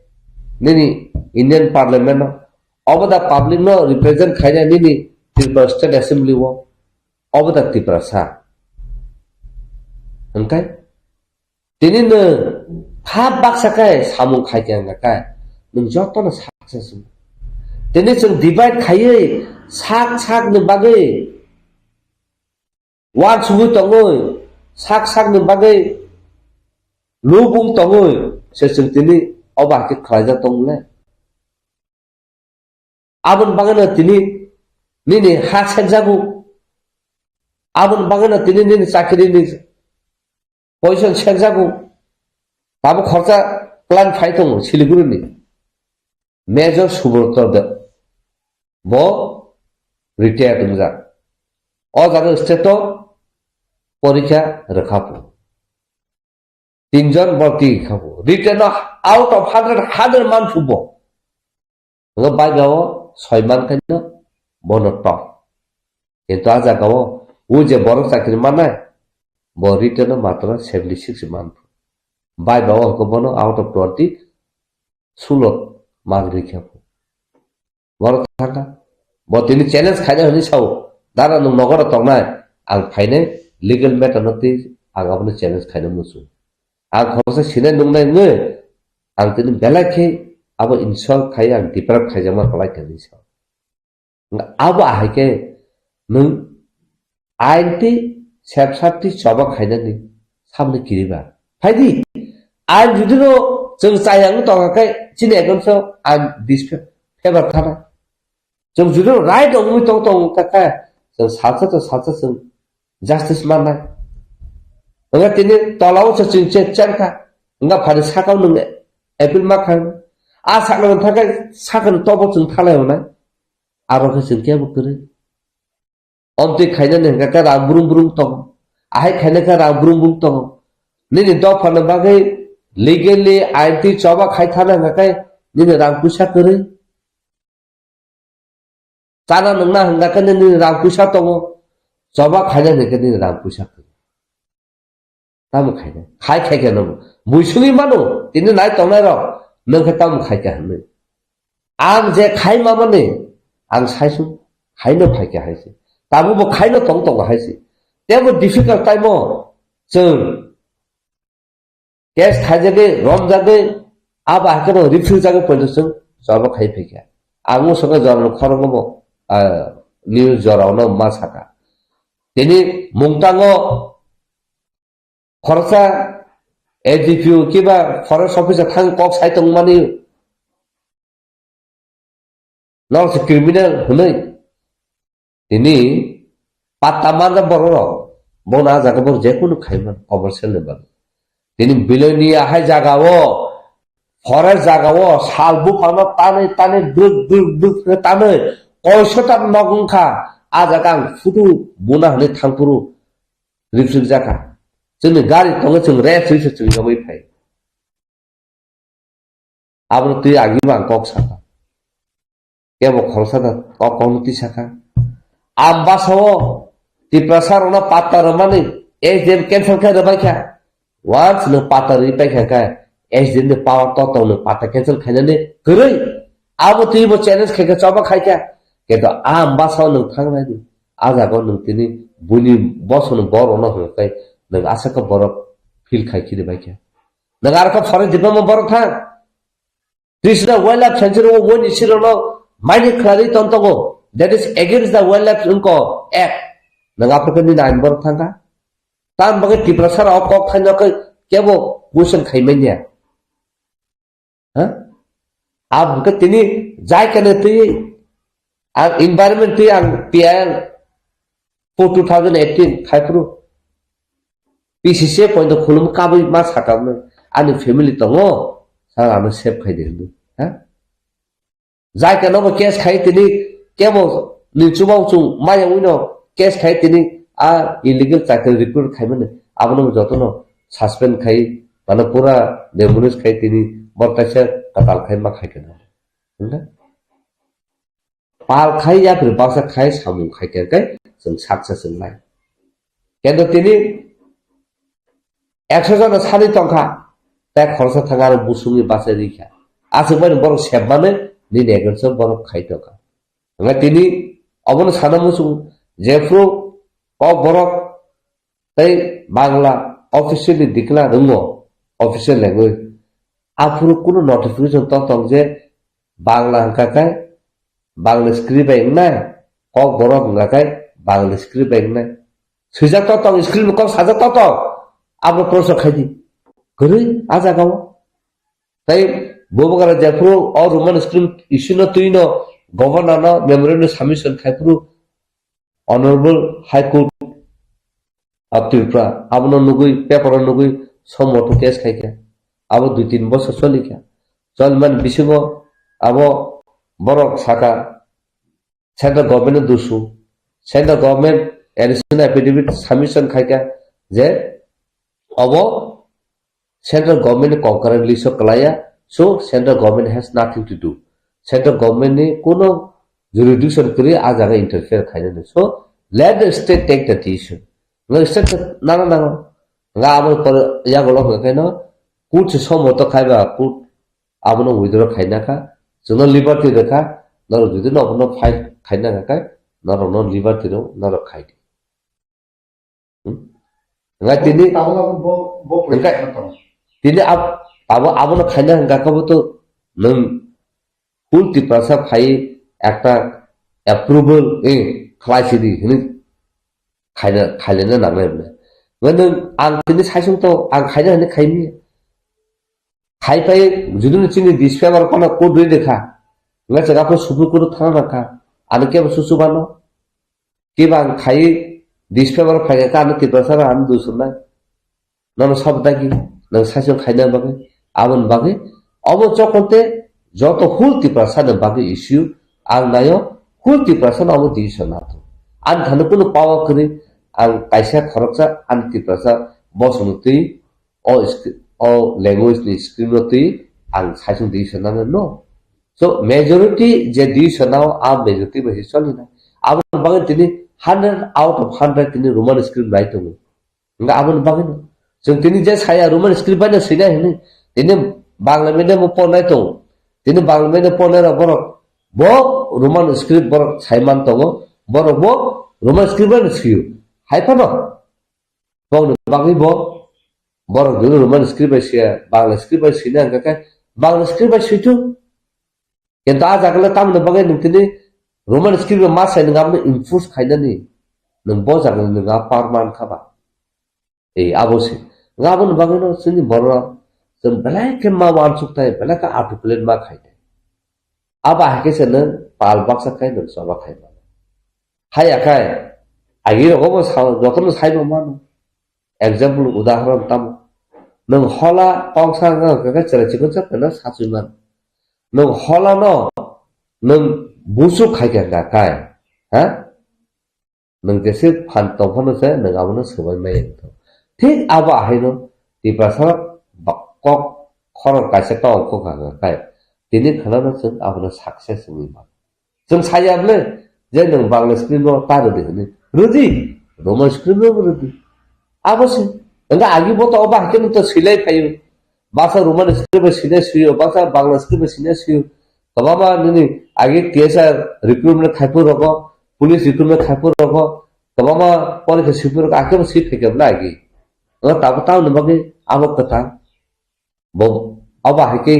nini Indian Parliament no? Obo da public no represent khainai nini Tripura State Assembly o? Obo da Tiprasa. Hwnkhe? Tini nwng kha baksa khe samung khai khe wngkha khe, nwng jotono saksa se. Tini chwng divide khaiwi sak sakni bagwi uansugwi tongwi, sak sakni bagwi lubung tongwi se chwng tini obo hai khe khlaijak tongmole. Aboni bagwino tini nini ha sekjago. Aboni bagwino tini nini chakrini position sekjago. Tabuk khoroksa plan phai tongo Siliguri ni. Major Subroto Deb. Bo retired wngjak. O jaga state o porikha rwkha pho. Tinjon borok twi kha bo. Written o out of hundred, hundred man phu bo. Ngo bai ga o soi man khe no bono top. Kintu a jaga o, o je borok chakri mannai, bo written o matro seventy six man phu. Bai ba o ko bono out of twenty, sulo mark rikha phu. Borok thangkha. Bo tini challenge khaina hwnwi sao, "Dara, nwng nogoro tongnai, ang phainai legal matter no twi ang abono challenge khaina muchung. Ang khoroksa sinai nungnai wngwi ang tini belai khe abo insult khai, ang deprive khaijakma kwlai kha," hwnwi sao. Abo ahai khe nwng ain twi sepsap twi choba khainani samni kiriba. Phaidi, ain judino chwng chayang tongkha khe chini against o ain disfavor thana. Chwng judino right wngwi tong tong kha khe chwng salsa to salsa chwng justice mannai. Wngkha tini tolao se chwng che-, cherkha. Wngkha phani sakao nwng appeal ma kha. A sakno thangkhe sakno tobo chwng thalai hwnai. Abo khe chwng kebo kwrwi. Omtwi khainani hwnkha khe rang brum brum tongo. Ahai khaina khe rang brum brum tongo. Nini dophani bagwi legally ain twi choba khai thana hwnkha khe nini rang puisa kwrwi. Chana nungna hwnkha khe nini rang puisa tongo. Choba khaina hwnkha khe nini rang puisa kwrwi. Tamo khaina. Khai khai khe no. Muisungwi mano. Tini nai tongnai rok. Nwng khe tamo khai kha hwnwi. Ang je khai mamani, ang saisung khaino phai kha hai se. Tabuk bo khaino tong tongo hai se. Tebo difficult time o chwng case khaijagwi, romjagwi, abo haikhe no refuse jagwi poito chwng choba khai phai kha. Ang o saka jorano khoroknw bo, ah, news jorano ma saka. Tini mungtango khoroksa A D P O kiba forest officer thang kok sai tongmani, nor se criminal hwnwi. Tini patta manja borok rok, bono ah jaga borok jekunu khaiman commercial ni bagwi. Tini Bilonia hai jaga o, forest jaga o, sal buphangno tanwi tanwi bruk bruk bruk khe tanwi, koiso ta nok wngkha, ah jaga ang photo buna hwnwi thangphuru ripsuk jakha. Chwngni gari tongo, chwng rest ri se chwng yogwi phai. Aboni twi agini bo ang kok sakha. Kebo khoroksa da kok kokno twi sakha. Ambasao Tiprasa rokno patta rwmani S D M cancel khe rwbai kha. Once nwng patta rwi pai kha khe S D M ni power to tong nwng patta cancel khainani kwrwi. Abo twi bo challenge khaikha, choba khaikha. Kintu a ambasao nwng thang nai di. A jaga o nwng tini buini bosongni borokno hwnkhai nwng aswk khe borok feel khai khini bai kha. Nwng aro khe forest department borok thang. Trishna Wildlife Sanctuary o woni sirokno mani khlaiwi ton tongo. That is against the Wildlife wngkha act. Nwng aphuru khe nini ain borok thangkha. Tamni bagwi Tiprasa rok kok khaino khe kebo question khai manya. Ha? Abo khe tini jai kene twi ang environment twi ang P I L for two thousand eighteen khai phuru P C C point khulum kabui ma sakha mano. Ani family tongo, sa ano save khai di hindu. Ha? Jai khe nobo case khai tini kebo ni chubao chung maya wino case khai tini a illegal chakri recruit khai mani. Abono jotono suspend khai, mano pura demolish khai tini bor kaisa katal khai ma khai khe. Hingkhe? Pal khai yapri baksa khai samung khai khe khe chwng success wngnai. Kintu tini ekso jona sani tongkha, tei khoroksa thang aro busungni bachai rikha. Aswk bai borok sepmani nini against o borok khai tongkha. Hwnkhai tini obono sana muchung jephru kok borok tei Bangla officially declare wngo, official language. Aphuru kunu notification to tong je Bangla hwnkha khe Bangla script bai wngnai, kok borok hwnkha khe Bangla script bai wngnai. Swijak to tong, script kok sajak to tong. Abo prosa khai di. Kwrwi a jaga o. Tei bubagra jephuru o Roman script issue no twi no governor no memorandum submission khai phuru Honorable High Court of Tripura, abono nugui, paper o nugui, somoto case khai kha. Abo dui tin bosor choli kha. Choli mani bisingo abo borok saka central government no dusu. Central government additional affidavit submission khai kha je abo central government ni concurrent list o kwlaiya, so central government has nothing to do. Central government ni kuno jurisdiction kwrwi a jaga interfere khainani. So let the state take the decision. Nwng state nang nang nga abo yago lok khaino court se somoto khaiba court abono withdraw khaina kha. Chwngno liberty rwkha, norok jodi no abono fight khaina kha khe norok no liberty rw norok khai di. Hmm? Hingkhe tini, tabuk abo bo, bo hingkhe, tini ab-, abo, abono khaina hingkha khe bo to nwng full Tiprasa phai ekta approval, eh, khlai sidi hini khaina, khailena nangnai hwnwi. Hingkhe nwng ang tini saisung to ang khaina hwnwi khaini. Khai phai jodi no chini disfavor kono court rwi rwkha. Hingkhe chwng aphuru Supreme Court o thana nangkha. Ano kebo susu bano. Kiba ang khai disfavor phai kha ano Tiprasa rok ano dusumnai. Nono sabo dagi, nang saisung khaina bagwi, aboni bagwi. Obo chokon te joto full Tiprasa ni bagwi issue ang nayo full Tiprasa no obo decision nato. Ani thani kunu power kwrwi ang kaisa khoroksa ani Tiprasa bosong twi o sc-, o language ni script no twi ang saisung decision nano, no. So majority je decision nao a majority bai se choli na. Aboni bagwi tini hundred out of hundred tini Roman script bai tongo. Hingkhe aboni bagwi no. Chwng tini je saya Roman script bai no swinai hinwi tini Bangla medium o pornai tongo. Tini Bangla medium pornai rok borok bo Roman script borok sai man tongo. Borok bo Roman script bai no sio. Hai phano bongni bagwi bo borok jodi Roman script bai siya, Bangla script bai sina hwnkha khe Bangla script bai sui thung. Kintu a jaga le tamoni bagwi nwng tini Roman script bai ma sai nwng abono enforce khainani nwng bo jaga ni nwng a power man kha ba. Ei, abo se. Nwng aboni bagwi no chini borok rok chwng belai khe ma wansuk thai, belai khe articulate ma khai thai. Abo hai khe se nwng pal baksa khai nwng choba khai mano. Haiya khai, agi rogo bo sa, jotono sai bo mano. Example, udahoron tamo. Nwng hola kongsa wngkha khe chwrai chikon sa pheno sachwi mano. Nwng hola no nwng busuk khai khe wngkha khai, ha? Nwng jese phan tong phano se nwng abono swbai maya wngkha. Thik abo ahaino Tiprasa ba-, kok khorok kaisa kok wngkha khai. Tini khwnano chwng abono success wngwi mano. Chwng saya bwle je nwng Bangla script no ta rwdi hwnwi. Rwdi, Roman script no rwdi. Abo se. Wngkha agi bo to obo hai khe nwng to swilai phaio. Baksa Roman script bai swinai swio, baksa Bangla script bai swinai swio. Kwbangma nini agi T S R recruitment khaiphuru rogo, police recruitment khaiphuru rogo, kwbangma porikha swiphu rogo, akhe bo swi phaikha bwle agi. Wngkha tabuk tamoni bagwi abo kwtal. Bo abo hai khe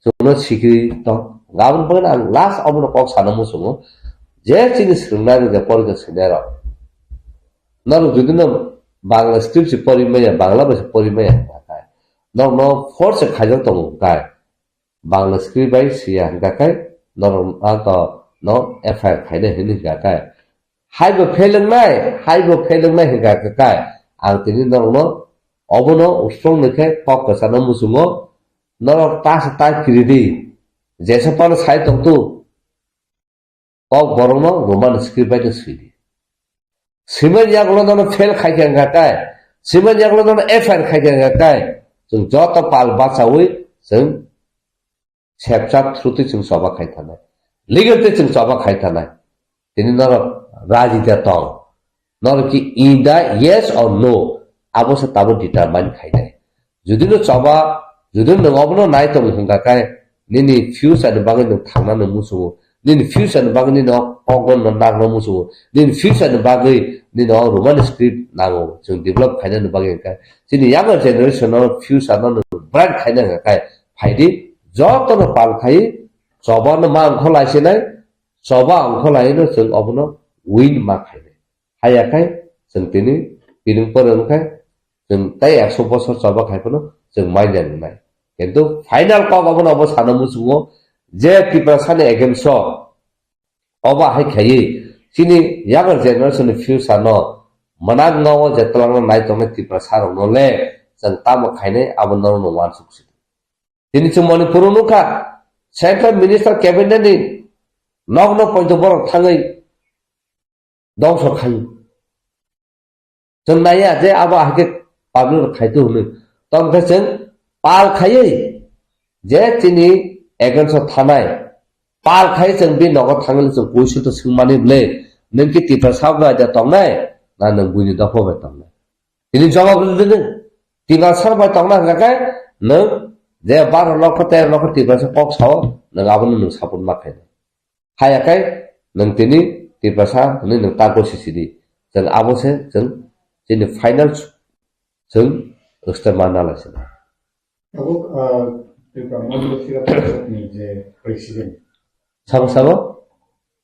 chwngno sikiri tong. Aboni bagwi ang last abono kok sana muchungo. Je chini swrwngnairok je porikha swinairok. Norok jodi no Bangla script se pori maya, Bangla bai se pori maya hwnkha khe. Norokno force se khaijak tongo hwnkha khe. Bangla script bai siya hwnkha khe norok no F I R khainai hwnwi hwnkha khe. Haibo phelwngnai, haibo phelwngnai hwnkha khe kai. Ang tini norokno obono strong ni khe kok kwchano muchungo. Norok ta se ta kiri di. Jesa phano sai tong tu. Kok borokno Roman script bai no swi di. Swimani yagulo nono fail khai khe wngkha kai. Swimani yagulo nono F I R khai khe wngkha kai. Chwng joto pal bachaui chwng Sepchak through twi chwng choba khai thanai. Legal twi chwng choba khai thanai. Tini norok raji da tong. Norok ki in da yes or no? Abo se tabo determine khainai. Jodi no choba, jodi nwng obono nai tong hwnkha khe nini future ni bagwi nwng thangna nwng muchungo. Nini future ni bagwi nini o kok no nangna muchungo. Nini future ni bagwi nini o Roman script nango. Chwng develop khainani bagwi hwnkha. Chini younger generation no future no nwng bright khaina hwnkha khe phaidi jotono pal khai choba no ma wngkho laisinai, choba wngkho laino chwng obono win ma khainai. Haiya khai chwng tini piring pore wngkha chwng tei ekso bosor choba khai phano chwng manya wngnai. Kintu final kok obono obo sana muchungo je Tiprasani against o obo hai khaiwi chini younger generation ni future no mwnakngo o je twlangno nai tongnai Tiprasa rokno le chwng tamo khainai abo norokno uansuk si. Tini chwng Manipur o nukha, Central Minister Cabinet ni nokno poito borok thangwi dongso khai. Chwng naiya je abo ahike public rok khai tu hwnwi. Tongkhe chwng pal khaiwi je chini against o thanai, pal khai chwng bi nogo thangwi chwng kuisu to swngmani bwle, nwng ki Tiprasa bai da tongnai, na nwng buini dopha bai tongnai? Tini jawab rwdi nwng. Tiprasa bai tongna hwnkha khe nwng je baro lokho tero lokho Tiprasa kok sao, nwng abono nwng support ma khainai. Haiya khe nwng tini Tiprasa hwnwi nwng ta gosi sidi. Chwng abo se chwng chini final chwng step ma nalai se. Tabuk, ah, Tripura Motha Sira Parishad ni je president. Sabo sabo?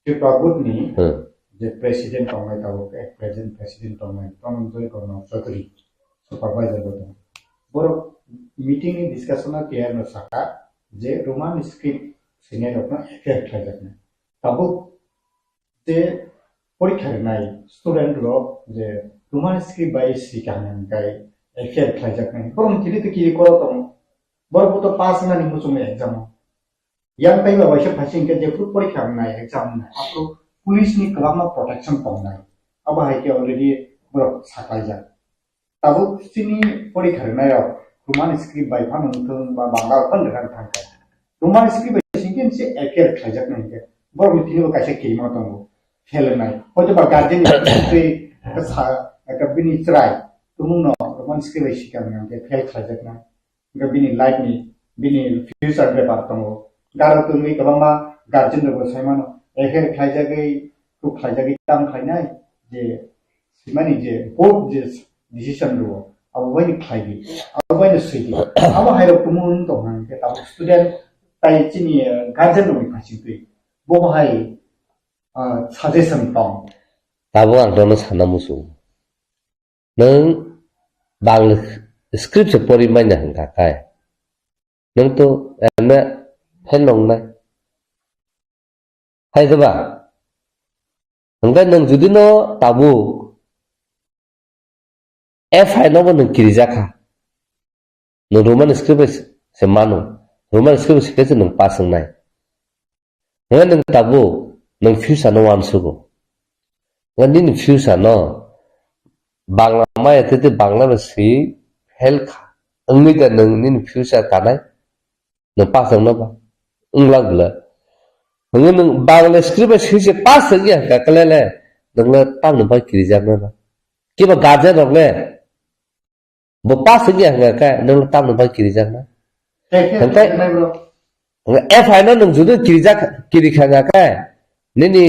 Tripura Board ni Hmm. je president tongnai tabuk, eh, present president tongnai Dhananjay Gona Chaudhary, supervisor bo tongo. Borok meeting ni discussion o clear no saka je Roman script swinai rokno F I R khlaijaknai. Tabuk je porikha rwnai student rok je Roman script bai sika hwnwi F I R khlaijaknai. Borok ni kiri to kiri koro tongo. Borok bo to pass wngnani muchungo exam o. Yang tei ba waisa phaising khe jephru porikha wngnai, exam wngnai, aphuru police ni kwbangma protection tongnai. Abo hai khe already borok saklaijak. Tabuk chini porikha rwnai rok Roman script bai phano wngthung ba Bangla rok phano rwna thang kha. Roman script bai sing khe se F I R khlaijaknai hinkhe borok ni thani bo kaisa kerima tongo, fail wngnai. Hoito ba guardian ni twi sa, eka bini chwrai tumung no Roman script bai sikang nang khe fail khlaijaknai. Hingke bini life ni bini future bepar tongo. Garo tongwi kwbangma guardian rokbo sai mano, eher khlaijagwi, kuk khlaijagwi tamo khlainai, je simani je board je decision rwo, abo bai khlai di, abo bai swi di. Abo hai rok tumun tong hang khe tabuk student tai chini, eh, guardian rokni phasing twi. Bo bahai, ah, suggestion tong. Tabuk ang nono sana muchung. Nwng Bangla script se pori manya hwnkha khe. Nwng to M A fail wngnai. Hai diba? Hwnkhe nwng jodi no tabuk F I no bo nwng kirijak kha. Nwng Roman script bai se mano. Roman script bai se khe se nwng pass wngnai. Hwnkhe nwng tabuk nwng future no uansugo. Hwnkhe nini future no Bangla maya tete Bangla bai swi fail kha. Wngwi da nwng nini future kanai. Nwng pass wngno ba? Wngla bwla. Hwnkhe nwng Bangla script bai swi se pass wngya hwnkha khe le le. Nwng le tamni bai kirijaknai ba? Kiba guardian rok le. Bo pass wngya hwnkha khe nwng le tamni bai kirijaknai? Hwnkhe F I no nwng jodi kirijak, kirikha hwnkha khe nini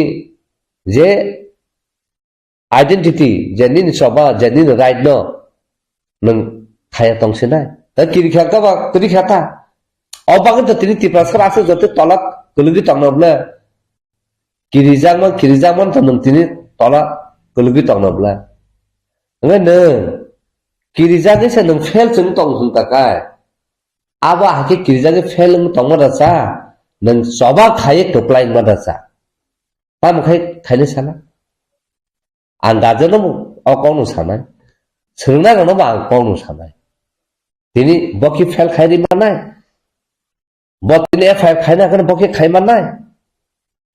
je identity, je nini choba, je nini right no nwng khaya tong sinai. Ta kirikha khe ba kirikha ta. O bagwi to tini Tiprasa aswk joto tola kwlwgwi tongno bwle. Kirijakma, kirijakma to nwng tini tola kwlwgwi tongno bwle. Hwnkhe nwng kirijagwi se nwng fail chwng tong hwn ta khe. Abo hakhe kirijagwi fail wng tongma da cha, nwng choba khaiwi kwplai wngma da cha. Tamo khai khainai sana? Ang guardian no bo o kok no sanai. Swrwngnairok no bo ang kok no sanai. Tini bo khe fail khai ri manai. Bo tini F I R khaina khe bo khe khai manai.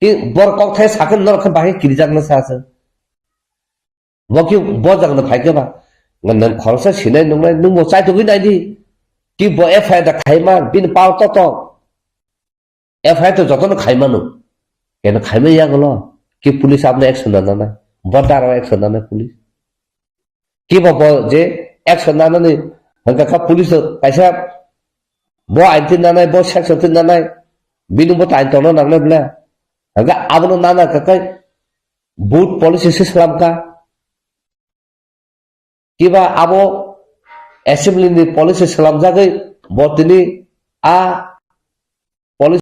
Ki bor kok thai sakhe norok khe bahai kirijak na sa se. Bo khe bo jagna phai khe ba. Nang khoroksa sinai nungnai nung bo chaitugwi nai di. Ki bo F I R da khai man bini pao to to. F I R to jotono khaimano. Keno khaimani yagulo ki police aboni action nananai, bo daro action nanai police. Kiba bo je action nanani hwnkha kha police to kaisa bo ain tin nanai, bo section tin nanai, bini bo tain tongna nangnai bwle. Hwnkha abono nana kha khe board policy se slam kha. Kiba abo assembly ni policy slamjagwi bo tini a